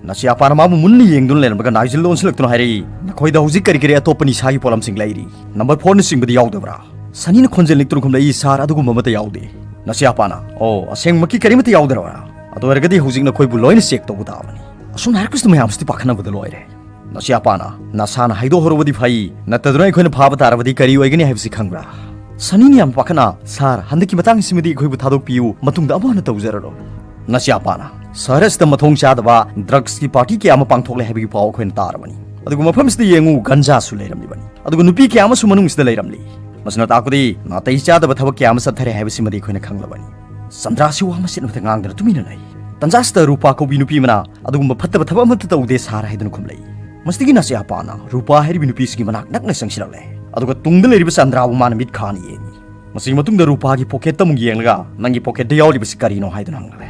ꯅꯥꯁꯤꯌꯥꯄꯥꯅ ꯃꯥꯕꯨ ꯃꯨꯟꯅ ꯌꯦꯡꯗꯨꯅ ꯂꯩꯔꯝꯂꯒ ꯅꯥꯏꯖꯦꯜꯗ ꯑꯣꯟꯁꯤꯜꯂꯛꯇꯨꯅ ꯍꯥꯏꯔꯛꯏ, "ꯅꯈꯣꯏꯗ ꯍꯧꯖꯤꯛ ꯀꯔꯤ ꯀꯔꯤ ꯑꯇꯣꯞꯄ ꯅꯤꯁꯥꯒꯤ ꯄꯣꯠꯂꯝꯁꯤꯡ ꯂꯩꯔꯤ? ꯅꯝꯕꯔ ꯐꯣꯔꯅꯆꯤꯡꯕꯗꯤ ꯌꯥꯎꯗꯕ꯭ꯔꯥ?" ꯁꯅꯤꯅ ꯈꯣꯟꯖꯦꯜ ꯂꯤꯛꯇꯨꯅ ꯈꯨꯝꯂꯛꯏ, "ꯁꯥꯔ, ꯑꯗꯨꯒꯨꯝꯕ ꯑꯃꯠꯇ ꯌꯥꯎꯗꯦ꯫" ꯅꯆꯦ ꯑꯄꯥꯅ, "ꯑꯣ, ꯑꯁꯦꯡꯃꯛꯀꯤ ꯀꯔꯤꯃꯠꯇ ꯌꯥꯎꯗ꯭ꯔꯕ꯭ꯔꯥ? ꯑꯗꯨ ꯑꯣꯏꯔꯒꯗꯤ ꯍꯧꯖꯤꯛ ꯅꯈꯣꯏꯕꯨ ꯂꯣꯏꯅ ꯆꯦꯛ ꯇꯧꯕ ꯇꯥꯕꯅꯤ꯫ ꯑꯁꯨꯝꯅ ꯍꯥꯏꯔꯛꯄꯁꯤꯗ ꯃꯌꯥꯝꯁꯤꯗꯤ ꯄꯥꯈꯠꯅꯕꯗ ꯂꯣꯏꯔꯦ꯫ ꯅꯆꯦ ꯑꯄꯥꯅ, ꯅꯁꯥꯅ ꯍꯥꯏꯗꯣꯛꯍꯧꯔꯕꯗꯤ ꯐꯩ, ꯅꯠꯇꯗꯨꯅ ꯑꯩꯈꯣꯏꯅ ꯐꯥꯕ ꯇꯥꯔꯕꯗꯤ ꯀꯔꯤ ꯑꯣꯏꯒꯅꯤ ꯍꯥꯏꯕꯁꯤ ꯈꯪꯕ꯭ꯔꯥ?" ꯁꯅꯤꯅ ꯌꯥꯝ ꯄꯥꯈꯠꯅ, "ꯁꯥꯔ, ꯍꯟꯗꯛꯀꯤ ꯃꯇꯥꯡꯁꯤꯃꯗꯤ ꯑꯩꯈꯣꯏꯕꯨ ꯊꯥꯗꯣꯛꯄꯤꯌꯨ, ꯃꯇꯨꯡꯗ ꯑꯃꯨꯛ ꯍꯟꯅ ꯇꯧꯖꯔꯔꯣꯏ꯫" ꯅꯆꯦ ꯑꯄꯥꯅ, "ꯁꯍꯔ ꯑꯁꯤꯗ ꯃꯊꯣꯡ ꯆꯥꯗꯕ ꯗ꯭ꯔꯒꯁꯀꯤ ꯄꯥꯔꯇꯤ ꯀꯌꯥ ꯑꯃ ꯄꯥꯡꯊꯣꯛꯂꯦ ꯍꯥꯏꯕꯒꯤ ꯄꯥꯎ ꯑꯩꯈꯣꯏꯅ ꯇꯥꯔꯕꯅꯤ꯫ ꯑꯗꯨꯒ ꯃꯐꯝꯁꯤꯗ ꯌꯦꯡꯉꯨ, ꯒꯟꯖꯥꯁꯨ ꯂꯩꯔꯝꯂꯤꯕꯅꯤ꯫ ꯑꯗꯨꯒ ꯅꯨꯄꯤ ꯀꯌꯥ ꯑꯃꯁꯨ ꯃꯅꯨꯡꯁꯤꯗ ꯂꯩꯔꯝꯂꯤ꯫ ꯃꯁꯤꯅ ꯇꯥꯛꯄꯗꯤ ꯅꯥꯇꯩ ꯆꯥꯗꯕ ꯊꯕꯛ ꯀꯌꯥ ꯑꯃ ꯆꯠꯊꯔꯦ ꯍꯥꯏꯕꯁꯤꯃꯗꯤ ꯑꯩꯈꯣꯏꯅ ꯈꯪꯂꯕꯅꯤ꯫" ꯆꯟꯗ꯭ꯔꯥꯁꯤ ꯋꯥ ꯑꯃ ꯆꯦꯠꯅꯕꯗ ꯉꯥꯡꯗꯅ ꯇꯨꯃꯤꯟꯅ ꯂꯩ꯫ ꯇꯟꯖꯥꯁꯤꯗ ꯔꯨꯄꯥ ꯀꯧꯕꯤ ꯅꯨꯄꯤ ꯑꯃꯅ, "ꯑꯗꯨꯒꯨꯝꯕ ꯐꯠꯇꯕ ꯊꯕꯛ ꯑꯃꯠꯇ ꯇꯧꯗꯦ ꯁꯥꯔ" ꯍꯥꯏꯗꯨꯅ ꯈꯨꯝꯂꯛꯏ꯫ ꯃꯁꯤꯗꯒꯤ ꯅꯆꯦ ꯑꯄꯥꯅ ꯔꯨꯄꯥ ꯍꯥꯏꯔꯤꯕꯤ ꯅꯨꯄꯤꯁꯤꯒꯤ ꯃꯅꯥꯛ ꯅꯛꯅ ꯆꯪꯁꯤꯜꯂꯛꯂꯦ꯫ ꯑꯗꯨꯒ ꯇꯨꯡꯗ ꯂꯩꯔꯤꯕ ꯆꯟꯗ꯭ꯔꯥꯕꯨ ꯃꯥꯅ ꯃꯤꯠ ꯈꯥꯅ ꯌꯦꯡꯉꯤ꯫ ꯃꯁꯤꯒꯤ ꯃꯇꯨꯡꯗ ꯔꯨꯄꯥꯒꯤ ꯄꯣꯀꯦꯠꯇ ꯑꯃꯨꯛ ꯌꯦꯡꯂꯒ, "ꯅꯪꯒꯤ ꯄꯣꯀꯦꯠꯇ ꯌꯥꯎꯔꯤꯕꯁꯤ ꯀꯔꯤꯅꯣ?" ꯍꯥꯏꯗꯨꯅ ꯍꯪꯂꯛꯂꯦ꯫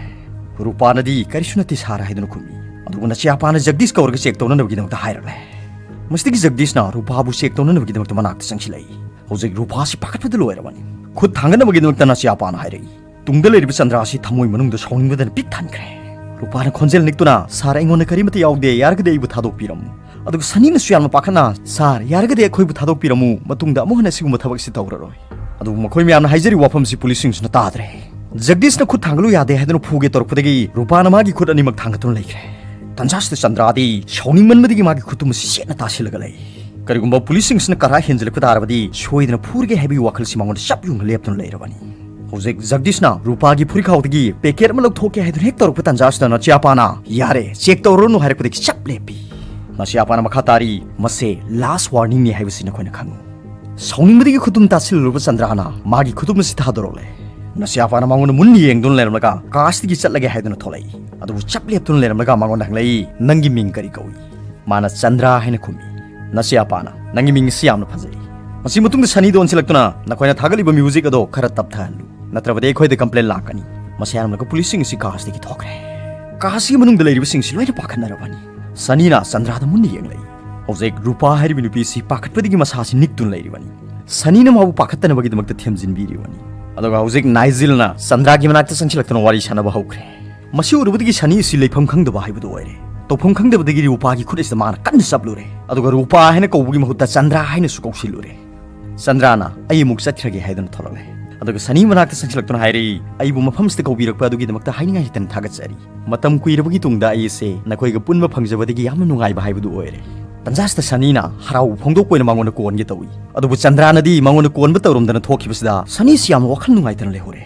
ꯔꯨꯄꯥꯅꯗꯤ, "ꯀꯔꯤꯁꯨ ꯅꯠꯇꯦ ꯁꯥꯔ" ꯍꯥꯏꯗꯨꯅ ꯈꯨꯝꯃꯤ꯫ ꯑꯗꯨꯒ ꯅꯆꯦ ꯑꯄꯥꯅ ꯖꯒꯗꯤꯁ ꯀꯧꯔꯒ ꯆꯦꯛ ꯇꯧꯅꯅꯕꯒꯤꯗꯃꯛꯇ ꯍꯥꯏꯔꯛꯂꯦ꯫ ꯃꯁꯤꯗꯒꯤ ꯖꯒꯗꯤꯁꯅ ꯔꯨꯄꯥꯕꯨ ꯆꯦꯛ ꯇꯧꯅꯅꯕꯒꯤꯗꯃꯛꯇ ꯃꯅꯥꯛꯇ ꯆꯪꯁꯤꯜꯂꯛꯏ꯫ ꯍꯧꯖꯤꯛ ꯔꯨꯄꯥꯁꯤ ꯄꯥꯈꯠꯄꯗ ꯂꯣꯏꯔꯕꯅꯤ꯫ ꯈꯨꯠ ꯊꯥꯡꯒꯠꯅꯕꯒꯤꯗꯃꯛꯇ ꯅꯆꯦ ꯑꯄꯥꯅ ꯍꯥꯏꯔꯛꯏ꯫ ꯇꯨꯡꯗ ꯂꯩꯔꯤꯕ ꯆꯟꯗ꯭ꯔꯥꯁꯤ ꯊꯃꯣꯏ ꯃꯅꯨꯡꯗ ꯁꯥꯎꯅꯤꯡꯕꯗꯅ ꯄꯤꯛ ꯊꯟꯈ꯭ꯔꯦ꯫ ꯔꯨꯄꯥꯅ ꯈꯣꯟꯖꯦꯜ ꯅꯤꯛꯇꯨꯅ, "ꯁꯥꯔ, ꯑꯩꯉꯣꯟꯗ ꯀꯔꯤꯃꯠꯇ ꯌꯥꯎꯗꯦ, ꯌꯥꯔꯒꯗꯤ ꯑꯩꯕꯨ ꯊꯥꯗꯣꯛꯄꯤꯔꯝꯃꯨ꯫" ꯑꯗꯨꯒ ꯁꯅꯤꯅꯁꯨ ꯌꯥꯝꯅ ꯄꯥꯈꯠꯅ, "ꯁꯥꯔ, ꯌꯥꯔꯒꯗꯤ ꯑꯩꯈꯣꯏꯕꯨ ꯊꯥꯗꯣꯛꯄꯤꯔꯝꯃꯨ, ꯃꯇꯨꯡꯗ ꯑꯃꯨꯛ ꯍꯟꯅ ꯁꯤꯒꯨꯝꯕ ꯊꯕꯛꯁꯤ ꯇꯧꯔꯔꯣꯏ꯫" ꯑꯗꯨꯕꯨ ꯃꯈꯣꯏ ꯃꯌꯥꯝꯅ ꯍꯥꯏꯖꯔꯤꯕ ꯋꯥꯐꯝꯁꯤ ꯄꯨꯂꯤꯁꯁꯤꯡꯁꯤꯅ ꯇꯥꯗ꯭ꯔꯦ꯫ ꯖꯒꯗꯤꯁꯅ ꯈꯨꯠ ꯊꯥꯡꯒꯠꯂꯨ ꯌꯥꯗꯦ ꯍꯥꯏꯗꯨꯅ ꯐꯨꯒꯦ ꯇꯧꯔꯛꯄꯗꯒꯤ ꯔꯨꯄꯥꯅ ꯃꯥꯒꯤ ꯈꯨꯠ ꯑꯅꯤꯃꯛ ꯊꯥꯡꯒꯠꯇꯨꯅ ꯂꯩꯈ꯭ꯔꯦ꯫ ꯇꯟꯖꯥꯁꯤꯗ ꯆꯟꯗ꯭ꯔꯥꯗꯤ ꯁꯥꯎꯅꯤꯡꯃꯟꯕꯗꯒꯤ ꯃꯥꯒꯤ ꯈꯨꯠꯇꯨꯝ ꯑꯁꯤ ꯆꯦꯠꯅ ꯇꯥꯁꯤꯜꯂꯒ ꯂꯩ꯫ ꯀꯔꯤꯒꯨꯝꯕ ꯄꯨꯂꯤꯁꯁꯤꯡꯁꯤꯅ ꯀꯔꯥ ꯍꯦꯟꯖꯤꯜꯂꯛꯄ ꯇꯥꯔꯕꯗꯤ ꯁꯣꯏꯗꯅ ꯐꯨꯔꯒꯦ ꯍꯥꯏꯕꯒꯤ ꯋꯥꯈꯜꯁꯤ ꯃꯉꯣꯟꯗ ꯆꯞ ꯌꯨꯡꯅ ꯂꯦꯞꯇꯨꯅ ꯂꯩꯔꯕꯅꯤ꯫ ꯍꯧꯖꯤꯛ ꯖꯒꯗꯤꯁꯅ ꯔꯨꯄꯥꯒꯤ ꯐꯨꯔꯤꯈꯥꯎꯗꯒꯤ ꯄꯦꯀꯦꯠ ꯑꯃ ꯂꯧꯊꯣꯛꯀꯦ ꯍꯥꯏꯗꯨꯅ ꯍꯦꯛ ꯇꯧꯔꯛꯄ ꯇꯟꯖꯥꯁꯤꯗ ꯅꯆꯦ ꯑꯄꯥꯅ, "ꯌꯥꯔꯦ, ꯆꯦꯛ ꯇꯧꯔꯨꯔꯅꯨ" ꯍꯥꯏꯔꯛꯄꯗꯒꯤ ꯆꯞ ꯂꯦꯞꯄꯤ꯫ ꯅꯆꯦ ꯑꯄꯥꯅ ꯃꯈꯥ ꯇꯥꯔꯤ, "ꯃꯁꯦ ꯂꯥꯁ ꯋꯥꯔꯅꯤꯡꯅꯤ ꯍꯥꯏꯕꯁꯤ ꯅꯈꯣꯏꯅ ꯈꯪꯉꯨ꯫" ꯁꯥꯎꯅꯤꯡꯕꯗꯒꯤ ꯈꯨꯇꯨꯝ ꯇꯥꯁꯤꯜꯂꯨꯔꯕ ꯆꯟꯗ꯭ꯔꯥꯅ ꯃꯥꯒꯤ ꯈꯨꯇꯨꯝ ꯑꯁꯤ ꯊꯥꯗꯣꯔꯛꯂꯦ꯫ ꯅꯆꯦ ꯑꯄꯥꯅ ꯃꯉꯣꯟꯗ ꯃꯨꯟꯅ ꯌꯦꯡꯗꯨꯅ ꯂꯩꯔꯝꯂꯒ ꯀꯥꯁꯤꯗꯒꯤ ꯆꯠꯂꯒꯦ ꯍꯥꯏꯗꯨꯅ ꯊꯣꯛꯂꯛꯏ꯫ ꯑꯗꯨꯕꯨ ꯆꯞ ꯂꯦꯞꯇꯨꯅ ꯂꯩꯔꯝꯂꯒ ꯃꯉꯣꯟꯗ ꯍꯪꯂꯛꯏ, "ꯅꯪꯒꯤ ꯃꯤꯡ ꯀꯔꯤ ꯀꯧꯏ?" ꯃꯥꯅ ꯆꯟꯗ꯭ꯔꯥ ꯍꯥꯏꯅ ꯈꯨꯝꯃꯤ꯫ ꯅꯆꯦ ꯑꯄꯥꯅ, "ꯅꯪꯒꯤ ꯃꯤꯡ ꯑꯁꯤ ꯌꯥꯝꯅ ꯐꯖꯩ꯫" ꯃꯁꯤ ꯃꯇꯨꯡꯗ ꯁꯅꯤꯗ ꯑꯣꯟꯁꯤꯜꯂꯛꯇꯨꯅ, "ꯅꯈꯣꯏꯅ ꯊꯥꯒꯠꯂꯤꯕ ꯃ꯭ꯌꯨꯖꯤꯛ ꯑꯗꯣ ꯈꯔ ꯇꯞꯊꯍꯜꯂꯨ, ꯅꯠꯇ꯭ꯔꯕꯗꯤ ꯑꯩꯈꯣꯏꯗ ꯀꯝꯄ꯭ꯂꯦꯟ ꯂꯥꯛꯀꯅꯤ꯫" ꯃꯁꯤ ꯍꯥꯏꯔꯝꯂꯒ ꯄꯨꯂꯤꯁꯁꯤꯡ ꯑꯁꯤ ꯀꯥꯁꯤꯗꯒꯤ ꯊꯣꯛꯈ꯭ꯔꯦ꯫ ꯀꯥꯁꯤꯒꯤ ꯃꯅꯨꯡꯗ ꯂꯩꯔꯤꯕꯁꯤꯡꯁꯤ ꯂꯣꯏꯅ ꯄꯥꯈꯠꯅꯔꯕꯅꯤ꯫ ꯁꯅꯤꯅ ꯆꯟꯗ꯭ꯔꯥꯗ ꯃꯨꯟꯅ ꯌꯦꯡꯂꯛꯏ꯫ ꯍꯧꯖꯤꯛ ꯔꯨꯄꯥ ꯍꯥꯏꯔꯤꯕ ꯅꯨꯄꯤ ꯑꯁꯤ ꯄꯥꯈꯠꯄꯗꯒꯤ ꯃꯁꯥꯁꯤ ꯅꯤꯛꯇꯨꯅ ꯂꯩꯔꯤꯕꯅꯤ꯫ ꯁꯅꯤꯅ ꯃꯥꯕꯨ ꯄꯥꯈꯠꯇꯅꯕꯒꯤꯗꯃꯛꯇ ꯊꯦꯝꯖꯤꯟꯕꯤꯔꯤꯕꯅꯤ꯫ ꯑꯗꯨꯒ ꯍꯧꯖꯤꯛ ꯅꯥꯏꯖꯤꯜꯅ ꯆꯟꯗ꯭ꯔꯥꯒꯤ ꯃꯅꯥꯛꯇ ꯆꯪꯁꯤꯜꯂꯛꯇꯨꯅ ꯋꯥꯔꯤ ꯁꯥꯟꯅꯕ ꯍꯧꯈ꯭ꯔꯦ꯫ ꯃꯁꯤ ꯎꯔꯨꯕꯗꯒꯤ ꯁꯅꯤ ꯑꯁꯤ ꯂꯩꯐꯝ ꯈꯪꯗꯕ ꯍꯥꯏꯕꯗꯨ ꯑꯣꯏꯔꯦ꯫ ꯇꯧꯐꯝ ꯈꯪꯗꯕꯗꯒꯤ ꯔꯨꯄꯥꯒꯤ ꯈꯨꯠ ꯑꯁꯤꯗ ꯃꯥꯅ ꯀꯟꯅ ꯆꯞꯂꯨꯔꯦ꯫ ꯑꯗꯨꯒ ꯔꯨꯄꯥ ꯍꯥꯏꯅ ꯀꯧꯕꯒꯤ ꯃꯍꯨꯠꯇ ꯆꯟꯗ꯭ꯔꯥ ꯍꯥꯏꯅꯁꯨ ꯀꯧꯁꯤꯜꯂꯨꯔꯦ꯫ ꯆꯟꯗ꯭ꯔꯥꯅ, "ꯑꯩ ꯑꯃꯨꯛ ꯆꯠꯈ꯭ꯔꯒꯦ" ꯍꯥꯏꯗꯨꯅ ꯊꯣꯛꯂꯛꯂꯦ꯫ ꯑꯗꯨꯒ ꯁꯅꯤ ꯃꯅꯥꯛꯇ ꯆꯪꯁꯤꯜꯂꯛꯇꯨꯅ ꯍꯥꯏꯔꯛꯏ, "ꯑꯩꯕꯨ ꯃꯐꯝꯁꯤꯗ ꯀꯧꯕꯤꯔꯛꯄ ꯑꯗꯨꯒꯤꯗꯃꯛꯇ ꯍꯥꯏꯅꯤꯡꯉꯥꯏ ꯂꯩꯇꯅ ꯊꯥꯒꯠꯆꯔꯤ꯫ ꯃꯇꯝ ꯀꯨꯏꯔꯕꯒꯤ ꯇꯨꯡꯗ ꯑꯩ ꯑꯁꯦ ꯅꯈꯣꯏꯒ ꯄꯨꯟꯕ ꯐꯪꯖꯕꯗꯒꯤ ꯌꯥꯝꯅ ꯅꯨꯡꯉꯥꯏꯕ ꯍꯥꯏꯕꯗꯨ ꯑꯣꯏꯔꯦ꯫" ꯇꯟꯖꯥꯁꯤꯗ ꯁꯅꯤꯅ ꯍꯔꯥꯎꯕ ꯐꯣꯡꯗꯣꯛꯄ ꯑꯣꯏꯅ ꯃꯉꯣꯟꯗ ꯀꯣꯟꯒꯦ ꯇꯧꯏ꯫ ꯑꯗꯨꯕꯨ ꯆꯟꯗ꯭ꯔꯥꯅꯗꯤ ꯃꯉꯣꯟꯗ ꯀꯣꯟꯕ ꯇꯧꯔꯝꯗꯅ ꯊꯣꯛꯈꯤꯕꯁꯤꯗ ꯁꯅꯤꯁꯤ ꯌꯥꯝꯅ ꯋꯥꯈꯜ ꯅꯨꯡꯉꯥꯏꯇꯅ ꯂꯩꯍꯧꯔꯦ꯫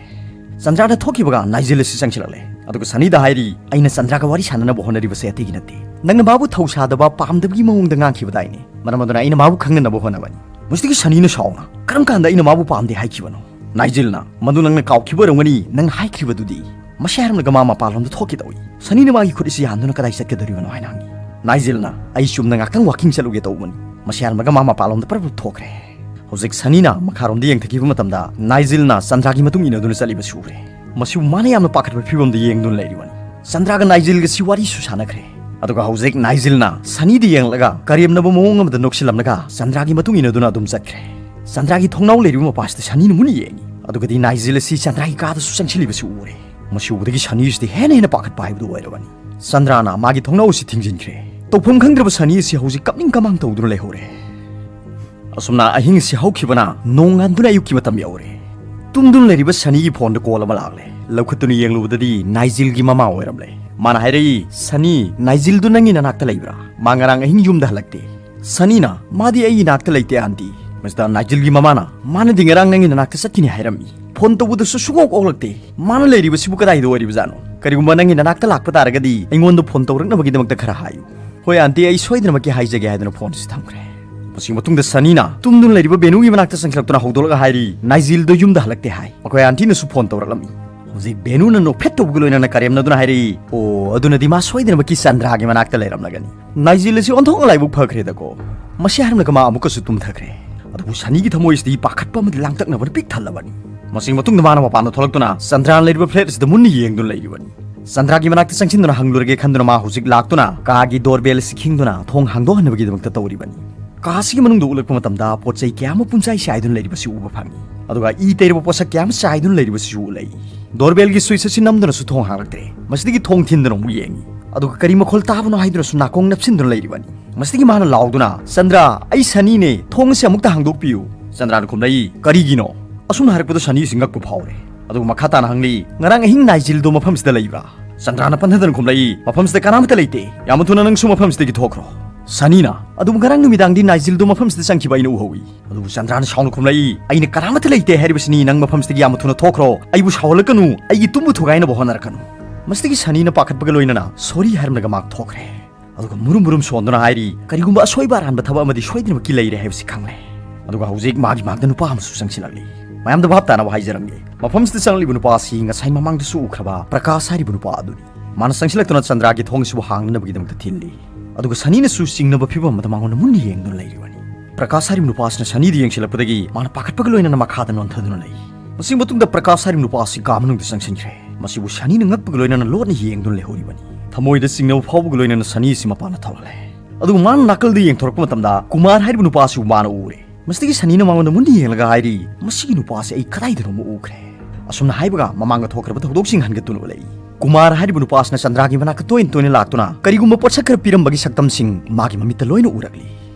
ꯆꯟꯗ꯭ꯔꯥꯅ ꯊꯣꯛꯈꯤꯕꯒ ꯅꯥꯏꯖꯤꯜ ꯑꯁꯤ ꯆꯪꯁꯤꯜꯂꯛꯂꯦ꯫ ꯑꯗꯨꯒ ꯁꯅꯤꯗ ꯍꯥꯏꯔꯤ, "ꯑꯩꯅ ꯆꯟꯗ꯭ꯔꯥꯒ ꯋꯥꯔꯤ ꯁꯥꯟꯅꯅꯕ ꯍꯣꯠꯅꯔꯤꯕꯁꯦ ꯑꯇꯩꯒꯤ ꯅꯠꯇꯦ꯫ ꯅꯪꯅ ꯃꯥꯕꯨ ꯊꯧꯁꯥꯗꯕ, ꯄꯥꯝꯗꯕꯒꯤ ꯃꯑꯣꯡꯗ ꯉꯥꯡꯈꯤꯕꯗꯥꯏꯅꯦ꯫ ꯃꯔꯝ ꯑꯗꯨꯅ ꯑꯩꯅ ꯃꯥꯕꯨ ꯈꯪꯅꯅꯕ ꯍꯣꯠꯅꯕꯅꯤ꯫" ꯃꯁꯤꯗꯒꯤ ꯁꯅꯤꯅ ꯁꯥꯎꯅ, "ꯀꯔꯝ ꯀꯥꯟꯗ ꯑꯩꯅ ꯃꯥꯕꯨ ꯄꯥꯝꯗꯦ ꯍꯥꯏꯈꯤꯕꯅꯣ?" ꯅꯥꯏꯖꯤꯜꯅ, "ꯃꯗꯨ ꯅꯪꯅ ꯀꯥꯎꯈꯤꯕ ꯑꯣꯏꯔꯝꯒꯅꯤ, ꯅꯪ ꯍꯥꯏꯈ꯭ꯔꯤꯕꯗꯨꯗꯤ꯫" ꯃꯁꯤ ꯍꯥꯏꯔꯝꯂꯒ ꯃꯥ ꯃꯄꯥꯟꯂꯣꯝꯗ ꯊꯣꯛꯀꯦ ꯇꯧꯏ꯫ ꯁꯅꯤꯅ ꯃꯥꯒꯤ ꯈꯨꯠ ꯑꯁꯤ ꯌꯥꯟꯗꯨꯅ, "ꯀꯗꯥꯏ ꯆꯠꯀꯗꯧꯔꯤꯕꯅꯣ?" ꯍꯥꯏꯅ ꯍꯪꯉꯤ꯫ ꯅꯥꯏꯖꯤꯜꯅ, "ꯑꯩ ꯆꯨꯝꯅ ꯉꯥꯛꯇꯪ ꯋꯥꯀꯤꯡ ꯆꯠꯂꯨꯒꯦ ꯇꯧꯕꯅꯤ꯫" ꯃꯁꯤ ꯍꯥꯏꯔꯝꯂꯒ ꯃꯥ ꯃꯄꯥꯟꯂꯣꯝꯗ ꯄꯔꯞ ꯄꯔꯞ ꯊꯣꯛꯈ꯭ꯔꯦ꯫ ꯍꯧꯖꯤꯛ ꯁꯅꯤꯅ ꯃꯈꯥꯔꯣꯝꯗ ꯌꯦꯡꯊꯈꯤꯕ ꯃꯇꯝꯗ ꯅꯥꯏꯖꯤꯜꯅ ꯆꯟꯗ꯭ꯔꯥꯒꯤ ꯃꯇꯨꯡ ꯏꯟꯅꯗꯨꯅ ꯆꯠꯂꯤꯕꯁꯤ ꯎꯔꯦ꯫ ꯃꯁꯤꯕꯨ ꯃꯥꯅ ꯌꯥꯝꯅ ꯄꯥꯈꯠꯄ ꯐꯤꯕꯝꯗ ꯌꯦꯡꯗꯨꯅ ꯂꯩꯔꯤꯕꯅꯤ꯫ ꯆꯟꯗ꯭ꯔꯥꯒ ꯅꯥꯏꯖꯤꯜꯒꯁꯤ ꯋꯥꯔꯤꯁꯨ ꯁꯥꯟꯅꯈ꯭ꯔꯦ꯫ ꯑꯗꯨꯒ ꯍꯧꯖꯤꯛ ꯅꯥꯏꯖꯤꯜꯅ ꯁꯅꯤꯗ ꯌꯦꯡꯂꯒ ꯀꯔꯦꯝꯅꯕ ꯃꯑꯣꯡ ꯑꯃꯗ ꯅꯣꯛꯁꯤꯜꯂꯝꯂꯒ ꯆꯟꯗ꯭ꯔꯥꯒꯤ ꯃꯇꯨꯡ ꯏꯟꯅꯗꯨꯅ ꯑꯗꯨꯝ ꯆꯠꯈ꯭ꯔꯦ꯫ ꯆꯟꯗ꯭ꯔꯥꯒꯤ ꯊꯣꯡꯅꯥꯎ ꯂꯩꯔꯤꯕ ꯃꯄꯥꯁꯤꯗ ꯁꯅꯤꯅ ꯃꯨꯟꯅ ꯌꯦꯡꯉꯤ꯫ ꯑꯗꯨꯒꯗꯤ ꯅꯥꯏꯖꯤꯜ ꯑꯁꯤ ꯆꯟꯗ꯭ꯔꯥꯒꯤ ꯀꯥꯗꯁꯨ ꯆꯪꯁꯤꯜꯂꯤꯕꯁꯤ ꯎꯔꯦ꯫ ꯃꯁꯤ ꯎꯕꯗꯒꯤ ꯁꯅꯤꯁꯤꯗꯤ ꯍꯦꯟꯅ ꯍꯦꯟꯅ ꯄꯥꯈꯠꯄ ꯍꯥꯏꯕꯗꯨ ꯑꯣꯏꯔꯕꯅꯤ꯫ ꯆꯟꯗ꯭ꯔꯥꯅ ꯃꯥꯒꯤ ꯊꯣꯡꯅꯥꯎ ꯑꯁꯤ ꯊꯤꯡꯖꯤꯟꯈ꯭ꯔꯦ꯫ ꯇꯧꯐꯝ ꯈꯪꯗ꯭ꯔꯕ ꯁꯅꯤ ꯑꯁꯤ ꯍꯧꯖꯤꯛ ꯀꯞꯅꯤꯡ ꯀꯃꯥꯡ ꯇꯧꯗꯨꯅ ꯂꯩꯍꯧꯔꯦ꯫ ꯑꯁꯨꯝꯅ ꯑꯍꯤꯡ ꯑꯁꯤ ꯍꯧꯈꯤꯕꯅ ꯅꯣꯡꯉꯥꯟꯗꯨꯅ ꯑꯌꯨꯛꯀꯤ ꯃꯇꯝ ꯌꯧꯔꯦ꯫ ꯇꯨꯝꯗꯨꯅ ꯂꯩꯔꯤꯕ ꯁꯅꯤꯒꯤ ꯐꯣꯟꯗ ꯀꯣꯜ ꯑꯃ ꯂꯥꯛꯂꯦ꯫ ꯂꯧꯈꯠꯇꯨꯅ ꯌꯦꯡꯂꯨꯕꯗꯗꯤ ꯅꯥꯏꯖꯤꯜꯒꯤ ꯃꯃꯥ ꯑꯣꯏꯔꯝꯂꯦ꯫ ꯃꯥꯅ ꯍꯥꯏꯔꯛꯏ, "ꯁꯅꯤ, ꯅꯥꯏꯖꯤꯜꯗꯨ ꯅꯪꯒꯤ ꯅꯅꯥꯛꯇ ꯂꯩꯕ꯭ꯔꯥ? ꯃꯥ ꯉꯔꯥꯡ ꯑꯍꯤꯡ ꯌꯨꯝꯗ ꯍꯜꯂꯛꯇꯦ꯫" ꯁꯅꯤꯅ, "ꯃꯥꯗꯤ ꯑꯩꯒꯤ ꯅꯥꯛꯇ ꯂꯩꯇꯦ, ꯑꯥꯟꯇꯤ꯫" ꯃꯁꯤꯗ ꯅꯥꯏꯖꯤꯜꯒꯤ ꯃꯃꯥꯅ, "ꯃꯥꯅꯗꯤ ꯉꯔꯥꯡ ꯅꯪꯒꯤ ꯅꯅꯥꯛꯇ ꯆꯠꯀꯅꯤ ꯍꯥꯏꯔꯝꯃꯤ꯫ ꯐꯣꯟ ꯇꯧꯕꯗꯁꯨ ꯁꯨꯡꯑꯣꯛ ꯑꯣꯛꯂꯛꯇꯦ꯫ ꯃꯥꯅ ꯂꯩꯔꯤꯕꯁꯤꯕꯨ ꯀꯗꯥꯏꯗ ꯑꯣꯏꯔꯤꯕꯖꯥꯠꯅꯣ? ꯀꯔꯤꯒꯨꯝꯕ ꯅꯪꯒꯤ ꯅꯅꯥꯛꯇ ꯂꯥꯛꯄ ꯇꯥꯔꯒꯗꯤ ꯑꯩꯉꯣꯟꯗ ꯐꯣꯟ ꯇꯧꯔꯛꯅꯕꯒꯤꯗꯃꯛꯇ ꯈꯔ ꯍꯥꯏꯌꯨ꯫" "ꯍꯣꯏ, ꯑꯥꯟꯇꯤ, ꯑꯩ ꯁꯣꯏꯗꯅꯃꯛꯀꯤ ꯍꯥꯏꯖꯒꯦ," ꯍꯥꯏꯗꯨꯅ ꯐꯣꯟ ꯑꯁꯤ ꯊꯝꯈ꯭ꯔꯦ꯫ ꯃꯁꯤꯒꯤ ꯃꯇꯨꯡꯗ ꯁꯅꯤꯅ ꯇꯨꯝꯗꯨꯅ ꯂꯩꯔꯤꯕ ꯕꯦꯅꯨꯒꯤ ꯃꯅꯥꯛꯇ ꯆꯪꯁꯤꯜꯂꯛꯇꯨꯅ ꯍꯧꯗꯣꯛꯂꯒ ꯍꯥꯏꯔꯤ, "ꯅꯥꯏꯖꯤꯜꯗꯣ ꯌꯨꯝꯗ ꯍꯜꯂꯛꯇꯦ ꯍꯥꯏ꯫ ꯃꯈꯣꯏ ꯑꯥꯟꯇꯤꯅꯁꯨ ꯐꯣꯟ ꯇꯧꯔꯛꯂꯝꯃꯤ꯫" ꯍꯧꯖꯤꯛ ꯕꯦꯅꯨꯅ ꯅꯣꯛꯐꯦꯠ ꯇꯧꯕꯒ ꯂꯣꯏꯅꯅ ꯀꯔꯦꯝꯅꯗꯨꯅ ꯍꯥꯏꯔꯛꯏ, "ꯑꯣ, ꯑꯗꯨꯅꯗꯤ ꯃꯥ ꯁꯣꯏꯗꯅꯃꯛꯀꯤ ꯆꯟꯗ꯭ꯔꯥꯒꯤ ꯃꯅꯥꯛꯇ ꯂꯩꯔꯝꯂꯒꯅꯤ꯫ ꯅꯥꯏꯖꯤꯜ ꯑꯁꯤ ꯑꯣꯟꯊꯣꯛꯅ ꯂꯥꯏꯕꯛ ꯐꯈ꯭ꯔꯦꯗꯀꯣ꯫" ꯃꯁꯤ ꯍꯥꯏꯔꯝꯂꯒ ꯃꯥ ꯑꯃꯨꯛꯀꯁꯨ ꯇꯨꯝꯊꯈ꯭ꯔꯦ꯫ ꯑꯗꯨꯕꯨ ꯁꯅꯤꯒꯤ ꯊꯃꯣꯏꯁꯤꯗꯤ ꯄꯥꯈꯠꯄ ꯑꯃꯗꯤ ꯂꯥꯡꯇꯛꯅꯕꯅ ꯄꯤꯛ ꯊꯜꯂꯕꯅꯤ꯫ ꯃꯁꯤꯒꯤ ꯃꯇꯨꯡꯗ ꯃꯥꯅ ꯃꯄꯥꯟꯗ ꯊꯣꯛꯂꯛꯇꯨꯅ ꯆꯟꯗ꯭ꯔꯥꯅ ꯂꯩꯔꯤꯕ ꯐ꯭ꯂꯦꯠ ꯑꯁꯤꯗ ꯃꯨꯟꯅ ꯌꯦꯡꯗꯨꯅ ꯂꯩꯔꯤꯕꯅꯤ꯫ ꯆꯟꯗ꯭ꯔꯥꯒꯤ ꯃꯅꯥꯛꯇ ꯆꯪꯁꯤꯟꯗꯨꯅ ꯍꯪꯂꯨꯔꯒꯦ ꯈꯟꯗꯨꯅ ꯃꯥ ꯍꯧꯖꯤꯛ ꯂꯥꯛꯇꯨꯅ ꯀꯥꯒꯤ ꯗꯣꯔꯕꯦꯜ ꯑꯁꯤ ꯈꯤꯡꯗꯨꯅ ꯊꯣꯡ ꯍꯥꯡꯗꯣꯛꯍꯟꯅꯕꯒꯤꯗꯃꯛꯇ ꯇꯧꯔꯤꯕꯅꯤ꯫ ꯀꯥ ꯑꯁꯤꯒꯤ ꯃꯅꯨꯡꯗ ꯎꯠꯂꯛꯄ ꯃꯇꯝꯗ ꯄꯣꯠ ꯆꯩ ꯀꯌꯥ ꯑꯃ ꯄꯨꯝꯆꯥꯏ ꯆꯥꯏꯗꯨꯅ ꯂꯩꯔꯤꯕꯁꯤ ꯎꯕ ꯐꯪꯏ꯫ ꯑꯗꯨꯒ ꯏ ꯇꯩꯔꯕ ꯄꯣꯠꯁꯛ ꯀꯌꯥ ꯑꯃ ꯆꯥꯏꯗꯨꯅ ꯂꯩꯔꯤꯕꯁꯤꯁꯨ ꯎꯠꯂꯛꯏ꯫ ꯗꯣꯔꯕꯦꯜꯒꯤ ꯁ꯭ꯋꯤꯆ ꯑꯁꯤ ꯅꯝꯗꯨꯅꯁꯨ ꯊꯣꯡ ꯍꯥꯡꯂꯛꯇ꯭ꯔꯦ꯫ ꯃꯁꯤꯗꯒꯤ ꯊꯣꯡ ꯊꯤꯟꯗꯨꯅ ꯑꯃꯨꯛ ꯌꯦꯡꯏ꯫ ꯑꯗꯨꯒ ꯀꯔꯤ ꯃꯈꯣꯜ ꯇꯥꯕꯅꯣ ꯍꯥꯏꯗꯨꯅꯁꯨ ꯅꯥꯀꯣꯡ ꯅꯞꯁꯤꯟꯗꯨꯅ ꯂꯩꯔꯤꯕꯅꯤ꯫ ꯃꯁꯤꯗꯒꯤ ꯃꯥꯅ ꯂꯥꯎꯗꯨꯅ, "ꯆꯟꯗ꯭ꯔꯥ, ꯑꯩ ꯁꯅꯤꯅꯦ, ꯊꯣꯡ ꯑꯁꯤ ꯑꯃꯨꯛꯇ ꯍꯥꯡꯗꯣꯛꯄꯤꯌꯨ꯫" ꯆꯟꯗ꯭ꯔꯥꯅ ꯈꯨꯝꯂꯛꯏ, "ꯀꯔꯤꯒꯤꯅꯣ?" ꯑꯁꯨꯝꯅ ꯍꯥꯏꯔꯛꯄꯗ ꯁꯅꯤꯁꯤ ꯉꯛꯄ ꯐꯥꯎꯔꯦ꯫ ꯑꯗꯨꯒ ꯃꯈꯥ ꯇꯥꯅ ꯍꯪꯂꯤ, "ꯉꯔꯥꯡ ꯑꯍꯤꯡ ꯅꯥꯏꯖꯤꯜꯗꯣ ꯃꯐꯝꯁꯤꯗ ꯂꯩꯕ꯭ꯔꯥ?" ꯆꯟꯗ꯭ꯔꯥꯅ ꯄꯟꯊꯗꯅ ꯈꯨꯝꯂꯛꯏ, "ꯃꯐꯝꯁꯤꯗ ꯀꯅꯥꯃꯠꯇ ꯂꯩꯇꯦ꯫ ꯌꯥꯝꯅ ꯊꯨꯅ ꯅꯪꯁꯨ ꯃꯐꯝꯁꯤꯗꯒꯤ ꯊꯣꯛꯈ꯭ꯔꯣ꯫" ꯁꯅꯤꯅ, "ꯑꯗꯨꯕꯨ ꯉꯔꯥꯡ ꯅꯨꯃꯤꯗꯥꯡꯗꯤ ꯅꯥꯏꯖꯤꯜꯗꯣ ꯃꯐꯝꯁꯤꯗ ꯆꯪꯈꯤꯕ ꯑꯩꯅ ꯎꯍꯧꯏ꯫" ꯑꯗꯨꯕꯨ ꯆꯟꯗ꯭ꯔꯥꯅ ꯁꯥꯎꯅ ꯈꯨꯝꯂꯛꯏ, "ꯑꯩꯅ ꯀꯅꯥꯃꯠꯇ ꯂꯩꯇꯦ ꯍꯥꯏꯔꯤꯕꯁꯤꯅꯤ, ꯅꯪ ꯃꯐꯝꯁꯤꯗꯒꯤ ꯌꯥꯝꯅ ꯊꯨꯅ ꯊꯣꯛꯈ꯭ꯔꯣ꯫ ꯑꯩꯕꯨ ꯁꯥꯎꯍꯜꯂꯛꯀꯅꯨ, ꯑꯩꯒꯤ ꯇꯨꯝꯕ ꯊꯨꯒꯥꯏꯅꯕ ꯍꯣꯠꯅꯔꯛꯀꯅꯨ꯫" ꯃꯁꯤꯗꯒꯤ ꯁꯅꯤꯅ ꯄꯥꯈꯠꯄꯒ ꯂꯣꯏꯅꯅ "ꯁꯣꯔꯤ" ꯍꯥꯏꯔꯝꯂꯒ ꯃꯍꯥꯛ ꯊꯣꯛꯈ꯭ꯔꯦ꯫ ꯑꯗꯨꯒ ꯃꯨꯔꯨꯝ ꯃꯨꯔꯨꯝ ꯁꯣꯟꯗꯨꯅ ꯍꯥꯏꯔꯤ, "ꯀꯔꯤꯒꯨꯝꯕ ꯑꯁꯣꯏꯕ ꯑꯔꯥꯟꯕ ꯊꯕꯛ ꯑꯃꯗꯤ ꯁꯣꯏꯗꯅꯃꯛꯀꯤ ꯂꯩꯔꯦ ꯍꯥꯏꯕꯁꯤ ꯈꯪꯂꯦ꯫" ꯑꯗꯨꯒ ꯍꯧꯖꯤꯛ ꯃꯥꯒꯤ ꯃꯥꯡꯗ ꯅꯨꯄꯥ ꯑꯃꯁꯨ ꯆꯪꯁꯤꯜꯂꯛꯂꯤ꯫ ꯃꯌꯥꯝꯗ ꯚꯥꯞ ꯇꯥꯅꯕ ꯍꯥꯏꯖꯔꯝꯒꯦ, ꯃꯐꯝꯁꯤꯗ ꯆꯪꯂꯛꯂꯤꯕ ꯅꯨꯄꯥ ꯑꯁꯤ ꯉꯁꯥꯏ ꯃꯃꯥꯡꯗꯁꯨ ꯎꯈ꯭ꯔꯕ ꯄ꯭ꯔꯀꯥꯁ ꯍꯥꯏꯔꯤꯕ ꯅꯨꯄꯥ ꯑꯗꯨꯅꯤ꯫ ꯃꯥꯅ ꯆꯪꯁꯤꯜꯂꯛꯇꯨꯅ ꯆꯟꯗ꯭ꯔꯥꯒꯤ ꯊꯣꯡ ꯑꯁꯤꯕꯨ ꯍꯥꯡꯅꯅꯕꯒꯤꯗꯃꯛꯇ ꯊꯤꯜꯂꯤ꯫ ꯑꯗꯨꯒ ꯁꯅꯤꯅꯁꯨ ꯆꯤꯡꯅꯕ ꯐꯤꯕꯝ ꯑꯃꯗ ꯃꯉꯣꯟꯗ ꯃꯨꯟꯅ ꯌꯦꯡꯗꯨꯅ ꯂꯩꯔꯤꯕꯅꯤ꯫ ꯄ꯭ꯔꯀꯥꯁ ꯍꯥꯏꯔꯤꯕ ꯅꯨꯄꯥ ꯑꯁꯤꯅ ꯁꯅꯤꯗ ꯌꯦꯡꯁꯤꯜꯂꯛꯄꯗꯒꯤ ꯃꯥꯅ ꯄꯥꯈꯠꯄꯒ ꯂꯣꯏꯅꯅ ꯃꯈꯥꯗ ꯅꯣꯟꯊꯗꯨꯅ ꯂꯩ꯫ ꯃꯁꯤ ꯃꯇꯨꯡꯗ ꯄ꯭ꯔꯀꯥꯁ ꯍꯥꯏꯔꯤꯕ ꯅꯨꯄꯥ ꯑꯁꯤ ꯀꯥ ꯃꯅꯨꯡꯗ ꯆꯪꯁꯤꯟꯈ꯭ꯔꯦ꯫ ꯃꯁꯤꯕꯨ ꯁꯅꯤꯅ ꯉꯛꯄꯒ ꯂꯣꯏꯅꯅ ꯂꯣꯠꯅ ꯌꯦꯡꯗꯨꯅ ꯂꯩꯍꯧꯔꯤꯕꯅꯤ꯫ ꯊꯃꯣꯏꯗ ꯆꯤꯡꯅꯕ ꯐꯥꯎꯕꯒ ꯂꯣꯏꯅꯅ ꯁꯅꯤ ꯑꯁꯤ ꯃꯄꯥꯟꯗ ꯊꯣꯛꯍꯜꯂꯦ꯫ ꯑꯗꯨꯒ ꯃꯥꯅ ꯅꯥꯀꯜꯗ ꯌꯦꯡꯊꯣꯔꯛꯄ ꯃꯇꯝꯗ ꯀꯨꯃꯥꯔ ꯍꯥꯏꯔꯤꯕ ꯅꯨꯄꯥ ꯑꯁꯤꯕꯨ ꯃꯥꯅ ꯎꯔꯦ꯫ ꯃꯁꯤꯗꯒꯤ ꯁꯅꯤꯅ ꯃꯉꯣꯟꯗ ꯃꯨꯟꯅ ꯌꯦꯡꯂꯒ ꯍꯥꯏꯔꯤ, "ꯃꯁꯤꯒꯤ ꯅꯨꯄꯥ ꯑꯁꯤ ꯑꯩ ꯀꯗꯥꯏꯗꯅꯣꯃ ꯎꯈ꯭ꯔꯦ꯫" ꯑꯁꯨꯝꯅ ꯍꯥꯏꯕꯒ ꯃꯃꯥꯡꯗ ꯊꯣꯛꯈ꯭ꯔꯕ ꯊꯧꯗꯣꯛꯁꯤꯡ ꯍꯟꯒꯠꯇꯨꯅ ꯎꯠꯂꯛꯏ꯫ ꯀꯨꯃꯥꯔ ꯍꯥꯏꯔꯤꯕ ꯅꯨꯄꯥ ꯑꯁꯤꯅ ꯆꯟꯗ꯭ꯔꯥꯒꯤ ꯃꯅꯥꯛꯇ ꯇꯣꯏꯅ ꯇꯣꯏꯅ ꯂꯥꯛꯇꯨꯅ ꯀꯔꯤꯒꯨꯝꯕ ꯄꯣꯠꯁꯛ ꯈꯔ ꯄꯤꯔꯝꯕꯒꯤ ꯁꯛꯇꯝꯁꯤꯡ ꯃꯥꯒꯤ ꯃꯃꯤꯠꯇ ꯂꯣꯏꯅ ꯎꯔꯛꯂꯤ꯫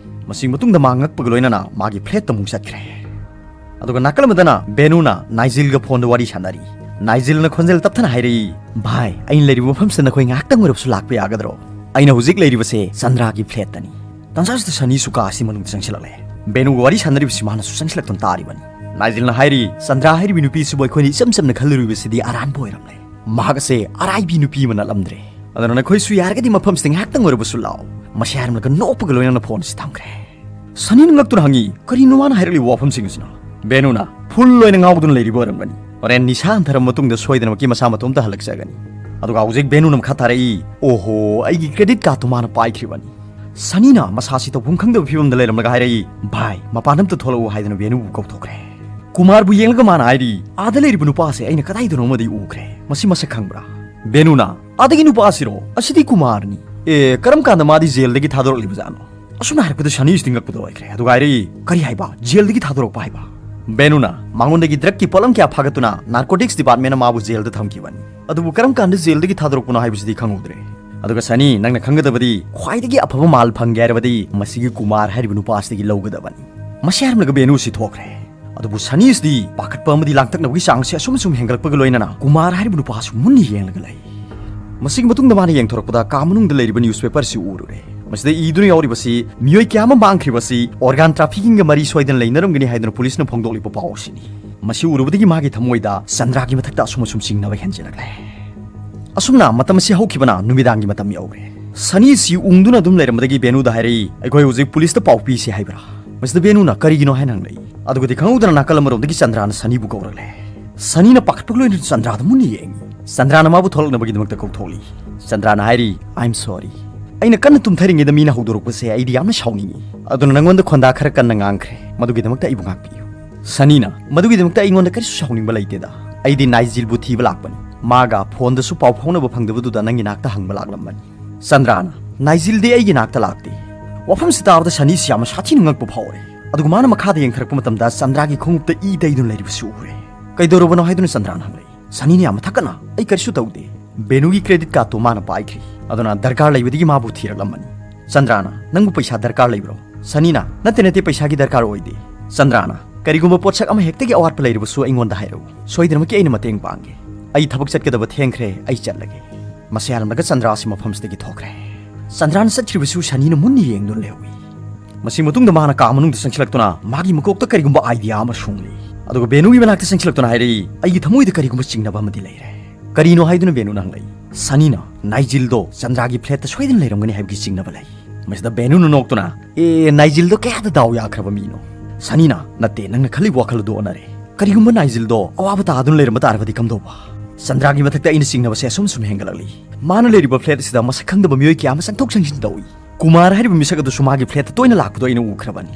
ꯃꯁꯤꯒꯤ ꯃꯇꯨꯡꯗ ꯃꯥ ꯉꯛꯄꯒ ꯂꯣꯏꯅꯅ ꯃꯥꯒꯤ ꯐ꯭ꯂꯦꯠꯇ ꯑꯃꯨꯛ ꯆꯠꯈ꯭ꯔꯦ꯫ ꯑꯗꯨꯒ ꯅꯥꯀꯜ ꯑꯃꯗꯅ ꯕꯦꯅꯨꯅ ꯅꯥꯏꯖꯤꯜꯒ ꯐꯣꯟꯗ ꯋꯥꯔꯤ ꯁꯥꯟꯅꯔꯤ꯫ ꯅꯥꯏꯖꯤꯜꯅ ꯈꯣꯟꯖꯦꯜ ꯇꯞꯊꯅ ꯍꯥꯏꯔꯛꯏ, "ꯚꯥꯏ, ꯑꯩꯅ ꯂꯩꯔꯤꯕ ꯃꯐꯝꯁꯤꯗ ꯅꯈꯣꯏ ꯉꯥꯏꯍꯥꯛꯇꯪ ꯑꯣꯏꯔꯕꯁꯨ ꯂꯥꯛꯄ ꯌꯥꯒꯗ꯭ꯔꯣ? ꯑꯩꯅ ꯍꯧꯖꯤꯛ ꯂꯩꯔꯤꯕꯁꯦ ꯆꯟꯗ꯭ꯔꯥꯒꯤ ꯐ꯭ꯂꯦꯠꯇꯅꯤ꯫" ꯇꯟꯖꯥꯁꯤꯗ ꯁꯅꯤꯁꯨ ꯀꯥ ꯑꯁꯤ ꯃꯅꯨꯡꯗ ꯆꯪꯁꯤꯜꯂꯛꯂꯦ꯫ ꯕꯦꯅꯨꯒ ꯋꯥꯔꯤ ꯁꯥꯟꯅꯔꯤꯕꯁꯤ ꯃꯥꯅꯁꯨ ꯆꯪꯁꯤꯜꯂꯛꯇꯨꯅ ꯇꯥꯔꯤꯕꯅꯤ꯫ ꯅꯥꯏꯖꯤꯜꯅ ꯍꯥꯏꯔꯤ, "ꯆꯟꯗ꯭ꯔꯥ ꯍꯥꯏꯔꯤꯕꯤ ꯅꯨꯄꯤꯁꯤꯕꯨ ꯑꯩꯈꯣꯏꯅ ꯏꯆꯝ ꯆꯝꯅ ꯈꯜꯂꯨꯔꯤꯕꯁꯤꯗꯤ ꯑꯔꯥꯟꯕ ꯑꯣꯏꯔꯝꯂꯦ꯫ ꯃꯍꯥꯛ ꯑꯁꯦ ꯑꯔꯥꯏꯕꯤ ꯅꯨꯄꯤ ꯑꯃ ꯅꯠꯂꯝꯗ꯭ꯔꯦ꯫ ꯑꯗꯨꯅ ꯅꯈꯣꯏꯁꯨ ꯌꯥꯔꯒꯗꯤ ꯃꯐꯝꯁꯤꯗ ꯉꯥꯏꯍꯥꯛꯇꯪ ꯑꯣꯏꯔꯕꯁꯨ ꯂꯥꯛꯑꯣ꯫" ꯃꯁꯤ ꯍꯥꯏꯔꯝꯂꯒ ꯅꯣꯛꯄꯒ ꯂꯣꯏꯅꯅ ꯐꯣꯟ ꯑꯁꯤ ꯊꯝꯈ꯭ꯔꯦ꯫ ꯁꯅꯤꯅ ꯉꯛꯇꯨꯅ ꯍꯪꯉꯤ, "ꯀꯔꯤꯅꯣ ꯃꯥꯅ ꯍꯥꯏꯔꯛꯂꯤꯕ ꯋꯥꯐꯝꯁꯤꯡ ꯑꯁꯤꯅ?" ꯕꯦꯅꯨꯅ, "ꯐꯨꯜ ꯑꯣꯏꯅ ꯉꯥꯎꯗꯨꯅ ꯂꯩꯔꯤꯕ ꯑꯣꯏꯔꯝꯒꯅꯤ꯫ ꯍꯣꯔꯦꯟ ꯅꯤꯁꯥ ꯍꯟꯊꯔꯕ ꯃꯇꯨꯡꯗ ꯁꯣꯏꯗꯅꯃꯛꯀꯤ ꯃꯁꯥ ꯃꯇꯣꯝꯇ ꯍꯜꯂꯛꯆꯒꯅꯤ꯫" ꯑꯗꯨꯒ ꯍꯧꯖꯤꯛ ꯕꯦꯅꯨꯅ ꯃꯈꯥ ꯇꯥꯔꯛꯏ, "ꯑꯣꯍꯣ, ꯑꯩꯒꯤ ꯀ꯭ꯔꯦꯗꯤꯠ ꯀꯥꯔꯗꯇꯨ ꯃꯥꯅ ꯄꯥꯏꯈ꯭ꯔꯤꯕꯅꯤ꯫" ꯁꯅꯤꯅ ꯃꯁꯥꯁꯤ ꯇꯧꯐꯝ ꯈꯪꯗꯕ ꯐꯤꯕꯝꯗ ꯂꯩꯔꯝꯂꯒ ꯍꯥꯏꯔꯛꯏ, "ꯚꯥꯏ, ꯃꯄꯥꯟꯗ ꯑꯝꯇ ꯊꯣꯛꯂꯛꯎ" ꯍꯥꯏꯗꯨꯅ ꯕꯦꯅꯨꯕꯨ ꯀꯧꯊꯣꯛꯈ꯭ꯔꯦ꯫ ꯀꯨꯃꯥꯔꯕꯨ ꯌꯦꯡꯂꯒ ꯃꯥꯅ ꯍꯥꯏꯔꯤ, "ꯑꯥꯗ ꯂꯩꯔꯤꯕ ꯅꯨꯄꯥ ꯑꯁꯦ ꯑꯩꯅ ꯀꯗꯥꯏꯗꯅꯣꯃꯗꯤ ꯎꯈ꯭ꯔꯦ꯫ ꯃꯁꯤ ꯃꯁꯛ ꯈꯪꯕ꯭ꯔꯥ?" ꯕꯦꯅꯨꯅ, "ꯑꯥꯗꯒꯤ ꯅꯨꯄꯥ ꯑꯁꯤꯔꯣ? ꯑꯁꯤꯗꯤ ꯀꯨꯃꯥꯔꯅꯤ꯫ ꯑꯦ, ꯀꯔꯝ ꯀꯥꯟꯗ ꯃꯥꯗꯤ ꯖꯦꯜꯗꯒꯤ ꯊꯥꯗꯣꯔꯛꯂꯤꯕꯖꯥꯠꯅꯣ?" ꯑꯁꯨꯝꯅ ꯍꯥꯏꯔꯛꯄꯗ ꯁꯅꯤꯁꯤꯗꯤ ꯉꯛꯄꯗ ꯂꯣꯏꯈ꯭ꯔꯦ꯫ ꯑꯗꯨꯒ ꯍꯥꯏꯔꯛꯏ, "ꯀꯔꯤ ꯍꯥꯏꯕ? ꯖꯦꯜꯗꯒꯤ ꯊꯥꯗꯣꯔꯛꯄ ꯍꯥꯏꯕ?" ꯕꯦꯅꯨꯅ, "ꯃꯉꯣꯟꯗꯒꯤ ꯗ꯭ꯔꯒꯀꯤ ꯄꯣꯠꯂꯝ ꯀꯌꯥ ꯐꯥꯒꯠꯇꯨꯅ ꯅꯥꯔꯀꯣꯇꯤꯛꯁ ꯗꯤꯄꯥꯔꯠꯃꯦꯟꯅ ꯃꯥꯕꯨ ꯖꯦꯜꯗ ꯊꯝꯈꯤꯕꯅꯤ꯫ ꯑꯗꯨꯕꯨ ꯀꯔꯝ ꯀꯥꯟꯗ ꯖꯦꯜꯗꯒꯤ ꯊꯥꯗꯣꯔꯛꯄꯅꯣ ꯍꯥꯏꯕꯁꯤꯗꯤ ꯈꯪꯍꯧꯗ꯭ꯔꯦ꯫ ꯑꯗꯨꯒ ꯁꯅꯤ, ꯅꯪꯅ ꯈꯪꯒꯗꯕꯗꯤ, ꯈ꯭ꯋꯥꯏꯗꯒꯤ ꯑꯐꯕ ꯃꯥꯜ ꯐꯪꯒꯦ ꯍꯥꯏꯔꯕꯗꯤ ꯃꯁꯤꯒꯤ ꯀꯨꯃꯥꯔ ꯍꯥꯏꯔꯤꯕ ꯅꯨꯄꯥ ꯑꯁꯤꯗꯒꯤ ꯂꯧꯒꯗꯕꯅꯤ꯫" ꯃꯁꯤ ꯍꯥꯏꯔꯝꯂꯒ ꯕꯦꯅꯨꯁꯤ ꯊꯣꯛꯈ꯭ꯔꯦ꯫ ꯑꯗꯨꯕꯨ ꯁꯅꯤꯁꯤꯗꯤ ꯄꯥꯈꯠꯄ ꯑꯃꯗꯤ ꯂꯥꯡꯇꯛꯅꯕꯒꯤ ꯆꯥꯡꯁꯦ ꯑꯁꯨꯝ ꯑꯁꯨꯝ ꯍꯦꯟꯒꯠꯂꯛꯄꯒ ꯂꯣꯏꯅꯅ ꯀꯨꯃꯥꯔ ꯍꯥꯏꯔꯤꯕ ꯅꯨꯄꯥꯁꯨ ꯃꯨꯟꯅ ꯌꯦꯡꯂꯒ ꯂꯩ꯫ ꯃꯁꯤꯒꯤ ꯃꯇꯨꯡꯗ ꯃꯥꯅ ꯌꯦꯡꯊꯣꯔꯛꯄꯗ ꯀꯥ ꯃꯅꯨꯡꯗ ꯂꯩꯔꯤꯕ ꯅ꯭ꯌꯨꯁꯄꯦꯄꯔꯁꯤ ꯎꯔꯨꯔꯦ꯫ ꯃꯁꯤꯗ ꯏꯗꯨꯅ ꯌꯥꯎꯔꯤꯕꯁꯤ ꯃꯤꯑꯣꯏ ꯀꯌꯥ ꯑꯃ ꯃꯥꯡꯈ꯭ꯔꯤꯕꯁꯤ ꯑꯣꯔꯒꯥꯟ ꯇ꯭ꯔꯥꯐꯤꯀꯤꯡꯒ ꯃꯔꯤ ꯁꯣꯏꯗꯅ ꯂꯩꯅꯔꯝꯒꯅꯤ ꯍꯥꯏꯗꯨꯅ ꯄꯨꯂꯤꯁꯅ ꯐꯣꯡꯗꯣꯛꯂꯤꯕ ꯄꯥꯎ ꯑꯁꯤꯅꯤ꯫ ꯃꯁꯤ ꯎꯔꯨꯕꯗꯒꯤ ꯃꯥꯒꯤ ꯊꯃꯣꯏꯗ ꯆꯟꯗ꯭ꯔꯥꯒꯤ ꯃꯊꯛꯇ ꯑꯁꯨꯝ ꯑꯁꯨꯝ ꯆꯤꯡꯅꯕ ꯍꯦꯟꯖꯤꯜꯂꯛꯂꯦ꯫ ꯑꯁꯨꯝꯅ ꯃꯇꯝ ꯑꯁꯤ ꯍꯧꯈꯤꯕꯅ ꯅꯨꯃꯤꯗꯥꯡꯒꯤ ꯃꯇꯝ ꯌꯧꯔꯦ꯫ ꯁꯅꯤꯁꯤ ꯎꯪꯗꯨꯅ ꯑꯗꯨꯝ ꯂꯩꯔꯝꯕꯗꯒꯤ ꯕꯦꯅꯨꯗ ꯍꯥꯏꯔꯛꯏ, "ꯑꯩꯈꯣꯏ ꯍꯧꯖꯤꯛ ꯄꯨꯂꯤꯁꯇ ꯄꯥꯎ ꯄꯤꯁꯤ ꯍꯥꯏꯕ꯭ꯔꯥ?" ꯃꯁꯤꯗ ꯕꯦꯅꯨꯅ ꯀꯔꯤꯒꯤꯅꯣ ꯍꯥꯏꯅ ꯍꯪꯂꯛꯏ꯫ ꯑꯗꯨꯒꯗꯤ ꯈꯪꯍꯧꯗꯅ ꯅꯥꯀꯜ ꯑꯃꯔꯣꯝꯗꯒꯤ ꯆꯟꯗ꯭ꯔꯥꯅ ꯁꯅꯤꯕꯨ ꯀꯧꯔꯛꯂꯦ꯫ ꯁꯅꯤꯅ ꯄꯥꯈꯠꯄꯒ ꯂꯣꯏꯅꯅ ꯆꯟꯗ꯭ꯔꯥꯗ ꯃꯨꯟꯅ ꯌꯦꯡꯉꯤ꯫ ꯆꯟꯗ꯭ꯔꯥꯅ ꯃꯥꯕꯨ ꯊꯣꯛꯂꯛꯅꯕꯒꯤꯗꯃꯛꯇ ꯀꯧꯊꯣꯛꯂꯤ꯫ ꯆꯟꯗ꯭ꯔꯥꯅ ꯍꯥꯏꯔꯤ, "ꯑꯥꯏ ꯑꯦꯝ ꯁꯣꯔꯤ꯫ ꯑꯩꯅ ꯀꯟꯅ ꯇꯨꯝꯊꯔꯤꯉꯩꯗ ꯃꯤꯅ ꯍꯧꯗꯣꯔꯛꯄꯁꯦ ꯑꯩꯗꯤ ꯌꯥꯝꯅ ꯁꯥꯎꯅꯤꯡꯉꯤ꯫ ꯑꯗꯨꯅ ꯅꯪꯉꯣꯟꯗ ꯈꯣꯟꯗꯥ ꯈꯔ ꯀꯟꯅ ꯉꯥꯡꯈ꯭ꯔꯦ꯫ ꯃꯗꯨꯒꯤꯗꯃꯛꯇ ꯑꯩꯕꯨ ꯉꯥꯛꯄꯤꯌꯨ꯫" ꯁꯅꯤꯅ, "ꯃꯗꯨꯒꯤꯗꯃꯛꯇ ꯑꯩꯉꯣꯟꯗ ꯀꯔꯤꯁꯨ ꯁꯥꯎꯅꯤꯡꯕ ꯂꯩꯇꯦꯗ꯫ ꯑꯩꯗꯤ ꯅꯥꯏꯖꯤꯜꯕꯨ ꯊꯤꯕ ꯂꯥꯛꯄꯅꯤ꯫ ꯃꯥꯒ ꯐꯣꯟꯗꯁꯨ ꯄꯥꯎ ꯐꯥꯎꯅꯕ ꯐꯪꯗꯕꯗꯨꯗ ꯅꯪꯒꯤ ꯅꯥꯛꯇ ꯍꯪꯕ ꯂꯥꯛꯂꯝꯕꯅꯤ꯫" ꯆꯟꯗ꯭ꯔꯥꯅ, "ꯅꯥꯏꯖꯤꯜꯗꯤ ꯑꯩꯒꯤ ꯅꯥꯛꯇ ꯂꯥꯛꯇꯦ꯫" ꯋꯥꯐꯝꯁꯤ ꯇꯥꯕꯗ ꯁꯅꯤꯁꯤ ꯌꯥꯝꯅ ꯁꯥꯊꯤꯅ ꯉꯛꯄ ꯐꯥꯎꯔꯦ꯫ ꯑꯗꯨꯒ ꯃꯥꯅ ꯃꯈꯥꯗ ꯌꯦꯡꯊꯔꯛꯄ ꯃꯇꯝꯗ ꯆꯟꯗ꯭ꯔꯥꯒꯤ ꯈꯣꯡꯎꯞꯇ ꯏ ꯇꯩꯗꯨꯅ ꯂꯩꯔꯤꯕꯁꯤ ꯎꯔꯦ꯫ "ꯀꯩꯗꯧꯔꯕꯅꯣ?" ꯍꯥꯏꯗꯨꯅ ꯆꯟꯗ꯭ꯔꯥꯅ ꯍꯪꯂꯛꯏ꯫ ꯁꯅꯤꯅ ꯌꯥꯝꯅ ꯊꯛꯀꯠꯅ, "ꯑꯩ ꯀꯔꯤꯁꯨ ꯇꯧꯗꯦ꯫ ꯕꯦꯅꯨꯒꯤ ꯀ꯭ꯔꯦꯗꯤꯠ ꯀꯥꯔꯗꯇꯨ ꯃꯥꯅ ꯄꯥꯏꯈ꯭ꯔꯦ꯫ ꯑꯗꯨꯅ ꯗꯔꯀꯥꯔ ꯂꯩꯕꯗꯒꯤ ꯃꯥꯕꯨ ꯊꯤꯔꯛꯂꯝꯕꯅꯤ꯫" ꯆꯟꯗ꯭ꯔꯥꯅ, "ꯅꯪꯕꯨ ꯄꯩꯁꯥ ꯗꯔꯀꯥꯔ ꯂꯩꯕ꯭ꯔꯣ?" ꯁꯅꯤꯅ, "ꯅꯠꯇꯦ, ꯅꯠꯇꯦ, ꯄꯩꯁꯥꯒꯤ ꯗꯔꯀꯥꯔ ꯑꯣꯏꯗꯦ꯫" ꯆꯟꯗ꯭ꯔꯥꯅ, "ꯀꯔꯤꯒꯨꯝꯕ ꯄꯣꯠꯁꯛ ꯑꯃ ꯍꯦꯛꯇꯒꯤ ꯑꯋꯥꯠꯄ ꯂꯩꯔꯕꯁꯨ ꯑꯩꯉꯣꯟꯗ ꯍꯥꯏꯔꯛꯎ꯫ ꯁꯣꯏꯗꯅꯃꯛꯀꯤ ꯑꯩꯅ ꯃꯇꯦꯡ ꯄꯥꯡꯒꯦ꯫ ꯑꯩ ꯊꯕꯛ ꯆꯠꯀꯗꯕ ꯊꯦꯡꯈ꯭ꯔꯦ, ꯑꯩ ꯆꯠꯂꯒꯦ꯫" ꯃꯁꯤ ꯍꯥꯏꯔꯝꯂꯒ ꯆꯟꯗ꯭ꯔꯥ ꯑꯁꯤ ꯃꯐꯝꯁꯤꯗꯒꯤ ꯊꯣꯛꯈ꯭ꯔꯦ꯫ ꯆꯟꯗ꯭ꯔꯥꯅ ꯆꯠꯈ꯭ꯔꯤꯕꯁꯨ ꯁꯅꯤꯅ ꯃꯨꯟꯅ ꯌꯦꯡꯗꯨꯅ ꯂꯩꯍꯧꯏ꯫ ꯃꯁꯤ ꯃꯇꯨꯡꯗ ꯃꯥꯅ ꯀꯥ ꯃꯅꯨꯡꯗ ꯆꯪꯁꯤꯜꯂꯛꯇꯨꯅ ꯃꯥꯒꯤ ꯃꯀꯣꯛꯇ ꯀꯔꯤꯒꯨꯝꯕ ꯑꯥꯏꯗꯤꯌꯥ ꯑꯃ ꯁꯨꯡꯂꯤ꯫ ꯑꯗꯨꯒ ꯕꯦꯅꯨꯒꯤ ꯃꯅꯥꯛꯇ ꯆꯪꯁꯤꯜꯂꯛꯇꯨꯅ ꯍꯥꯏꯔꯛꯏ, "ꯑꯩꯒꯤ ꯊꯃꯣꯏꯗ ꯀꯔꯤꯒꯨꯝꯕ ꯆꯤꯡꯅꯕ ꯑꯃꯗꯤ ꯂꯩꯔꯦ꯫" "ꯀꯔꯤꯅꯣ?" ꯍꯥꯏꯗꯨꯅ ꯕꯦꯅꯨꯅ ꯍꯪꯂꯛꯏ꯫ "ꯁꯅꯤꯅ ꯅꯥꯏꯖꯤꯜꯗꯣ ꯆꯟꯗ꯭ꯔꯥꯒꯤ ꯐ꯭ꯂꯦꯠꯇ ꯁꯣꯏꯗꯅ ꯂꯩꯔꯝꯒꯅꯤ ꯍꯥꯏꯕꯒꯤ ꯆꯤꯡꯅꯕ ꯂꯩ꯫" ꯃꯁꯤꯗ ꯕꯦꯅꯨꯅ ꯅꯣꯛꯇꯨꯅ, "ꯑꯦ, ꯅꯥꯏꯖꯤꯜꯗꯣ ꯀꯌꯥꯗ ꯗꯥꯎ ꯌꯥꯈ꯭ꯔꯕ ꯃꯤꯅꯣ?" ꯁꯅꯤꯅ, "ꯅꯠꯇꯦ, ꯅꯪꯅ ꯈꯜꯂꯤꯕ ꯋꯥꯈꯜ ꯑꯗꯨ ꯑꯣꯟꯅꯔꯦ꯫ ꯀꯔꯤꯒꯨꯝꯕ ꯅꯥꯏꯖꯤꯜꯗꯣ ꯑꯋꯥꯕ ꯇꯥꯗꯨꯅ ꯂꯩꯔꯝꯕ ꯇꯥꯔꯕꯗꯤ ꯀꯝꯗꯧꯕ? ꯆꯟꯗ꯭ꯔꯥꯒꯤ ꯃꯊꯛꯇ ꯑꯩꯅ ꯆꯤꯡꯅꯕꯁꯦ ꯑꯁꯨꯝ ꯁꯨꯝ ꯍꯦꯟꯒꯠꯂꯛꯂꯤ꯫ ꯃꯥꯅ ꯂꯩꯔꯤꯕ ꯐ꯭ꯂꯦꯠ ꯑꯁꯤꯗ ꯃꯁꯛ ꯈꯪꯗꯕ ꯃꯤꯑꯣꯏ ꯀꯌꯥ ꯑꯃ ꯆꯪꯊꯣꯛ ꯆꯪꯁꯤꯟ ꯇꯧꯏ꯫ ꯀꯨꯃꯥꯔ ꯍꯥꯏꯔꯤꯕ ꯃꯤꯁꯛ ꯑꯗꯨꯁꯨ ꯃꯥꯒꯤ ꯐ꯭ꯂꯦꯠꯇ ꯇꯣꯏꯅ ꯂꯥꯛꯄꯗꯣ ꯑꯩꯅ ꯎꯈ꯭ꯔꯕꯅꯤ꯫"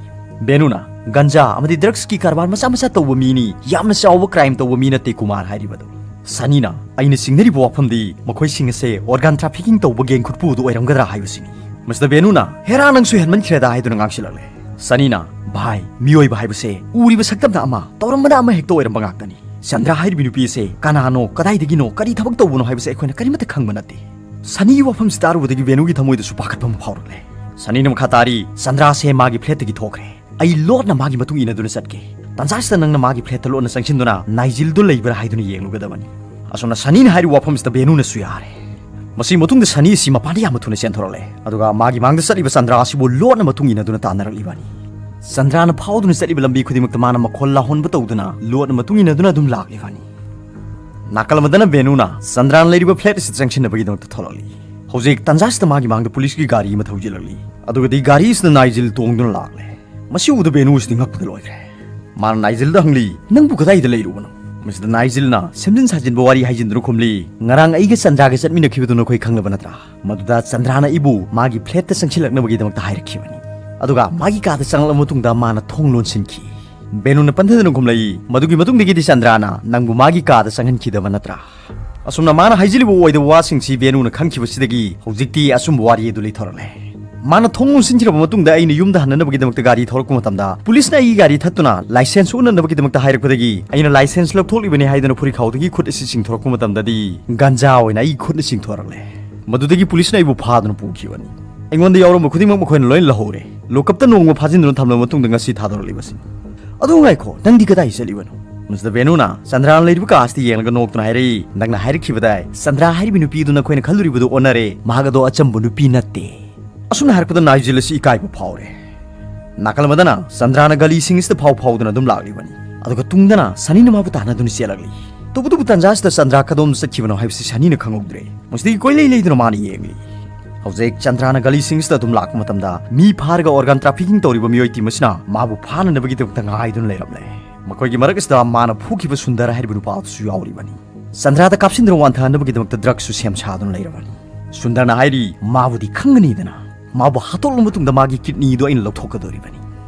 ꯕꯦꯅꯨꯅ, "ꯒꯟꯖꯥ ꯑꯃꯗꯤ ꯗ꯭ꯔꯒꯁꯀꯤ ꯀꯔꯕꯥꯔ ꯃꯆꯥ ꯃꯆꯥ ꯇꯧꯕ ꯃꯤꯅꯤ, ꯌꯥꯝꯅ ꯆꯥꯎꯕ ꯀ꯭ꯔꯥꯏꯝ ꯇꯧꯕ ꯃꯤ ꯅꯠꯇꯦ ꯀꯨꯃꯥꯔ ꯍꯥꯏꯔꯤꯕꯗꯨ꯫" ꯁꯅꯤꯅ, "ꯑꯩꯅ ꯆꯤꯡꯅꯔꯤꯕ ꯋꯥꯐꯝꯗꯤ ꯃꯈꯣꯏꯁꯤꯡ ꯑꯁꯦ ꯑꯣꯔꯒꯥꯟ ꯇ꯭ꯔꯥꯐꯤꯀꯤꯡ ꯇꯧꯕ ꯒꯦꯡ ꯈꯨꯠꯄꯨ ꯑꯗꯨ ꯑꯣꯏꯔꯝꯒꯗ꯭ꯔꯥ ꯍꯥꯏꯕꯁꯤꯅꯤ꯫" ꯃꯁꯤꯗ ꯕꯦꯅꯨꯅ, "ꯍꯦꯔꯥ, ꯅꯪꯁꯨ ꯍꯦꯟꯃꯟꯈ꯭ꯔꯦꯗ" ꯍꯥꯏꯗꯨꯅ ꯉꯥꯡꯁꯤꯜꯂꯛꯂꯦ꯫ ꯁꯅꯤꯅ, "ꯚꯥꯏ, ꯃꯤꯑꯣꯏꯕ ꯍꯥꯏꯕꯁꯦ ꯎꯔꯤꯕ ꯁꯛꯇꯝꯅ ꯑꯃ, ꯇꯧꯔꯝꯕꯅ ꯑꯃ ꯍꯦꯛꯇ ꯑꯣꯏꯔꯝꯕ ꯉꯥꯛꯇꯅꯤ꯫ ꯆꯟꯗ꯭ꯔꯥ ꯍꯥꯏꯔꯤꯕ ꯅꯨꯄꯤ ꯑꯁꯦ ꯀꯅꯥꯅꯣ, ꯀꯗꯥꯏꯗꯒꯤꯅꯣ, ꯀꯔꯤ ꯊꯕꯛ ꯇꯧꯕꯅꯣ ꯍꯥꯏꯕꯁꯦ ꯑꯩꯈꯣꯏꯅ ꯀꯔꯤꯃꯠꯇ ꯈꯪꯕ ꯅꯠꯇꯦ꯫" ꯁꯅꯤꯒꯤ ꯋꯥꯐꯝꯁꯤ ꯇꯥꯔꯨꯕꯗꯒꯤ ꯕꯦꯅꯨꯒꯤ ꯊꯃꯣꯏꯗꯁꯨ ꯄꯥꯈꯠꯄ ꯑꯃ ꯐꯥꯎꯔꯛꯂꯦ꯫ ꯁꯅꯤꯅ ꯃꯈꯥ ꯇꯥꯔꯤ, "ꯆꯟꯗ꯭ꯔꯥꯁꯦ ꯃꯥꯒꯤ ꯐ꯭ꯂꯦꯠꯇꯒꯤ ꯊꯣꯛꯈ꯭ꯔꯦ꯫ ꯑꯩ ꯂꯣꯠꯅ ꯃꯥꯒꯤ ꯃꯇꯨꯡ ꯏꯟꯅꯗꯨꯅ ꯆꯠꯀꯦ꯫ ꯇꯥꯟꯖꯥꯁꯤꯗ ꯅꯪꯅ ꯃꯥꯒꯤ flat ꯇ ꯂꯣꯟꯅ ꯆꯪꯁꯤꯟꯗꯨꯅ ꯅꯥꯏꯖꯤꯜꯗꯨ ꯂꯩꯕ꯭ꯔꯥ ꯍꯥꯏꯗꯨꯅ ꯌꯦꯡꯂꯨꯒꯗꯕꯅꯤ꯫ ꯑꯁꯨꯝꯅ ꯁꯅꯤꯅ ꯍꯥꯏꯔꯤꯕ ꯋꯥꯐꯝꯁꯤꯗ ꯕꯦꯅꯨꯅꯁꯨ ꯌꯥꯔꯦ꯫ ꯃꯁꯤ ꯃꯇꯨꯡꯗ ꯁꯅꯤ ꯑꯁꯤ ꯃꯄꯥꯟꯗ ꯌꯥꯝꯅ ꯊꯨꯅ ꯆꯦꯟꯊꯣꯔꯛꯂꯦ꯫ ꯑꯗꯨꯒ ꯃꯥꯒꯤ ꯃꯥꯡꯗ ꯆꯠꯂꯤꯕ ꯆꯟꯗ꯭ꯔꯥ ꯑꯁꯤꯕꯨ ꯂꯣꯠꯅ ꯃꯇꯨꯡ ꯏꯟꯅꯗꯨꯅ ꯇꯥꯟꯅꯔꯛꯂꯤꯕꯅꯤ꯫ ꯆꯟꯗ꯭ꯔꯥꯅ ꯐꯥꯎꯗꯨꯅ ꯆꯠꯂꯤꯕ ꯂꯝꯕꯤ ꯈꯨꯗꯤꯡꯃꯛꯇ ꯃꯥꯅ ꯃꯈꯣꯜ ꯂꯥꯍꯣꯟꯕ ꯇꯧꯗꯨꯅ ꯂꯣꯠꯅ ꯃꯇꯨꯡ ꯏꯟꯅꯗꯨꯅ ꯑꯗꯨꯝ ꯂꯥꯛꯂꯤꯕꯅꯤ꯫ ꯅꯥꯀꯜ ꯑꯃꯗꯅ ꯕꯦꯅꯨꯅ ꯆꯟꯗ꯭ꯔꯥꯅ ꯂꯩꯔꯤꯕ flat ꯑꯁꯤꯗ ꯆꯪꯁꯤꯟꯅꯕꯒꯤꯗꯃꯛꯇ ꯊꯣꯛꯂꯛꯂꯤ꯫ ꯍꯧꯖꯤꯛ ꯇꯥꯟꯖꯥꯁꯤꯗ ꯃꯥꯒꯤ ꯃꯥꯡꯗ ꯄꯨꯂꯤꯁꯀꯤ ꯒꯥꯔꯤ ꯑꯃ ꯊꯧꯖꯤꯜꯂꯛꯂꯤ꯫ ꯑꯗꯨꯒꯗꯤ ꯒꯥꯔꯤ ꯑꯁꯤꯗ ꯅꯥꯏꯖꯤꯜ ꯇꯣꯡꯗꯨꯅ ꯂꯥꯛꯂꯦ꯫ ꯃꯁꯤ ꯎꯕꯗ ꯕꯦꯅꯨ ꯑꯁꯤꯗꯤ ꯉꯛꯄꯗ ꯂꯣꯏꯈ꯭ꯔꯦ꯫ ꯃꯥꯅ ꯅꯥꯏꯖꯤꯜꯗ ꯍꯪꯂꯤ, "ꯅꯪꯕꯨ ꯀꯗꯥꯏꯗ ꯂꯩꯔꯨꯕꯅꯣ?" ꯃꯁꯤꯗ ꯅꯥꯏꯖꯤꯜꯅ ꯁꯦꯝꯖꯤꯟ ꯁꯥꯖꯤꯟꯕ ꯋꯥꯔꯤ ꯍꯥꯏꯖꯤꯟꯗꯨꯅ ꯈꯨꯝꯂꯤ, "ꯉꯔꯥꯡ ꯑꯩꯒ ꯆꯟꯗ꯭ꯔꯥꯒ ꯆꯠꯃꯤꯟꯅꯈꯤꯕꯗꯨ ꯅꯈꯣꯏ ꯈꯪꯂꯕ ꯅꯠꯇ꯭ꯔꯥ? ꯃꯗꯨꯗ ꯆꯟꯗ꯭ꯔꯥꯅ ꯑꯩꯕꯨ ꯃꯥꯒꯤ flat ꯇ ꯆꯪꯁꯤꯜꯂꯛꯅꯕꯒꯤꯗꯃꯛꯇ ꯍꯥꯏꯔꯛꯈꯤꯕꯅꯤ꯫ ꯑꯗꯨꯒ ꯃꯥꯒꯤ ꯀꯥꯗ ꯆꯪꯂꯛꯂꯕ ꯃꯇꯨꯡꯗ ꯃꯥꯅ ꯊꯣꯡ ꯂꯣꯟꯁꯤꯟꯈꯤ꯫" ꯕꯦꯅꯨꯅ ꯄꯟꯊꯗꯨꯅ ꯈꯨꯝꯂꯛꯏ, "ꯃꯗꯨꯒꯤ ꯃꯇꯨꯡꯗꯒꯤꯗꯤ ꯆꯟꯗ꯭ꯔꯥꯅ ꯅꯪꯕꯨ ꯃꯥꯒꯤ ꯀꯥꯗ ꯆꯪꯍꯟꯈꯤꯗꯕ ꯅꯠꯇ꯭ꯔꯥ?" ꯑꯁꯨꯝꯅ ꯃꯥꯅ ꯍꯥꯏꯖꯤꯜꯂꯤꯕ ꯑꯣꯏꯗꯕ ꯋꯥꯁꯤꯡꯁꯤ ꯕꯦꯅꯨꯅ ꯈꯪꯈꯤꯕꯁꯤꯗꯒꯤ ꯍꯧꯖꯤꯛꯇꯤ ꯑꯆꯨꯝꯕ ꯋꯥꯔꯤ ꯑꯗꯨ ꯂꯩꯊꯣꯔꯛꯂꯦ꯫ ꯃꯥꯅ ꯊꯣꯡ ꯂꯣꯟꯁꯤꯟꯈ꯭ꯔꯕ ꯃꯇꯨꯡꯗ ꯑꯩꯅ ꯌꯨꯝꯗ ꯍꯟꯅꯅꯕꯒꯤꯗꯃꯛꯇ ꯒꯥꯔꯤ ꯊꯧꯔꯛꯄ ꯃꯇꯝꯗ ꯄꯨꯂꯤꯁꯅ ꯑꯩꯒꯤ ꯒꯥꯔꯤ ꯊꯠꯇꯨꯅ ꯂꯥꯏꯁꯦꯟꯁ ꯎꯠꯅꯅꯕꯒꯤꯗꯃꯛꯇ ꯍꯥꯏꯔꯛꯄꯗꯒꯤ ꯑꯩꯅ ꯂꯥꯏꯁꯦꯟꯁ ꯂꯧꯊꯣꯛꯂꯤꯕꯅꯤ ꯍꯥꯏꯗꯨꯅ ꯐꯨꯔꯤꯈꯥꯎꯗꯒꯤ ꯈꯨꯠ ꯑꯁꯤ ꯆꯤꯡꯊꯣꯔꯛꯄ ꯃꯇꯝꯗꯗꯤ ꯒꯟꯖꯥ ꯑꯣꯏꯅ ꯑꯩꯒꯤ ꯈꯨꯠꯅ ꯆꯤꯡꯊꯣꯔꯛꯂꯦ꯫ ꯃꯗꯨꯗꯒꯤ ꯄꯨꯂꯤꯁꯅ ꯑꯩꯕꯨ ꯐꯥꯗꯨꯅ ꯄꯨꯈꯤꯕꯅꯤ꯫ ꯑꯩꯉꯣꯟꯗ ꯌꯥꯎꯔꯝꯕ ꯈꯨꯗꯤꯡꯃꯛ ꯃꯈꯣꯏꯅ ꯂꯣꯏꯅ ꯂꯧꯍꯧꯔꯦ꯫ ꯂꯣꯀꯞꯇ ꯅꯣꯡꯃ ꯐꯥꯖꯤꯟꯗꯨꯅ ꯊꯝꯂꯕ ꯃꯇꯨꯡꯗ ꯉꯁꯤ ꯊꯥꯗꯣꯔꯛꯂꯤꯕꯁꯤꯅꯤ꯫ ꯑꯗꯨ ꯉꯥꯏꯈꯣ, ꯅꯪꯗꯤ ꯀꯗꯥꯏ ꯆꯠꯂꯤꯕꯅꯣ? ꯃꯁꯤꯗ ꯕꯦꯅꯨꯅ ꯆꯟꯗ꯭ꯔꯥꯅ ꯂꯩꯔꯤꯕ ꯀꯥ ꯑꯁꯤꯗ ꯌꯦꯡꯂꯒ ꯅꯣꯛꯇꯨꯅ ꯍꯥꯏꯔꯛꯏ, "ꯅꯪꯅ ꯍꯥꯏꯔꯛꯈꯤꯕꯗꯥꯏ, ꯆꯟꯗ꯭ꯔꯥ ꯍꯥꯏꯔꯤꯕ ꯅꯨꯄꯤꯗꯨ ꯅꯈꯣꯏꯅ ꯈꯜꯂꯨꯔꯤꯕꯗꯨ ꯑꯣꯟꯅꯔꯦ, ꯃꯍꯥꯛ ꯑꯗꯣ ꯑꯆꯝꯕ ꯅꯨꯄꯤ ꯅꯠꯇꯦ꯫" ꯑꯁꯨꯝꯅ ꯍꯥꯏꯔꯛꯄꯗ ꯅꯥꯏꯖꯤꯜ ꯑꯁꯤ ꯏꯀꯥꯏꯕ ꯐꯥꯎꯔꯦ꯫ ꯅꯥꯀꯜ ꯑꯃꯗꯅ ꯆꯟꯗ꯭ꯔꯥꯅ ꯒꯂꯤꯁꯤꯡ ꯑꯁꯤꯗ ꯐꯥꯎ ꯐꯥꯎꯗꯨꯅ ꯑꯗꯨꯝ ꯂꯥꯛꯂꯤꯕꯅꯤ꯫ ꯑꯗꯨꯒ ꯇꯨꯡꯗꯅ ꯁꯅꯤꯅ ꯃꯥꯕꯨ ꯇꯥꯟꯅꯗꯨꯅ ꯆꯦꯜꯂꯛꯂꯤ꯫ ꯇꯧꯕꯇꯕꯨ ꯇꯟꯖꯥꯁꯤꯗ ꯆꯟꯗ꯭ꯔꯥ ꯀꯗꯣꯝꯗ ꯆꯠꯈꯤꯕꯅꯣ ꯍꯥꯏꯕꯁꯤ ꯁꯅꯤꯅ ꯈꯪꯍꯧꯗ꯭ꯔꯦ꯫ ꯃꯁꯤꯗꯒꯤ ꯀꯣꯏꯂꯩ ꯂꯩꯗꯨꯅ ꯃꯥꯅ ꯌꯦꯡꯂꯤ꯫ ꯍꯧꯖꯤꯛ ꯆꯟꯗ꯭ꯔꯥꯅ ꯒꯂꯤꯁꯤꯡ ꯑꯁꯤꯗ ꯑꯗꯨꯝ ꯂꯥꯛꯄ ꯃꯇꯝꯗ ꯃꯤ ꯐꯥꯔꯒ organ trafficking ꯇꯧꯔꯤꯕ ꯃꯤꯑꯣꯏ team ꯑꯁꯤꯅ ꯃꯥꯕꯨ ꯐꯥꯅꯅꯕꯒꯤꯗꯃꯛꯇ ꯉꯥꯏꯗꯨꯅ ꯂꯩꯔꯝꯂꯦ꯫ ꯃꯈꯣꯏꯒꯤ ꯃꯔꯛ ꯑꯁꯤꯗ ꯃꯥꯅ ꯐꯨꯈꯤꯕ ꯁꯨꯟꯗꯔ ꯍꯥꯏꯔꯤꯕ ꯅꯨꯄꯥ ꯑꯗꯨꯁꯨ ꯌꯥꯎꯔꯤꯕꯅꯤ꯫ ꯆꯟꯗ꯭ꯔꯥꯗ ꯀꯥꯞꯁꯤꯟꯗꯨꯅ ꯋꯥꯟꯊꯍꯟꯅꯕꯒꯤꯗꯃꯛꯇ drug ꯁꯨ ꯁꯦꯝ ꯁꯥꯗꯨꯅ ꯂꯩꯔꯕꯅꯤ꯫ ꯁꯨꯟꯗꯔꯅ ꯍꯥꯏꯔꯤ, "ꯃꯥꯕꯨꯗꯤ ꯈꯪꯒꯅꯤꯗꯅ, ꯃꯥꯕꯨ ꯍꯥꯠꯇꯣꯛꯂꯕ ꯃꯇꯨꯡꯗ ꯃꯥꯒꯤ kidney ꯗꯨ ꯑꯩꯅ ꯂꯧꯊꯣꯛꯀꯗꯧꯔꯤꯕꯅꯤ꯫"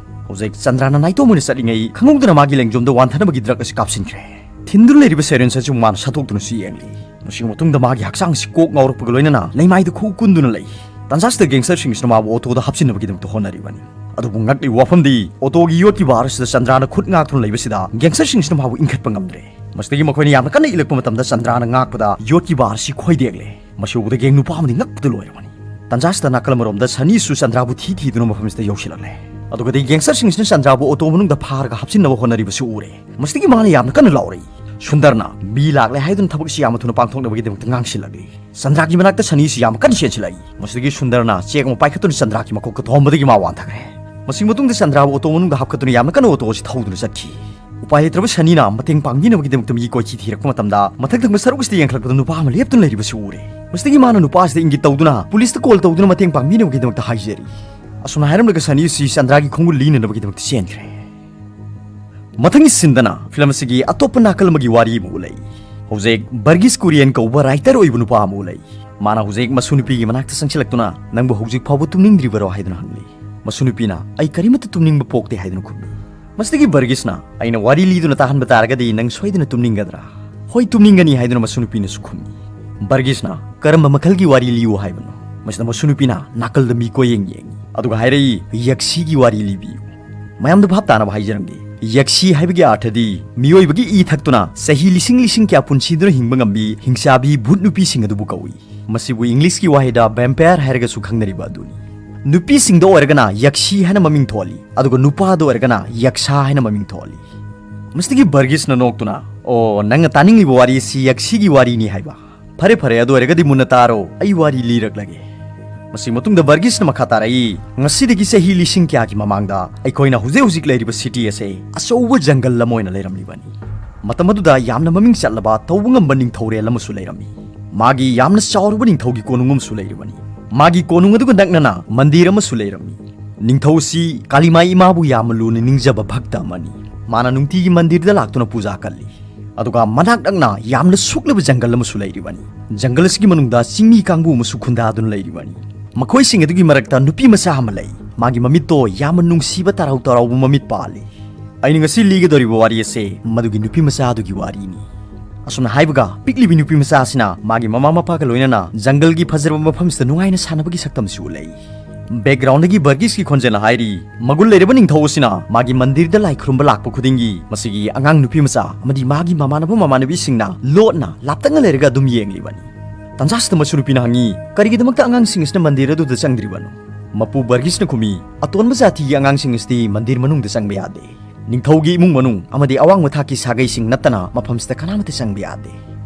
ꯍꯧꯖꯤꯛ ꯆꯟꯗ꯭ꯔꯥꯅ ꯅꯥꯏꯇꯣꯝ ꯑꯣꯏꯅ ꯆꯠꯂꯤꯉꯩ ꯈꯪꯍꯧꯗꯅ ꯃꯥꯒꯤ ꯂꯦꯡꯖꯣꯝꯗ ꯋꯥꯟꯊꯅꯕꯒꯤ drug ꯑꯁꯤ ꯀꯥꯞꯁꯤꯟꯈ꯭ꯔꯦ꯫ ꯊꯤꯟꯗꯨꯅ ꯂꯩꯔꯤꯕ syringe ꯑꯁꯤ ꯃꯥꯅ ꯁꯠꯇꯣꯛꯇꯨꯅꯁꯨ ꯌꯦꯡꯂꯤ꯫ ꯃꯁꯤꯒꯤ ꯃꯇꯨꯡꯗ ꯃꯥꯒꯤ ꯍꯛꯆꯥꯡ ꯑꯁꯤ ꯀꯣꯛ ꯉꯥꯎꯔꯛꯄꯒ ꯂꯣꯏꯅꯅ ꯂꯩꯃꯥꯏꯗ ꯈꯨꯎ ꯀꯨꯟꯗꯨꯅ ꯂꯩ꯫ ꯇꯟꯖꯥꯁꯤꯗ gangster ꯁꯤꯡ ꯑꯁꯤꯅ ꯃꯥꯕꯨ auto ꯗ ꯍꯥꯞꯆꯤꯟꯅꯕꯒꯤꯗꯃꯛꯇ ꯍꯣꯠꯅꯔꯤꯕꯅꯤ꯫ ꯑꯗꯨꯕꯨ ꯉꯛꯂꯤꯕ ꯋꯥꯐꯝꯗꯤ, auto ꯒꯤ ꯌꯣꯠꯀꯤ bar ꯑꯁꯤꯗ ꯆꯟꯗ꯭ꯔꯥꯅ ꯈꯨꯠ ꯉꯥꯛꯇꯨꯅ ꯂꯩꯕꯁꯤꯗ gangster ꯁꯤꯡ ꯑꯁꯤꯅ ꯃꯥꯕꯨ ꯏꯟꯈꯠꯄ ꯉꯝꯗ꯭ꯔꯦ꯫ ꯃꯁꯤꯗꯒꯤ ꯃꯈꯣꯏꯅ ꯌꯥꯝꯅ ꯀꯟꯅ ꯏꯜꯂꯛꯄ ꯃꯇꯝꯗ ꯆꯟꯗ꯭ꯔꯥꯅ ꯉꯥꯛꯄꯗ ꯌꯣꯠꯀꯤ bar ꯑꯁꯤ ꯈꯣꯏꯗꯦꯛꯂꯦ꯫ ꯃꯁꯤ ꯎꯕꯗ gang ꯅꯨꯄꯥ ꯑꯃꯗꯤ ꯉꯛꯄꯗ ꯂꯣꯏꯔꯕꯅꯤ꯫ ꯇꯟꯖꯥꯁꯤꯗ ꯅꯥꯀꯜ ꯑꯃꯔꯣꯝꯗ ꯁꯅꯤꯁꯨ ꯆꯟꯗ꯭ꯔꯥꯕꯨ ꯊꯤ ꯊꯤꯗꯨꯅ ꯃꯐꯝꯁꯤꯗ ꯌꯧꯁꯤꯜꯂꯛꯂꯦ꯫ ꯑꯗꯨꯒꯗꯤ ꯒꯦꯡꯁꯇꯔꯁꯤꯡꯁꯤꯅ ꯆꯟꯗ꯭ꯔꯥꯕꯨ ꯑꯣꯇꯣ ꯃꯅꯨꯡꯗ ꯐꯥꯔꯒ ꯍꯥꯞꯆꯤꯟꯅꯕ ꯍꯣꯠꯅꯔꯤꯕꯁꯤ ꯎꯔꯦ꯫ ꯃꯁꯤꯗꯒꯤ ꯃꯥꯅ ꯌꯥꯝꯅ ꯀꯟꯅ ꯂꯥꯎꯔꯛꯏ, "ꯁꯨꯟꯗꯔꯅ ꯃꯤ ꯂꯥꯛꯂꯦ ꯍꯥꯏꯗꯨꯅ ꯊꯕꯛꯁꯤ ꯌꯥꯝꯅ ꯊꯨꯅ ꯄꯥꯡꯊꯣꯛꯅꯕꯒꯤꯗꯃꯛꯇ ꯉꯥꯡꯁꯤꯜꯂꯛꯂꯤ꯫" ꯆꯟꯗ꯭ꯔꯥꯒꯤ ꯃꯅꯥꯛꯇ ꯁꯅꯤꯁꯤ ꯌꯥꯝꯅ ꯀꯟꯅ ꯆꯦꯟꯁꯤꯜꯂꯛꯏ꯫ ꯃꯁꯤꯗꯒꯤ ꯁꯨꯟꯗꯔꯅ ꯆꯦꯛ ꯑꯃ ꯄꯥꯏꯈꯠꯇꯨꯅ ꯆꯟꯗ꯭ꯔꯥꯒꯤ ꯃꯀꯣꯛꯇ ꯊꯣꯝꯕꯗꯒꯤ ꯃꯥ ꯋꯥꯟꯊꯈ꯭ꯔꯦ꯫ ꯃꯁꯤ ꯃꯇꯨꯡꯗ ꯆꯟꯗ꯭ꯔꯥꯕꯨ ꯑꯣꯇꯣ ꯃꯅꯨꯡꯗ ꯍꯥꯞꯀꯠꯇꯨꯅ ꯌꯥꯝꯅ ꯀꯟꯅ ꯑꯣꯇꯣ ꯑꯁꯤ ꯊꯧꯗꯨꯅ ꯆꯠꯈꯤ꯫ ꯎꯄꯥꯏ ꯂꯩꯇ꯭ꯔꯕ ꯁꯅꯤꯅ ꯃꯇꯦꯡ ꯄꯥꯡꯕꯤꯅꯕꯒꯤꯗꯃꯛꯇ ꯃꯤ ꯀꯣꯏꯊꯤ ꯊꯤꯔꯛꯄ ꯃꯇꯝꯗ, ꯃꯊꯛ ꯊꯪꯕ ꯁꯔꯨꯛ ꯑꯁꯤꯗ ꯌꯦꯡꯈꯠꯂꯛꯄꯗ ꯅꯨꯄꯥ ꯑꯃ ꯂꯦꯞꯇꯨꯅ ꯂꯩꯔꯤꯕꯁꯤ ꯎꯔꯦ꯫ ꯃꯁꯤꯗꯒꯤ ꯃꯥꯅ ꯅꯨꯄꯥ ꯑꯁꯤꯗ ꯏꯪꯒꯤꯠ ꯇꯧꯗꯨꯅ ꯄꯨꯂꯤꯁꯇ ꯀꯣꯜ ꯇꯧꯗꯨꯅ ꯃꯇꯦꯡ ꯄꯥꯡꯕꯤꯅꯕꯒꯤꯗꯃꯛꯇ ꯍꯥꯏꯖꯔꯤ꯫ ꯑꯁꯨꯝꯅ ꯍꯥꯏꯔꯝꯂꯒ ꯁꯅꯤ ꯑꯁꯤ ꯆꯟꯗ꯭ꯔꯥꯒꯤ ꯈꯣꯡꯒꯨꯜ ꯂꯤꯅꯅꯕꯒꯤꯗꯃꯛꯇ ꯆꯦꯟꯈ꯭ꯔꯦ꯫ ꯃꯊꯪꯒꯤ ꯁꯤꯟꯗꯅ ꯐꯤꯂꯝ ꯑꯁꯤꯒꯤ ꯑꯇꯣꯞꯄ ꯅꯥꯀꯜ ꯑꯃꯒꯤ ꯋꯥꯔꯤ ꯑꯃ ꯎꯠꯂꯛꯏ꯫ ꯍꯧꯖꯤꯛ ꯕꯔꯒꯤꯁ ꯀꯨꯔꯤꯌꯟ ꯀꯧꯕ ꯔꯥꯏꯇꯔ ꯑꯣꯏꯕ ꯅꯨꯄꯥ ꯑꯃ ꯎꯠꯂꯛꯏ꯫ ꯃꯥꯅ ꯍꯧꯖꯤꯛ ꯃꯁꯨ ꯅꯨꯄꯤꯒꯤ ꯃꯅꯥꯛꯇ ꯆꯪꯁꯤꯜꯂꯛꯇꯨꯅ, "ꯅꯪꯕꯨ ꯍꯧꯖꯤꯛ ꯐꯥꯎꯕ ꯇꯨꯝꯅꯤꯡꯗ꯭ꯔꯤꯕꯔꯣ?" ꯍꯥꯏꯗꯨꯅ ꯍꯪꯂꯤ꯫ ꯃꯁꯨ ꯅꯨꯄꯤꯅ, "ꯑꯩ ꯀꯔꯤꯃꯠꯇ ꯇꯨꯝꯅꯤꯡꯕ ꯄꯣꯛꯇꯦ" ꯍꯥꯏꯗꯨꯅ ꯈꯨꯝꯃꯤ꯫ ꯃꯁꯤꯗꯒꯤ ꯕꯔꯒꯤꯁꯅ, "ꯑꯩꯅ ꯋꯥꯔꯤ ꯂꯤꯗꯨꯅ ꯇꯥꯍꯟꯕ ꯇꯥꯔꯒꯗꯤ ꯅꯪ ꯁꯣꯏꯗꯅ ꯇꯨꯝꯅꯤꯡꯒꯗ꯭ꯔꯥ?" "ꯍꯣꯏ, ꯇꯨꯝꯅꯤꯡꯒꯅꯤ" ꯍꯥꯏꯗꯨꯅ ꯃꯁꯨ ꯅꯨꯄꯤꯅꯁꯨ ꯈꯨꯝꯃꯤ꯫ ꯕꯔꯒꯤꯁꯅ, "ꯀꯔꯝꯕ ꯃꯈꯜꯒꯤ ꯋꯥꯔꯤ ꯂꯤꯌꯨ ꯍꯥꯏꯕꯅꯣ?" ꯃꯁꯤꯗ ꯃꯁꯨ ꯅꯨꯄꯤꯅ ꯅꯥꯀꯜꯗ ꯃꯤ ꯀꯣꯏꯌꯦꯡ ꯌꯦꯡꯉꯤ, ꯑꯗꯨꯒ ꯍꯥꯏꯔꯛꯏ, "ꯌꯛꯁꯤꯒꯤ ꯋꯥꯔꯤ ꯂꯤꯕꯤꯌꯨ꯫" ꯃꯌꯥꯝꯗ ꯚꯥꯞ ꯇꯥꯅꯕ ꯍꯥꯏꯖꯔꯝꯒꯦ꯫ ꯌꯛꯁꯤ ꯍꯥꯏꯕꯒꯤ ꯑꯥꯔꯊꯗꯤ ꯃꯤꯑꯣꯏꯕꯒꯤ ꯏ ꯊꯛꯇꯨꯅ ꯆꯍꯤ ꯂꯤꯁꯤꯡ ꯂꯤꯁꯤꯡ ꯀꯌꯥ ꯄꯨꯟꯁꯤꯗꯨꯅ ꯍꯤꯡꯕ ꯉꯝꯕꯤ ꯍꯤꯡꯆꯥꯕꯤ ꯚꯨꯠ ꯅꯨꯄꯤꯁꯤꯡ ꯑꯗꯨꯕꯨ ꯀꯧꯏ꯫ ꯃꯁꯤꯕꯨ ꯏꯪꯂꯤꯁꯀꯤ ꯋꯥꯍꯩꯗ ꯚꯦꯝꯄꯥꯌꯔ ꯍꯥꯏꯔꯒꯁꯨ ꯈꯪꯅꯔꯤꯕ ꯑꯗꯨꯅꯤ꯫ ꯅꯨꯄꯤꯁꯤꯡꯗ ꯑꯣꯏꯔꯒꯅ ꯌꯛꯁꯤ ꯍꯥꯏꯅ ꯃꯃꯤꯡ ꯊꯣꯜꯂꯤ, ꯑꯗꯨꯒ ꯅꯨꯄꯥꯗ ꯑꯣꯏꯔꯒꯅ ꯌꯛꯁꯥ ꯍꯥꯏꯅ ꯃꯃꯤꯡ ꯊꯣꯜꯂꯤ꯫ ꯃꯁꯤꯗꯒꯤ ꯕꯔꯒꯤꯁꯅ ꯅꯣꯛꯇꯨꯅ, "ꯑꯣ, ꯅꯪꯅ ꯇꯥꯅꯤꯡꯂꯤꯕ ꯋꯥꯔꯤ ꯑꯁꯤ ꯌꯛꯁꯤꯒꯤ ꯋꯥꯔꯤꯅꯤ ꯍꯥꯏꯕ? ꯐꯔꯦ, ꯐꯔꯦ, ꯑꯗꯨ ꯑꯣꯏꯔꯒꯗꯤ ꯃꯨꯟꯅ ꯇꯥꯔꯣ, ꯑꯩ ꯋꯥꯔꯤ ꯂꯤꯔꯛꯂꯒꯦ꯫" ꯃꯁꯤ ꯃꯇꯨꯡꯗ ꯕꯔꯒꯤꯁꯅ ꯃꯈꯥ ꯇꯥꯔꯛꯏ, "ꯉꯁꯤꯗꯒꯤ ꯆꯍꯤ ꯂꯤꯁꯤꯡ ꯀꯌꯥꯒꯤ ꯃꯃꯥꯡꯗ ꯑꯩꯈꯣꯏꯅ ꯍꯧꯖꯤꯛ ꯍꯧꯖꯤꯛ ꯂꯩꯔꯤꯕ ꯁꯤꯇꯤ ꯑꯁꯦ ꯑꯆꯧꯕ ꯖꯪꯒꯜ ꯑꯃ ꯑꯣꯏꯅ ꯂꯩꯔꯝꯂꯤꯕꯅꯤ꯫ ꯃꯇꯝ ꯑꯗꯨꯗ ꯌꯥꯝꯅ ꯃꯃꯤꯡ ꯆꯠꯂꯕ ꯇꯧꯕ ꯉꯝꯕ ꯅꯤꯡꯊꯧꯔꯦꯜ ꯑꯃꯁꯨ ꯂꯩꯔꯝꯃꯤ꯫ ꯃꯥꯒꯤ ꯌꯥꯝꯅ ꯆꯥꯎꯔꯕ ꯅꯤꯡꯊꯧꯒꯤ ꯀꯣꯅꯨꯡ ꯑꯃꯁꯨ ꯂꯩꯔꯤꯕꯅꯤ꯫ ꯃꯥꯒꯤ ꯀꯣꯅꯨꯡ ꯑꯗꯨꯒ ꯅꯛꯅꯅ ꯃꯟꯗꯤꯔ ꯑꯃꯁꯨ ꯂꯩꯔꯝꯃꯤ꯫ ꯅꯤꯡꯊꯧ ꯑꯁꯤ ꯀꯥꯂꯤꯃꯥꯏ ꯏꯃꯥꯕꯨ ꯌꯥꯝꯅ ꯂꯨꯅ ꯅꯤꯡꯖꯕ ꯚꯛꯇ ꯑꯃꯅꯤ꯫ ꯃꯥꯅ ꯅꯨꯡꯇꯤꯒꯤ ꯃꯟꯗꯤꯔꯗ ꯂꯥꯛꯇꯨꯅ ꯄꯨꯖꯥ ꯀꯜꯂꯤ꯫ ꯑꯗꯨꯒ ꯃꯅꯥꯛ ꯅꯛꯅ ꯌꯥꯝꯅ ꯁꯨꯛꯂꯕ ꯖꯪꯒꯜ ꯑꯃꯁꯨ ꯂꯩꯔꯤꯕꯅꯤ꯫ ꯖꯪꯒꯜ ꯑꯁꯤꯒꯤ ꯃꯅꯨꯡꯗ ꯆꯤꯡꯃꯤ ꯀꯥꯡꯕꯨ ꯑꯃꯁꯨ ꯈꯨꯟꯗꯥꯗꯨꯅ ꯂꯩꯔꯤꯕꯅꯤ꯫ ꯃꯈꯣꯏꯁꯤꯡ ꯑꯗꯨꯒꯤ ꯃꯔꯛꯇ ꯅꯨꯄꯤ ꯃꯆꯥ ꯑꯃ ꯂꯩ꯫ ꯃꯥꯒꯤ ꯃꯃꯤꯠꯇꯣ ꯌꯥꯝꯅ ꯅꯨꯡꯁꯤꯕ ꯇꯔꯥꯎ ꯇꯔꯥꯎꯕ ꯃꯃꯤꯠ ꯄꯥꯜꯂꯤ꯫ ꯑꯩꯅ ꯉꯁꯤ ꯂꯤꯒꯗꯧꯔꯤꯕ ꯋꯥꯔꯤ ꯑꯁꯦ ꯃꯗꯨꯒꯤ ꯅꯨꯄꯤ ꯃꯆꯥ ꯑꯗꯨꯒꯤ ꯋꯥꯔꯤꯅꯤ꯫" ꯑꯁꯨꯝꯅ ꯍꯥꯏꯕꯒ ꯄꯤꯛꯂꯤꯕꯤ ꯅꯨꯄꯤ ꯃꯆꯥ ꯑꯁꯤꯅ ꯃꯥꯒꯤ ꯃꯃꯥ ꯃꯄꯥꯒ ꯂꯣꯏꯅꯅ ꯖꯪꯒꯜꯒꯤ ꯐꯖꯔꯕ ꯃꯐꯝꯁꯤꯗ ꯅꯨꯡꯉꯥꯏꯅ ꯁꯥꯟꯅꯕꯒꯤ ꯁꯛꯇꯝꯁꯨ ꯎꯠꯂꯛꯏ꯫ ꯕꯦꯛꯒ꯭ꯔꯥꯎꯟꯗꯒꯤ ꯕꯔꯒꯤꯁꯀꯤ ꯈꯣꯟꯖꯦꯜꯅ ꯍꯥꯏꯔꯤ, "ꯃꯒꯨꯟ ꯂꯩꯔꯕ ꯅꯤꯡꯊꯧ ꯑꯁꯤꯅ ꯃꯥꯒꯤ ꯃꯟꯗꯤꯔꯗ ꯂꯥꯏ ꯈꯨꯔꯨꯝꯕ ꯂꯥꯛꯄ ꯈꯨꯗꯤꯡꯒꯤ ꯃꯁꯤꯒꯤ ꯑꯉꯥꯡ ꯅꯨꯄꯤ ꯃꯆꯥ ꯑꯃꯗꯤ ꯃꯥꯒꯤ ꯃꯃꯥꯟꯅꯕ ꯃꯃꯥꯟꯅꯕꯤꯁꯤꯡꯅ ꯂꯣꯠꯅ ꯂꯥꯞꯇꯛꯅ ꯂꯩꯔꯒ ꯑꯗꯨꯝ ꯌꯦꯡꯂꯤꯕꯅꯤ꯫" ꯇꯟꯖꯥꯁꯤꯗ ꯃꯁꯨ ꯅꯨꯄꯤꯅ ꯍꯪꯉꯤ, "ꯀꯔꯤꯒꯤꯗꯃꯛꯇ ꯑꯉꯥꯡꯁꯤꯡ ꯑꯁꯤꯅ ꯃꯟꯗꯤꯔ ꯑꯗꯨꯗ ꯆꯪꯗ꯭ꯔꯤꯕꯅꯣ?" ꯃꯄꯨ ꯕꯔꯒꯤꯁꯅ ꯈꯨꯝꯃꯤ, "ꯑꯇꯣꯟꯕ ꯖꯥꯇꯤꯒꯤ ꯑꯉꯥꯡꯁꯤꯡ ꯑꯁꯤꯗꯤ ꯃꯟꯗꯤꯔ ꯃꯅꯨꯡꯗ ꯆꯪꯕ ꯌꯥꯗꯦ꯫ ꯅꯤꯡꯊꯧꯒꯤ ꯏꯃꯨꯡ ꯃꯅꯨꯡ ꯑꯃꯗꯤ ꯑꯋꯥꯡꯕ ꯊꯥꯛꯀꯤ ꯁꯥꯒꯩꯁꯤꯡ ꯅꯠꯇꯅ ꯃꯐꯝꯁꯤꯗ ꯀꯅꯥꯃꯠꯇ ꯆꯪꯕ ꯌꯥꯗꯦ꯫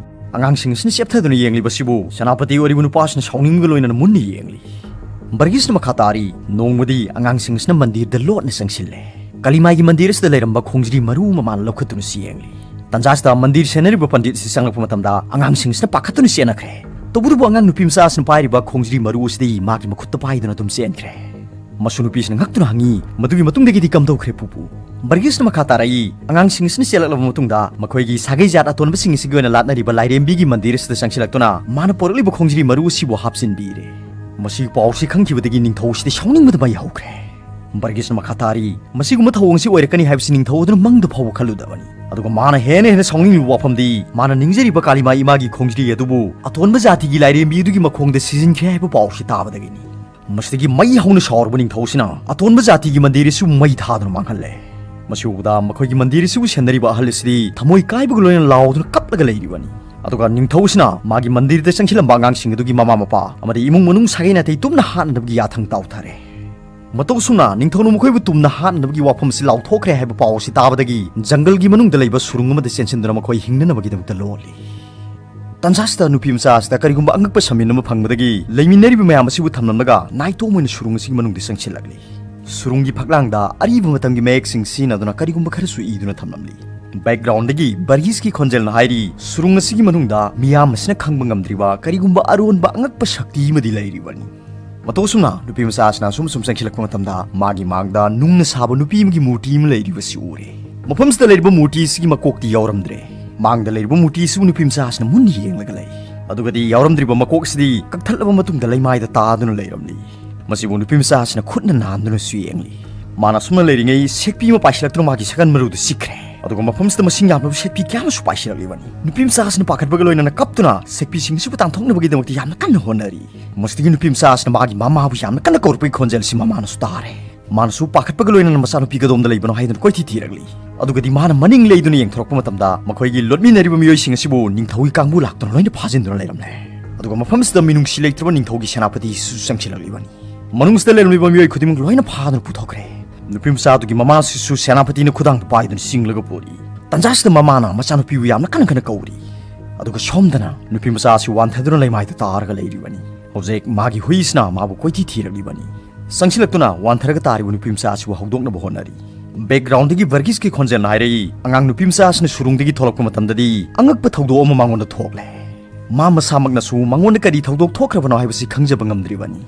ꯑꯉꯥꯡꯁꯤꯡ ꯑꯁꯤꯅ ꯆꯦꯞꯊꯗꯨꯅ ꯌꯦꯡꯂꯤꯕꯁꯤꯕꯨ ꯁꯦꯅꯥꯄꯇꯤ ꯑꯣꯏꯔꯤꯕ ꯅꯨꯄꯥꯁꯤꯅ ꯁꯥꯎꯅꯤꯡꯕꯒ ꯂꯣꯏꯅꯅ ꯃꯨꯟꯅ ꯌꯦꯡꯂꯤ"꯫ ꯕꯔꯒꯤꯁꯅ ꯃꯈꯥ ꯇꯥꯔꯤ, "ꯅꯣꯡꯃꯗꯤ ꯑꯉꯥꯡꯁꯤꯡ ꯑꯁꯤꯅ ꯃꯟꯗꯤꯔꯗ ꯂꯣꯠꯅ ꯆꯪꯁꯤꯜꯂꯦ꯫ ꯀꯂꯤꯃꯥꯏꯒꯤ ꯃꯟꯗꯤꯔ ꯑꯁꯤꯗ ꯂꯩꯔꯝꯕ ꯈꯣꯡꯖ꯭ꯔꯤ ꯃꯔꯨ ꯑꯃ ꯃꯥꯅ ꯂꯧꯈꯠꯇꯨꯅ ꯆꯦꯟꯂꯤ꯫ ꯇꯟꯖꯥ ꯑꯁꯤꯗ ꯃꯟꯗꯤꯔ ꯁꯦꯟꯅꯔꯤꯕ ꯄꯟꯗꯤꯠ ꯑꯁꯤ ꯆꯪꯂꯛꯄ ꯃꯇꯝꯗ ꯑꯉꯥꯡꯁꯤꯡ ꯑꯁꯤꯅ ꯄꯥꯈꯠꯇꯨꯅ ꯆꯦꯟꯅꯈ꯭ꯔꯦ꯫ ꯇꯧꯕꯇꯕꯨ ꯑꯉꯥꯡ ꯅꯨꯄꯤ ꯃꯆꯥ ꯑꯁꯤꯅ ꯄꯥꯏꯔꯤꯕ ꯈꯣꯡꯖ꯭ꯔꯤ ꯃꯔꯨ ꯑꯁꯤꯗꯤ ꯃꯥꯒꯤ ꯃꯈꯨꯠꯇ ꯄꯥꯏꯗꯨꯅ ꯑꯗꯨꯝ ꯆꯦꯟꯈ꯭ꯔꯦ꯫ ꯃꯁꯨ ꯅꯨꯄꯤꯁꯤꯅ ꯉꯛꯇꯨꯅ ꯍꯪꯉꯤ, "ꯃꯗꯨꯒꯤ ꯃꯇꯨꯡꯗꯒꯤꯗꯤ ꯀꯝꯗꯧꯈ꯭ꯔꯦ ꯄꯨꯄꯨ?" ꯕꯔꯒꯤꯁꯅ ꯃꯈꯥ ꯇꯥꯔꯛꯏ, "ꯑꯉꯥꯡꯁꯤꯡ ꯑꯁꯤꯅ ꯆꯦꯜꯂꯛꯂꯕ ꯃꯇꯨꯡꯗ ꯃꯈꯣꯏꯒꯤ ꯁꯥꯒꯩ ꯖꯥꯠ ꯑꯇꯣꯟꯕꯁꯤꯡ ꯑꯁꯤꯒꯤ ꯑꯣꯏꯅ ꯂꯥꯠꯅꯔꯤꯕ ꯂꯥꯏꯔꯦꯝꯕꯤꯒꯤ ꯃꯟꯗꯤꯔ ꯑꯁꯤꯗ ꯆꯪꯁꯤꯜꯂꯛꯇꯨꯅ ꯃꯥꯅ ꯄꯣꯔꯛꯂꯤꯕ ꯈꯣꯡꯖ꯭ꯔꯤ ꯃꯔꯨ ꯑꯁꯤꯕꯨ ꯍꯥꯞꯆꯤꯟꯕꯤꯔꯦ"꯫ ꯃꯁꯤꯒꯤ ꯄꯥꯎꯁꯤ ꯈꯪꯈꯤꯕꯗꯒꯤ ꯅꯤꯡꯊꯧ ꯑꯁꯤꯗꯤ ꯁꯥꯎꯅꯤꯡꯕꯗ ꯃꯩ ꯍꯧꯈ꯭ꯔꯦ꯫ ꯕꯔꯒꯤꯁꯅ ꯃꯈꯥ ꯇꯥꯔꯤ, "ꯃꯁꯤꯒꯨꯝꯕ ꯊꯧꯑꯣꯡ ꯑꯁꯤ ꯑꯣꯏꯔꯛꯀꯅꯤ ꯍꯥꯏꯕꯁꯤ ꯅꯤꯡꯊꯧ ꯑꯗꯨꯅ ꯃꯪꯗ ꯐꯥꯎꯕ ꯈꯜꯂꯨꯗꯕꯅꯤ꯫ ꯑꯗꯨꯒ ꯃꯥꯅ ꯍꯦꯟꯅ ꯍꯦꯟꯅ ꯁꯥꯎꯅꯤꯡꯂꯤꯕ ꯋꯥꯐꯝꯗꯤ ꯃꯥꯅ ꯅꯤꯡꯖꯔꯤꯕ ꯀꯥꯂꯤꯃꯥ ꯏꯃꯥꯒꯤ ꯈꯣꯡꯖ꯭ꯔꯤ ꯑꯗꯨꯕꯨ ꯑꯇꯣꯟꯕ ꯖꯥꯇꯤꯒꯤ ꯂꯥꯏꯔꯦꯝꯕꯤ ꯑꯗꯨꯒꯤ ꯃꯈꯣꯡꯗ ꯁꯤꯖꯤꯟꯈ꯭ꯔꯦ ꯍꯥꯏꯕ ꯄꯥꯎꯁꯤ ꯇꯥꯕꯗꯒꯤꯅꯤ꯫ ꯃꯁꯤꯗꯒꯤ ꯃꯩ ꯍꯧꯅ ꯁꯥꯎꯔꯕ ꯅꯤꯡꯊꯧꯁꯤꯅ ꯑꯇꯣꯟꯕ ꯖꯥꯇꯤꯒꯤ ꯃꯟꯗꯤꯔ ꯑꯁꯤꯕꯨ ꯃꯩ ꯊꯥꯗꯨꯅ ꯃꯥꯡꯍꯜꯂꯦ꯫ ꯃꯁꯤ ꯎꯕꯗ ꯃꯈꯣꯏꯒꯤ ꯃꯟꯗꯤꯔ ꯑꯁꯤꯕꯨ ꯁꯦꯟꯅꯔꯤꯕ ꯑꯍꯜ ꯑꯁꯤꯗꯤ ꯊꯃꯣꯏ ꯀꯥꯏꯕꯒ ꯂꯣꯏꯅꯅ ꯂꯥꯎꯗꯨꯅ ꯀꯞꯂꯒ ꯂꯩꯔꯤꯕꯅꯤ꯫ ꯑꯗꯨꯒ ꯅꯤꯡꯊꯧꯁꯤꯅ ꯃꯥꯒꯤ ꯃꯟꯗꯤꯔꯗ ꯆꯪꯁꯤꯜꯂꯝꯕ ꯑꯉꯥꯡꯁꯤꯡ ꯑꯗꯨꯒꯤ ꯃꯃꯥ ꯃꯄꯥ ꯑꯃꯗꯤ ꯏꯃꯨꯡ ꯃꯅꯨꯡ ꯁꯥꯒꯩ ꯅꯥꯇꯩ ꯇꯨꯝꯅ ꯍꯥꯠꯅꯅꯕꯒꯤ ꯌꯥꯊꯪ ꯇꯥꯎꯊꯔꯦ꯫ ꯃꯇꯧ ꯑꯁꯨꯝꯅ ꯅꯤꯡꯊꯧꯅ ꯃꯈꯣꯏꯕꯨ ꯇꯨꯝꯅ ꯍꯥꯠꯅꯅꯕꯒꯤ ꯋꯥꯐꯝ ꯑꯁꯤ ꯂꯥꯎꯊꯣꯛꯈ꯭ꯔꯦ ꯍꯥꯏꯕ ꯄꯥꯎ ꯑꯁꯤ ꯇꯥꯕꯗꯒꯤ ꯖꯪꯒꯜꯒꯤ ꯃꯅꯨꯡꯗ ꯂꯩꯕ ꯁꯨꯔꯨꯡ ꯑꯃꯗ ꯆꯦꯟꯁꯤꯟꯗꯨꯅ ꯃꯈꯣꯏ ꯍꯤꯡꯅꯅꯕꯒꯤꯗꯃꯛꯇ ꯂꯣꯜꯂꯤ꯫ ꯇꯟꯖꯥꯁꯤꯗ ꯅꯨꯄꯤ ꯃꯆꯥ ꯑꯁꯤꯗ ꯀꯔꯤꯒꯨꯝꯕ ꯑꯉꯛꯄ ꯁꯃꯤꯟ ꯑꯃ ꯐꯪꯕꯗꯒꯤ ꯂꯩꯃꯤꯟꯅꯔꯤꯕ ꯃꯌꯥꯝ ꯑꯁꯤꯕꯨ ꯊꯝꯂꯝꯂꯒ ꯅꯥꯏꯇꯣꯝ ꯑꯣꯏꯅ ꯁꯨꯔꯨꯡ ꯑꯁꯤꯒꯤ ꯃꯅꯨꯡꯗ ꯆꯪꯁꯤꯜꯂꯛꯂꯤ꯫ ꯁꯨꯔꯨꯡꯒꯤ ꯐꯛꯂꯥꯡꯗ ꯑꯔꯤꯕ ꯃꯇꯝꯒꯤ ꯃꯌꯦꯛꯁꯤꯡ ꯁꯤꯖꯤꯟꯅꯗꯨꯅ ꯀꯔꯤꯒꯨꯝꯕ ꯈꯔꯁꯨ ꯏꯗꯨꯅ ꯊꯝꯂꯝꯂꯤ꯫ ꯕꯦꯛꯒ꯭ꯔꯥꯎꯟꯗꯒꯤ ꯕꯔꯒꯤꯁꯀꯤ ꯈꯣꯟꯖꯦꯜꯅ ꯍꯥꯏꯔꯤ, "ꯁꯨꯔꯨꯡ ꯑꯁꯤꯒꯤ ꯃꯅꯨꯡꯗ ꯃꯤꯌꯥꯝ ꯑꯁꯤꯅ ꯈꯪꯕ ꯉꯝꯗ꯭ꯔꯤꯕ ꯀꯔꯤꯒꯨꯝꯕ ꯑꯔꯣꯟꯕ ꯑꯉꯛꯄ ꯁꯛꯇꯤ ꯑꯃꯗꯤ ꯂꯩꯔꯤꯕꯅꯤ"꯫ ꯃꯇꯧ ꯑꯁꯨꯝꯅ ꯅꯨꯄꯤ ꯃꯆꯥ ꯑꯁꯤꯅ ꯑꯁꯨꯝ ꯑꯁꯨꯝ ꯆꯪꯁꯤꯜꯂꯛꯄ ꯃꯇꯝꯗ ꯃꯥꯒꯤ ꯃꯥꯡꯗ ꯅꯨꯡꯅ ꯁꯥꯕ ꯅꯨꯄꯤ ꯑꯃꯒꯤ ꯃꯨꯔꯇꯤ ꯑꯃ ꯂꯩꯔꯤꯕꯁꯤ ꯎꯔꯦ꯫ ꯃꯐꯝꯁꯤꯗ ꯂꯩꯔꯤꯕ ꯃꯨꯔꯇꯤ ꯑꯁꯤꯒꯤ ꯃꯀꯣꯛꯇꯤ ꯌꯥꯎꯔꯝꯗ꯭ꯔꯦ꯫ ꯃꯥꯡꯗ ꯂꯩꯔꯤꯕ ꯃꯨꯔꯇꯤ ꯑꯁꯤꯕꯨ ꯅꯨꯄꯤ ꯃꯆꯥ ꯑꯁꯤꯅ ꯃꯨꯟꯅ ꯌꯦꯡꯂꯒ ꯂꯩ꯫ ꯑꯗꯨꯒꯗꯤ ꯌꯥꯎꯔꯝꯗ꯭ꯔꯤꯕ ꯃꯀꯣꯛ ꯑꯁꯤꯗꯤ ꯀꯛꯊꯠꯂꯕ ꯃꯇꯨꯡꯗ ꯂꯩꯃꯥꯏꯗ ꯇꯥꯗꯨꯅ ꯂꯩꯔꯝꯂꯤ꯫ ꯃꯁꯤꯕꯨ ꯅꯨꯄꯤ ꯃꯆꯥ ꯑꯁꯤꯅ ꯈꯨꯠꯅ ꯅꯥꯟꯗꯨꯅꯁꯨ ꯌꯦꯡꯂꯤ꯫ ꯃꯥꯅ ꯑꯁꯨꯝꯅ ꯂꯩꯔꯤꯉꯩ ꯁꯦꯛꯄꯤ ꯑꯃ ꯄꯥꯏꯁꯤꯜꯂꯛꯇꯨꯅ ꯃꯥꯒꯤ ꯁꯒꯟ ꯃꯔꯨꯗꯨ ꯆꯤꯛꯈ꯭ꯔꯦ꯫ ꯑꯗꯨꯒ ꯃꯐꯝꯁꯤꯗ ꯃꯁꯤꯡ ꯌꯥꯝꯂꯕ ꯁꯦꯛꯄꯤ ꯀꯌꯥ ꯑꯃꯁꯨ ꯄꯥꯏꯁꯤꯜꯂꯛꯂꯤꯕꯅꯤ꯫ ꯅꯨꯄꯤ ꯃꯆꯥ ꯑꯁꯤꯅ ꯄꯥꯈꯠꯄꯒ ꯂꯣꯏꯅꯅ ꯀꯞꯇꯨꯅ ꯁꯦꯛꯄꯤꯁꯤꯡ ꯑꯁꯤꯕꯨ ꯇꯥꯟꯊꯣꯛꯅꯕꯒꯤꯗꯃꯛꯇ ꯌꯥꯝꯅ ꯀꯟꯅ ꯍꯣꯠꯅꯔꯤ꯫ ꯃꯁꯤꯗꯒꯤ ꯅꯨꯄꯤ ꯃꯆꯥ ꯑꯁꯤꯅ ꯃꯥꯒꯤ ꯃꯃꯥꯕꯨ ꯌꯥꯝꯅ ꯀꯟꯅ ꯀꯧꯔꯛꯄꯒꯤ ꯈꯣꯟꯖꯦꯜ ꯑꯁꯤ ꯃꯃꯥꯅꯁꯨ ꯇꯥꯔꯦ꯫ ꯃꯥꯅꯁꯨ ꯄꯥꯈꯠꯄꯒ ꯂꯣꯏꯅꯅ ꯃꯆꯥꯅꯨꯄꯤ ꯀꯗꯣꯝꯗ ꯂꯩꯕꯅꯣ ꯍꯥꯏꯗꯨꯅ ꯀꯣꯏꯊꯤ ꯊꯤꯔꯛꯂꯤ꯫ ꯑꯗꯨꯒꯗꯤ ꯃꯥꯅ ꯃꯅꯤꯡ ꯂꯩꯗꯨꯅ ꯌꯦꯡꯊꯣꯔꯛꯄ ꯃꯇꯝꯗ ꯃꯈꯣꯏꯒꯤ ꯂꯣꯠꯃꯤꯟꯅꯔꯤꯕ ꯃꯤꯑꯣꯏꯁꯤꯡ ꯑꯁꯤꯕꯨ ꯅꯤꯡꯊꯧꯒꯤ ꯀꯥꯡꯕꯨ ꯂꯥꯛꯇꯨꯅ ꯂꯣꯏꯅ ꯐꯥꯖꯤꯟꯗꯨꯅ ꯂꯩꯔꯝꯂꯦ꯫ ꯑꯗꯨꯒ ꯃꯐꯝꯁꯤꯗ ꯃꯤꯅꯨꯡꯁꯤ ꯂꯩꯇ꯭ꯔꯕ ꯅꯤꯡꯊꯧꯒꯤ ꯁꯦꯅꯥꯄꯇꯤ ꯑꯁꯤꯁꯨ ꯆꯪꯁꯤꯜꯂꯛꯂꯤꯕꯅꯤ꯫ ꯃꯅꯨꯡꯁꯤꯗ ꯂꯩꯔꯝꯂꯤꯕ ꯃꯤꯑꯣꯏ ꯈꯨꯗꯤꯡꯃꯛ ꯂꯣꯏꯅ ꯐꯥꯗꯨꯅ ꯄꯨꯊꯣꯛꯈ꯭ꯔꯦ꯫ ꯅꯨꯄꯤ ꯃꯆꯥ ꯑꯗꯨꯒꯤ ꯃꯃꯥꯁꯤꯁꯨ ꯁꯦꯅꯥꯄꯇꯤꯅ ꯈꯨꯗꯥꯡꯗ ꯄꯥꯏꯗꯨꯅ ꯆꯤꯡꯂꯒ ꯄꯨꯔꯤ꯫ ꯇꯟꯖꯥꯁꯤꯗ ꯃꯃꯥꯅ ꯃꯆꯥꯅꯨꯄꯤꯕꯨ ꯌꯥꯝꯅ ꯀꯟꯅ ꯀꯟꯅ ꯀꯧꯔꯤ꯫ ꯑꯗꯨꯒ ꯁꯣꯝꯗꯅ ꯅꯨꯄꯤ ꯃꯆꯥ ꯑꯁꯤ ꯋꯥꯟꯊꯗꯨꯅ ꯂꯩꯃꯥꯏꯗ ꯇꯥꯔꯒ ꯂꯩꯔꯤꯕꯅꯤ꯫ ꯍꯧꯖꯤꯛ ꯃꯥꯒꯤ ꯍꯨꯏꯁꯤꯅ ꯃꯥꯕꯨ ꯀꯣꯏꯊꯤ ꯊꯤꯔꯛꯂꯤꯕꯅꯤ꯫ ꯆꯪꯁꯤꯜꯂꯛꯇꯨꯅ ꯋꯥꯟꯊꯔꯒ ꯇꯥꯔꯤꯕ ꯅꯨꯄꯤ ꯃꯆꯥ ꯑꯁꯤꯕꯨ ꯍꯧꯗꯣꯛꯅꯕ ꯍꯣꯠꯅꯔꯤ꯫ ꯕꯦꯛꯒ꯭ꯔꯥꯎꯟꯗꯒꯤ ꯚꯔꯒꯤꯁꯀꯤ ꯈꯣꯟꯖꯦꯜꯅ ꯍꯥꯏꯔꯛꯏ, "ꯑꯉꯥꯡ ꯅꯨꯄꯤ ꯃꯆꯥ ꯑꯁꯤꯅ ꯁꯨꯔꯨꯡꯗꯒꯤ ꯊꯣꯛꯂꯛꯄ ꯃꯇꯝꯗꯗꯤ ꯑꯉꯛꯄ ꯊꯧꯗꯣꯛ ꯑꯃ ꯃꯉꯣꯟꯗ ꯊꯣꯛꯂꯦ꯫ ꯃꯥ ꯃꯁꯥꯃꯛꯅꯁꯨ ꯃꯉꯣꯟꯗ ꯀꯔꯤ ꯊꯧꯗꯣꯛ ꯊꯣꯛꯈ꯭ꯔꯕꯅꯣ ꯍꯥꯏꯕꯁꯤ ꯈꯪꯖꯕ ꯉꯝꯗ꯭ꯔꯤꯕꯅꯤ"꯫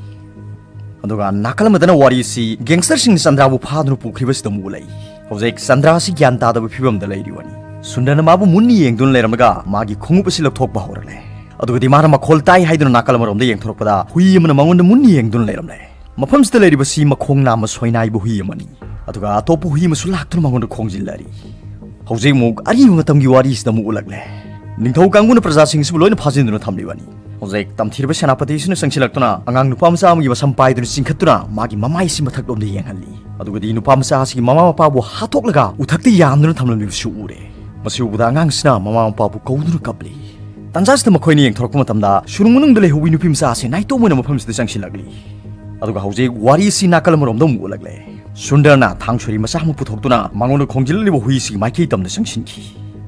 ꯑꯗꯨꯒ ꯅꯥꯀꯜ ꯑꯃꯗꯅ ꯋꯥꯔꯤꯁꯤ ꯒꯦꯡꯁꯇꯔꯁꯤꯡꯅ ꯆꯟꯗ꯭ꯔꯥꯕꯨ ꯐꯥꯗꯨꯅ ꯄꯨꯈ꯭ꯔꯤꯕꯁꯤꯗ ꯑꯃꯨꯛ ꯎꯠꯂꯛꯏ꯫ ꯍꯧꯖꯤꯛ ꯆꯟꯗ꯭ꯔꯥ ꯑꯁꯤ ꯒ꯭ꯌꯥꯟ ꯇꯥꯗꯕ ꯐꯤꯕꯝꯗ ꯂꯩꯔꯤꯕꯅꯤ꯫ ꯁꯨꯟꯗꯔꯅ ꯃꯥꯕꯨ ꯃꯨꯟꯅ ꯌꯦꯡꯗꯨꯅ ꯂꯩꯔꯝꯂꯒ ꯃꯥꯒꯤ ꯈꯣꯡꯎꯞ ꯑꯁꯤ ꯂꯧꯊꯣꯛꯄ ꯍꯧꯔꯛꯂꯦ꯫ ꯑꯗꯨꯒꯗꯤ ꯃꯥꯅ ꯃꯈꯣꯜ ꯇꯥꯏ ꯍꯥꯏꯗꯨꯅ ꯅꯥꯀꯜ ꯑꯃꯔꯣꯝꯗ ꯌꯦꯡꯊꯣꯔꯛꯄꯗ ꯍꯨꯏ ꯑꯃꯅ ꯃꯉꯣꯟꯗ ꯃꯨꯟꯅ ꯌꯦꯡꯗꯨꯅ ꯂꯩꯔꯝꯂꯦ꯫ ꯃꯐꯝꯁꯤꯗ ꯂꯩꯔꯤꯕꯁꯤ ꯃꯈꯣꯡ ꯅꯥꯝꯃ ꯁꯣꯏꯅꯥꯏꯕ ꯍꯨꯏ ꯑꯃꯅꯤ꯫ ꯑꯗꯨꯒ ꯑꯇꯣꯞꯄ ꯍꯨꯏ ꯑꯃꯁꯨ ꯂꯥꯛꯇꯨꯅ ꯃꯉꯣꯟꯗ ꯈꯣꯡꯖꯤꯜꯂꯔꯤ꯫ ꯍꯧꯖꯤꯛ ꯑꯃꯨꯛ ꯑꯔꯤꯕ ꯃꯇꯝꯒꯤ ꯋꯥꯔꯤꯁꯤꯗ ꯑꯃꯨꯛ ꯎꯠꯂꯛꯂꯦ꯫ ꯅꯤꯡꯊꯧ ꯀꯥꯡꯕꯨꯅ ꯄ꯭ꯔꯖꯥꯁꯤꯡꯁꯤꯕꯨ ꯂꯣꯏꯅ ꯐꯥꯖꯤꯟꯗꯨꯅ ꯊꯝꯂꯤꯕꯅꯤ꯫ ꯍꯧꯖꯤꯛ ꯇꯝꯊꯤꯔꯕ ꯁꯦꯅꯥꯄꯇꯤꯁꯤꯅ ꯆꯪꯁꯤꯜꯂꯛꯇꯨꯅ ꯑꯉꯥꯡ ꯅꯨꯄꯥ ꯃꯆꯥ ꯑꯃꯒꯤ ꯃꯁꯝ ꯄꯥꯏꯗꯨꯅ ꯆꯤꯡꯈꯠꯇꯨꯅ ꯃꯥꯒꯤ ꯃꯃꯥꯏꯁꯤ ꯃꯊꯛꯂꯣꯝꯗ ꯌꯦꯡꯍꯜꯂꯤ꯫ ꯑꯗꯨꯒꯗꯤ ꯅꯨꯄꯥ ꯃꯆꯥ ꯑꯁꯤꯒꯤ ꯃꯃꯥ ꯃꯄꯥꯕꯨ ꯍꯥꯠꯇꯣꯛꯂꯒ ꯎꯊꯛꯇ ꯌꯥꯟꯗꯨꯅ ꯊꯝꯂꯝꯂꯤꯕꯁꯨ ꯎꯔꯦ꯫ ꯃꯁꯤ ꯎꯕꯗ ꯑꯉꯥꯡꯁꯤꯅ ꯃꯃꯥ ꯃꯄꯥꯕꯨ ꯀꯧꯗꯨꯅ ꯀꯞꯂꯤ꯫ ꯇꯟꯖꯥꯁꯤꯗ ꯃꯈꯣꯏꯅ ꯌꯦꯡꯊꯣꯔꯛꯄ ꯃꯇꯝꯗ ꯁꯨꯔꯨꯡ ꯃꯅꯨꯡꯗ ꯂꯩꯍꯧꯕ ꯅꯨꯄꯤ ꯃꯆꯥ ꯑꯁꯤ ꯅꯥꯏꯇꯣꯝ ꯑꯣꯏꯅ ꯃꯐꯝꯁꯤꯗ ꯆꯪꯁꯤꯜꯂꯛꯂꯤ꯫ ꯑꯗꯨꯒ ꯍꯧꯖꯤꯛ ꯋꯥꯔꯤ ꯑꯁꯤ ꯅꯥꯀꯜ ꯑꯃꯔꯣꯝꯗ ꯑꯃꯨꯛ ꯎꯠꯂꯛꯂꯦ꯫ ꯁꯨꯟꯗꯔꯅ ꯊꯥꯡ ꯁꯣꯔꯤ ꯃꯆꯥ ꯑꯃ ꯄꯨꯊꯣꯛꯇꯨꯅ ꯃꯉꯣꯟꯗ ꯈꯣꯡꯖꯤꯜꯂꯤꯕ ꯍꯨꯏꯁꯤꯒꯤ ꯃꯥꯏꯀꯩ ꯇꯝꯅ ꯆꯪꯁꯤꯟꯈꯤ꯫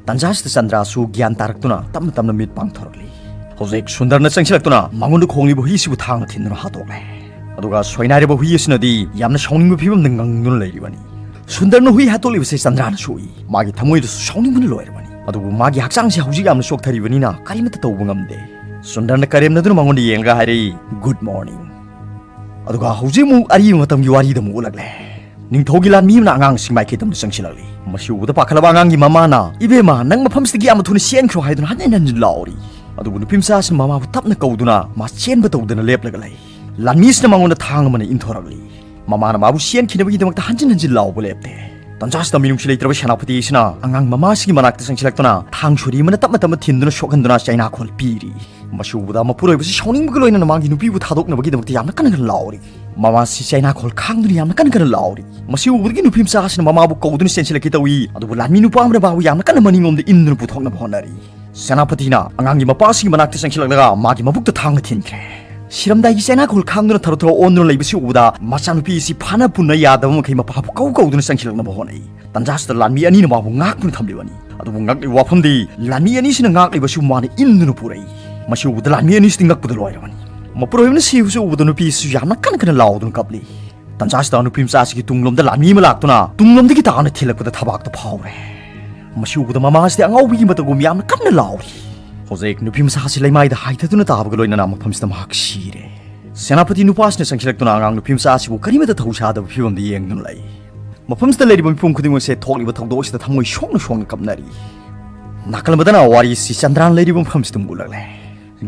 ꯇꯟꯖꯥꯁꯤꯗ ꯆꯟꯗ꯭ꯔꯥꯁꯨ ꯒ꯭ꯌꯥꯟ ꯇꯥꯔꯛꯇꯨꯅ ꯇꯞꯅ ꯇꯞꯅ ꯃꯤꯠ ꯄꯥꯡꯊꯣꯔꯛꯂꯤ꯫ ꯍꯧꯖꯤꯛ ꯁꯨꯟꯗꯔꯅ ꯆꯪꯁꯤꯜꯂꯛꯇꯨꯅ ꯃꯉꯣꯟꯗ ꯈꯣꯡꯂꯤꯕ ꯍꯨꯏꯁꯤꯕꯨ ꯊꯥꯡꯅ ꯊꯤꯟꯗꯨꯅ ꯍꯥꯠꯇꯣꯛꯂꯦ꯫ ꯑꯗꯨꯒ ꯁꯣꯏꯅꯥꯏꯔꯕ ꯍꯨꯏ ꯑꯁꯤꯅꯗꯤ ꯌꯥꯝꯅ ꯁꯥꯎꯅꯤꯡꯕ ꯐꯤꯕꯝꯗ ꯉꯪꯗꯨꯅ ꯂꯩꯔꯤꯕꯅꯤ꯫ ꯁꯨꯟꯗꯔꯅ ꯍꯨꯏ ꯍꯥꯠꯇꯣꯛꯂꯤꯕꯁꯦ ꯆꯟꯗ꯭ꯔꯥꯅ ꯁꯣꯛꯏ꯫ ꯃꯥꯒꯤ ꯊꯃꯣꯏꯗꯁꯨ ꯁꯥꯎꯅꯤꯡꯕꯅ ꯂꯣꯏꯔꯕꯅꯤ꯫ ꯑꯗꯨꯕꯨ ꯃꯥꯒꯤ ꯍꯛꯆꯥꯡꯁꯤ ꯍꯧꯖꯤꯛ ꯌꯥꯝꯅ ꯁꯣꯛꯊꯔꯤꯕꯅꯤꯅ ꯀꯔꯤꯃꯠꯇ ꯇꯧꯕ ꯉꯝꯗꯦ꯫ ꯁꯨꯟꯗꯔꯅ ꯀꯔꯦꯝꯅꯗꯨꯅ ꯃꯉꯣꯟꯗ ꯌꯦꯡꯂꯒ ꯍꯥꯏꯔꯛꯏ, "Good morning"꯫ ꯑꯗꯨꯒ ꯍꯧꯖꯤꯛ ꯑꯃꯨꯛ ꯑꯔꯤꯕ ꯃꯇꯝꯒꯤ ꯋꯥꯔꯤꯗ ꯑꯃꯨꯛ ꯎꯠꯂꯛꯂꯦ꯫ ꯅꯤꯡꯊꯧꯒꯤ ꯂꯥꯟꯃꯤ ꯑꯃꯅ ꯑꯉꯥꯡꯁꯤꯡ ꯃꯥꯏꯀꯩ ꯇꯝꯅ ꯆꯪꯁꯤꯜꯂꯛꯂꯤ꯫ ꯃꯁꯤ ꯎꯕꯗ ꯄꯥꯈꯠꯂꯕ ꯑꯉꯥꯡꯒꯤ ꯃꯃꯥꯅ, "ꯏꯕꯦꯝꯃ, ꯅꯪ ꯃꯐꯝꯁꯤꯗꯒꯤ ꯌꯥꯝꯅ ꯊꯨꯅ ꯆꯦꯟꯈ꯭ꯔꯣ" ꯍꯥꯏꯗꯨꯅ ꯍꯟꯖꯤꯟ ꯍꯟꯖꯤꯟ ꯂꯥꯎꯔꯤ꯫ ꯑꯗꯨꯕꯨ ꯅꯨꯄꯤ ꯃꯆꯥ ꯑꯁꯤꯅ ꯃꯃꯥꯕꯨ ꯇꯞꯅ ꯀꯧꯗꯨꯅ ꯃꯥ ꯆꯦꯟꯕ ꯇꯧꯗꯅ ꯂꯦꯞꯂꯒ ꯂꯩ꯫ ꯂꯥꯟꯃꯤ ꯑꯁꯤꯅ ꯃꯉꯣꯟꯗ ꯊꯥꯡ ꯑꯃꯅ ꯏꯟꯊꯣꯔꯛꯂꯤ꯫ ꯃꯃꯥꯅ ꯃꯥꯕꯨ ꯆꯦꯟꯈꯤꯅꯕꯒꯤꯗꯃꯛꯇ ꯍꯟꯖꯤꯟ ꯍꯟꯖꯤꯟ ꯂꯥꯎꯕ ꯂꯦꯞꯇꯦ꯫ ꯇꯟꯖꯥꯁꯤꯗ ꯃꯤꯅꯨꯡꯁꯤ ꯂꯩꯇ꯭ꯔꯕ ꯁꯦꯅꯥꯄꯇꯤ ꯑꯁꯤꯅ ꯑꯉꯥꯡ ꯃꯃꯥꯁꯤꯒꯤ ꯃꯅꯥꯛꯇ ꯆꯪꯁꯤꯜꯂꯛꯇꯨꯅ ꯊꯥꯡ ꯁꯣꯔꯤ ꯑꯃꯅ ꯇꯞꯅ ꯇꯞꯅ ꯊꯤꯟꯗꯨꯅ ꯁꯣꯛꯍꯟꯗꯨꯅ ꯆꯩꯅꯥꯈꯣꯜ ꯄꯤꯔꯤ꯫ ꯃꯁꯤ ꯎꯕꯗ ꯃꯄꯨꯔꯣꯏꯕꯁꯤ ꯁꯥꯎꯅꯤꯡꯕꯒ ꯂꯣꯏꯅꯅ ꯃꯥꯒꯤ ꯅꯨꯄꯤꯕꯨ ꯊꯥꯗꯣꯛꯅꯕꯒꯤꯗꯃꯛꯇ ꯌꯥꯝꯅ ꯀꯟꯅ ꯀꯟꯅ ꯂꯥꯎꯔꯤ꯫ ꯃꯃꯥꯁꯤ ꯆꯩꯅꯥꯈꯣꯜ ꯈꯥꯡꯗꯨꯅ ꯌꯥꯝꯅ ꯀꯟꯅ ꯀꯟꯅ ꯂꯥꯎꯔꯤ꯫ ꯃꯁꯤ ꯎꯕꯗꯒꯤ ꯅꯨꯄꯤ ꯃꯆꯥ ꯑꯁꯤꯅ ꯃꯃꯥꯕꯨ ꯀꯧꯗꯨꯅ ꯆꯦꯟꯁꯤꯜꯂꯛꯀꯦ ꯇꯧꯏ, ꯑꯗꯨꯕꯨ ꯂꯥꯟꯃꯤ ꯅꯨꯄꯥ ꯑꯃꯅ ꯃꯥꯕꯨ ꯌꯥꯝꯅ ꯀꯟꯅ ꯃꯅꯤꯡꯂꯣꯝꯗ ꯏꯟꯗꯨꯅ ꯄꯨꯊꯣꯛꯅꯕ ꯍꯣꯠꯅꯔꯤ꯫ ꯁꯦꯅꯥꯄꯇꯤꯅ ꯑꯉꯥꯡꯒꯤ ꯃꯄꯥꯁꯤꯒꯤ ꯃꯅꯥꯛꯇ ꯆꯪꯁꯤꯜꯂꯛꯂꯒ ꯃꯥꯒꯤ ꯃꯕꯨꯛꯇ ꯊꯥꯡꯅ ꯊꯤꯟꯈ꯭ꯔꯦ꯫ ꯁꯤꯔꯝꯗꯥꯏꯒꯤ ꯆꯩꯅꯥꯈꯣꯜ ꯈꯥꯡꯗꯨꯅ ꯊꯔꯣ ꯊꯔꯣ ꯑꯣꯟꯗꯨꯅ ꯂꯩꯕꯁꯤ ꯎꯕꯗ ꯃꯆꯥꯅꯨꯄꯤ ꯑꯁꯤ ꯐꯥꯅ ꯄꯨꯟꯅ ꯌꯥꯗꯕ ꯃꯈꯩ ꯃꯄꯥꯕꯨ ꯀꯧ ꯀꯧꯗꯨꯅ ꯆꯪꯁꯤꯜꯂꯛꯅꯕ ꯍꯣꯠꯅꯩ꯫ ꯇꯟꯖꯥꯁꯤꯗ ꯂꯥꯟꯃꯤ ꯑꯅꯤꯅ ꯃꯥꯕꯨ ꯉꯥꯛꯇꯨꯅ ꯊꯝꯂꯤꯕꯅꯤ꯫ ꯑꯗꯨꯕꯨ ꯉꯛꯂꯤꯕ ꯋꯥꯐꯝꯗꯤ ꯂꯥꯟꯃꯤ ꯑꯅꯤꯁꯤꯅ ꯉꯥꯛꯂꯤꯕꯁꯨ ꯃꯥꯅ ꯏꯟꯗꯨꯅ ꯄꯨꯔꯛꯏ꯫ ꯃꯁꯤ ꯎꯕꯗ ꯂꯥꯟꯃꯤ ꯑꯅꯤꯁꯤꯗꯤ ꯉꯛꯄꯗ ꯂꯣꯏꯔꯕꯅꯤ꯫ ꯃꯄꯨꯔꯣꯏꯕꯅ ꯁꯤꯕꯁꯨ ꯎꯕꯗ ꯅꯨꯄꯤ ꯑꯁꯤꯁꯨ ꯌꯥꯝꯅ ꯀꯟꯅ ꯀꯟꯅ ꯂꯥꯎꯗꯨꯅ ꯀꯞꯂꯤ꯫ ꯇꯟꯖꯥꯁꯤꯗ ꯅꯨꯄꯤ ꯃꯆꯥ ꯑꯁꯤꯒꯤ ꯇꯨꯡꯂꯣꯝꯗ ꯂꯥꯟꯃꯤ ꯑꯃ ꯂꯥꯛꯇꯨꯅ ꯇꯨꯡꯂꯣꯝꯗꯒꯤ ꯇꯥꯅ ꯊꯤꯜꯂꯛꯄꯗ ꯊꯕꯥꯛꯇ ꯐꯥꯎꯔꯦ꯫ ꯃꯁꯤ ꯎꯕꯗ ꯃꯃꯥ ꯑꯁꯤꯗꯤ ꯑꯉꯥꯎꯕꯤꯒꯤ ꯃꯇꯧꯒꯨꯝ ꯌꯥꯝꯅ ꯀꯟꯅ ꯂꯥꯎꯔꯤ꯫ ꯍꯧꯖꯤꯛ ꯅꯨꯄꯤ ꯃꯆꯥ ꯑꯁꯤ ꯂꯩꯃꯥꯏꯗ ꯍꯥꯏꯊꯗꯨꯅ ꯇꯥꯕꯒ ꯂꯣꯏꯅꯅ ꯃꯐꯝꯁꯤꯗ ꯃꯍꯥꯛ ꯁꯤꯔꯦ꯫ ꯁꯦꯅꯥꯄꯇꯤ ꯅꯨꯄꯥꯁꯤꯅ ꯆꯪꯁꯤꯜꯂꯛꯇꯨꯅ ꯑꯉꯥꯡ ꯅꯨꯄꯤ ꯃꯆꯥ ꯑꯁꯤꯕꯨ ꯀꯔꯤꯃꯠꯇ ꯊꯧꯁꯥꯗꯕ ꯐꯤꯕꯝꯗ ꯌꯦꯡꯗꯨꯅ ꯂꯩ꯫ ꯃꯐꯝꯁꯤꯗ ꯂꯩꯔꯤꯕ ꯃꯤꯄꯨꯝ ꯈꯨꯗꯤꯡꯃꯛꯁꯦ ꯊꯣꯛꯂꯤꯕ ꯊꯧꯗꯣꯛ ꯑꯁꯤꯗ ꯊꯃꯣꯏ ꯁꯣꯛꯅ ꯁꯣꯛꯅ ꯀꯞꯅꯔꯤ꯫ ꯅꯥꯀꯜ ꯑꯃꯗꯅ ꯋꯥꯔꯤꯁꯤ ꯆꯟꯗ꯭ꯔꯥꯅ ꯂꯩꯔꯤꯕ ꯃꯐꯝꯁꯤꯗ ꯑꯃꯨꯛ ꯎꯠꯂꯛꯂꯦ꯫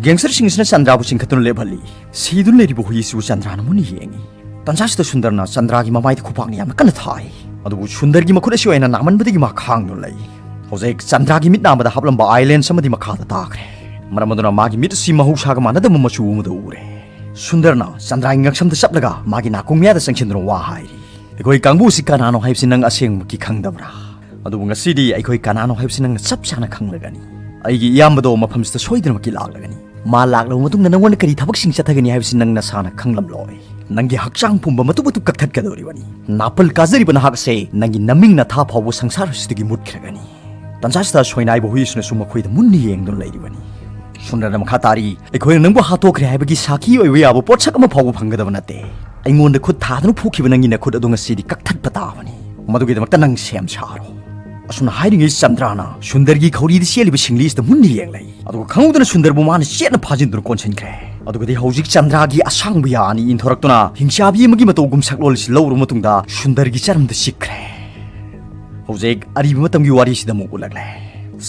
ꯒꯦꯡꯁꯇꯔꯁꯤꯡꯁꯤꯅ ꯆꯟꯗ꯭ꯔꯥꯕꯨ ꯆꯤꯡꯈꯠꯇꯨꯅ ꯂꯦꯞꯍꯜꯂꯤ꯫ ꯁꯤꯗꯨꯅ ꯂꯩꯔꯤꯕ ꯍꯨꯏ ꯑꯁꯤꯕꯨ ꯆꯟꯗ꯭ꯔꯥꯅ ꯃꯨꯟꯅ ꯌꯦꯡꯉꯤ꯫ ꯇꯟꯖꯥꯁꯤꯗ ꯁꯨꯟꯗꯔꯅ ꯆꯟꯗ꯭ꯔꯥꯒꯤ ꯃꯃꯥꯏꯗ ꯈꯨꯄꯥꯛꯅ ꯌꯥꯝꯅ ꯀꯟꯅ ꯊꯥꯏ꯫ ꯑꯗꯨꯕꯨ ꯁꯨꯟꯗꯔꯒꯤ ꯃꯈꯨꯠ ꯑꯁꯤ ꯑꯣꯏꯅ ꯅꯥꯃꯟꯕꯗꯒꯤ ꯃꯥ ꯈꯥꯡꯗꯨꯅ ꯂꯩ꯫ ꯍꯧꯖꯤꯛ ꯆꯟꯗ꯭ꯔꯥꯒꯤ ꯃꯤꯠ ꯅꯥꯝꯃꯗ ꯍꯥꯞꯂꯝꯕ ꯑꯥꯏꯂꯦꯟꯁ ꯑꯃꯗꯤ ꯃꯈꯥꯗ ꯇꯥꯈ꯭ꯔꯦ꯫ ꯃꯔꯝ ꯑꯗꯨꯅ ꯃꯥꯒꯤ ꯃꯤꯠ ꯑꯁꯤ ꯃꯍꯧꯁꯥꯒ ꯃꯥꯟꯅꯗꯕ ꯃꯆꯨ ꯑꯃꯗ ꯎꯔꯦ꯫ ꯁꯨꯟꯗꯔꯅ ꯆꯟꯗ꯭ꯔꯥꯒꯤ ꯉꯛꯁꯝꯗ ꯆꯞꯂꯒ ꯃꯥꯒꯤ ꯅꯥꯀꯣꯡ ꯃꯌꯥꯗ ꯆꯪꯁꯤꯟꯗꯨꯅ ꯋꯥ ꯍꯥꯏꯔꯤ꯫ ꯑꯩꯈꯣꯏ ꯀꯥꯡꯕꯨ ꯑꯁꯤ ꯀꯅꯥꯅꯣ ꯍꯥꯏꯕꯁꯤ ꯅꯪ ꯑꯁꯦꯡꯕꯃꯛꯀꯤ ꯈꯪꯗꯕ꯭ꯔꯥ? ꯑꯗꯨꯕꯨ ꯉꯁꯤꯗꯤ ꯑꯩꯈꯣꯏ ꯀꯅꯥꯅꯣ ꯍꯥꯏꯕꯁꯤ ꯅꯪꯅ ꯆꯞ ꯆꯥꯅ ꯈꯪꯂꯒꯅꯤ꯫ ꯑꯩꯒꯤ ꯏꯌꯥꯝꯕꯗꯣ ꯃꯐꯝꯁꯤꯗ ꯁꯣꯏꯗꯅꯃꯛꯀꯤ ꯂꯥꯛꯂꯒꯅꯤ꯫ ꯃꯥ ꯂꯥꯛꯂꯕ ꯃꯇꯨꯡꯗ ꯅꯪꯉꯣꯟꯗ ꯀꯔꯤ ꯊꯕꯛꯁꯤꯡ ꯆꯠꯊꯒꯅꯤ ꯍꯥꯏꯕꯁꯤ ꯅꯪ ꯅꯁꯥꯅ ꯈꯪꯂꯝꯂꯣꯏ꯫ ꯅꯪꯒꯤ ꯍꯛꯆꯥꯡ ꯄꯨꯝꯕ ꯃꯇꯨꯞ ꯃꯇꯨꯞ ꯀꯛꯊꯠꯀꯗꯧꯔꯤꯕꯅꯤ꯫ ꯅꯥꯄꯜ ꯀꯥꯖꯔꯤꯕ ꯅꯍꯥꯛ ꯑꯁꯦ ꯅꯪꯒꯤ ꯅꯃꯤꯡ ꯅꯊꯥ ꯐꯥꯎꯕ ꯁꯪꯁꯥꯔ ꯑꯁꯤꯗꯒꯤ ꯃꯨꯠꯈ꯭ꯔꯒꯅꯤ꯫ ꯇꯟꯖꯥꯁꯤꯗ ꯁꯣꯏꯅꯥꯏꯕ ꯍꯨꯏꯁꯤꯅꯁꯨ ꯃꯈꯣꯏꯗ ꯃꯨꯟꯅ ꯌꯦꯡꯗꯨꯅ ꯂꯩꯔꯤꯕꯅꯤ꯫ ꯁꯨꯟꯗꯔꯅ ꯃꯈꯥ ꯇꯥꯔꯤ, ꯑꯩꯈꯣꯏꯅ ꯅꯪꯕꯨ ꯍꯥꯠꯇꯣꯛꯈ꯭ꯔꯦ ꯍꯥꯏꯕꯒꯤ ꯁꯥꯈꯤ ꯑꯣꯏꯕ ꯌꯥꯕ ꯄꯣꯠꯁꯛ ꯑꯃ ꯐꯥꯎꯕ ꯐꯪꯒꯗꯕ ꯅꯠꯇꯦ꯫ ꯑꯩꯉꯣꯟꯗ ꯈꯨꯠ ꯊꯥꯗꯨꯅ ꯐꯨꯈꯤꯕ ꯅꯪꯒꯤ ꯅꯈꯨꯠ ꯑꯗꯨ ꯉꯁꯤꯗꯤ ꯀꯛꯊꯠꯄ ꯇꯥꯕꯅꯤ꯫ ꯃꯗꯨꯒꯤꯗꯃꯛꯇ ꯅꯪ ꯁꯦꯝ ꯁꯥꯔꯣ꯫ ꯑꯁꯨꯝꯅ ꯍꯥꯏꯔꯤꯉꯩ ꯆꯟꯗ꯭ꯔꯥꯅ ꯁꯨꯟꯗꯔꯒꯤ ꯈꯧꯔꯤꯗ ꯆꯦꯜꯂꯤꯕ ꯁꯤꯡꯂꯤ ꯑꯁꯤꯗ ꯃꯨꯟꯅ ꯌꯦꯡꯂꯛꯏ꯫ ꯑꯗꯨꯒ ꯈꯪꯍꯧꯗꯅ ꯁꯨꯟꯗꯔꯕꯨ ꯃꯥꯅ ꯆꯦꯠꯅ ꯐꯥꯖꯤꯟꯗꯨꯅ ꯀꯣꯟꯁꯤꯟꯈ꯭ꯔꯦ꯫ ꯑꯗꯨꯒꯗꯤ ꯍꯧꯖꯤꯛ ꯆꯟꯗ꯭ꯔꯥꯒꯤ ꯑꯁꯥꯡꯕ ꯌꯥ ꯑꯅꯤ ꯏꯟꯊꯣꯔꯛꯇꯨꯅ ꯍꯤꯡꯆꯥꯕꯤ ꯑꯃꯒꯤ ꯃꯇꯧꯒꯨꯝ ꯁꯛꯂꯣꯟ ꯑꯁꯤ ꯂꯧꯔꯕ ꯃꯇꯨꯡꯗ ꯁꯨꯟꯗꯔꯒꯤ ꯆꯔꯝꯗ ꯆꯤꯛꯈ꯭ꯔꯦ꯫ ꯍꯧꯖꯤꯛ ꯑꯔꯤꯕ ꯃꯇꯝꯒꯤ ꯋꯥꯔꯤꯁꯤꯗ ꯑꯃꯨꯛ ꯎꯠꯂꯛꯂꯦ꯫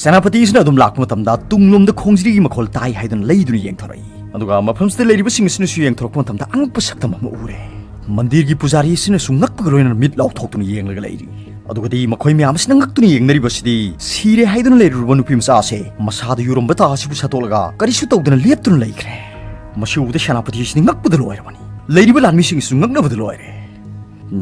ꯁꯦꯅꯥꯄꯇꯤꯁꯤꯅ ꯑꯗꯨꯝ ꯂꯥꯛꯄ ꯃꯇꯝꯗ ꯇꯨꯡꯂꯣꯝꯗ ꯈꯣꯡꯖ꯭ꯔꯤꯒꯤ ꯃꯈꯣꯜ ꯇꯥꯏ ꯍꯥꯏꯗꯨꯅ ꯂꯩꯗꯨꯅ ꯌꯦꯡꯊꯣꯔꯛꯏ꯫ ꯑꯗꯨꯒ ꯃꯐꯝꯁꯤꯗ ꯂꯩꯔꯤꯕꯁꯤꯡ ꯑꯁꯤꯅꯁꯨ ꯌꯦꯡꯊꯣꯔꯛꯄ ꯃꯇꯝꯗ ꯑꯉꯛꯄ ꯁꯛꯇꯝ ꯑꯃ ꯎꯔꯦ꯫ ꯃꯟꯗꯤꯔꯒꯤ ꯄꯨꯖꯥꯔꯤ ꯑꯁꯤꯅꯁꯨ ꯉꯛꯄꯒ ꯂꯣꯏꯅꯅ ꯃꯤꯠ ꯂꯥꯎꯊꯣꯛꯇꯨꯅ ꯌꯦꯡꯂꯒ ꯂꯩꯔꯤ꯫ ꯑꯗꯨꯒꯗꯤ ꯃꯈꯣꯏ ꯃꯌꯥꯝ ꯑꯁꯤꯅ ꯉꯛꯇꯨꯅ ꯌꯦꯡꯅꯔꯤꯕꯁꯤꯗꯤ ꯁꯤꯔꯦ ꯍꯥꯏꯗꯨꯅ ꯂꯩꯔꯨꯔꯕ ꯅꯨꯄꯤ ꯃꯆꯥ ꯑꯁꯦ ꯃꯁꯥꯗ ꯌꯨꯔꯝꯕ ꯇꯥ ꯑꯁꯤꯕꯨ ꯁꯠꯇꯣꯛꯂꯒ ꯀꯔꯤꯁꯨ ꯇꯧꯗꯅ ꯂꯦꯞꯇꯨꯅ ꯂꯩꯈ꯭ꯔꯦ꯫ ꯃꯁꯤ ꯎꯕꯗ ꯁꯦꯅꯥꯄꯇꯤ ꯑꯁꯤꯗꯤ ꯉꯛꯄꯗ ꯂꯣꯏꯔꯕꯅꯤ꯫ ꯂꯩꯔꯤꯕ ꯂꯥꯟꯃꯤꯁꯤꯡ ꯑꯁꯤꯁꯨ ꯉꯛꯅꯕꯗ ꯂꯣꯏꯔꯦ꯫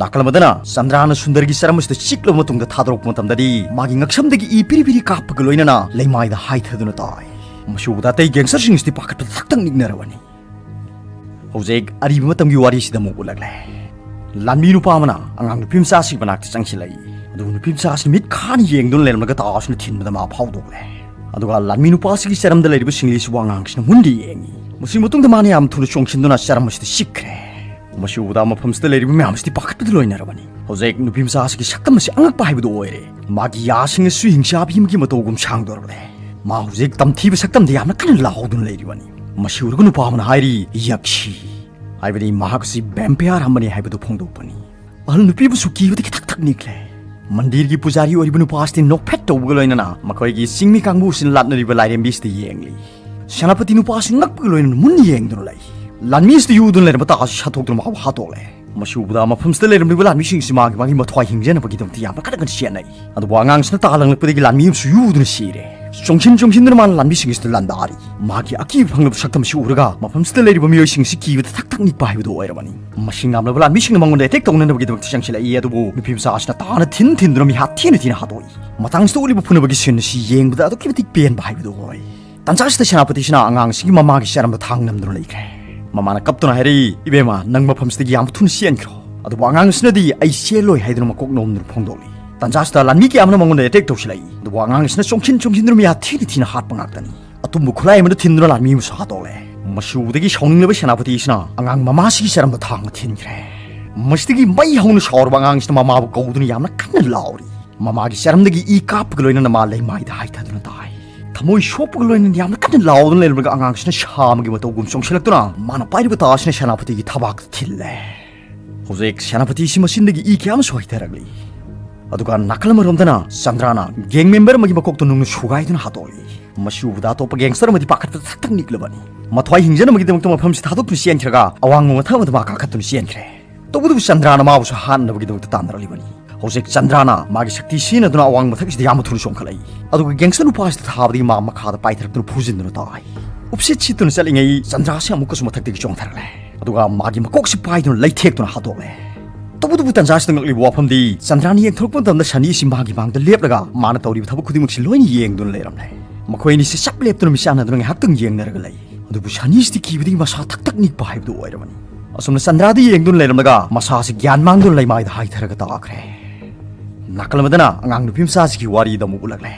ꯅꯥꯀꯜ ꯑꯃꯗꯅ ꯆꯟꯗ꯭ꯔꯥꯅ ꯁꯨꯟꯗꯔꯒꯤ ꯆꯔꯝ ꯑꯁꯤꯗ ꯆꯤꯛꯂꯕ ꯃꯇꯨꯡꯗ ꯊꯥꯗꯣꯔꯛꯄ ꯃꯇꯝꯗꯗꯤ ꯃꯥꯒꯤ ꯉꯛꯁꯝꯗꯒꯤ ꯏ ꯄꯤꯔꯤ ꯄꯤꯔꯤ ꯀꯥꯞꯄꯒ ꯂꯣꯏꯅꯅ ꯂꯩꯃꯥꯏꯗ ꯍꯥꯏꯊꯗꯨꯅ ꯇꯥꯏ꯫ ꯃꯁꯤ ꯎꯕꯗ ꯑꯇꯩ ꯒꯦꯡꯁꯇꯔꯁꯤꯡ ꯑꯁꯤꯗꯤ ꯄꯥꯈꯠꯄꯗ ꯊꯛ ꯊꯛ ꯅꯤꯛꯅꯔꯕꯅꯤ꯫ ꯍꯧꯖꯤꯛ ꯑꯔꯤꯕ ꯃꯇꯝꯒꯤ ꯋꯥꯔꯤꯁꯤꯗ ꯑꯃꯨꯛ ꯎꯠꯂꯛꯂꯦ꯫ ꯂꯥꯟꯃꯤ ꯅꯨꯄꯥ ꯑꯃꯅ ꯑꯉꯥꯡ ꯅꯨꯄꯤ ꯃꯆꯥꯁꯤꯒꯤ ꯃꯅꯥꯛꯇ ꯆꯪꯁꯤꯜꯂꯛꯏ꯫ ꯑꯗꯨꯕꯨ ꯅꯨꯄꯤ ꯃꯆꯥꯁꯤꯅ ꯃꯤꯠ ꯈꯥꯅ ꯌꯦꯡꯗꯨꯅ ꯂꯩꯔꯝꯂꯒ ꯇꯥ ꯑꯁꯤꯅ ꯊꯤꯟꯕꯗ ꯃꯥ ꯐꯥꯎꯗꯣꯛꯂꯦ꯫ ꯑꯗꯨꯒ ꯂꯥꯟꯃꯤ ꯅꯨꯄꯥꯁꯤꯒꯤ ꯆꯔꯝꯗ ꯂꯩꯔꯤꯕ ꯁꯤꯡꯂꯤꯁꯤꯕꯨ ꯑꯉꯥꯡꯁꯤꯅ ꯃꯨꯟꯗ ꯌꯦꯡꯉꯤ꯫ ꯃꯁꯤꯒꯤ ꯃꯇꯨꯡꯗ ꯃꯥꯅ ꯌꯥꯝ ꯊꯨꯅ ꯆꯣꯡꯁꯤꯟꯗꯨꯅ ꯆꯔꯝ ꯑꯁꯤꯗ ꯆꯤꯛꯈ꯭ꯔꯦ꯫ ꯃꯁꯤ ꯎꯕꯗ ꯃꯐꯝꯁꯤꯗ ꯂꯩꯔꯤꯕ ꯃꯌꯥꯝꯁꯤꯗꯤ ꯄꯥꯈꯠꯄꯗ ꯂꯣꯏꯅꯔꯕꯅꯤ꯫ ꯍꯧꯖꯤꯛ ꯅꯨꯄꯤ ꯃꯆꯥꯁꯤꯒꯤ ꯁꯛꯇꯝ ꯑꯁꯤ ꯑꯉꯛꯄ ꯍꯥꯏꯕꯗꯨ ꯑꯣꯏꯔꯦ꯫ ꯃꯥꯒꯤ ꯌꯥꯁꯤꯡ ꯑꯁꯤꯁꯨ ꯍꯤꯡꯆꯥꯕꯤ ꯑꯃꯒꯤ ꯃꯇꯧꯒꯨꯝ ꯁꯥꯡꯗꯣꯔꯕꯅꯦ꯫ ꯃꯥ ꯍꯧꯖꯤꯛ ꯇꯝꯊꯤꯕ ꯁꯛꯇꯝꯗ ꯌꯥꯝꯅ ꯀꯟꯅ ꯂꯥꯎꯗꯨꯅ ꯂꯩꯔꯤꯕꯅꯤ꯫ ꯃꯁꯤ ꯎꯔꯒ ꯅꯨꯄꯥ ꯑꯃꯅ ꯍꯥꯏꯔꯤ, "ꯌꯛꯁꯤ", ꯍꯥꯏꯕꯗꯤ ꯃꯍꯥꯛ ꯑꯁꯤ ꯚꯦꯝꯄꯤꯌꯥꯔ ꯑꯃꯅꯤ ꯍꯥꯏꯕꯗꯨ ꯐꯣꯡꯗꯣꯛꯄꯅꯤ꯫ ꯑꯍꯜ ꯅꯨꯄꯤꯕꯨꯁꯨ ꯀꯤꯕꯗꯒꯤ ꯊꯛ ꯊꯛ ꯅꯤꯛꯂꯦ꯫ ꯃꯟꯗꯤꯔꯒꯤ ꯄꯨꯖꯥꯔꯤ ꯑꯣꯏꯔꯤꯕ ꯅꯨꯄꯥ ꯑꯁꯤꯗꯤ ꯅꯣꯛꯐꯦꯠ ꯇꯧꯕꯒ ꯂꯣꯏꯅꯅ ꯃꯈꯣꯏꯒꯤ ꯆꯤꯡꯃꯤ ꯀꯥꯡꯕꯨꯁꯤꯅ ꯂꯥꯠꯅꯔꯤꯕ ꯂꯥꯏꯔꯦꯝꯕꯤꯁꯤꯗ ꯌꯦꯡꯂꯤ꯫ ꯁꯦꯅꯥꯄꯇꯤ ꯅꯨꯄꯥ ꯑꯁꯤ ꯉꯛꯄꯒ ꯂꯣꯏꯅꯅ ꯃꯨꯟꯅ ꯌꯦꯡꯗꯨꯅ ꯂꯩ꯫ ꯂꯥꯟꯃꯤ ꯑꯁꯤꯗ ꯌꯨꯗꯨꯅ ꯂꯩꯔꯝꯕ ꯇꯥ ꯑꯁꯤ ꯁꯠꯇꯣꯛꯇꯨꯅ ꯃꯥꯕꯨ ꯍꯥꯠꯇꯣꯛꯂꯦ꯫ ꯃꯁꯤ ꯎꯕꯗ ꯃꯐꯝꯁꯤꯗ ꯂꯩꯔꯝꯂꯤꯕ ꯂꯥꯟꯃꯤꯁꯤꯡꯁꯤ ꯃꯥꯒꯤ ꯃꯥꯒꯤ ꯃꯊ꯭ꯋꯥꯏ ꯍꯤꯡꯖꯅꯕꯒꯤꯗꯃꯛꯇ ꯌꯥꯝꯅ ꯀꯟꯅ ꯀꯟꯅ ꯆꯦꯟꯅꯩ꯫ ꯑꯗꯨꯕꯨ ꯑꯉꯥꯡꯁꯤꯅ ꯇꯥ ꯂꯪꯂꯛꯄꯗꯒꯤ ꯂꯥꯟꯃꯤ ꯑꯃꯁꯨ ꯌꯨꯗꯨꯅ ꯁꯤꯔꯦ꯫ ꯆꯣꯡꯁꯤꯟ ꯆꯣꯡꯁꯤꯟꯗꯨꯅ ꯃꯥꯅ ꯂꯥꯟꯃꯤꯁꯤꯡ ꯑꯁꯤꯗ ꯂꯥꯟꯗꯥꯔꯤ꯫ ꯃꯥꯒꯤ ꯑꯀꯤꯕ ꯐꯪꯂꯕ ꯁꯛꯇꯝ ꯑꯁꯤ ꯎꯔꯒ ꯃꯐꯝꯁꯤꯗ ꯂꯩꯔꯤꯕ ꯃꯤꯑꯣꯏꯁꯤꯡ ꯑꯁꯤ ꯀꯤꯕꯗ ꯊꯛ ꯊꯛ ꯅꯤꯛꯄ ꯍꯥꯏꯕꯗꯨ ꯑꯣꯏꯔꯕꯅꯤ꯫ ꯃꯁꯤꯡ ꯌꯥꯝꯂꯕ ꯂꯥꯟꯃꯤꯁꯤꯡꯅ ꯃꯉꯣꯟꯗ ꯑꯦꯇꯦꯛ ꯇꯧꯅꯅꯕꯒꯤꯗꯃꯛꯇ ꯆꯪꯁꯤꯜꯂꯛꯏ, ꯑꯗꯨꯕꯨ ꯅꯨꯄꯤ ꯃꯆꯥ ꯑꯁꯤꯅ ꯇꯥꯅ ꯊꯤꯟ ꯊꯤꯟꯗꯨꯅ ꯃꯤꯍꯥꯠ ꯊꯤꯅ ꯊꯤꯅ ꯍꯥꯠꯇꯣꯛꯏ꯫ ꯃꯇꯥꯡꯁꯤꯗ ꯎꯠꯂꯤꯕ ꯐꯨꯅꯕꯒꯤ ꯁꯤꯟ ꯑꯁꯤ ꯌꯦꯡꯕꯗ ꯑꯗꯨꯛꯀꯤ ꯃꯇꯤꯛ ꯄꯦꯟꯕ ꯍꯥꯏꯕꯗꯨ ꯑꯣꯏ꯫ ꯇꯥꯟꯖꯥꯁꯤꯗ ꯁꯦꯅꯥꯄꯇꯤꯁꯤꯅ ꯑꯉꯥꯡꯁꯤꯒꯤ ꯃꯃꯥꯒꯤ ꯆꯔꯝꯗ ꯊꯥꯡ ꯅꯝꯗꯨꯅ ꯂꯩꯈ꯭ꯔꯦ꯫ ꯃꯃꯥꯅ ꯀꯞꯇꯨꯅ ꯍꯥꯏꯔꯛꯏ, "ꯏꯕꯦꯝꯃ, ꯅꯪ ꯃꯐꯝꯁꯤꯗꯒꯤ ꯌꯥꯝ ꯊꯨꯅ ꯆꯦꯟꯈ꯭ꯔꯣ"꯫ ꯑꯗꯨꯕꯨ ꯑꯉꯥꯡꯁꯤꯅꯗꯤ "ꯑꯩ ꯆꯦꯜꯂꯣꯏ" ꯍꯥꯏꯗꯨꯅ ꯃꯀꯣꯛ ꯅꯣꯝꯗꯨꯅ ꯐꯣꯡꯗꯣꯛꯂꯤ꯫ ꯇꯥꯟꯖꯥꯁꯤꯗ ꯂꯥꯟꯃꯤ ꯀꯌꯥ ꯑꯃꯅ ꯃꯉꯣꯟꯗ ꯑꯦꯇꯦꯛ ꯇꯧꯁꯤꯜꯂꯛꯏ꯫ ꯑꯗꯨꯕꯨ ꯑꯉꯥꯡꯁꯤꯅ ꯆꯣꯡꯁꯤꯟ ꯆꯣꯡꯁꯤꯟꯗꯨꯅ ꯃꯤꯍꯥꯠ ꯊꯤꯅ ꯊꯤꯅ ꯍꯥꯠꯄ ꯉꯥꯛꯇꯅꯤ꯫ ꯑꯇꯨꯝꯕ ꯈꯨꯠꯂꯥꯏ ꯑꯃꯅ ꯊꯤꯟꯗꯨꯅ ꯂꯥꯟꯃꯤ ꯑꯃꯁꯨ ꯍꯥꯠꯇꯣꯛꯂꯦ꯫ ꯃꯁꯤ ꯎꯕꯗꯒꯤ ꯁꯥꯎꯅꯤꯡꯂꯕ ꯁꯦꯅꯥꯄꯇꯤꯁꯤꯅ ꯑꯉꯥꯡ ꯃꯃꯥꯁꯤꯒꯤ ꯆꯔꯝꯗ ꯊꯥꯡꯅ ꯊꯤꯟꯈ꯭ꯔꯦ꯫ ꯃꯁꯤꯗꯒꯤ ꯃꯩ ꯍꯧꯅ ꯁꯥꯎꯔꯕ ꯑꯉꯥꯡꯁꯤꯅ ꯃꯃꯥꯕꯨ ꯀꯧꯗꯨꯅ ꯌꯥꯝꯅ ꯀꯟꯅ ꯂꯥꯎꯔꯤ꯫ ꯃꯃꯥꯒꯤ ꯆꯔꯝꯗꯒꯤ ꯏ ꯀꯥꯞꯄꯒ ꯂꯣꯏꯅꯅ ꯃꯥ ꯂꯩꯃꯥꯏꯗ ꯍꯥꯏꯊꯗꯨꯅ ꯇꯥꯏ꯫ ꯊꯃꯣꯏ ꯁꯣꯛꯄꯒ ꯂꯣꯏꯅꯅ ꯌꯥꯝꯅ ꯀꯟꯅ ꯂꯥꯎꯗꯨꯅ ꯂꯩꯔꯝꯂꯒ ꯑꯉꯥꯡꯁꯤꯅ ꯁꯥ ꯑꯃꯒꯤ ꯃꯇꯧꯒꯨꯝ ꯆꯣꯡꯁꯤꯜꯂꯛꯇꯨꯅ ꯃꯥꯅ ꯄꯥꯏꯔꯤꯕ ꯇꯥ ꯑꯁꯤꯅ ꯁꯦꯅꯥꯄꯇꯤꯒꯤ ꯊꯕꯥꯛꯇ ꯊꯤꯜꯂꯦ꯫ ꯍꯧꯖꯤꯛ ꯁꯦꯅꯥꯄꯇꯤꯁꯤ ꯃꯆꯤꯟꯗꯒꯤ ꯏ ꯀꯌꯥ ꯑꯃꯁꯨ ꯍꯩꯊꯔꯛꯂꯤ꯫ ꯑꯗꯨꯒ ꯅꯥꯀꯜ ꯑꯃꯔꯣꯝꯗꯅ ꯆꯟꯗ꯭ꯔꯥꯅ ꯒꯦꯡ ꯃꯦꯝꯕꯔ ꯑꯃꯒꯤ ꯃꯀꯣꯛꯇ ꯅꯨꯡꯅ ꯁꯨꯒꯥꯏꯗꯨꯅ ꯍꯥꯠꯇꯣꯛꯏ꯫ ꯃꯁꯤ ꯎꯕꯗ ꯑꯇꯣꯞꯄ ꯒꯦꯡꯁꯇꯔ ꯑꯃꯗꯤ ꯄꯥꯈꯠꯄꯗ ꯊꯛ ꯊꯛ ꯅꯤꯛꯂꯕꯅꯤ꯫ ꯃꯊ꯭ꯋꯥꯏ ꯍꯤꯡꯖꯅꯕꯒꯤꯗꯃꯛꯇ ꯃꯐꯝꯁꯤ ꯊꯥꯗꯣꯛꯇꯨꯅ ꯆꯦꯟꯈ꯭ꯔꯒ ꯑꯋꯥꯡꯕ ꯃꯊꯛ ꯑꯃꯗ ꯃꯥ ꯀꯥꯈꯠꯇꯨꯅ ꯆꯦꯟꯈ꯭ꯔꯦ꯫ ꯇꯧꯕꯇꯕꯨ ꯆꯟꯗ꯭ꯔꯥꯅ ꯃꯥꯕꯨꯁꯨ ꯍꯥꯠꯅꯕꯒꯤꯗꯃꯛꯇ ꯇꯥꯟꯅꯔꯛꯂꯤꯕꯅꯤ꯫ ꯍꯧꯖꯤꯛ ꯆꯟꯗ꯭ꯔꯥꯅ ꯃꯥꯒꯤ ꯁꯛꯇꯤ ꯁꯤꯖꯤꯟꯅꯗꯨꯅ ꯑꯋꯥꯡꯕ ꯃꯊꯛꯁꯤꯗ ꯌꯥꯝꯅ ꯊꯨꯅ ꯆꯣꯡꯈꯠꯂꯛꯏ꯫ ꯑꯗꯨꯒ ꯒꯦꯡꯁꯇꯔ ꯅꯨꯄꯥꯁꯤꯗ ꯊꯥꯕꯗꯒꯤ ꯃꯥ ꯃꯈꯥꯗ ꯄꯥꯏꯊꯔꯛꯇꯨꯅ ꯐꯨꯖꯤꯟꯗꯨꯅ ꯇꯥꯏ꯫ ꯎꯞꯁꯤꯠ ꯁꯤꯠꯇꯨꯅ ꯆꯠꯂꯤꯉꯩ ꯆꯟꯗ꯭ꯔꯥꯁꯤ ꯑꯃꯨꯛꯀꯁꯨ ꯃꯊꯛꯇꯒꯤ ꯆꯣꯡꯊꯔꯛꯂꯦ꯫ ꯑꯗꯨꯒ ꯃꯥꯒꯤ ꯃꯀꯣꯛꯁꯤ ꯄꯥꯏꯗꯨꯅ ꯂꯩꯊꯦꯛꯇꯨꯅ ꯍꯥꯠꯇꯣꯛꯂꯦ꯫ ꯇꯧꯕꯇꯕꯨ ꯇꯟꯖꯥꯁꯤꯗ ꯉꯛꯂꯤꯕ ꯋꯥꯐꯝꯗꯤ, ꯆꯟꯗ꯭ꯔꯥꯅ ꯌꯦꯡꯊꯣꯔꯛꯄ ꯃꯇꯝꯗ ꯁꯅꯤ ꯑꯁꯤ ꯃꯥꯒꯤ ꯃꯥꯡꯗ ꯂꯦꯞꯂꯒ ꯃꯥꯅ ꯇꯧꯔꯤꯕ ꯊꯕꯛ ꯈꯨꯗꯤꯡꯃꯛꯁꯤ ꯂꯣꯏꯅ ꯌꯦꯡꯗꯨꯅ ꯂꯩꯔꯝꯂꯦ꯫ ꯃꯈꯣꯏ ꯑꯅꯤꯁꯤ ꯆꯞ ꯂꯦꯞꯇꯨꯅ ꯃꯤꯆꯥꯟꯅꯗꯨꯅ ꯉꯥꯏꯍꯥꯛꯇꯪ ꯌꯦꯡꯅꯔꯒ ꯂꯩ꯫ ꯑꯗꯨꯕꯨ ꯁꯅꯤꯁꯤꯗꯤ ꯀꯤꯕꯗꯒꯤ ꯃꯁꯥ ꯊꯛ ꯊꯛ ꯅꯤꯛꯄ ꯍꯥꯏꯕꯗꯨ ꯑꯣꯏꯔꯕꯅꯤ꯫ ꯑꯁꯨꯝꯅ ꯆꯟꯗ꯭ꯔꯥꯗ ꯌꯦꯡꯗꯨꯅ ꯂꯩꯔꯝꯂꯒ ꯃꯁꯥꯁꯤ ꯒ꯭ꯌꯥꯟ ꯃꯥꯡꯗꯨꯅ ꯂꯩꯃꯥꯏꯗ ꯍꯥꯏꯊꯔꯒ ꯇꯥꯈ꯭ꯔꯦ꯫ ꯅꯥꯀꯜ ꯑꯃꯗꯅ ꯑꯉꯥꯡ ꯅꯨꯄꯤ ꯃꯆꯥꯁꯤꯒꯤ ꯋꯥꯔꯤꯗ ꯑꯃꯨꯛ ꯎꯠꯂꯛꯂꯦ꯫